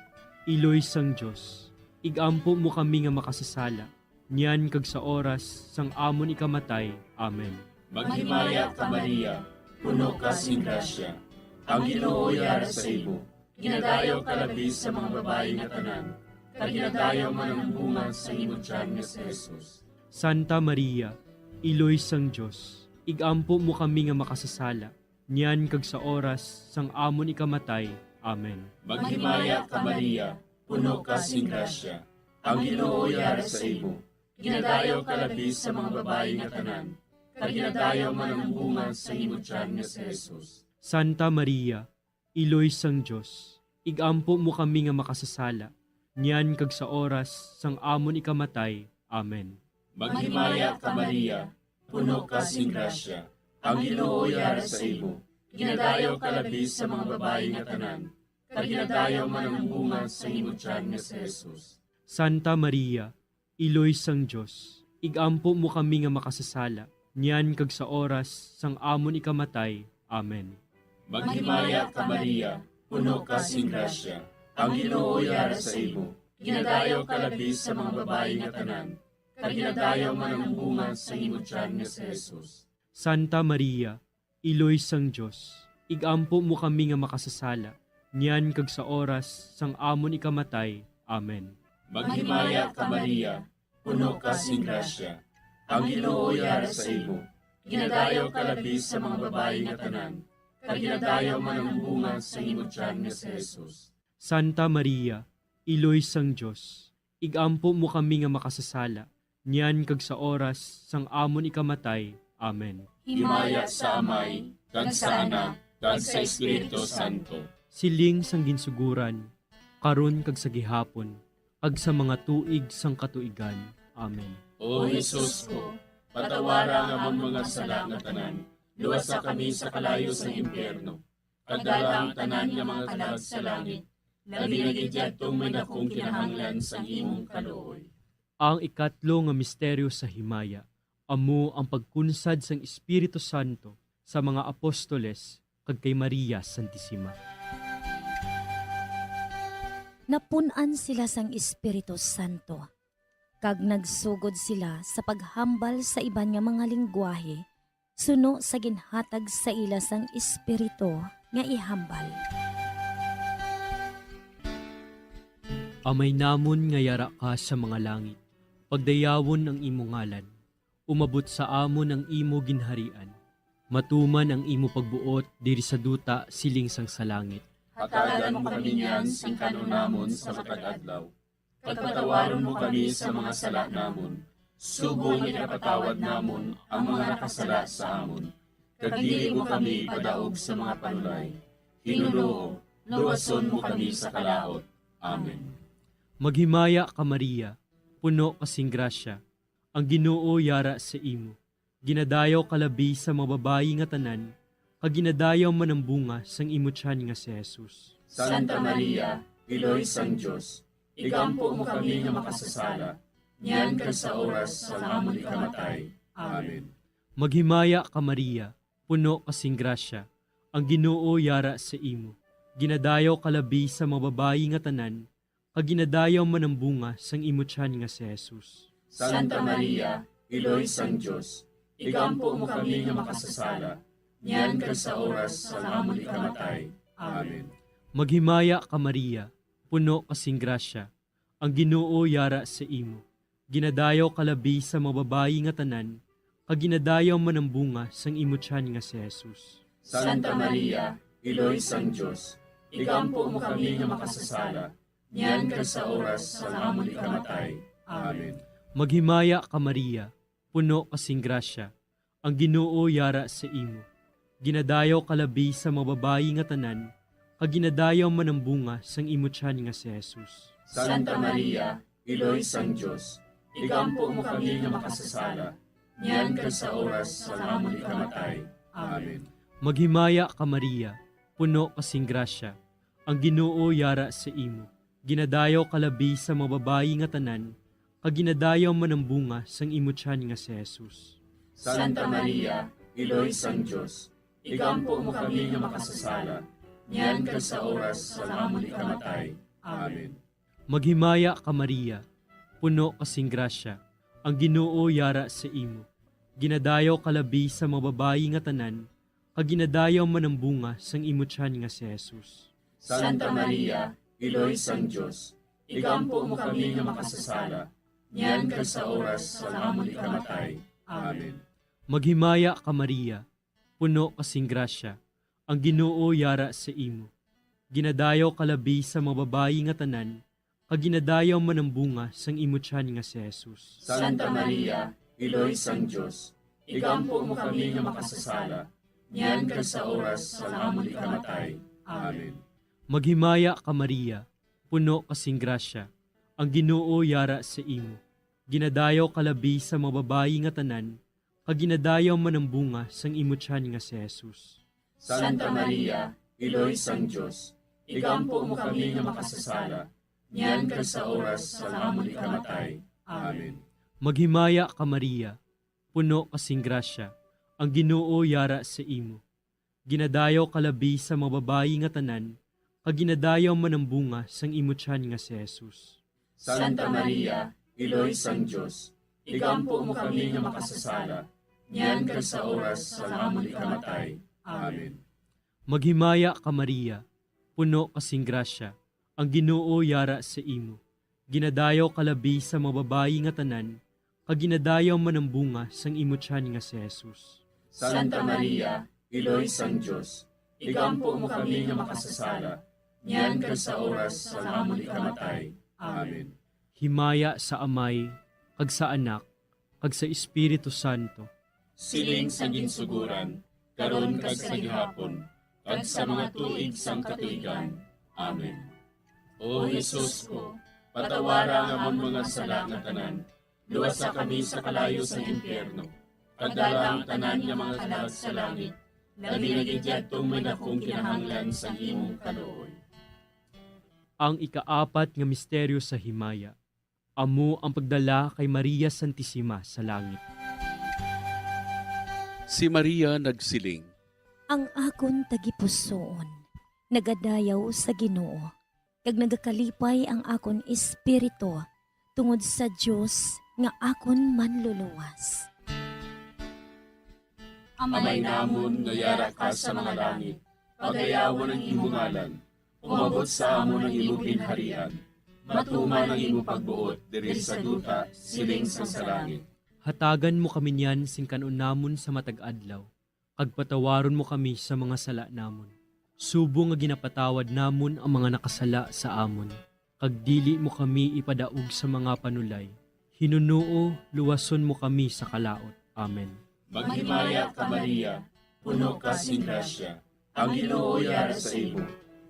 Iloy sang Dios, ig-ampo mo kami nga makasasala, niyan kag sa oras sang amon ikamatay. Amen. Maghimaya ka, Maria, puno ka sing grasya, Ang Ginoo yara sa imo. Ginadayaw ka labi sa mga babayi nga tanan, kag ginadayaw man ang bunga sa imo tiyan nga si Jesus. Santa Maria, Iloy sang Dios, igampo mo kami nga makasasala, niyan kag sa oras sang amon ikamatay. Amen. Maghimaya ka, Maria, puno ka sing grasya. Ang Ginoo yara sa imo. Ginadayaw ka labi sa mga babayi nga tanan, kag ginadayaw man ang bunga sa imo tiyan nga si Jesus. Santa Maria, Iloy sang Dios, igampo mo kami nga makasasala, niyan kag sa oras sang amon ikamatay. Amen. Maghimaya ka, Maria, puno ka sing grasya. Ang Ginoo yara sa imo. Ginadayaw ka labi sa mga babayi nga tanan, kag ginadayaw man ang bunga sa imo tiyan nga si Jesus. Santa Maria, Iloy sang Dios, igampo mo kami nga makasasala, niyan kag sa oras sang amon ikamatay. Amen. Maghimaya ka, Maria, puno ka sing grasya. Ang Ginoo yara sa imo. Ginadayaw ka labi sa mga babayi nga tanan, kag ginadayaw man ang bunga sa imo tiyan nga si Jesus. Santa Maria, Iloy sang Dios, igampo mo kami nga makasasala, niyan kag sa oras sang amon ikamatay. Amen. Maghimaya ka, Maria, puno ka sing grasya. Ang Ginoo yara sa imo. Ginadayaw ka labi sa mga babayi nga tanan, kag ginadayaw man ang bunga sa imo tiyan nga si Jesus. Santa Maria, Iloy sang Dios, igampo mo kami nga makasasala, niyan kag sa oras sang amon ikamatay. Amen. Himaya sa Amay, kag sa Anak, kag sa Espiritu Santo. Siling sang ginsuguran, karon kag sa gihapon, kag sa mga tuig sang katuigan. Amen. O Jesus ko, patawara ang amon mga sala nga tanan, luwasa kami sa kalayo sang impyerno, kag dala ang tanan nga mga kalag sa langit, labi na gid yadtong may dakong kinahanglan sang imong kaluoy. Ang ikatlo nga misteryo sa himaya amo ang pagkunsad sang Espiritu Santo sa mga apostoles kag kay Maria Santisima. Napun-an sila sang Espiritu Santo, kag nagsugod sila sa paghambal sa iban nga mga linggwahe, suno sa ginhatag sa ila sang Espiritu nga ihambal. Amay namon nga yara ka sa mga langit, pagdayawon ang imo ngalan. Umabot sa amon ang imo ginharian. Matuman ang imo pagbuot diri sa duta siling sang sa langit. Hatagan mo kami niyan sing kan-on namon sa matag adlaw. Kag patawaron mo kami sa mga sala namon, subong nga ginapatawad namon ang mga nakasala sa amon. Kag dili mo kami ipadaog sa mga panulay. Ginoo, luwason mo kami sa kalaut. Amen. Maghimaya ka, Maria, puno ka sing grasya, ang Ginoo yara sa imo. Ginadayaw ka labi sa mga babayi nga tanan, kag ginadayaw man ang bunga sang imo tiyan nga si Jesus. Santa Maria, Iloy sang Dios, igampo mo kami nga makasasala, niyan kag sa oras sang amon ikamatay. Amen. Maghimaya ka, Maria, puno ka sing grasya, ang Ginoo yara sa imo. Ginadayaw ka labi sa mga babayi nga tanan, kag ginadayaw man ang bunga sang imo tiyan nga si Jesus. Santa Maria, Iloy sang Dios, igampo mo kami nga makasasala, niyan kag sa oras sang amon ikamatay. Amen. Maghimaya ka, Maria, puno ka sing grasya, ang Ginoo yara sa imo. Ginadayaw ka labi sa mga babayi nga tanan, kag ginadayaw man ang bunga sang imo tiyan nga si Jesus. Santa Maria, Iloy sang Dios, igampo mo kami nga makasasala, niyan kag sa oras sang amon ikamatay. Amen. Maghimaya ka, Maria, puno ka sing grasya, ang Ginoo yara sa imo. Ginadayaw ka labi sa mga babayi nga tanan, kag ginadayaw man ang bunga sang imo tiyan nga si Jesus. Santa Maria, Iloy sang Dios, igampo mo kami nga makasasala, niyan kag sa oras sang amon ikamatay. Amen. Maghimaya ka, Maria, puno ka sing grasya, ang Ginoo yara sa imo. Ginadayaw ka labi sa mga babayi nga tanan, kag ginadayaw man ang bunga sang imo tiyan nga si Jesus. Santa Maria, Iloy sang Dios, igampo mo kami nga makasasala, niyan kag sa oras sang amon ikamatay. Amen. Maghimaya ka, Maria, puno ka sing grasya, ang Ginoo yara sa imo. Ginadayaw ka labi sa mga babayi nga tanan, kag ginadayaw man ang bunga sang imo tiyan nga si Jesus. Santa Maria, Iloy sang Dios, igampo mo kami nga makasasala, niyan kag sa oras sang amon ikamatay. Amen. Maghimaya ka, Maria, puno ka sing grasya, ang Ginoo yara sa imo. Ginadayaw ka labi sa mga babayi nga tanan, kag ginadayaw man ang bunga sang imo tiyan nga si Jesus. Santa Maria, Iloy sang Dios, igampo mo kami nga makasasala, niyan kag sa oras sang amon ikamatay. Amen. Maghimaya ka, Maria, puno ka sing grasya, ang Ginoo yara sa imo. Ginadayaw ka labi sa mga babayi nga tanan, kag ginadayaw man ang bunga sang imo tiyan nga si Jesus. Santa Maria, Iloy sang Dios, igampo mo kami nga makasasala, niyan kag sa oras sang amon ikamatay. Amen. Maghimaya ka, Maria, puno ka sing grasya, ang Ginoo yara sa imo. Ginadayaw ka labi sa mga babayi nga tanan, kag ginadayaw man ang bunga sang imo tiyan nga si Jesus. Santa Maria, Iloy sang Dios, igampo mo kami nga makasasala, niyan kag sa oras sang amon ikamatay. Amen. Maghimaya ka, Maria, puno ka sing grasya, ang Ginoo yara sa imo. Ginadayaw ka labi sa mga babayi nga tanan, kag ginadayaw man ang bunga sang imo tiyan nga si Jesus. Santa Maria, Iloy sang Dios, igampo mo kami nga makasasala, niyan kag sa oras sang amon ikamatay. Amen. Himaya sa Amay, kag sa Anak, kag sa Espiritu Santo. Siling sa ginsuguran, karon kag sa gihapon, kag sa mga tuig sang katuigan. Amen. O Jesus ko, patawara ang amon mga sala nga tanan, luwasa kami sa kalayo sang impyerno, kag dala ang tanan nga mga kalag sa langit, labi na gid yadtong may dakong kinahanglan sang imong kaluoy. Ang ikaapat nga misteryo sa himaya, amo ang pagdala kay Maria Santisima sa langit. Si Maria nagsiling, Ang akon tagipusoon nagadayaw sa Ginoo, kag nagakalipay ang akon espiritu tungod sa Dios nga akon Manluluwas. Amay namon nga yara ka sa mga langit, pagayawon ang imo ngalan. Umabot sa amon ang imo ginharian. Matuman ang imo pagbuot diri sa duta, siling sang sa langit. Hatagan mo kami niyan sing kan-on namon sa matag adlaw, kag patawaron mo kami sa mga sala namon, subong nga ginapatawad namon ang mga nakasala sa amon. Kag dili mo kami ipadaog sa mga panulay. Hinunoo, luwason mo kami sa kalaut. Amen. Maghimaya ka, Maria, puno ka sing grasya, ang Ginoo yara sa imo.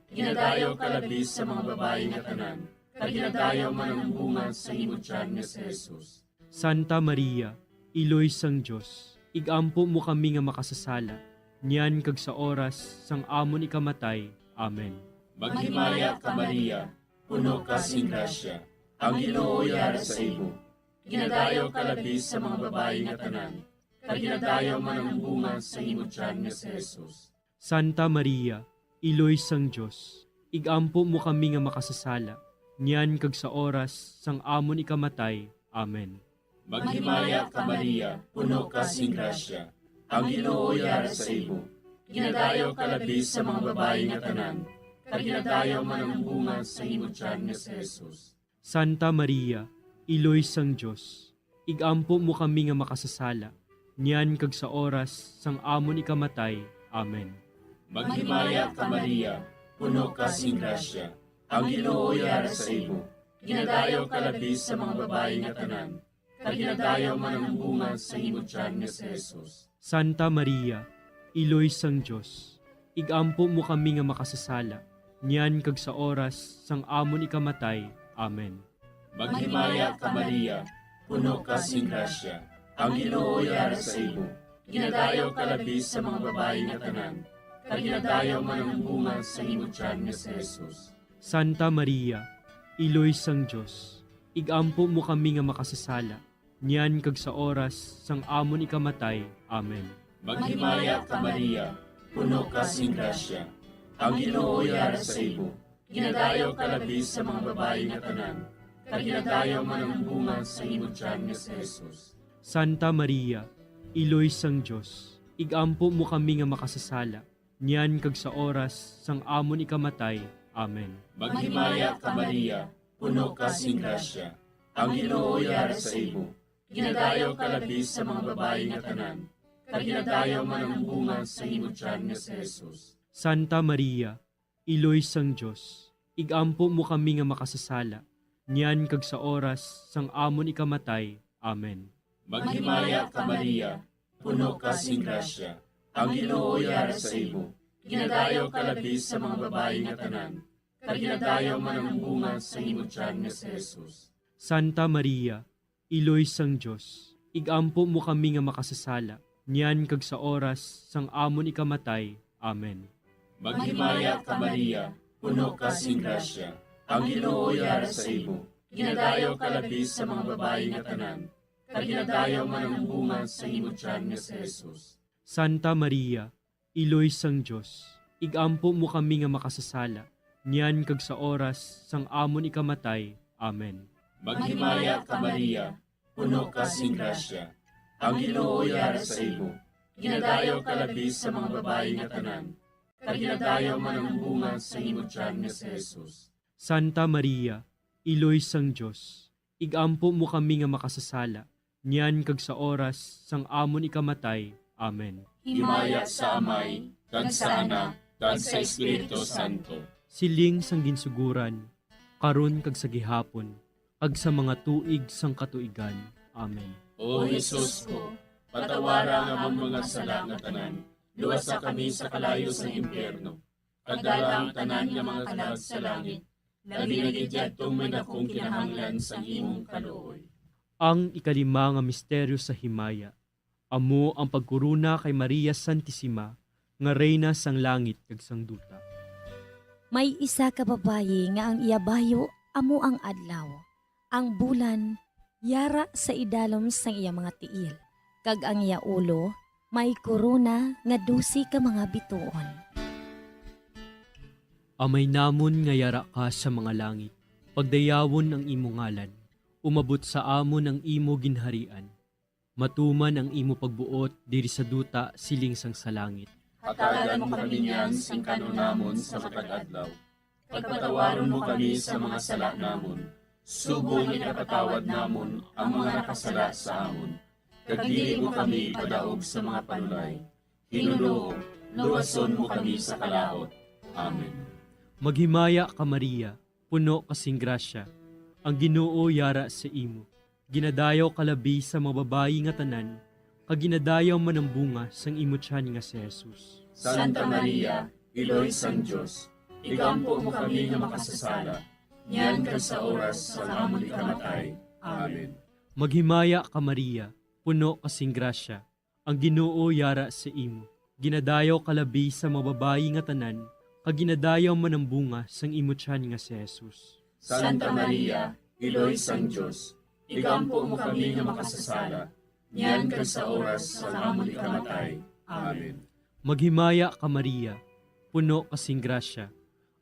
Ginadayaw ka labi sa mga babayi nga tanan, kag ginadayaw man ang bunga sa imo tiyan nga si Jesus. Santa Maria, Iloy sang Dios, ig-ampo mo kami nga makasasala, niyan kag sa oras sang amon ikamatay. Amen. Maghimaya ka, Maria, puno ka sing grasya, ang Ginoo yara sa imo. Ginadayaw ka labi sa mga babayi nga tanan, kag ginadayaw man ang bunga sa imo tiyan nga si Jesus. Santa Maria, Iloy sang Dios, ig-ampo mo kami nga makasasala, niyan kag sa oras sang amon ikamatay. Amen. Maghimaya ka, Maria, puno ka sing grasya, ang Ginoo yara sa imo. Ginadayaw ka labi sa mga babayi nga tanan, kag ginadayaw man ang bunga sa imo tiyan nga si Jesus. Santa Maria, Iloy sang Dios, ig-ampo mo kami nga makasasala, niyan kag sa oras sang amon ikamatay. Amen. Maghimaya ka, Maria, puno ka sing grasya, ang Ginoo yara sa imo. Ginadayaw ka labi sa mga babayi nga tanan, kag ginadayaw man ang bunga sa imo tiyan nga si Jesus. Santa Maria, Iloy sang Dios, ig-ampo mo kami nga makasasala, niyan kag sa oras sang amon ikamatay. Amen. Maghimaya ka, Maria, puno ka sing grasya, ang Ginoo yara sa imo. Ginadayaw ka labi sa mga babayi nga tanan, kag ginadayaw man ang bunga sa imo tiyan nga si Jesus. Santa Maria, Iloy sang Dios, ig-ampo mo kami nga makasasala, niyan kag sa oras sang amon ikamatay. Amen. Maghimaya ka, Maria, puno ka sing grasya, ang Ginoo yara sa imo. Ginadayaw ka labi sa mga babayi nga tanan, kag ginadayaw man ang bunga sa imo tiyan nga si Jesus. Santa Maria, Iloy sang Dios, igampo mo kami nga makasasala, niyan kag sa oras sang amon ikamatay. Amen. Maghimaya ka, Maria, puno ka sing grasya. Ang Ginoo yara sa imo. Ginadayaw ka labi sa mga babayi nga tanan, kag ginadayaw man ang bunga sa imo tiyan nga si Jesus. Santa Maria, Iloy sang Dios, igampo mo kami nga makasasala, niyan kag sa oras sang amon ikamatay. Amen. Maghimaya ka, Maria, puno ka sing grasya. Ang Ginoo yara sa imo. Ginadayaw ka labi sa mga babayi nga tanan, kag ginadayaw man ang bunga sa imo tiyan nga si Jesus. Santa Maria, Iloy sang Dios, igampo mo kami nga makasasala, niyan kag sa oras sang amon ikamatay. Amen. Maghimaya ka, Maria, puno ka sing grasya. Ang Ginoo yara sa imo. Ginadayaw ka labi sa mga babayi nga tanan, kag ginadayaw man ang bunga sa imo tiyan nga si Jesus. Santa Maria, Iloy sang Dios, igampo mo kami nga makasasala, niyan kag sa oras sang amon ikamatay. Amen. Maghimaya ka, Maria, puno ka sing grasya. Ang Ginoo yara sa imo. Ginadayaw ka labi sa mga babayi nga tanan, kag ginadayaw man ang bunga sa imo tiyan nga si Jesus. Santa Maria, Iloy sang Dios, igampo mo kami nga makasasala, niyan kag sa oras sang amon ikamatay. Amen. Himaya sa Amay, kag sa Anak, kag sa Espiritu Santo. Siling sang ginsuguran, karon kag sa gihapon, kag sa mga tuig sang katuigan. Amen. O Jesus ko, patawara ang amon mga sala nga tanan, luwasa kami sa kalayo sang impyerno, kag dala ang tanan nga mga kalag sa langit, labi na gid yadtong may dakong kinahanglan sang imong kaluoy. Ang ikalima nga misteryo sa himaya, amo ang pagkorona kay Maria Santisima nga Reyna sang langit kag sang duta. May isa ka babayi nga ang iya bayo amo ang adlaw, ang bulan yara sa idalom sang iya mga tiil, kag ang iya ulo may korona nga dose ka mga bituon. Amay namon nga yara ka sa mga langit, pagdayawon ang imo ngalan, umabot sa amon ang imo ginharian, matuman ang imo pagbuot diri sa duta siling sang sa langit. Hatagan mo kami niyan sing kan-on namon sa matag adlaw. Pagpatawaron mo kami sa mga sala namon, subong nga ginapatawad namon ang mga nakasala sa amon. Kag dili mo kami ipadaog sa mga panulay. Ginoo, luwason mo kami sa kalaut. Amen. Maghimaya ka, Maria, puno ka sing grasya, ang Ginoo yara sa imo. Ginadayaw ka labi sa mga babayi nga tanan, kag ginadayaw man ang bunga sang imo tiyan nga si Jesus. Santa Maria, Iloy sang Dios, igampo mo kami nga makasasala, niyan kag sa oras sang amon ikamatay. Amen. Maghimaya ka, Maria, puno ka sing grasya, ang Ginoo yara sa imo. Ginadayaw ka labi sa mga babayi nga tanan, kag ginadayaw man ang bunga sang imo tiyan nga si Jesus. Santa Maria, Iloy sang Dios, igampo mo kami nga makasasala, niyan kag sa oras sang amon ikamatay. Amen. Maghimaya ka, Maria, puno ka sing grasya,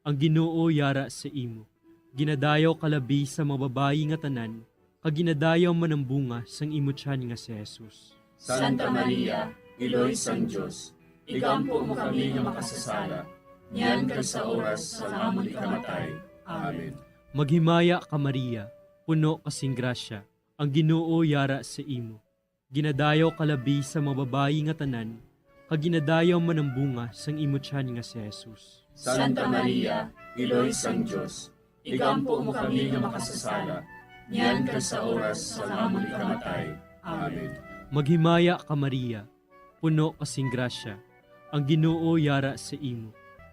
ang Ginoo yara sa imo. Ginadayaw ka labi sa mga babayi nga tanan, kag ginadayaw man ang bunga sang imo tiyan nga si Jesus. Santa Maria, Iloy sang Dios, igampo mo kami nga makasasala, niyan kag sa oras sang amon ikamatay. Amen. Maghimaya ka, Maria, puno ka sing grasya, ang Ginoo yara sa imo. Ginadayaw ka labi sa mga babayi nga tanan, kag ginadayaw man ang bunga sang imo tiyan nga si Jesus. Santa Maria, Iloy sang Dios, igampo mo kami nga makasasala, niyan kag sa oras sang amon ikamatay. Amen. Maghimaya ka, Maria, puno ka sing grasya, ang Ginoo yara sa imo.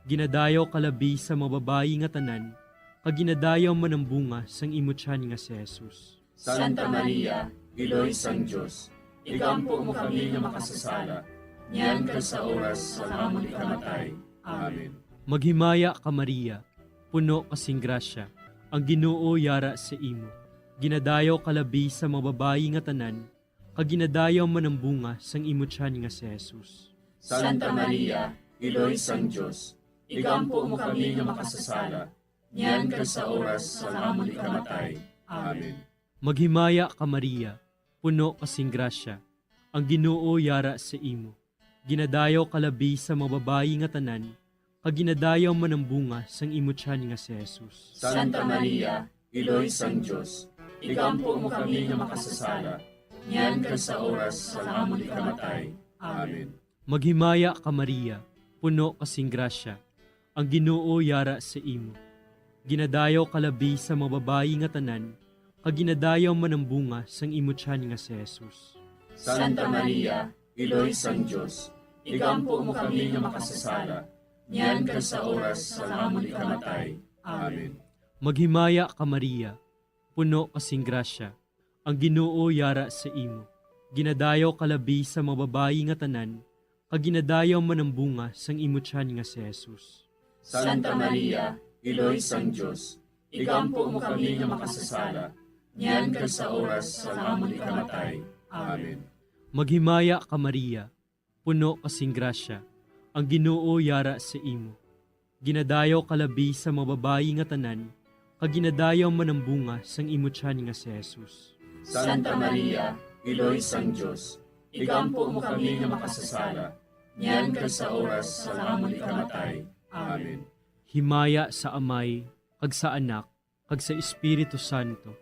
Ginadayaw ka labi sa mga babayi nga tanan, kag ginadayaw man ang bunga sang imo tiyan nga si Jesus. Santa Maria, Iloy sang Dios, igampo mo kami nga makasasala, niyan kag sa oras sang amon ikamatay. Amen. Maghimaya ka, Maria, puno ka sing grasya, ang Ginoo yara sa imo. Ginadayaw ka labi sa mga babayi nga tanan, kag ginadayaw man ang bunga sang imo tiyan nga si Jesus. Santa Maria, Iloy sang Dios, igampo mo kami nga makasasala, niyan kag sa oras sang amon ikamatay. Amen. Maghimaya ka, Maria, puno ka sing grasya, ang Ginoo yara sa imo. Ginadayaw ka labi sa mga babayi nga tanan, kag ginadayaw man ang bunga sang imo tiyan nga si Jesus. Santa Maria, Iloy sang Dios, igampo mo kami nga makasasala, niyan kag sa oras sang amon ikamatay. Amen. Maghimaya ka, Maria, puno ka sing grasya, ang Ginoo yara sa imo. Ginadayaw ka labi sa mga babayi nga tanan, kag ginadayaw man ang bunga sang imo tiyan nga si Jesus. Santa Maria, Iloy sang Dios, igampo mo kami nga makasasala, niyan kag sa oras sang amon ikamatay. Amen. Maghimaya ka, Maria, puno ka sing grasya, ang Ginoo yara sa imo. Ginadayaw ka labi sa mga babayi nga tanan, kag ginadayaw man ang bunga sang imo tiyan nga si Jesus. Santa Maria, Iloy sang Dios, igampo mo kami nga makasasala, niyan kag sa oras sang amon ikamatay. Amen. Maghimaya ka, Maria, puno ka sing grasya, ang Ginoo yara sa imo. Ginadayaw ka labi sa mga babayi nga tanan, kag ginadayaw man ang bunga sang imo tiyan nga si Jesus. Santa Maria, Iloy sang Dios, igampo mo kami nga makasasala, niyan kag sa oras sang amon ikamatay. Amen. Himaya sa Amay, kag sa Anak, kag sa Espiritu Santo.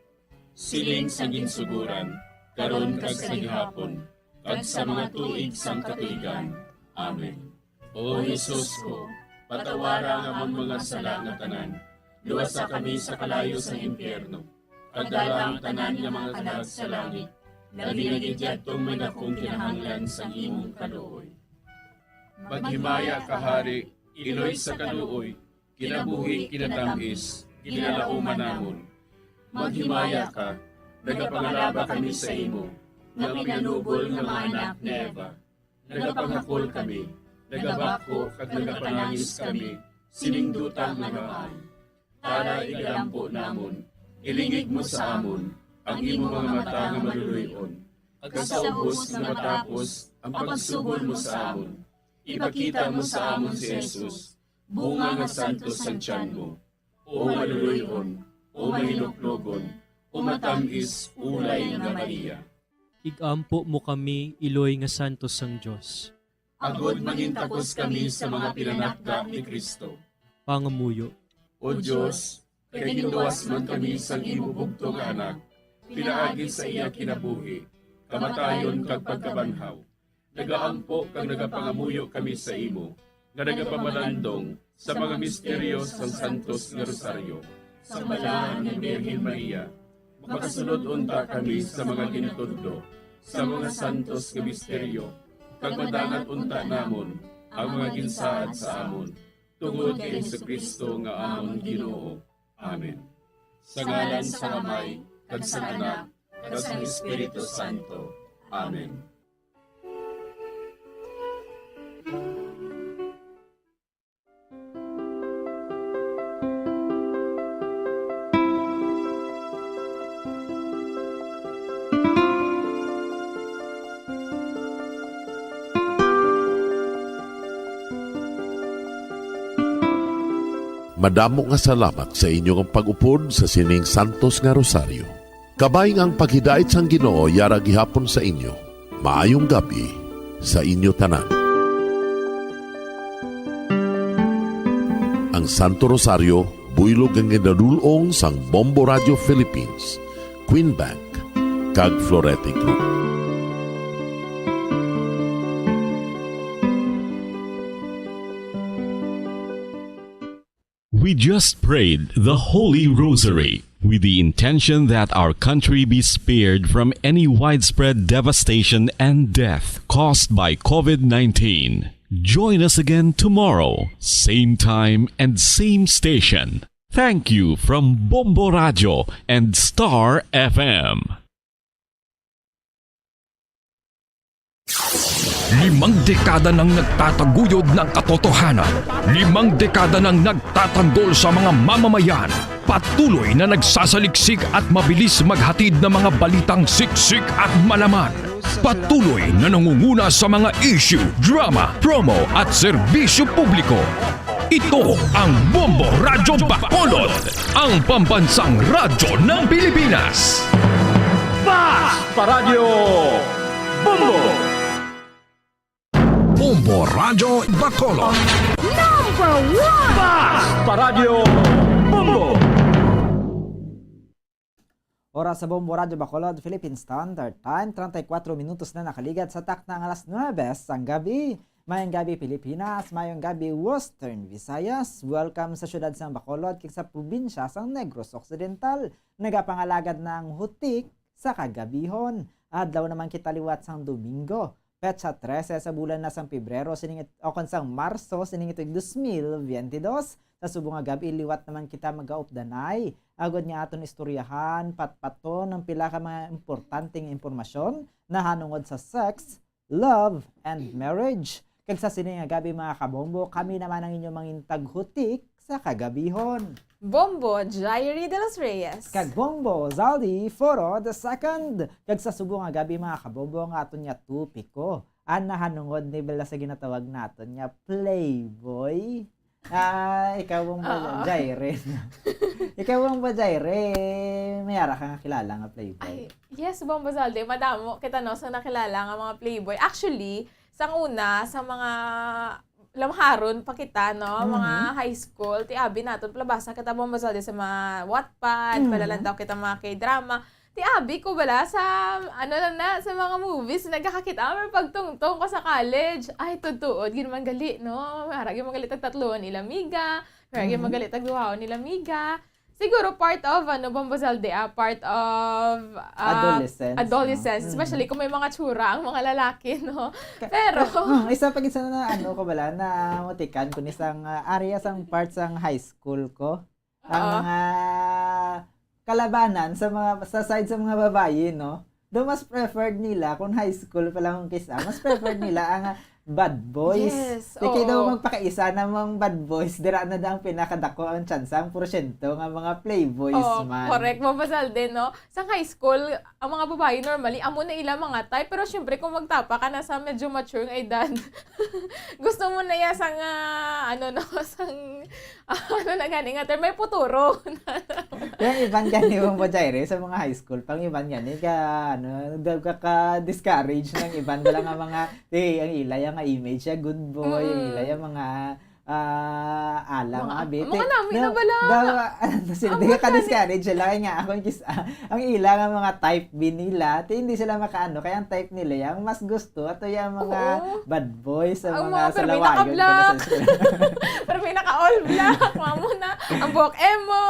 Siling sa ginsugoran, karon kag sa gihapon, kag sa mga tuig sang katuigan. Amen. O Jesus ko, patawara ang amon mga sala nga tanan, luwasa kami sa kalayo sang impyerno, kag dala ang tanan nga mga kalag sa langit, labi na gid yadtong may dakong kinahanglan sang imong kaluoy. Maghimaya ka, Hari, Iloy sa kaluoy, kinabuhi, kinatamis, ginalauman namon. Maghimaya ka, nagapangalaba kami sa imo, nga pinanubol nga mga anak ni Eva. Nagapangakol kami, nagabako kag nagapanangis kami sining duta nga namaan. Tara, igalampo namon, ilingig mo sa amon ang imo mga mata nga maluloy-on, kag sa ubos nga matapos ang pagsugod mo sa amon, ipakita mo sa amon si Jesus, bunga nga santos sang tiyan mo, o maluloy-on, o mahinuklogon, o matamis ulay nga Maria. Igampo mo kami, iloy nga santos sang Dios. Agod mangintakos kami sa mga pinanakda ni Cristo. Pangamuyo. O Dios, kay ginluwas man kami sang imo bugtong nga Anak, pinaagi sa iya kinabuhi, kamatayon, kag pagkabanhaw, nagaampo kag nagapangamuyo kami sa imo, nga nagapamalandong sa mga misteryo sang Santos nga Rosaryo. Sa Balaan nga Birhen Maria, makasulod unta kami sa mga ginatudlo sa mga santos nga misteryo, kag madangat unta namon ang mga ginsaad sa amon, tungod kay Jesu-Cristo nga amon Ginoo. Amen. Sa ngalan sang Amay, kag sang Anak, kag sang Espiritu Santo. Amen. Madamo nga salamat sa inyo nga pag-upod sa sining santos nga rosaryo. Kabay nga ang paghidait sang Ginoo yara gihapon sa inyo. Maayong gab-i sa inyo tanan. Ang Santo Rosario, buylog nga ginadul-ong sang Bombo Radio Philippines, Queen Bank, kag Florete Group. We just prayed the Holy Rosary with the intention that our country be spared from any widespread devastation and death caused by covid nineteen. Join us again tomorrow, same time and same station. Thank you from Bombo Radio and Star F M. Limang dekada nang nagtataguyod ng katotohanan. Limang dekada nang nagtatanggol sa mga mamamayan. Patuloy na nagsasaliksik at mabilis maghatid ng mga balitang siksik at malaman. Patuloy na nangunguna sa mga issue, drama, promo at serbisyo publiko. Ito ang Bombo Radyo Bacolod, ang pambansang radyo ng Pilipinas. Fast Paradyo Bombo! Bombo Radyo Bacolod. Number one! Basta Radyo Bombo! Oras sa Bombo Radyo Bacolod, Philippine Standard Time, treinta y cuatro minutos na nakaligad sa takna nga alas nuebe sang gabi. Mayong gabi, Pilipinas. Mayong gabi, Western Visayas. Welcome sa siyudad sang Bacolod kag sa probinsya sang Negros Occidental. Nagapangalagad na ang hutik sa kagabihon. Adlaw naman kita liwat sang Domingo, petsa trese sa bulan na sang Pebrero sining it-, o kon sang Marso sining tuig dos mil biyente dos. Sa subong nga gab-i, liwat naman kita magaupdanay, agod nga aton istoryahan patpaton ang pila ka mga importante nga impormasyon nahanungod sa sex, love, and marriage. Kag sa sini nga gabi, mga kabombo, kami naman ang inyong mangin taghutik sa kagabihon. Bombo Jairi de los Reyes. Kag Bombo Zaldi Foro the second. Kag sa subong nga gabi, mga kabombo, ang aton nga topiko, ang nahanungod ni Bella sa ginatawag naton nga playboy. Ah, ikaw, Bombo Oo. Jairi. Ikaw, Bombo Jairi, may ara ka nga kilala nga playboy? Ay, yes, Bombo Zaldi, madamo kita, no, sa nakilala nga mga playboy. Actually, sang una, sa mga lamharon pa kita, no, Mhm. mga high school, ti abi naton, palabasa kita, Bombo Zaldi, sa mga Wattpad, Mhm. palalantaw kita mga K-drama. Ti abi ko bala sa, ano lang na, sa mga movies, nagkakakita, pero pagtungtong ko sa college, ay, tutuod, gid man gali, no? Mara, gid man gali tag tatluon nila, miga. Mara, gid man Mhm. gali tag duhaon nila, miga. Siguro part of, ano, Bombo Zaldi, ah, part of, ah, Adolescence, no? adolescence, Mm. especially kung may mga tsura ang mga lalaki, no? Ka-, Pero ka-, mm, isa pa gid sa na, ano ko bala, na mutikan ko ni sang, ah, area sang part sang high school ko. Ang Oo. mga kalabanan sa mga, sa side sa mga babayi, no? Daw mas preferred nila kung high school pa lang ang kis-a, mas preferred nila ang, ah, bad boys. Yes, Ti kay daw oo. magpakaisa na mga bad boys, dira na daw ang pinakadako ang tsansa, ang porsyento nga mga playboys Oo, man. correct. Mabasal din, no? Sa high school, ang mga babae normally, amo na ila mga type. Pero syempre, kung magtapa ka na sa medyo mature nga edad, gusto mo na ya sang, ah, ano, no, sang, ano na gani nga term, may puturo. Yung iban gani, Bombo Jaire, sa mga high school, pang iban gani, ka, ano, daw ka, ka-discourage ng iban, wala nga mga, eh, ang ila, yung image, siya, good boy, ang Mm. ila, yung mga, ah, alang Mga, abi. mga Ti-, nami na daw, bala. daw, ano, sila, Ang di ka gani. ka-discourage sila, kaya nga, ako, yung kis-, ah, ang ila nga mga type B nila, ti, hindi sila makaano, kaya ang type nila, yung mas gusto, ato yung mga Oo. bad boys, sa Ang mga mga pero salawayon, pinaka-black. pala sa eskwela. Pero pinaka-all black, mamo na, ang buhok emo,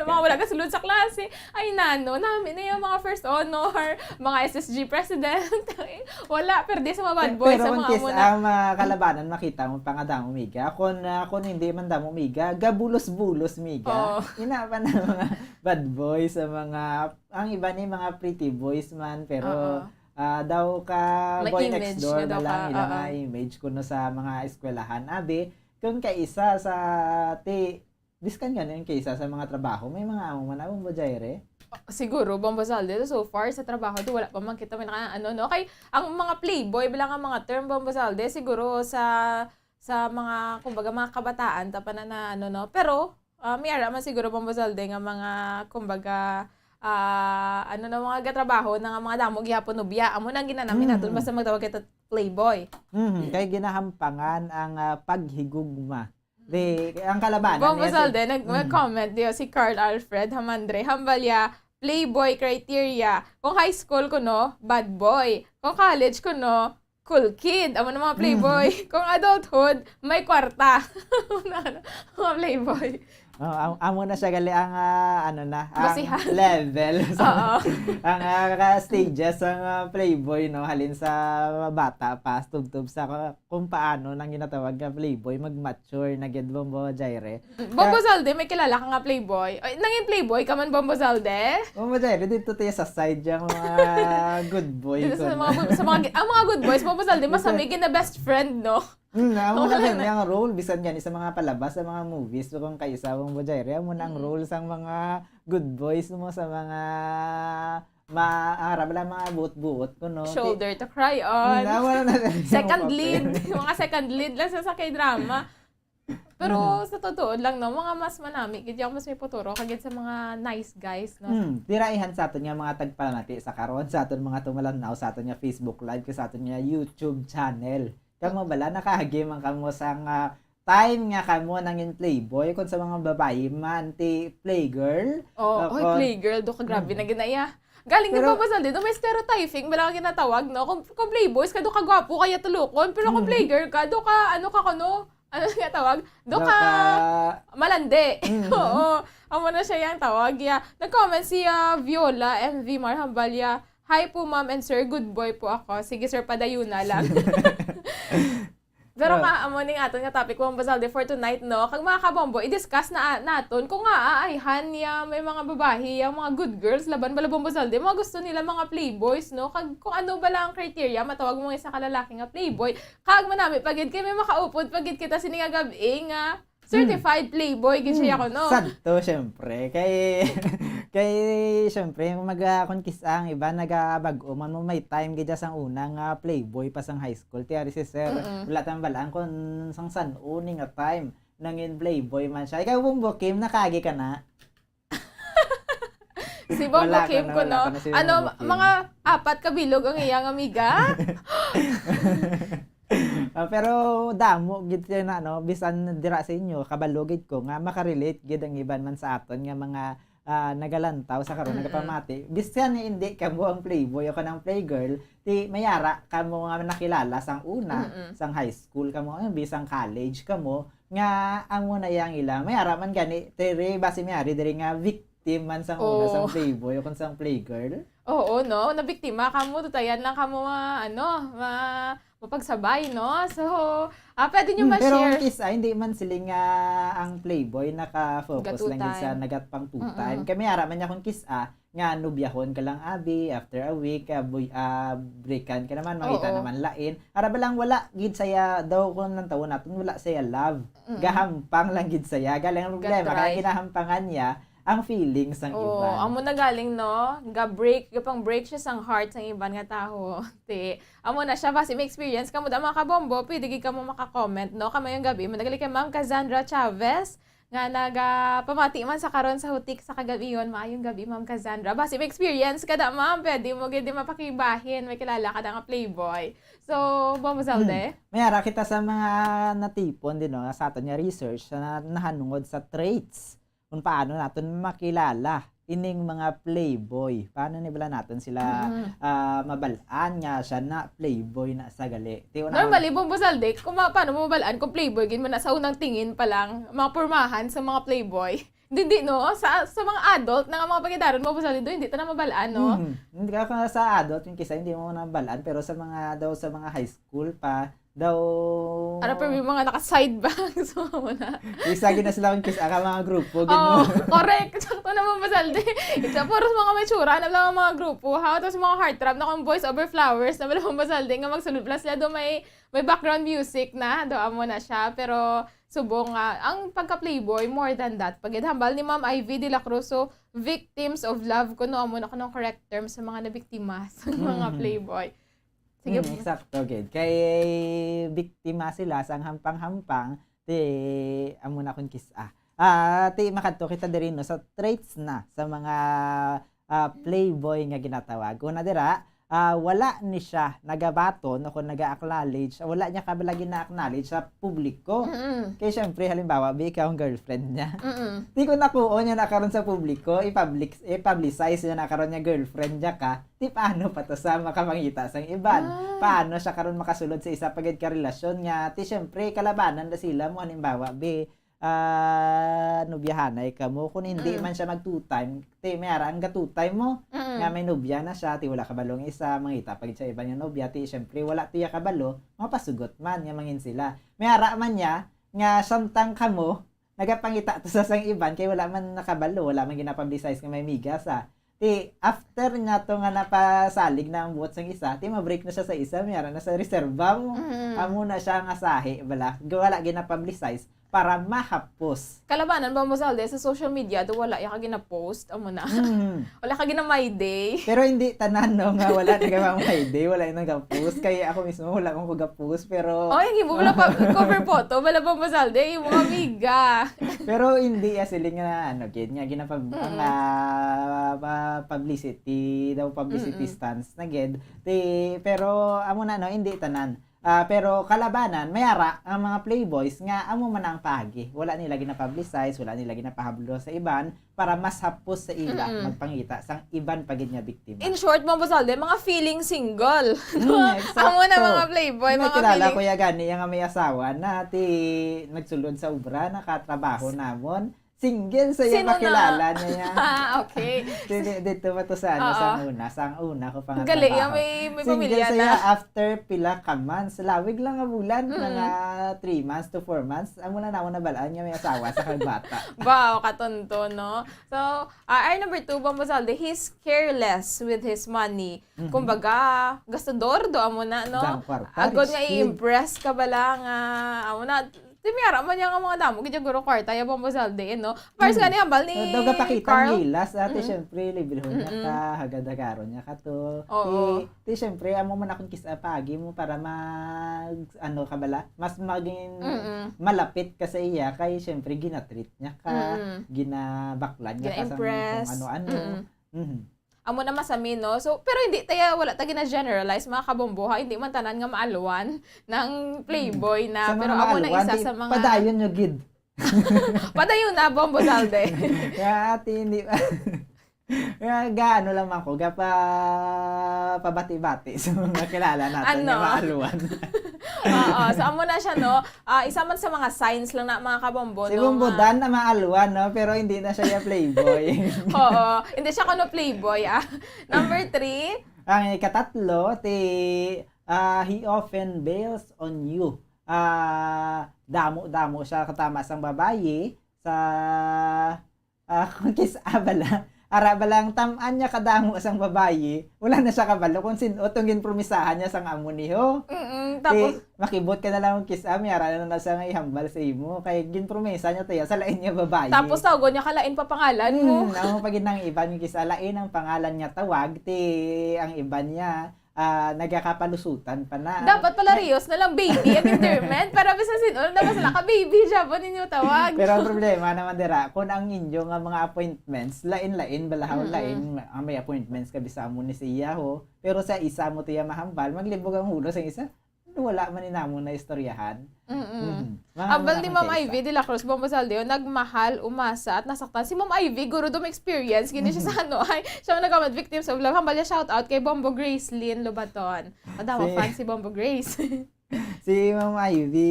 mga wala ka sulod sa klase. Ay, nano, nami na yung mga first honor, mga S S G president. Wala, pero di sa mga bad Pe-, boys, pero sa kung mga kis-, amo na. ang mga kalabanan, makita mo pa nga damo, miga. Kung, ah, kung hindi man damo, miga, gabulos-bulos, miga. Oo. Ina pa na mga bad boys, sa mga, ang iba ni mga pretty boys man, pero, Oo. ah, daw ka May boy image next door nga na daw lang, ka, ilang oo. nga image kuno sa mga eskwelahan. Abi, kung kaisa sa ti-, biskan gani ang kaisa sa mga trabaho, may mga amo man, Bombo Jaire? Siguro, Bombo Zalde, so far sa trabaho, di wala pa man kita may naka-, ano, no? Kay, ang mga playboy, bilang ang mga term, Bombo Zalde, siguro sa, sa mga, kumbaga, mga kabataan, ta pa na, na, ano, no? Pero, ah, may ara man siguro, Bombo Zalde, nga mga, kumbaga, ah, ano na, mga gatrabaho na nga mga damo gihapon nubya. Amo na ang ginanami naton, Mm. basta magtawag kita playboy. Mhm, kay ginahampangan ang, ah, paghigugma. Di, ang kalabanan Bombo niya sa Zalde, nag-, Mm. nag-comment diyo si Carl Alfred Hamandre, Hambalya, playboy criteria. Kung high school kuno, bad boy. Kung college kuno, cool kid. Amo na mga playboy. Mhm. Kung adulthood, may kwarta. Mga playboy. Oh, am-, amo na siya gali ang, ah, ano na, ang Basihan. level sa Oo. ang, ah, ka-, stages ang, ah, playboy, no? Halin sa bata pa, tubtob sa ka-, kung paano nang ginatawag nga playboy, mag-mature na gid, Bombo Jaire. Bombo Ka- Zalde, may kilala ka nga playboy? Ay, nangin playboy ka man, Bombo Zalde? Bombo Jaire, dito tayo sa side yung mga good boy Dito ko sa na. mga good, sa mga, ang mga good boys, Bombo Zalde, mas Dito. Samig na best friend, no? Hmm, amo na Wala din na. yung role, bisan gani sa mga palabas, sa mga movies, so kung kaisa, Bombo Jaire, amo na ang Mm. role sang mga good boys mo, sa mga ma-, ara bala, mga buot-buot ko, no? Shoulder to cry on. Hmm, ah, wala na. Second Yung lead. papel. Mga second lead lang sa, sa K-drama. Pero Mhm. sa totoo lang, no, mga mas manami, gid yung mas may puturo, kagid sa mga nice guys, no? Hmm, dira ihan sa aton nga mga tagpalamati sa karon, sa aton mga tumalannaw, sa aton nga Facebook Live, kag sa aton nga YouTube channel. Kamo bala, nakaagi man kamo sang, ah, time nga kamo nangin playboy, kung sa mga babayi man, ti playgirl. Oh, Ah, oy, kung playgirl, do ka, grabe Mm. na gid na iya. Galing Pero na ba, Saldi? Do may stereotyping bala nga ginatawag, no? Kung, kung playboys ka, do ka gwapo, kaya tulukon. Pero kung Mm. playgirl ka, do ka, ano ka, kuno? Ano nga tawag? Do Do ka ka malandi. Mm. Oo. Amo na siya yung tawag. Yeah. Nag-comment si, ah, Viola M V Marhambal, yeah. "Hi po, ma'am and sir. Good boy po ako." Sige, sir, padayuna lang. Pero Ah. nga, amo ning aton nga topic, Bombo Saldi, for tonight, no? Kag mga kabombo, i-discuss na naton kung nga aayhan niya may mga babahi, yung mga good girls, laban bala, Bombo Saldi, mga gusto nila mga playboys, no? Kag kung ano bala ang criteria, matawag mo nga isa ka lalaki nga playboy. Kag manami pa gid kay may makaupod pa gid kita sini nga gab-i nga certified playboy gid siya Hmm. kuno. Sakto, syempre. Kay, kay, syempre, mag, ah, kung kis-, ang iba nagabag-o man mo, may time gid sang una nga playboy pa sang high school. Ti ari si sir, Mm-mm. wala tang balaan kung sang san-o ni nga time nangin playboy man siya. Ikaw, Bombo Kim, nakaagi ka na? Si Bombo Wala ka Kim na, ko, wala no? ka na si Ano, Bombo Kim. mga apat ka bilog ang iyang amiga? Ah, pero damo gid siya na, no, bisan dira sa inyo, kabalo gid ko nga makarelate gid ang iban man sa aton nga mga, ah, nagalantaw sa karon, Mm-mm. nagapamati. Bisan hindi kamo ang playboy o kanang playgirl, ti may ara kamo nga nakilala sang una, Mm-mm. sang high school kamo, ay, bisang college kamo, nga amo na yang ila. May ara man gani, diri, basi may ari diri nga victim man sang una, sang Oh. playboy o kung sang playgirl. Oo, no? Nabiktima kamo, tutayan lang kamo ma-, ano, ma-, mapagsabay, no? So, ah, pwede nyo Hmm, pero ma-share. Kis-a, hindi man sila nga ang playboy naka-focus Ga-two lang gid sa time. nagat pang two Mm-mm. time. Kay may ara man niya kung kis-a, nga nubyahon ka lang, abi, after a week, ah, boy, ah, breakan ka naman, mangita Oo. naman lain. Ara ba lang wala gid saya daw kung nang tawon naton, wala saya love. Mm-mm. Gahampang lang gid saya. Galing ang problema, Ga-try. kaya ginahampangan niya ang feelings sang Oo, iban. Amo na galing, no? Ga-break, gapang-break siya sang heart sang iban nga tawo. Ti, amo na siya. Basi may experience kamo da, mga kabombo, pwede gid kamo maka-comment, no? Kamayong gabi, madagali kay Ma'am Cassandra Chavez, nga nagapamati man sa karon sa hutik sa kagab-ion. Maayong gabi, Ma'am Cassandra. Basi may experience ka da, ma'am, pwede mo gid di mapakibahin, may kilala ka da nga playboy. So, Bombo Salde? Hmm. May ara kita sa mga natipon din, no, sa aton nga research sa na-, nahanungod sa traits kung paano naton makilala ining mga playboy. Paano ni bala naton sila, Mm. ah, mabal-an nga siya na playboy na sa gali? Ti una Normally, Bombo Salde, kung ma-, paano mo mabal-an kung playboy gid mo na sa unang tingin pa lang, mga pormahan sa mga playboy? Hindi, hindi, no? Sa, sa mga adult na nga mga pagidaron, Bombo Salde, do, hindi ta na mabal-an, no? Hmm. Hindi ka, kung sa adult, yung kisa, hindi mo na mabal-an, pero sa mga, daw, sa mga high school pa, daw Ano pa yung mga naka-side bangs, so, mo na. Isa gid na sila kung kis-a ka mga grupo, gid Oh, mo. correct. Sakto naman, Bombo Salde. Ito, puro mga may tsura na lang ang mga grupo, ha? Tapos mga heartthrob na kung Boys Over Flowers na lang, Bombo Salde, nga magsulod lang sila, do may, may background music na, do amo na siya. Pero, subong nga, ang pagka-playboy, more than that. Pag hambal ni Ma'am Ivy de la Cruz, so, victims of love, kuno amo na, kuno ang correct term sa mga nabiktima sa mga Mhm. playboy. Sige. Hmm, eksakto gid. Kay biktima sila sang hampang-hampang, ti amo na kun kis-a. Ah, ti makadto kita diri, no, sa traits na sa mga, ah, playboy nga ginatawag. Una dira, ah, wala ni siya nagabaton o kung naga-acknowledge, wala niya kabala gina-acknowledge sa publiko. Mm-mm. Kay syempre, halimbawa, bi, ikaw ang girlfriend niya. Mm-mm. Ti kung nakuon niya na karon sa publiko, i-public, i-publicize niya na karon nga girlfriend niya ka, ti paano pa to sa makapangita sang iban? Ah. Paano siya karon makasulod sa isa pa gid ka relasyon nga, ti, syempre, kalabanan na sila mo, halimbawa, bi, ah, nobyahanay ka mo. Kung hindi Mm. man siya mag two time, ti, may ara ang ga two time mo, Mm. nga may nobya na siya, ti, wala kabalo ang isa, mangita pa gid sa iban nga nobya, ti, syempre, wala tiya kabalo, mapasugot man nga mangin sila. May ara man niya, nga samtang kamo, nagapangita to sa sang iban, kay wala man nakabalo, wala man ginapublicize nga may miga sa. Ti, after nga to nga napasalig na ang buot sang isa, ti, ma-break na siya sa isa, may ara na sa reserva mo. Mm. Amo na siya nga sahi, bala. Wala ginapublicize para mahapos. Kalabanan ba mo, Salde, sa social media, do wala ya ka gina-post, amo na. Mm. Wala ka gina-my day. Pero hindi tanan, no, nga wala na ka my day, wala yung nag-post. Kaya ako mismo, wala akong kuga post, pero Oh, yung imo wala pa, cover photo, wala pa mo, Salde, yung mga amiga. Pero hindi, ah, siling nga, ano, gid, nga ginapab-, Mm-mm. nga, ah, publicity, daw publicity Mm-mm. stunts na gid. Ti, pero, amo na, no, hindi tanan. Ah, pero kalabanan, may ara ang mga playboys nga amo man ang paagi. Wala nila ginapublicize, wala nila ginapahablo sa iban para mas hapos sa ila Mm-mm. magpangita sang iban pa gid nga biktima. In short, Bombo Zalde, mga feeling single. Mm, Amo na eksakto. Mga playboy, May mga kilala feeling ko ya gani, ya nga may asawa na, ti nagsulod sa obra, nakatrabaho namon. Single sa iya Sino na? Makilala niya ya. Ah, okay. Dito, dito pa to sa ano, Oo. Sa una, sa una ko pa nga Gali, trabaho. May, may Single pamilya sa na. Iya after pila ka months, lawig lang nga bulan, Mm. Mga three months to four months, amo na namo nabalaan nga may asawa sa kag bata. Wow, katonto, no? So, ah, our number two, Bombo Zalde, he's careless with his money. Mhm. Kumbaga, gastador do amo na, no? Dang kwarta, Agod nga rich kid. I-impress ka bala nga, amo na, ti may ara man ya nga mga damo gid ya guro kwarta ya Bombo Zalde, eh, no? First Hmm. nga ni hambal ni Daw gapakita Carl. Ang gilas, ate, Mm-mm. Syempre, librehon niya Mm-mm. ka, hagad-hagaron niya ka to. Oo. Ti, ti, syempre, amo man akong kis-, ah, paagi mo para mag, ano ka bala, mas maging Mm-mm. malapit ka sa iya, kay syempre, ginatreat niya ka, Mm-mm. ginabaklan niya ka sa Gina-impress. Kung ano-ano. Mm-mm. Mhm. Amo na masami, no? So, pero hindi tayo, wala ta gina-generalize, mga kabombo, ha? Hindi man tanan nga maalwan ng playboy na, Sa mga pero amo na maalwan, isa di, sa mga padayon nyo gid. Padayon na, Bombo Zalde. Kaya, ate, hindi, kaya gaano lang ako, gapa, pabati-bati sa mga kilala natin Ano? Na maalwan. Oo, so amo na siya, no? Ah, isa man sa mga signs lang na, mga kabombo, Si no, Bombo nga Dan na maalwan, no? Pero hindi na siya yung playboy. Oo, hindi siya kuno playboy, ah. Number three. Ang ikatatlo, ti, ah, he often bails on you. Ah, damo-damo siya katama sang babayi sa Ah, kung kis-, ah, bala, ara bala ang tam-an niya kadamo sang babayi, wala na siya kabalo kung sin-o tong ginpromisahan niya sang amo ni ho. Mm, Ti, tapos makibot ka na lang kung kis-, ah, may ara na na siya nga ihambal sa imo. Kay ginpromisa niya to ya sa lain nga babayi. Tapos tawgon niya ka lain pa pangalan mo. Hmm, amo pa gid nang iban nga kis-, ah, lain ang pangalan nga tawag, ti ang iban niya, ah, nagakapalusutan pa na. Dapat pala Rios na lang, baby, ang endearment. Para bisan sin-o, na basta naka-baby siya po ninyo tawag. Pero ang problema naman dira, kung ang inyo nga mga appointments, lain-lain, balahaw, Mm-mm. lain, ang may appointments ka bisa mo ni siya, ho. Pero sa isa mo tiya mahambal, maglibog ang ulo sa isa. Wala man ni namo na istoryahan. Mm-mm. Mm. Mga Ambal ni Ma'am Ivy de la Cruz Bombo Zalde, nagmahal, umasa, at nasaktan. Si Ma'am Ivy, guro, dum experience. Gini siya sa ano, ay, siya ang nag-comment, victims of love. Hambal niya, shout out kay Bombo Grace Lynn Lobaton. Madama Si fan si Bombo Grace. Si Ma'am Ivy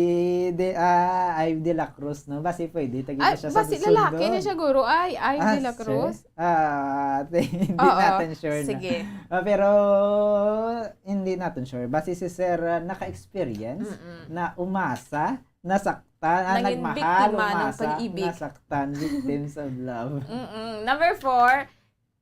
de, ah, Ivy de la Cruz, no? Basi pwede, tagi Ah, na siya sa basi lalaki Sundo. Ni siya, guro. Ay, Ivy Ah, de la Cruz. Sir? Ah, hindi Oo. Natin sure na. Sige. Ah, pero hindi natin sure. Basi si Sir, ah, naka-experience Mm-mm. Na umasa, nasaktan, ah, Nangin nagmahal, biktima ng umasa, pag-ibig. Nasaktan, victims of love. Mm-mm. Number four,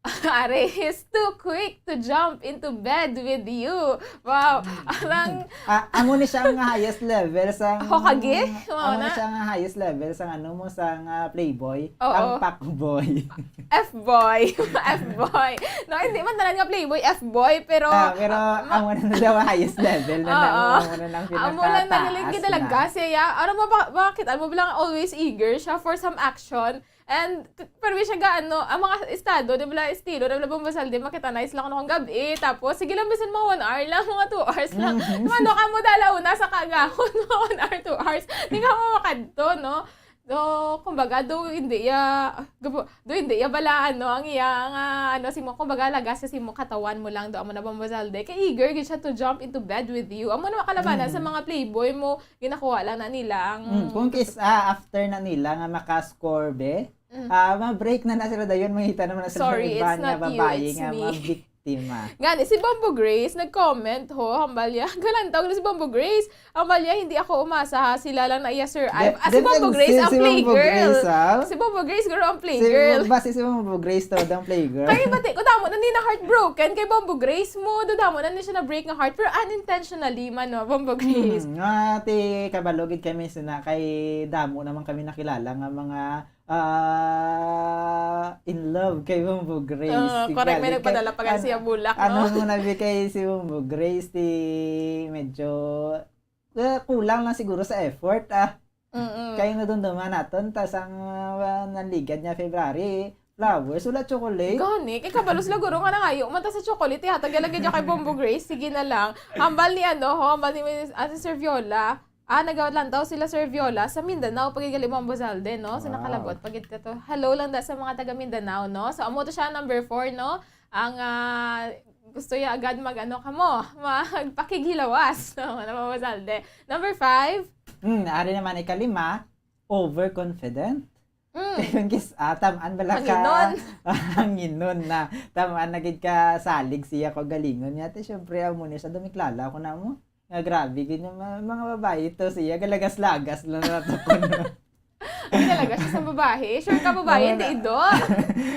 Are, he's too quick to jump into bed with you. Wow. Alang Ah, amo ni siya ang highest level sa Hokage? Amo Mao na na. Siya ang highest level sa ano mo, sa, ah, playboy, Oo. Ang fuckboy. F-boy. F-boy. No, hindi man tanan nga playboy, F-boy, pero, Ah, pero ah, ma- amo na daw highest level na Oo. Na, amo na nang Amo lang pinakataas nagaling na. Talaga siya. Ano mo ba, bakit? Ano mo lang always eager siya for some action? And, t-, pero siya ga, ano, ang mga estado, di ba, estilo, di ba, Bombo Zalde, makita nice lang ako kung gabi, tapos, sige lang, bisan mga one hour lang, mga two hours lang. Mm. Mano ka mo dala una sa kagahon, mga one hour, two hours. Di ka mo makadto, no? So, kumbaga, do hindi ya, gabo-, do hindi ya bala, ano, ang iya nga, ano, si mo, kumbaga, lagas si mo katawan mo lang, do amo na Bombo Zalde. Kay eager gid siya to jump into bed with you. Amo na makalabanan Mm. Sa mga playboy mo, ginakuha lang na nila ang Mm, kung kis-, ah, after na nila nga maka-score, be, Mm. Ah, ma-break na na sila dayon, mangita naman na sila sa Sorry, iba it's nga not you, babayi it's nga me. Mabiktima. Gani, si Bombo Grace, nag-comment, ho, hambal ya. Galantaw na si Bombo Grace. Hambal ya, hindi ako umasa, ha. Sila lang na iya, Sir Ive. Def-, Ah, si Bombo defensive Grace, ang si Bombo playgirl. Grace, ha? Si Bombo Grace, girl, ang Si playgirl. Bombo, basi si Bombo Grace to, ang playgirl. Kaya pati, kung damo na ni na heartbroken kay Bombo Grace mo, do damo na ni siya na-break nga heart, pero unintentionally man, no, Bombo Grace. Hmm, nga, ti, kabalo gid kami sina, kay damo naman kami nakilala nga mga ah, in love kay Bombo Grace. Ah, correct, may Galing kay, nagpadala pa kasi an-, ang bulak, ano no? Mo na bi kay si Bombo Grace, ti medyo, eh, kulang lang siguro sa effort, ah. Mm-mm. Kay nadumduman naton, tas ang, ah, nanligad niya February, Flowers, wala chocolate. Gani, kay kabalo sila guro nga nangayo man ta sa chocolate, ihatag na lang gid kay Bombo Grace. Sige na lang. Hambal ni ano, ho, hambal ni Miss, ah, si Sir Viola. Ah, nagalantaw sila, Sir Viola, sa Mindanao, pag igali Bombo Zalde, no? So, Wow. nakalabot, pag ito to. Hello lang da sa mga taga Mindanao, no? So, amo to siya, number four, no? Ang, ah, gusto ya agad mag, ano ka mo, magpakighilawas, no? Ano, Bombo Zalde? Number five. Hmm, ari naman ikalima, overconfident. Mm. Kay ang kis-, ah, tam-an bala ka Hanginon. Hanginon na. Tam-an na gid ka salig siya kaugalingon niya. Te, syempre, amo ni siya, dumikilala ako na mo. Nga grabe gid yung mga, mga babae to siya, galagas-lagas lang na to kuno. Ay, talaga siya sa babae. Sure ka, babae, Amo hindi na. Idol.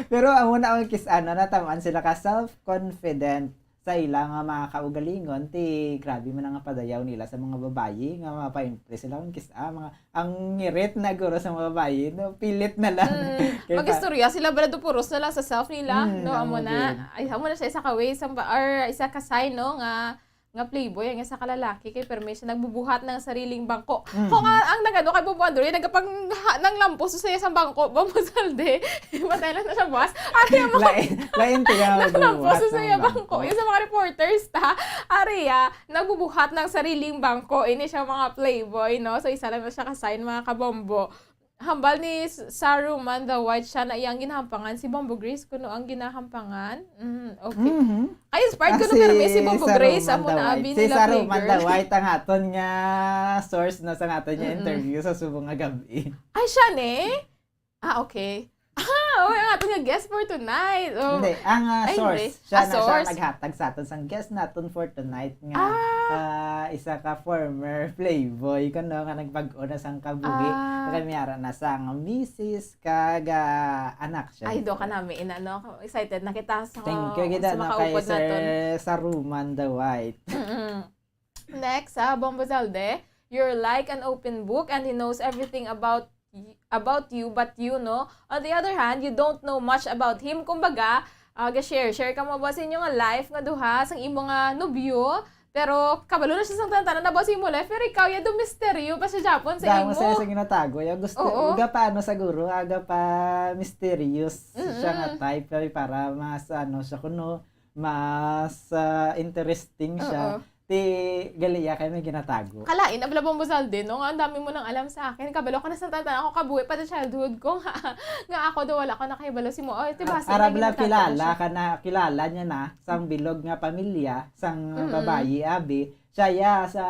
Pero amo na ang kis-, ano, natamaan sila ka self-confident sa ila nga mga kaugalingon, ti grabe man ang padayaw nila sa mga babayi nga mapaimpress sila. Ang kis-, ah, mga, ang ngirit na guro sa mga babayi, no? Pilit na lang. Mm. Kaya pa Mag-istorya sila, bala, do puros na lang sa self nila, Mm, no? Amo amo na. gid. Ay, amo na siya isa ka way, isang ba-, or isa ka sign, no? Nga, nga playboy, ang isa ka lalaki, kay permi siya nagbubuhat ng sariling bangko. Mm. Kung nga, ang nagano kay Bobo Androy, nagapang ha-, nang lampos sa iya sa bangko, Bobo Salde, patay lang na siya, boss. Ate, ang mga Lain, lain to yung Nang lampos magbuhat sa ng iya bangko. bangko. Yung sa mga reporters, ta, ari, ah, nagbubuhat ng sariling bangko. Ini siya mga playboy, no? So, isa lang na siya ka-sign, mga kabombo. Hambal ni S-, Saruman the White, siya na iyang ginahampangan. Si Bombo Grace, kuno ang ginahampangan? Mm, okay. Mhm. Ay, inspired Ah, ko no, pero may si si Bombo Grace, Saruman amo the na White. abi Si nila Saruman the playgirl. White ang aton nga source, no, sa aton nga Mm-mm. interview sa subong nga gabi. Ay, siya ni? Ah, okay. Ah, oh, ang aton nga guest for tonight. Oh. Hindi, ang, ah, Ay, source. hindi. Siya Ah, na siya source. naghatag sa aton sang guest naton for tonight nga, Ah. ah, isa ka former playboy kuno nga nagbag-o na sang kabuhi. Ah. Kami ara na sang misis kag, ah, anak, Ay, syempre. do ka nami, ina, no? Excited na kita sa, Thank you, gid, sa ano, kay makaupod Sir naton. Saruman the White. Mm-mm. Next, ha, Bombo Zalde, you're like an open book and he knows everything about y-, about you but you, no? On the other hand, you don't know much about him. Kumbaga, ah, ga-share, share ka mo ba sa inyo nga life nga duha, sang imo nga nobyo, pero kabalo na siya sang tanan-tanan na ba sa imo life, pero ikaw, ya, do misteryo pa siya, Japon, sa Damo imo. siya sa ginatago. Ya, gusto, Oo. Aga pa, ano, siguro, aga pa mysterious siya nga Mm-mm. type, kay para mas, ano, siya kuno, mas, ah, interesting siya. Oo. Ti, gali ya, kay may ginatago. Kalain, abla, Bombo Zalde, no? Nga ang dami mo nang alam sa akin. Kabalo ka na sa tanan ako kabuhi pa sa childhood ko nga, nga ako do wala ko nakahibalo si mo. Oh, ti ba, Ah, si ara may bala ginatago na kilala siya. ka na, kilala niya na sang bilog nga pamilya, sang Mm. babayi, abi. Siya, ya, sa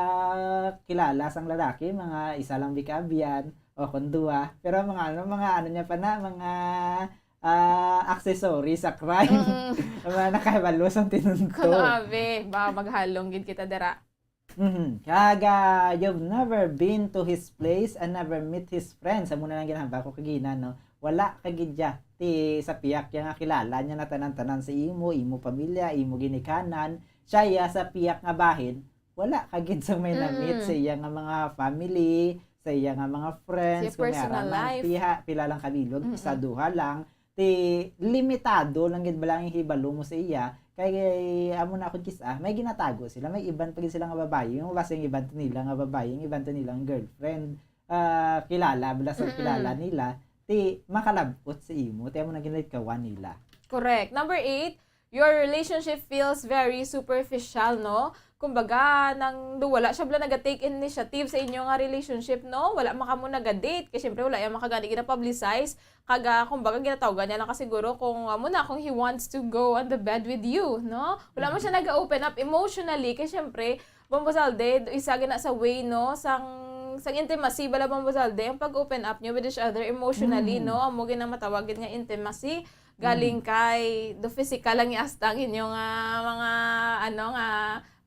kilala sang lalaki, mga isa lang bikabian, o kung duwa. Pero mga ano, mga ano niya pa na, mga ah, accessory sa crime. Mm. Ang mga nakahibalo sang tinunto. Kano, abi, ba, maghalong gid kita dira. Mhm. Kag, ah, you've never been to his place and never met his friends. Amo na lang ginahambal ko kagina, no? Wala ka gid ya. Ti sa piyak ya nga kilala niya na tanan-tanan sa imo, imo pamilya, imo ginikanan. Siya ya sa piyak nga bahin, wala ka gid sa may na-meet Mm. sa iya nga mga family, sa iya nga mga friends, Sa kung may personal ara man, life. piha-, pila lang ka bilog, Mm-mm. isa, duha lang. Ti, limitado lang gid ba lang ang hibalo mo sa iya? Kay, amo na akong kis-a, may ginatago sila. May iban pa gid sila nga babayi. Yung basta yung iban to nila nga babayi, yung iban to nila nga girlfriend. Ah, kilala, bala sa Mm-mm. kilala nila. Ti, makalabot sa imo. Ti, amo na ginalikawan nila. Correct. Number eight, your relationship feels very superficial, no? Kumbaga, nang do wala siya bala naga-take initiative sa inyo nga relationship, no? Wala man kamo naga-date, kay syempre wala yan makagani gina-publicize. Kaga, kumbaga, ginatawgan niya lang ka siguro kung, amo na, kung he wants to go on the bed with you, no? Wala man siya naga-open up emotionally, kay syempre, Bombo Salde, isa gina sa way, no, sang, sang intimacy, bala, Bombo Salde, ang pag-open up niyo with each other emotionally, Mm. no? Amo gina matawag gid nga intimacy. Galing Mm. kay do physical lang i-asta ang inyo nga mga, ano, nga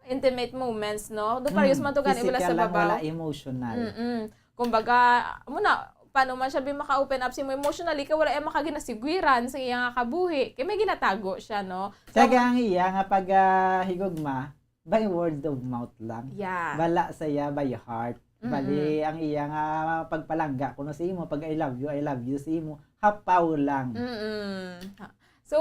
intimate moments, no? Do parehas Mm. man to gani bala sa Physical lang, babaw. wala emotional. Mm-mm. Kumbaga, amo na, paano man siya bi maka-open up sa imo emotionally kay wala iya makaginasiguiran sa iya nga kabuhi. Kay may ginatago siya, no? So, Kaya ang iya nga pag, ah, higugma, by word of mouth lang. Yeah. Wala sa iya by heart. Mm-mm. Bali, ang iya nga pagpalangga kuno sa imo, pag I love you, I love you sa imo, hapaw lang. Mm-mm. Ha-, so,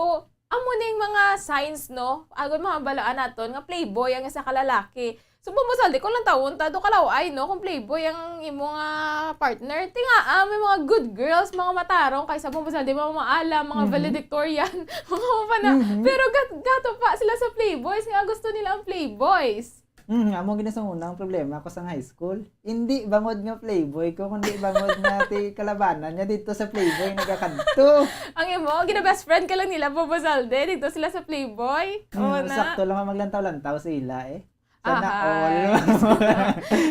amo ning mga signs, no? Agod mabalaan naton nga playboy ang isa ka lalaki. So, Bombo Zalde, kung lang taon, ta, do kalaw-ay, no? Kung playboy ang imo nga partner. Ti nga, ah, may mga good girls, mga matarong, kaysa Bombo Zalde, mga maalam, mga Mhm. valedictorian, mga mapana. Mhm. Pero gat-, gato pa sila sa playboys, nga gusto nila ang playboys. Mhm, amo gid sa unang problema ko sa high school. Hindi bangod nga playboy ko, kundi bangod nga ti kalabanan niya dito sa playboy nagakadto. Ang imo, gina-best friend ka lang nila, Bombo Zalde, dito sila sa playboy. Oo Mhm, na. Sakto lang nga maglantaw-lantaw sila eh. Sana Ahay. all. No.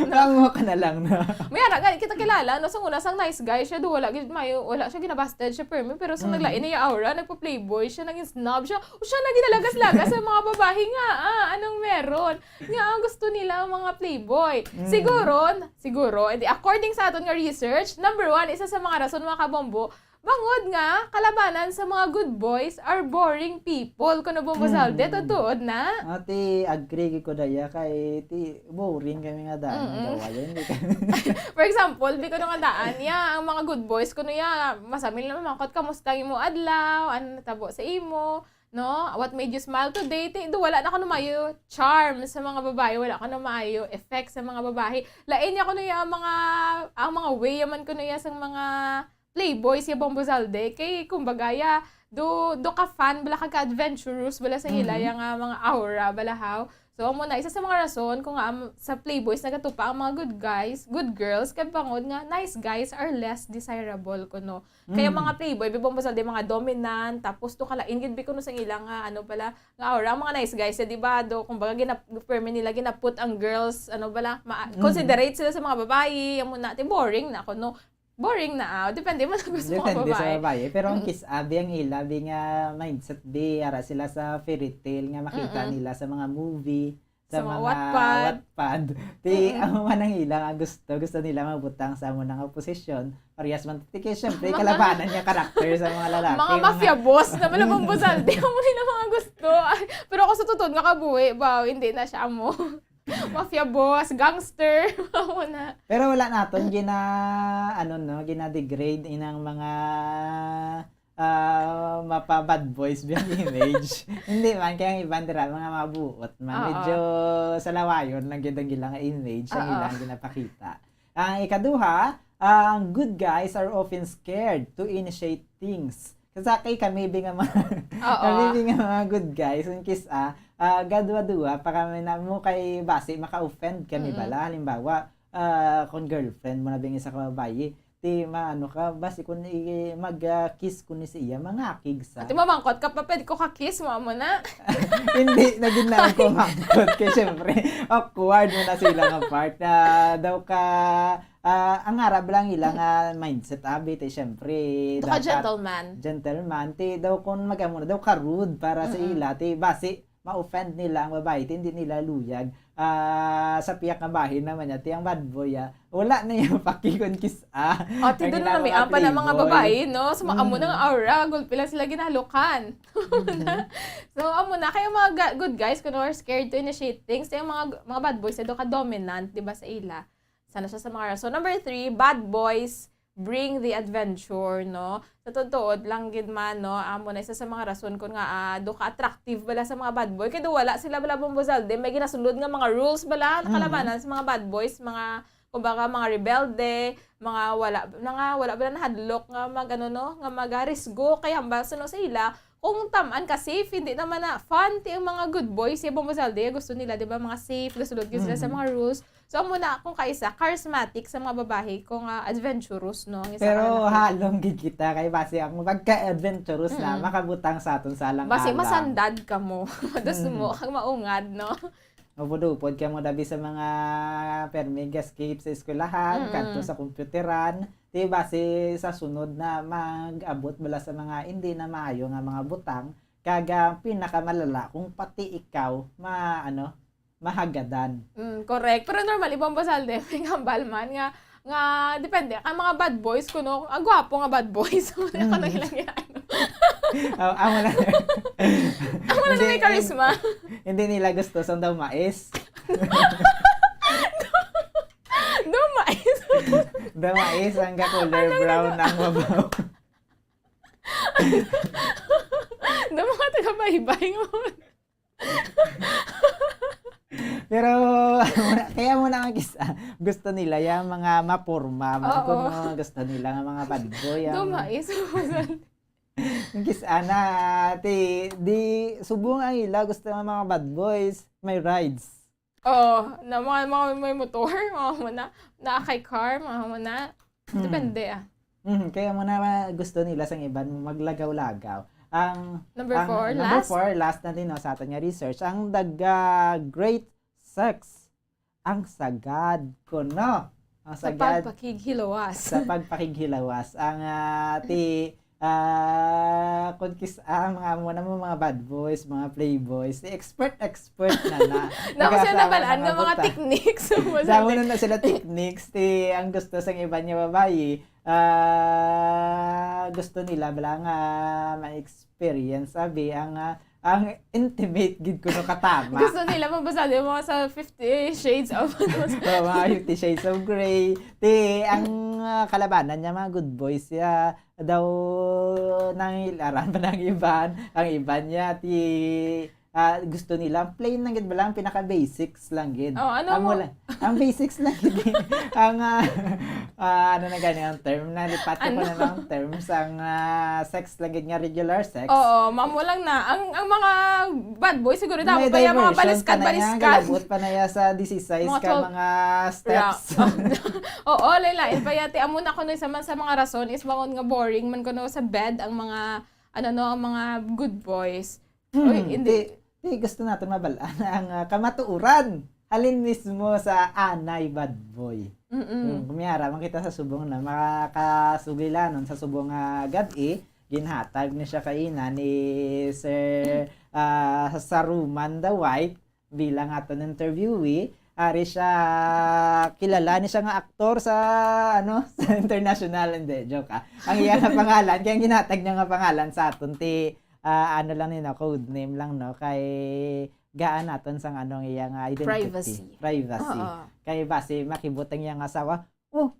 Tamo ka na lang, no? May ara, gani kita kilala, no? Sa una, sang nice guy siya, do wala, gid, mayo, wala siya ginabasted siya, permi, pero sa Mm. naglain niya aura, nagpa-playboy siya, naging snob siya. O siya na ginalagas-lagas sa mga babae nga, ah, anong meron? Nga, ang gusto nila ang mga playboy. Mm. Siguro, siguro, hindi, according sa aton nga research, number one, isa sa mga rason, mga kabombo, bangod nga kalabanan sa mga good boys are boring people. Kuno, Bombo Zalde, Mm. totoo na? Ati, agree gid ko daya kay ti boring kami nga daan Mm-mm. nga gawain. Hindi kami For example, di ko nga daan, ya, ang mga good boys, kuno ya, masamil na mamangkot, "Kamusta ang imo adlaw? Ano natabo sa imo?" No? "What made you smile today?" Ti, do, wala na kuno maayo charm sa mga babae, wala kuno maayo effect sa mga babae. Lain ya kuno ya ang mga, ang mga way ya man kuno ya sang mga playboys ya, Bombo Zalde. Kay, kumbaga, ya, do, do ka fan bala, ka adventurous bala sa ila Mhm. ya nga mga aura bala, haw. So, amo na, isa sa mga rason kung nga, um, sa playboys nagatupa ang mga good guys, good girls, kay bangod nga nice guys are less desirable kuno. Kaya Mm. mga playboy, bi, Bombo Zalde, mga dominant, tapos do kalain gid bi kuno sa ila nga, ano bala, nga aura. Ang mga nice guys, eh, di ba, do, kumbaga, gina-, permi nila ginaput ang girls, ano bala, ma-, Mm. considerate sila sa mga babae, amo na, ti boring na kuno. Boring na, ah. Depende man sa gusto mo, Depende sa babae. babae. Pero ang Mm. kiss, abi, ang ila, bi, nga mindset, bi, ara sila sa fairy tale nga makita Mm-mm. nila sa mga movie, sa Sa mga mga Wattpad. Wattpad. Ti, Mm-mm. amo man ang ila nga gusto. Gusto nila mabutang sa amo na nga posisyon. Parehas man, ti, kay, syempre, kalabanan niya karakter sa mga lalaki, Mga mga mafia boss na pala, Bombo Zalde. Amo nila mga gusto. Ay, pero ako sa totoo nga kabuhi, ba, hindi na siya amo. Mafia boss, gangster, amo na. Pero wala naton gina-, ano, no, gina-degrade inang mga, ah, mapa-bad boys biyang image. Hindi man, kaya ang iban dira, mga mabuot man. Oo. Medyo sa lawayon lang gyud ang ilang image, ang Oo. ilang ginapakita. Ang ikaduha, ang good guys are often scared to initiate things. Kasi kay kami bi nga mga, Oo. kami bi nga mga good guys, in case, ah, ah, gadwa-dwa pa kami na mo kay basi maka-offend kami Mm-mm. bala. Halimbawa, ah, kung girlfriend mo na bi nga isa ka babayi, ti maano ka, basi kung i-, mag, ah, kiss ko ni sa iya, mangakig sa. Ati mamangkot ka pa, pwede ko ka-kiss mo, amo na. Hindi, na gid na lang ko mangkot. Kay syempre, awkward mo na sila nga part. Na daw ka, ah, ang arab lang ila nga mindset, abi, ti syempre, Do ka dapat gentleman. gentleman. Ti daw kung mag-amo na, daw ka rude para sa Mm-mm. ila, ti basi, ma-offend nila ang babae, ti hindi nila luyag. Ah, sa piyak nga bahin naman niya, ti ang bad boy, ah, wala na yung pakikon kiss, ah. O, ti Ang doon na ginagawa nami, ang pa na mga playboy. babae, no? So, amo Mm. na nga aura, gulpi lang sila ginalukan. Mhm. So, amo na. Kaya mga ga-, good guys, kung are scared to initiate things, yung mga, mga bad boys, ito ka dominant, di ba, sa ila. Sana siya sa mga rason. Number three, bad boys bring the adventure, no? Sa totoo lang gid man, no? Amo na isa sa mga rason kung nga, ah, do ka attractive bala sa mga bad boy. Kaya do wala sila bala, Bombo Zalde, may ginasunod nga mga rules bala, Mhm. nakalabanan sa mga bad boys, mga, kumbaga, mga rebelde, mga wala, mga wala bala nahadlok nga mag, ano, no? Nga mag, ah, risgo. Kaya hambal sa, no, sa ila, kung taman ka safe, hindi naman na fun, ti ang mga good boys, si Bombo Zalde, gusto nila, di ba, mga safe, gasulod gyud sila sa Mhm. mga rules. So, amo na akong kaisa, charismatic sa mga babae, kung, ah, adventurous, no? Ang isa Pero ka na halong gid kita kay base ang pagka-adventurous na Mm-mm. makabutang sa aton sa alang-alang. Base masandad ka mo. Madusmo, Mm. kag maungad, no? Upod-upod ka mo dabi sa mga permi nga escape sa eskwelahan, Mm-mm. kadto sa computeran. Ti base sa sunod na mag-abot bala sa mga hindi na maayo nga mga butang, kag, ah, pinakamalala kung pati ikaw ma-, ano, mahagadan. Mm, correct. Pero normally, Bombo Zalde, may hambal man nga, nga, depende. Ang mga bad boys, kuno, ang gwapo nga bad boys. Wala ko Mm. nang ilang ano. Oh, amo na. Amo na Hindi, may charisma. hindi nila gusto sa daw mais. Daw mais. Daw mais, ang ga-color Ano brown na ang mabaw. Daw mga taga-baybay nga. Pero, Gusto nila yung mga maporma. Man Oo. Kuno gusto nila nga mga bad boy. Ang Dumais. Ang kis-, ana, ti, di, subong ang ila gusto nga mga bad boys. May rides. Oo, na mga, mga may motor, mga muna, na kay car, mga muna. Hmm. Depende, ah. Mhm, kaya mo na ma-, gusto nila sang iban maglagaw-lagaw. Ang, Number ang four, number last? four, last na din, no, sa aton nga research, ang the, ah, great sex, ang sagad kuno. Ang Sa sagad pagpakighilawas. sa pagpakighilawas. Ang, ah, ti-, ah, kun kis-, ah, mga, mga, mga bad boys, mga playboys, ti expert, expert na na. Nako, sila Nag-asawa nabalaan na nga nga mga buta. techniques. Sa amo na sila techniques, ti ang gusto sang iban nga babayi, ah, gusto nila bala nga ma-experience, abi, ang, ah, ang intimate gid kuno katama. Gusto nila mabasa yung mga sa Fifty Shades of Oh, mga Fifty Shades of Grey. Ti, ang, ah, kalabanan niya, mga good boys, siya daw nangilaran pa ng iban. Ang iban niya, ti, ah, gusto nila, plain lang gid ba lang, pinaka-basics lang gid. Oh, ano Ang mo? wala, ang basics lang gid. Ang, ah, ah, ano na gani ang term? Nalipat ko Ano? na ng terms. Ang, ah, sex lang gid nga regular sex. Oo, mamo lang na. Ang, ang mga bad boy, siguro May tamo pa yung mga diversion baliskad, pa na niya, baliskad. galabot pa na niya sa disisais Mga ka twelve mga steps. Ra-, oo, lain-lain pa yati. Amo na kuno isa man sa mga rason is bangon nga boring man kuno sa bed ang mga, ano no, ang mga good boys. Uy, Hmm, hindi. Ti, ti gusto naton mabal-an ang, ah, kamatuoran halin mismo sa anay bad boy. Mm-mm. Hmm, kumiyara man kita sa subong na makasugilanon sa subong nga gab-i, ginhatag ni siya kaina ni Sir, ah, Saruman the White bilang aton interviewee. Ari siya, kilala ni siya nga aktor sa, ano, sa international. Hindi, joke, ah. Ang iya nga pangalan, kaya ang ginhatag niya nga pangalan sa aton, ti, ah, ano lang ni, no, code name lang, no, kay gaan naton sang anong iya nga identity. Privacy. Privacy. Oo. Kay basi makibutang iya nga asawa, "Oh,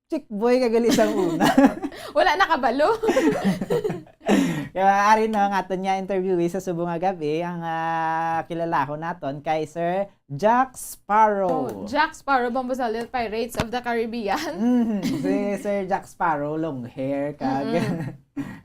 chick boy ka gali sang una." Wala na kabalo. Kaya ari na ang aton nga interviewee sa subong nga gab-i, ang, ah, kilalahon naton kay Sir Jack Sparrow. Oh, Jack Sparrow, Bambusalil, Pirates of the Caribbean. Mhm. Si Sir Jack Sparrow, long hair, kag, Mm-mm.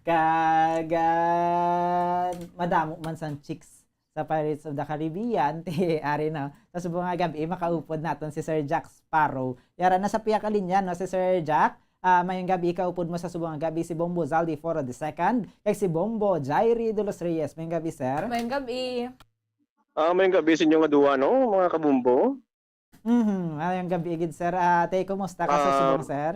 kag, ah, madamo man sang chicks sa Pirates of the Caribbean, ti ari na. Sa subong nga gab-i, makaupod naton si Sir Jack Sparrow. Yara na sa pihak linya, no, si Sir Jack. Ah, mayong gab-i, kaupod mo sa subong nga gab-i si Bombo Zaldi Foro the second, kag si Bombo Jairi de los Reyes. Mayong gab-i, sir. Mayong gab-i. Ah, mayong gab-i sa inyo nga duwa, no, mga kabumbo. Mhm. Ay, ang gab-i gid, sir. Ah, te, kumusta ka sa Ah, subong, sir?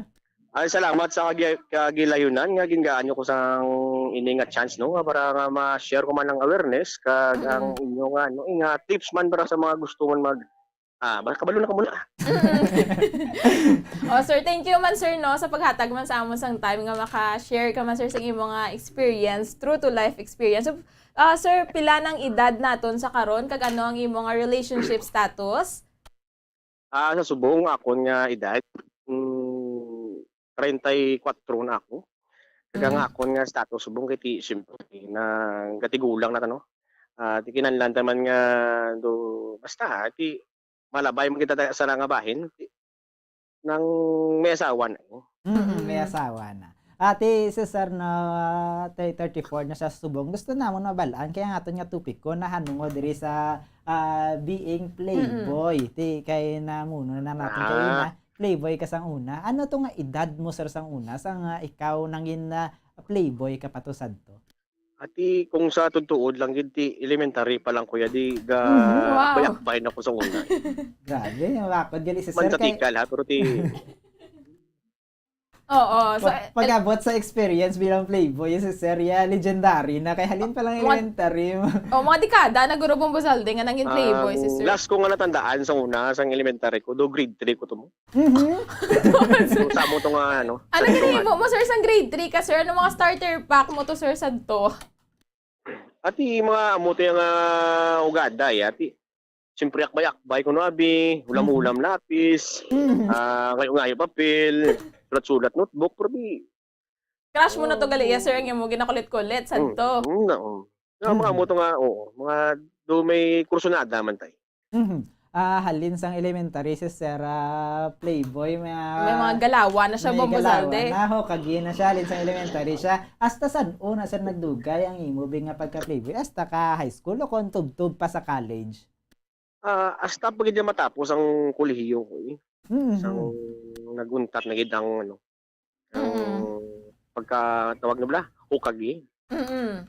Ay, salamat sa kagi-, kagilayunan nga gingaan nyo ko sang ini nga chance, no, nga para nga ma-share ko man ang awareness kag Mm. ang inyo nga, ano, nga tips man para sa mga gusto man mag, ah, ba-, kabalo na ka muna. Mm. Oh, sir, thank you man, sir, no, sa paghatag man sa amon sang time nga maka-share ka man, sir, sa imo nga experience, true to life experience. So, ah, sir, pila nang edad naton sa karon kag ano ang imo nga relationship status? Ah, sa subong akon nga edad, mm, treinta y cuatro na ako. Kag ang Mm. akon nga status subong kay ti, siyempre, na gatigulang na ta, no? Ah, ti kinahanglan ta man nga do, basta, ti malabay man kita ta-, sa nga bahin, ti, nang may asawa na, eh. Mm, may Mm. asawa na. Ati, si sir na, ah, thirty-four na sa subong. Gusto namon mabal-an kaya ang aton nga topiko nahanungod diri sa, ah, being playboy. Mm. Ti, kay namuno na naton Ah. kaina, playboy ka sang una. Ano to nga edad mo, sir, sang una, sa nga ikaw nangin, ah, playboy ka pa to sadto? Ati, kung sa tuod-tuod lang gid, ti elementary pa lang, kuya, di ga Mhm. Wow. akbay-akbay na ko sa una. Grabe, mabakod gali si sir kay Mantatikal, ha, pero ti Oo, so, Pa-, el- pag-abot sa experience bilang playboy, si sir, ya, legendary na. Kay halin pa lang Mga elementary. Oh, mga dekada na guro Bombo Zaldi nga nangin playboy si Ang sir. last ko nga natandaan sa una, sa elementary ko, do grade three ko to mo. Mhm. So, sa mo to nga, ano, Ano sa gini mo, mo, sir, sang grade three ka, sir? Ano mga starter pack mo to, sir, sadto? Ati mga amo to yung, ah, ugada, eh, ati. Siyempre, akbay-akbay kuno abi, ulam-ulam, lapis, Mm. ah, ngayo-ngayo, papel, sulat-sulat, notebook, pero di Crush mo na to, Oo. gali, yes, sir, ang imo ginakulit-kulit, Mm, sadto. mm, na, oh. Yung mga Mm. amo to nga, oo, mga do may kursunada man tay. Mhm. Ah, halin sang elementary si Sir, ah, Playboy, may, May mga galawan na siya, may Bombo galawan Zalde. Na, hokage na siya, halin sang elementary siya. Hasta san-o na, sir, nagdugay ang imo bi nga pagka-Playboy? Hasta ka high school o kon tubtob pa sa college? Ah, hasta pa gid niya matapos ang kolehiyo ko, eh. Mm-hmm. Sang nag-untat na gid ang, ano, ang Mm-mm. pagkatawag na bala, hokage. Mm-mm.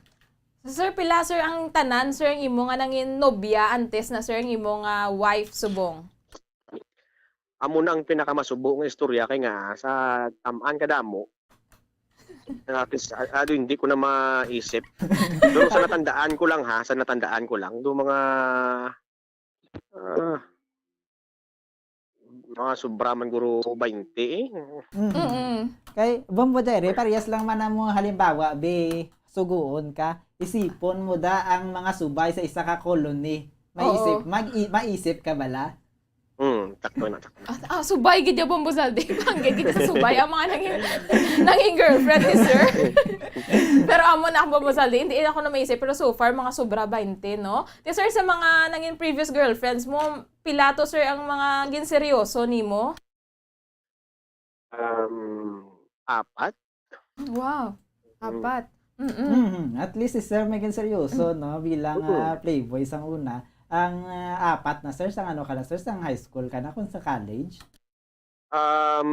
So, sir, pila, sir, ang tanan, sir, ang imo nga nangin nobya antes na, sir, ang imo nga wife subong? Amo na ang pinakamasubo nga istorya kay nga sa tam-an kadamo. Ah, kis-, ah, ah, hindi ko na maisip. Pero sa natandaan ko lang, ha, sa natandaan ko lang, do mga, ah, mga sobra man guro baynte, eh. Mm. Mm-mm. Kay, Bombo Jerry, parehas lang man ang mga halimbawa, be, suguon ka. Isipon mo da ang mga subay sa isa ka colony. Maisip, Oo. mag-i-, maisip ka bala? Hmm, takto na, takto na. Ah, ah, subay gid ya, Bombo Zalde. Banggi gid sa subay ang mga nangin, nangin girlfriend ni sir. Pero amo na ang Bombo Zalde, hindi ako na maisip, pero so far, mga sobra baynte, no? Ti sir, sa mga nangin previous girlfriends mo, pila to, sir, ang mga ginseryoso nimo? Um, apat. Wow. Mm. Apat. Mm-mm. Mhm. At least si sir may seryoso, no? Bilang, Mm. ah, playboy sang una. Ang, ah, apat na, sir, sang ano ka na, sir? Sang high school ka na, kung sa college? Um,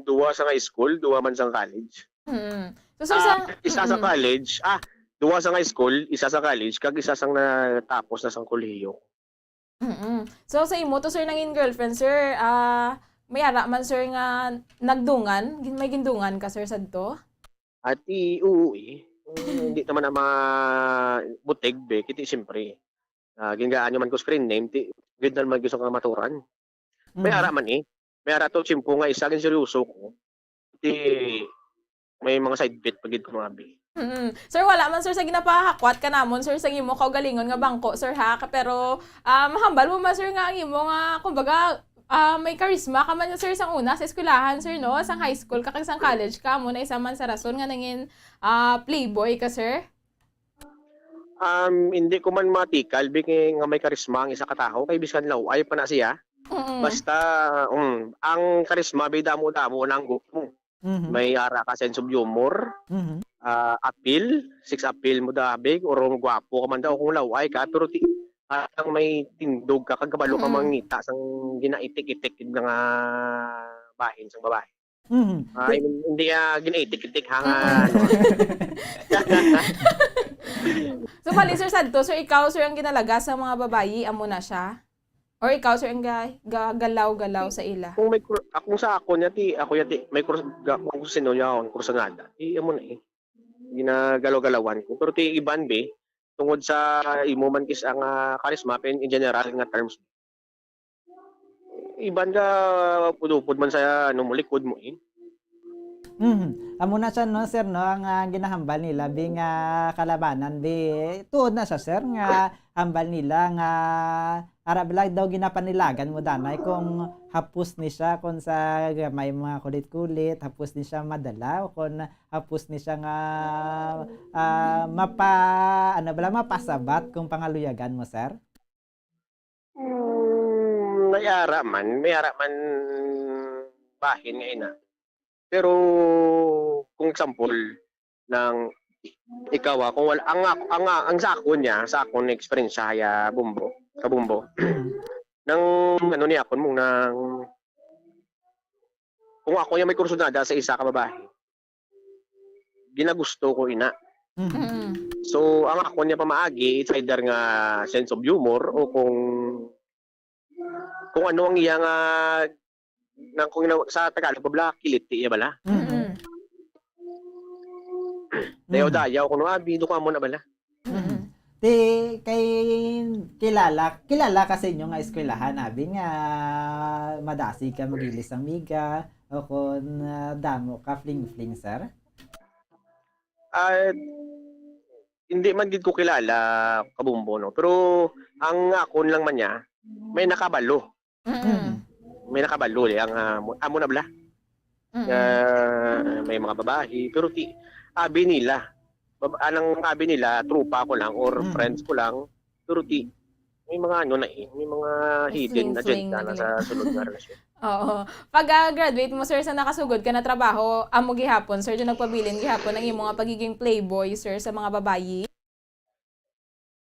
duwa sa high school, duwa man sa college. Mm. So, sir, Ah, sa isa sa Mm. college, ah, duwa sa high school, isa sa college, kag isa sang natapos na sang kolehiyo. Mm-mm. So, sa imo to, sir, nangin girlfriend, sir, ah, may ara man, sir, nga nagdungan? Gin-, may gindungan ka, sir, sadto? Ati, oo, eh. Mm, hindi naman na ma-, butig, be. Kiti, siyempre. Ah, gingaan nyo man ko screen name, ti, gid na man gusto nga maturan. May Mhm. ara man, eh. May ara to, tiyempo nga isa, gin seryoso ko. Ti, may mga side bet pa gid ko, mga bi. Mm. Sir, wala man, sir, sa ginapahakwat ka namon, sir, sa imo kaugalingon nga bangko, sir, ha? Ka-, pero, ah, mahambal mo man, sir, nga ang imo nga, kumbaga, ah, may karisma ka man, sir, sang una sa eskwelahan, sir, no? Sang high school ka kag sang college ka, amo na isa man sa rason nga nangin, ah, playboy ka, sir? Um, hindi ko man matikal, bi, kay nga may karisma ang isa ka tawo, kay bisan law-ay pa na siya. Mm. Basta, um, ang karisma, bi, damo-damo na ang gusto mo. Mhm. May ara ka sense of humor, Mhm. ah, appeal, sex appeal mo da, bi, or gwapo ka man daw kung law-ay ka, pero ti-, ah, ang may tindog ka, kag kabalo ka Mm. mangita sang ginaitik-itik nga bahin sang babae. Mhm. Ah, Ti- hin-, hindi, ah, ginaitik-itik, ha, nga, Mm. ano. So, bali, Sir Santos, sir, ikaw, sir, ang ginalaga sa mga babayi, amo na siya? Or ikaw, sir, ang ga-, ga-, galaw-galaw sa ila? Kung may kur-, akong sa akon, yati, ako, yati, may kur-, ga-, kung sino niya, akong kursunada, eh, amo na, eh. Ginagalaw-galawan ko. Pero ti iban, be, tungod sa imo man kis ang, ah, karisma, pen in general nga terms, iban ka pudupod man sa, ano mo, likod mo, eh. Mhm. Amo na siya, no, sir, no, ang, ah, ginahambal nila, bi, nga kalabanan, bi. Tuod na siya, sir, nga hambal nila nga ara bala daw ginapanilagan mo danay kung hapos ni siya, kung sa may mga kulit-kulit, hapos ni siya madala, o kung hapos ni siya nga, ah, mapa-, ano bala, mapasabat kung pangaluyagan mo, sir? Mm, may ara man, may ara man bahin nga ina. Pero kung example, nang ikaw, ah, kung wala, ang, ang, ang sa akon niya, sa akon nga eksperyensya, ya, Bumbo, Kabumbo, Mm. nang ano ni akon mo, nang kung ako niya may kursunada sa isa ka babae, ginagusto ko ina. Mm. Mm. So, ang ako niya pamaagi, it's either nga sense of humor o kung, kung ano ang iya nga, nang kung ina-, sa Tagalog pa bala, kiliti iya bala. Mm. Mm. Dayaw-dayaw, kuno, abi, do ka mo na bala. Mm. Mm. Ti, kay kilala, kilala ka sa inyo nga eskwelahan, abi, nga madasig ka mag-ilis ang miga, o kon, ah, damo ka fling-fling, sir? Ah, hindi man gid ko kilala, Kabumbo, no? Pero ang akon lang man niya, may nakabalo. Mm. Mm. May nakabalo, eh, ang, ah, mo-, amo na bala. Mm. Nga may mga babae, pero ti, abi nila, bab-, anang abi nila, tropa ko lang or Mm. friends ko lang, pero ti, may mga ano na eh, may mga hidden agenda na sa sulod nga relasyon. Oo. Pag, ah, graduate mo, sir, sa nakasugod ka na trabaho, amo gihapon, sir, dyan nagpabilin gihapon ang imo nga pagiging playboy, sir, sa mga babayi?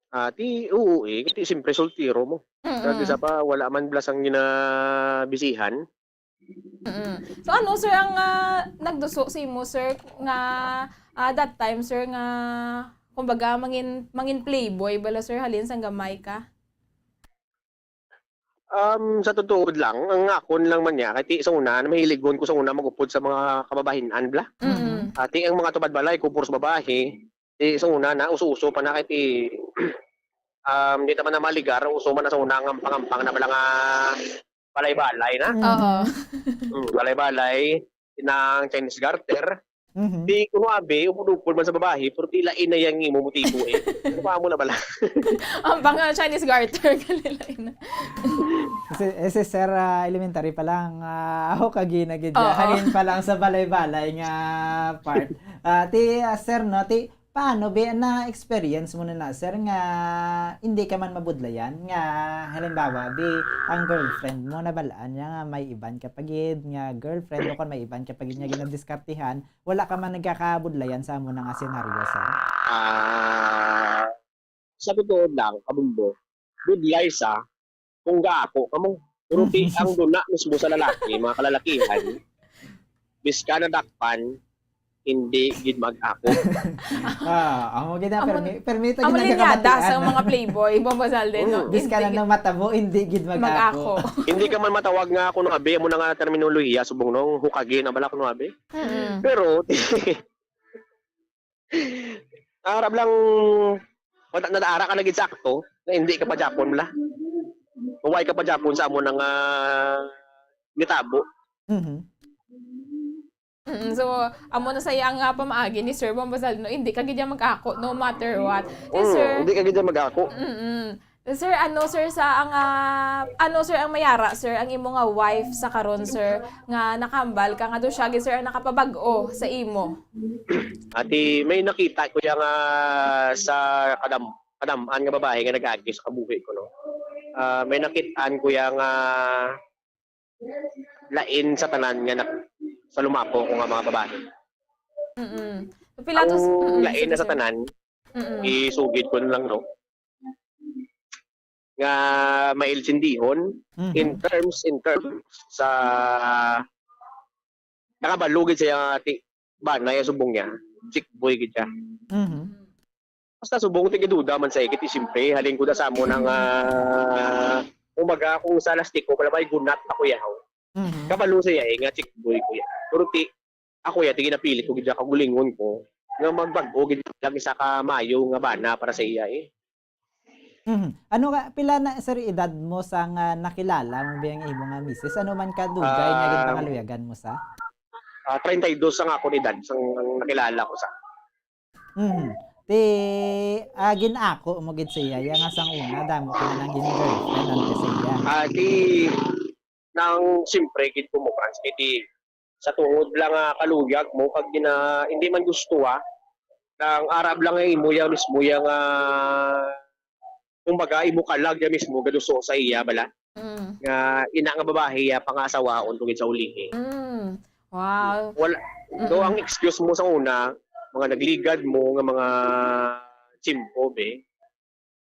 Ah, ti, oo, eh. Ti, siyempre, soltero mo. Mm. Kag isa pa, wala man bala sang ginabisihan. Mm. So, ano, sir, ang, ah, nagduso sa imo, sir, nga, ah, that time, sir, nga, kumbaga, mangin-, mangin playboy bala, sir, halin sang gamay ka? Um, sa totoo lang, ang akon lang man niya, kay ti sa una, mahiligon ko sa una mag-upod sa mga kababahin-an bala. Mm. Ah, ti ang mga tubad balay ko, puros babahi. Ti sa una na, uso-uso pa na kay ti, um, di ta man na maligar, uso man na sa una ang ampang-ampang na bala nga balay-balay na. Mm. Oo. Mm, balay-balay, nang Chinese garter. Mhm. Di kuno abi, upod-upod man sa babahi, pero ti lain na yang imo motibo eh. Ano pa mo na bala? Ang pang, ah, Chinese garter, kalilain na. Kasi, eh, si Sir, ah, elementary pa lang, ah, ako kagi na gid, Oo. Halin pa lang sa balay-balay nga part. Ah, ti, ah, Sir, no, ti, paano, bi, na-experience mo na na, Sir, nga hindi ka man mabudlayan? Nga, halimbawa, bi, ang girlfriend mo, nabal-an niya nga may iban ka pa gid, nga girlfriend, o kon may iban ka pa gid nga ginadiskartihan, wala ka man nagkakabudlayan sa amo na nga senaryo, sir? Ah, sa totoo lang, kabumbo, budlay sa kung gaako kamo. Pero ti ang duna mismo sa lalaki, mga kalalakihan, biska nadakpan, hindi gid mag-ako. Ah, amo gid na, Amo, permi-, permita amo gid na linyada sa mga playboy, Bombo Salden, no? Mm. Biska Hindi na gid nang matabo, hindi gid mag-ako. mag-ako. Hindi ka man matawag nga kuno abi, amo na nga terminolohiya, subong no, hukagi na bala kuno abi. Mm. Pero, arab lang, wala, nadaara ka na gid sakto, na hindi ka pa Japon bala. Huwag ka pa Japon sa amo na nga nitabo. Mhm. Mm, so, amo na sa iya nga pamaagi ni Sir Bombo Salden, no? Hindi ka gid niya mag-ako, no matter what. Eh, Mm, sir, hindi ka gid niya mag-ako. Mm-mm. Sir, ano, sir, sa ang, ah, ano, sir, ang mayara, sir, ang imo nga wife sa karon, sir, nga nakahambal ka nga daw siya gid, sir, ang nakapabag-o sa imo? Ati, may nakita ko ya nga sa kadam-, kadam-an nga babae nga nag-agi sa kabuhi ko, no? Ah, may nakit-an ko ya nga lain sa tanan nga nak-, sa lumapo ko nga mga babae. Mm-mm. So, Pilatos, Ang mm, lain sige, na sa sir. tanan, Mm-mm. isugid ko na lang, no? Nga mailsindihon Mhm. in terms, in terms sa nakabalo gid siya nga ti-, bana ya subong niya, chick boy gid siya. Mhm. Basta subong, tigaduda man sa ikit, eh, siyempre, halin ko da sa amo na nga, kumbaga, kung sa lastiko, pala may gunat ako yaw. Mhm. Kabalo siya, eh, nga chick boy ko ya. Pero ti, ako ya, ti ginapilit ko gid ya, kagulingon ko, nga magbag-o gid lang isa ka mayo nga bana para sa iya, eh. Mhm. Ano ka, pila na, sir, edad mo sa nga nakilala mo biyang imo nga misis? Ano man ka dugay nga gid Ah, pangaluyagan mo sa? Ah, treinta y dos ang akon edad sang nakilala ko sa. Mhm. Ti, ah, gin-ako mo gid siya, ya nga sang una, damo ka na nang gin-girlfriend ang ka siya. Ah, di, nang siyempre gid ko mo, Franz, kay di, sa tungod lang nga kaluyag mo, kag gina-, hindi man gusto, ah, nang arab lang nga imo ya mismo ya nga, kumbaga, imo kalag ya mismo, gaduso sa iya, bala. Mm. Nga, ina nga babae, ya, pangasawaon ko gid sa uli, eh. Mm. Wow. Wala, Mm-mm. do ang excuse mo sa una, mga nagligad mo nga mga tsimpo, be,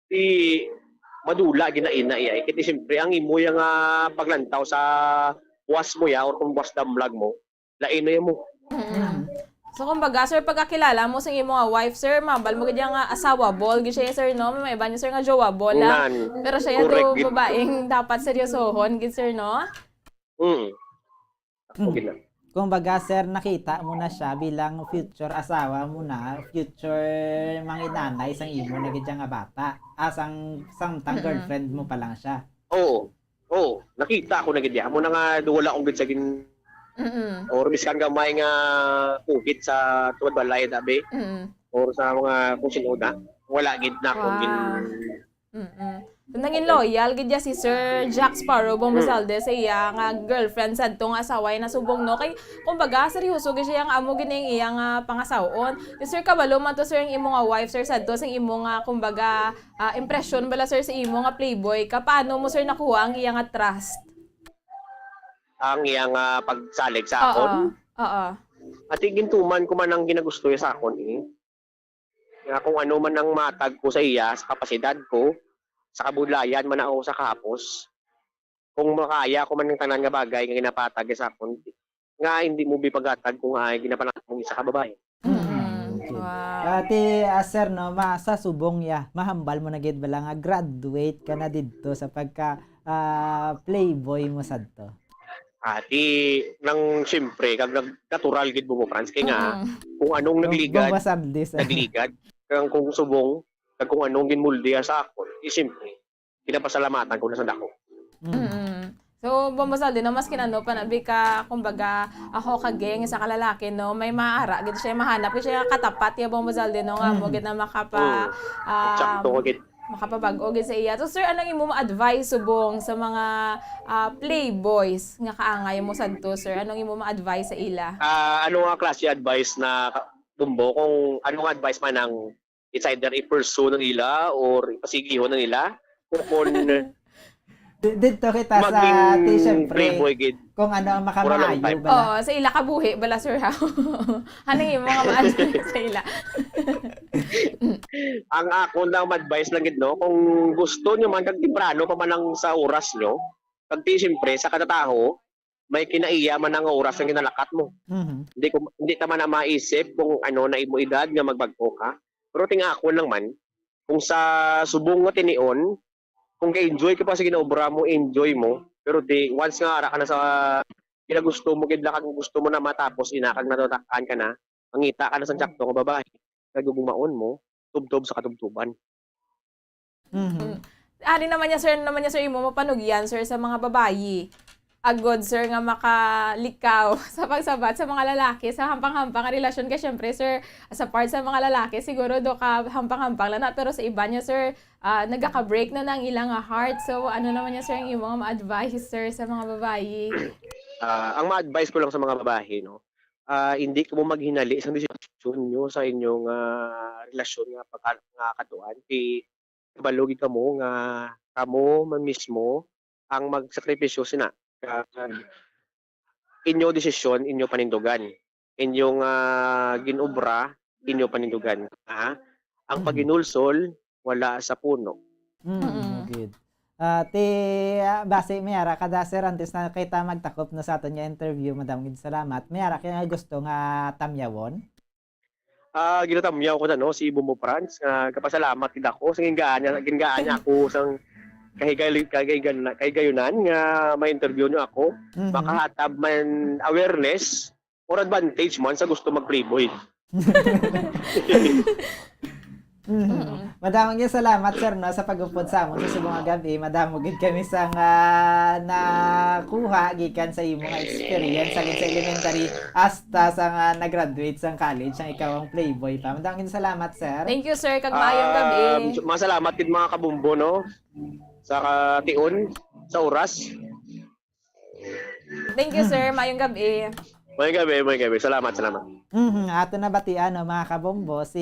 di madula gid na ina iya, eh. Kay siyempre, ang imo ya nga paglantaw sa buwas mo ya, or kung buwas damlag mo, lain na ya mo. Mm-mm. Mm. So, kumbaga, sir, pagkakilala mo sa imo nga wife, sir, mabal mo gid ya nga asawa ball gid siya, sir, no? May iba niyo, sir, nga jowa ball, ah. Nan. Pero siya ya Correct daw gid. babaeng dapat seryosohon gid, sir, no? Mm. Ako Mm. gid na. Kumbaga, sir, nakita mo na siya bilang future asawa mo na, future manginanay sang imo na gid ya nga bata. Ah, sang, samtang Mm-mm. girlfriend mo pa lang siya. Oo. Oo. Nakita ko na gid ya. Amo na nga, do wala akong gid sa gin-, Mm-mm. or biskan gamay nga kugit sa tuwad balay, tabi. Mm-mm. Or sa mga kung sino na. Wala gid na akong gin- Wow. Mm-mm. Nangin loyal gid ya si Sir Jack Sparrow Bombazalde sa iya nga girlfriend sadto nga asawa na subong, no? Kay, kumbaga, seryoso gid siya nga amo gid ang iya nga pangasawon. Di, sir, kabalo man to, sir, ang imo nga wife, sir, sadto, sang imo nga, kumbaga, ah, impresyon bala, sir, sa imo nga playboy ka. Paano mo, sir, nakuha ang iya nga trust? Ang iya nga pagsalig sa akon. Oo. Oo. Ati, gintuman ko man ang ginagusto niya sa akon, eh. Nga kung ano man ang matag ko sa iya, sa kapasidad ko, sa kabudlayan man ako sa kahapos, kung makaya ko man ang tanan nga bagay nga ginapatag niya sa akon, nga hindi mo bipagatag kung ay ginapanatag mong isa ka babae. Mm. Okay. Wow. Ati, ah, sir, no, ma, sa subong ya, mahambal mo na gid bala nga graduate ka na didto sa pagka ah, playboy mo sadto? Ati, nang siyempre, kag nag-, natural gid mo, Franz, kay nga, Mm. kung anong nagligad, Bombazalde sa nagligad. Kag kung subong, kag kung anong ginmuldiya sa akon, di siyempre, ginapasalamatan ko na sa dako. Mm. Mm. So, Bombazalde, no, maskin ano pa na, bi ka, kumbaga, ako ka gang, isa ka lalaki, no, may maara gid siya, mahanap gid siya, katapat ya, Bombazalde, no, nga mo Mm. gid na makapa, Sakto um, ka gid. makapabag-o gid sa iya. So, sir, anong imo advice subong sa mga ah, playboys nga kaangay mo sadto, sir? Anong imo ma-advise sa ila? Ah, ano nga klase advice na ka-, Bumbo, kung ano nga advice man ang, it's either i-pursue na nila or ipasigihon na nila, o kung Di- Didto kita sa maging ati, syempre, playboy gid kung ano ang for a long makamaayo time. bala. Oo, sa ila kabuhi bala, sir, ha? Anong imo nga ma-advise sa ila? Ang akon lang advice lang gid, no, kung gusto nyo man, kag temprano pa man ang sa oras nyo, kag ti siyempre sa kada tawo may kinaiya man ang oras nga ginalakat mo. Mhm. Hindi ko, hindi ta man na maisip kung ano na imo edad nga magbag-o ka. Pero ting akon lang man, kung sa subong nga tinion, kung ka-enjoy ka pa sa ginaobra mo, enjoy mo. Pero di, once nga ara ka na sa ginagusto mo gid lang, kag gusto mo na matapos ina, kag natatak-an ka na, mangita ka na sa sakto nga babae, kag gumaon mo, tubtob sa katubtoban. Mhm. Ari naman niya, sir, naman niya, sir, imo mapanugyan, sir, sa mga babayi. Agod, sir, nga makalikaw sa pagsabat sa mga lalaki sa hampang-hampang nga relasyon. Kay, syempre, sir, sa part sa mga lalaki, siguro do ka hampang-hampang lang na, pero sa iba niya, sir, ah, nagaka-break na na ang ilang heart. So, ano naman niya, sir, ang imo nga ma-advise, sir, sa mga babayi? Ah, ang ma-advise ko lang sa mga babae, no, ah, hindi kamo maghinali sa desisyon nyo sa inyong, ah, relasyon nga pagka-, nga katuan. Kay kabalo gid kamo nga kamo man mismo ang magsakripisyo sina. Kag inyo desisyon, inyo panindugan. Inyong, ah, ginobra, inyo panindugan. Ha? Ang Mhm. paghinulsol wala sa puno. Mm, Mm-mm. Good. Ah, ti, ah, basi, may ara ka da, sir, antes na kita magtakop na sa aton nga interview, madam, gid salamat. May ara ka nga gusto nga tamyawon? Ah, ginatamyaw ko na, no, si Bumbo Franz, nga kapasalamat gid ako sa gingaan niya, gingaan niya ako sang kahigay-, kahigay-, kahigayunan nga ma-interview niyo ako. Mhm. Makahatab man awareness or advantage man sa gusto mag-playboy. Mhm. Madamo nga salamat, sir, no, sa pag-upod sa amon sa subong nga gab-i. Madamo gid kami sa nga nakuha gikan sa imo nga experience, sa, sa elementary hasta sa nga nag-graduate sa college, ang ikaw ang playboy pa. Madamo nga salamat, sir. Thank you, sir, kag maayong gabi. Um, masalamat gid, mga kabumbo, no, sa kation, sa oras. Thank you, sir. Maayong gabi. Maayong gabi, maayong gabi. Salamat, salamat. Mhm, ato na batian, no, mga kabombo, si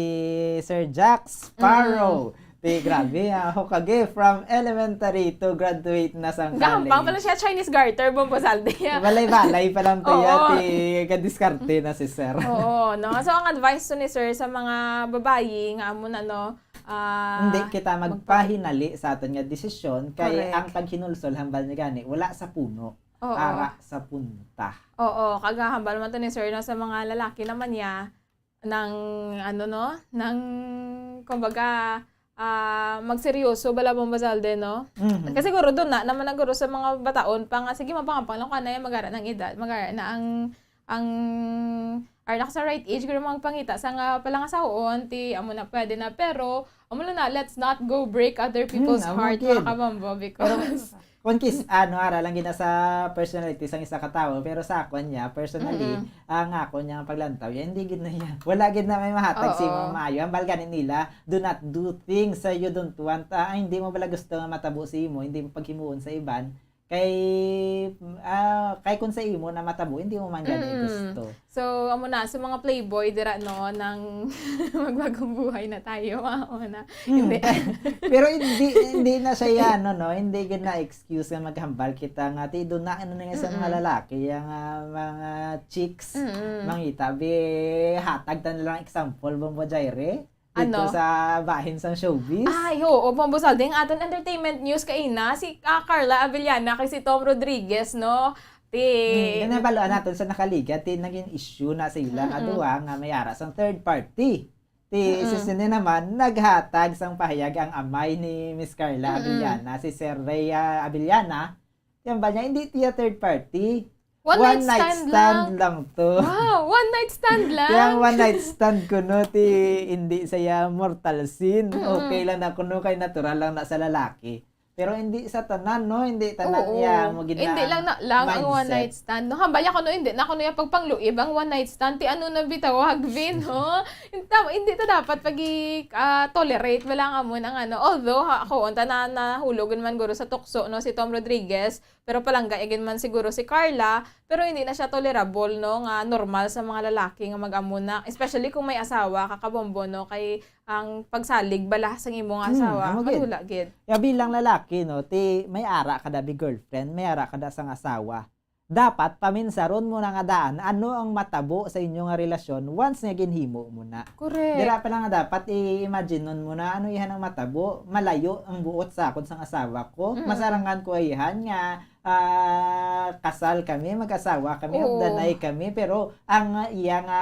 Sir Jack Sparrow. Ti, grabe, ah, hokage from elementary to graduate na sang college. Gahampang pala siya, Chinese garter, Bombazalde. Balay-balay pa lang to, ya, Oo. ti, gadiskarte na si sir. Oo, no? So, ang advice to ni sir sa mga babayi nga amo na, no, ah, Hindi kita magpahinali sa aton nga desisyon, kay Correct. Ang paghinulsol, hambal ni gani, wala sa puno, Oo. ara sa punta. Oo, kag hambal man to ni sir, no, sa mga lalaki naman niya, nang, ano, no, nang, kumbaga, ah, magseryoso bala, Bombazalde, no? Mhm. Kasi siguro doon na naman naguro sa mga bataon pa nga, sige, mapangampang lang ka na yan, magara ng edad, magara na ang, ang Carla, sa right age, guro magpangita sa nga palangasaon, ti amo na pwede na. Pero, amo na, let's not go break other Hmm, people's amo heart, gid. Mga kabombo, Pero, because kung kis-, ano, ara lang gid na sa personality sang isa ka tawo, pero sa akon niya, personally, Mm-mm. ang akon niya paglantaw, ya, hindi gid na yan. Wala gid na may mahatag sa imo Oo. maayo. Hambal gani nila, "Do not do things that you don't want." Ah, hindi mo bala gusto nga matabo sa imo, hindi mo paghimuon sa iban. Kay, ah, kay kung sa imo na matabo, hindi mo man gani Mm. gusto. So, amo na, sa mga playboy, dira, no, nang magbagong buhay na tayo, mga una. Mm. Hindi. Pero hindi, hindi na siya yan, no, no? Hindi gid na excuse nga maghambal kita nga, ti, doon na, ano na nga sa mga Mm-mm. lalaki, yung, ah, mga chicks, Mm-mm. mangita, bi, hatag ta na lang example, Bombo Jaire. Dito Ano? sa bahin sang showbiz. Ay, oo, Bombo Saldi, ang aton entertainment news kaina, si, ah, Carla Abellana kay si Tom Rodriguez, no? Ti Hmm, ginabaluan naton sa nakaligad, ti naging issue na sila nga Mm-mm. duha nga may ara sang third party. Ti Mm-mm. si sini naman, naghatag sang pahayag ang amay ni Miss Carla Mm-mm. Abellana, si Sir Rhea Abellana, Yan ba niya? Hindi tiya third party. One night stand lang. One night stand lang to. Wow, one night stand lang? Kaya one night stand ko, no, ti hindi saya mortal sin. Mm-mm. Okay lang na kuno kay natural lang na sa lalaki. Pero hindi sa tanan, no? Hindi tanan Oo. niya mo gid Hindi na lang na lang ang one mindset. Night stand. No, hambal niya kuno hindi na kuno yung pagpangluib ang one night stand. Ti ano na bitaw, Hagbin, no? Hindi ta dapat pag-i-, ah, tolerate. Wala nga mo nang ano. Although, ha, ako, unta na nahulog naman guro sa tukso, no, si Tom Rodriguez. Pero palangga ya gid man siguro si Carla, pero hindi na siya tolerable, no, nga normal sa mga lalaki nga mag-amo na, especially kung may asawa ka, kabombo, no, kay ang pagsalig bala sang imong Hmm, asawa, amo gid. Madula gid. Ya bilang lalaki, no, ti may ara ka da bi girlfriend, may ara ka da sang asawa. Dapat paminsaron mo na nga daan ano ang matabo sa inyo nga relasyon once nga ginhimo mo na. Correct. Dira pa lang nga dapat i-imagine mo na ano ihan ang matabo, malayo ang buot sa akon sang asawa ko, Mm. masarangan ko ihan nga ah, kasal kami, mag-asawa kami, Oo. Magdanay kami, pero ang iya nga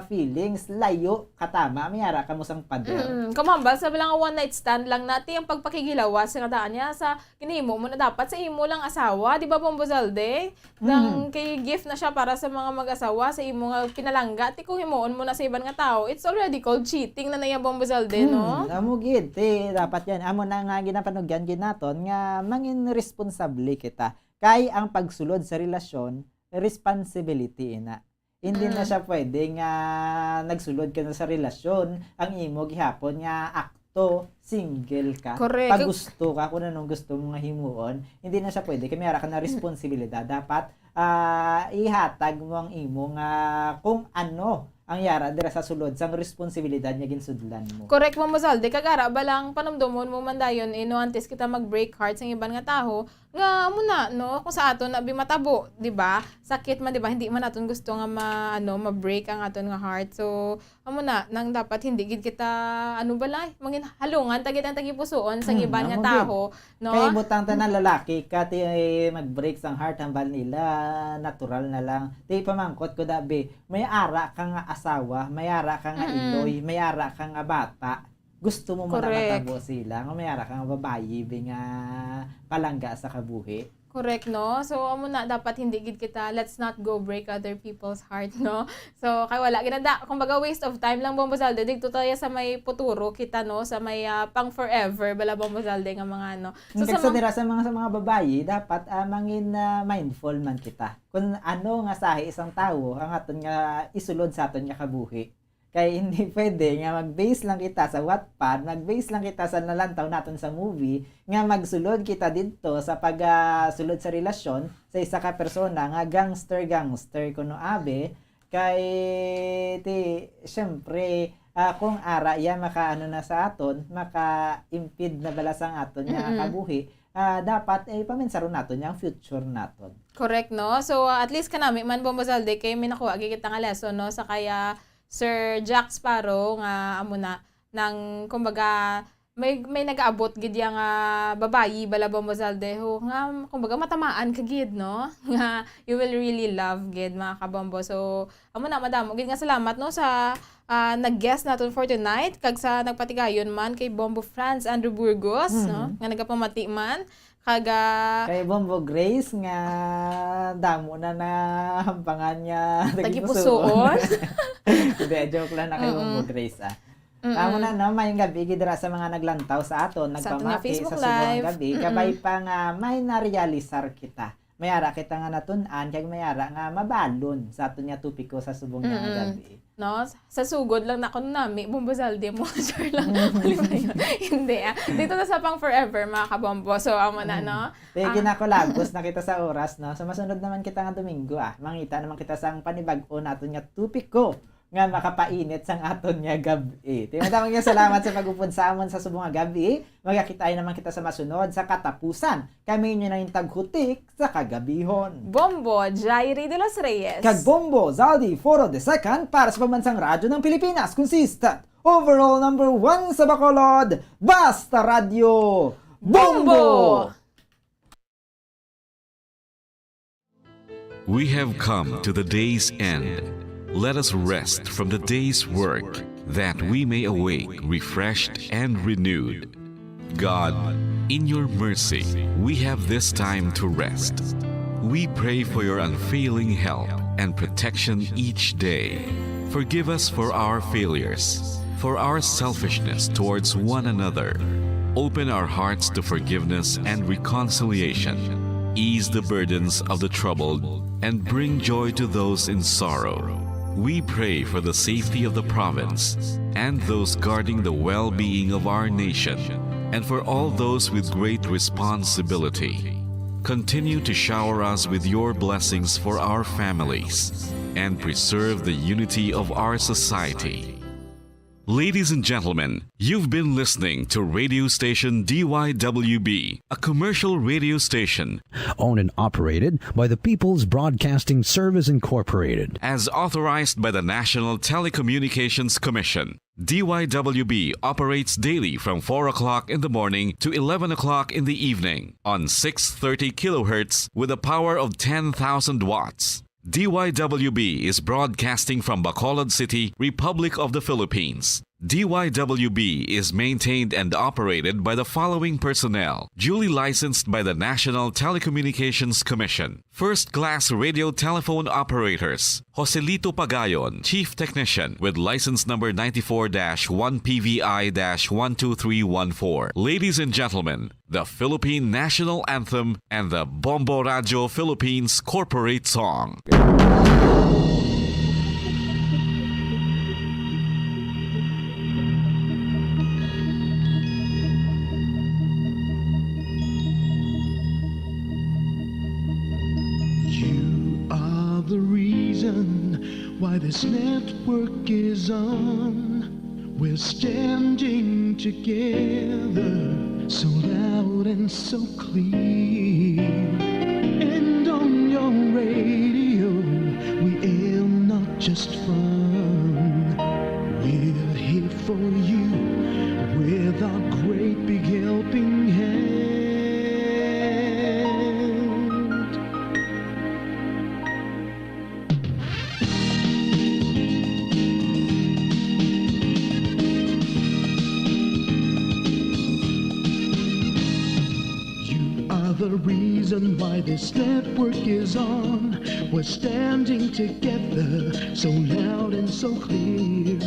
feelings, layo, katama, may ara ka mo sang pader. Mm, kumambal sa lang one night stand lang nati ang pagpakighilawas nga daan niya sa ginhimo mo na dapat sa imo lang asawa, di ba, Bombo Zalde? Nang Mm. kay gift na siya para sa mga mag-asawa, sa imo nga pinalangga, ti kung himuon mo na sa iban nga tao, it's already called cheating na naya, Bombo Zalde, no? Mm, amo gid, ti dapat yan. Amo na nga ginapanugyan gid naton nga mangin responsable kita. Kay ang pagsulod sa relasyon, responsibility ina. Hindi na Mm. siya pwede nga nagsulod ka na sa relasyon, ang imo gihapon nga akto, single ka. Correct. Pag gusto ka, kung anong gusto mo nga himuon, hindi na siya pwede. Kay may ara ka na Mm. responsibilidad. Dapat, ah, ihatag mo ang imo nga kung ano ang yara dira sa sulod sang responsibilidad nga ginsudlan mo. Correct, Ma'am Mazalde. Kag ara ba lang panumdomon mo man dayon, eh, no, antes kita mag-break heart sa iban nga taho, nga amo na, no, kung sa aton na bi matabo, di ba? Sakit man, di ba? Hindi man naton gusto nga ma-, ano, ma-break ang aton nga heart. So, amo na, nang dapat hindi gid kita, ano bala, mangin halungan ta gid ang tagipusoon sa Mm, iban nga amo gid. Taho, no? Kay butang ta na lalaki ka, ti mag-break sang heart, hambal nila, natural na lang. Ti pamangkot ko da, bi, may ara ka nga asawa, may ara ka nga Mm-mm. Iloy, may ara ka nga bata. Gusto mo man na Correct. Matabo sila, nga may ara ka nga babayi, bi, nga palangga sa kabuhi. Correct, no? So, amo na, dapat hindi gid kita, let's not go break other people's heart, no? So, kay wala, ginada, kumbaga, waste of time lang, Bombo Zalde, dito tayo sa may puturo kita, no? Sa may, ah, pang forever, bala, Bombo Zalde, nga mga, ano. So, Kag sa sa mga dira sa mga, sa mga babayi, dapat, ah, mangin, ah, mindful man kita. Kung ano nga sahi isang tawo, ang aton nga isulod sa aton nga kabuhi. Kay hindi pwede nga mag-base lang kita sa Wattpad, mag-base lang kita sa nalantaw naton sa movie, nga magsulod kita didto sa pag, ah, sulod sa relasyon sa isa ka persona nga gangster-gangster kuno abi. Kay, ti, siyempre, ah, kung ara iya makaano na sa aton, maka-impede na bala sang aton nga Mm-mm. Kabuhi, ah, dapat, eh, paminsaron naton yang future naton. Correct, no? So, at least kanami man, Bombo Zalde, kay may nakuha gid kita nga lesson, no? Sa kaya Sir Jack Sparrow nga amo na, nang, kumbaga, may, may nag-aabot gid yang, ah, babayi bala, Bombo Zalde, ho, nga, kumbaga, matamaan ka gid, no? Nga you will really love gid, mga kabombo. So, amo na, madamo gid nga salamat, no, sa ah, nag-guest naton for tonight, kag sa nagpatigayon man kay Bombo Franz Andrew Burgos, no, Mhm. nga nagapamati man, kag, ah, Kay Bombo Grace nga damo na nahampangan nga Tagipusoon. tagipusoon. Hindi, joke lang na kay Mm-mm. Bombo Grace, ah. Mm-mm. Tama na, no? Mayong gabi gid dira sa mga naglantaw sa aton, Sa aton nga nagpamati Facebook sa subong nga Live. gabi. Mm-mm. Kabay pa nga may narealisar kita. May ara kita nga natun-an, kag may ara nga mabalon sa aton nga topiko sa subong nga Mm-mm. gabi. No? Sa sugod lang na kuno nami, Bombo Zaldi mo. Sure lang. Mm. Mali ba yun? Hindi, ah. Dito na sa pang forever, mga kabombo. So, amo na, Mm. no? Kaya Ah. ginakulagos na kita sa oras, no? So, masunod naman kita nga Domingo, ah. Mangita naman kita sa panibag-o naton nga topiko nga makapainit sang aton nga gab-i. Tinatamang nga salamat sa pag-upod sa amon sa subong nga gab-i. Magkakita naman kita sa masunod sa katapusan. Kami inyo na yung taghutik sa kagabihon. Bombo, Jairi de los Reyes. Kag Bombo, Zaldi Foro the second para sa Pambansang Radyo ng Pilipinas. Consistent. Overall number one sa Bacolod. Basta Radyo. Bombo! Bombo! We have come to the day's end. Let us rest from the day's work, that we may awake refreshed and renewed. God, in your mercy, we have this time to rest. We pray for your unfailing help and protection each day. Forgive us for our failures, for our selfishness towards one another. Open our hearts to forgiveness and reconciliation. Ease the burdens of the troubled and bring joy to those in sorrow. We pray for the safety of the province and those guarding the well-being of our nation, and for all those with great responsibility. Continue to shower us with your blessings for our families and preserve the unity of our society. Ladies and gentlemen, you've been listening to radio station D Y W B, a commercial radio station owned and operated by the People's Broadcasting Service Incorporated. As authorized by the National Telecommunications Commission. D Y W B operates daily from four o'clock in the morning to eleven o'clock in the evening on six thirty kilohertz with a power of ten thousand watts. D Y W B is broadcasting from Bacolod City, Republic of the Philippines. D Y W B is maintained and operated by the following personnel, duly licensed by the National Telecommunications Commission. First class radio telephone operators, Joselito Pagayon, Chief Technician, with license number ninety-four dash one P V I dash one two three one four. Ladies and gentlemen, the Philippine National Anthem and the Bombo Radio Philippines Corporate Song. You are the reason why this network is on. We're standing together, so loud and so clear. And on your radio, we aim not just fun. We're here for you with our great big helping hand. You are the reason why this network is on. We're standing together, so loud and so clear.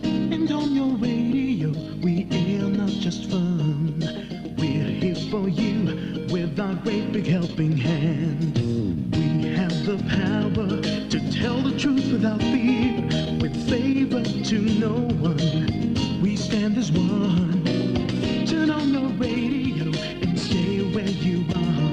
And on your radio, we air not just fun. We're here for you with our great big helping hand. We have the power to tell the truth without fear, with favor to no one. We stand as one. Turn on your radio and stay where you are.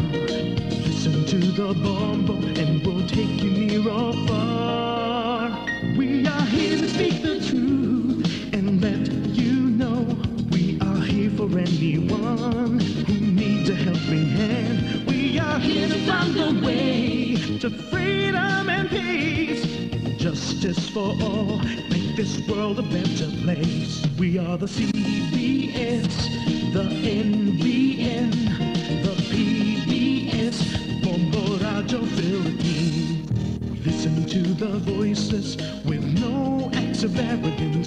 Listen to the Bombo and we'll take you near or far. We are here to speak the truth and let you know we are here for anyone who needs a helping hand. We are here to find the way to freedom and peace. Justice for all, make this world a better place. We are the C B S, the N B N, the P B S, Bombo Radio Philippines. Listen to the voices with no acts of arrogance.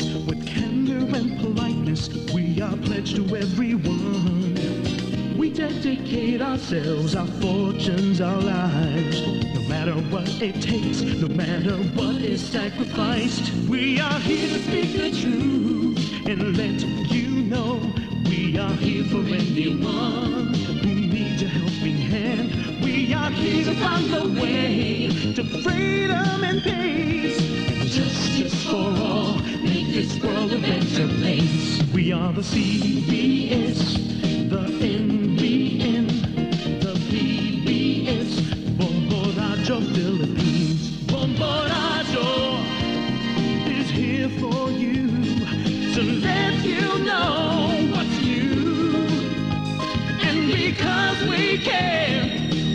to everyone. We dedicate ourselves, our fortunes, our lives. No matter what it takes, no matter what is sacrificed, we are here to speak the truth and let you know we are here for anyone who needs a helping hand. We are here to find the way to freedom and peace and justice for all. Make this world a better place. We are the C B S, the N B N, the P B S, Bombo Radyo Philippines. Bombo Radyo is here for you to let you know what's new. And because we care,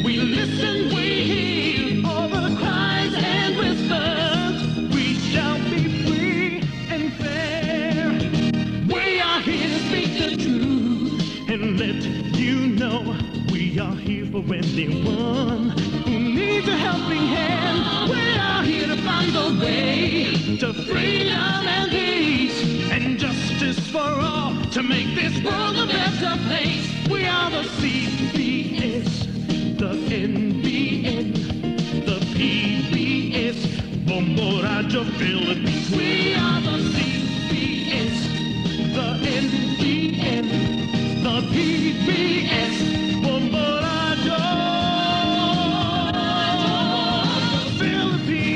we listen, we hear all the cries and whispers. We shall be free and fair. We are here to speak the truth and let you know we are here for anyone who needs a helping hand. We are here to find the way to freedom and peace and justice for all to make this world a better place. We are the C B S, the N B N, the P B S, Bombo Radyo Philippines. We are the C B S, the N B N, the P B S, Bombo Radyo Philippines.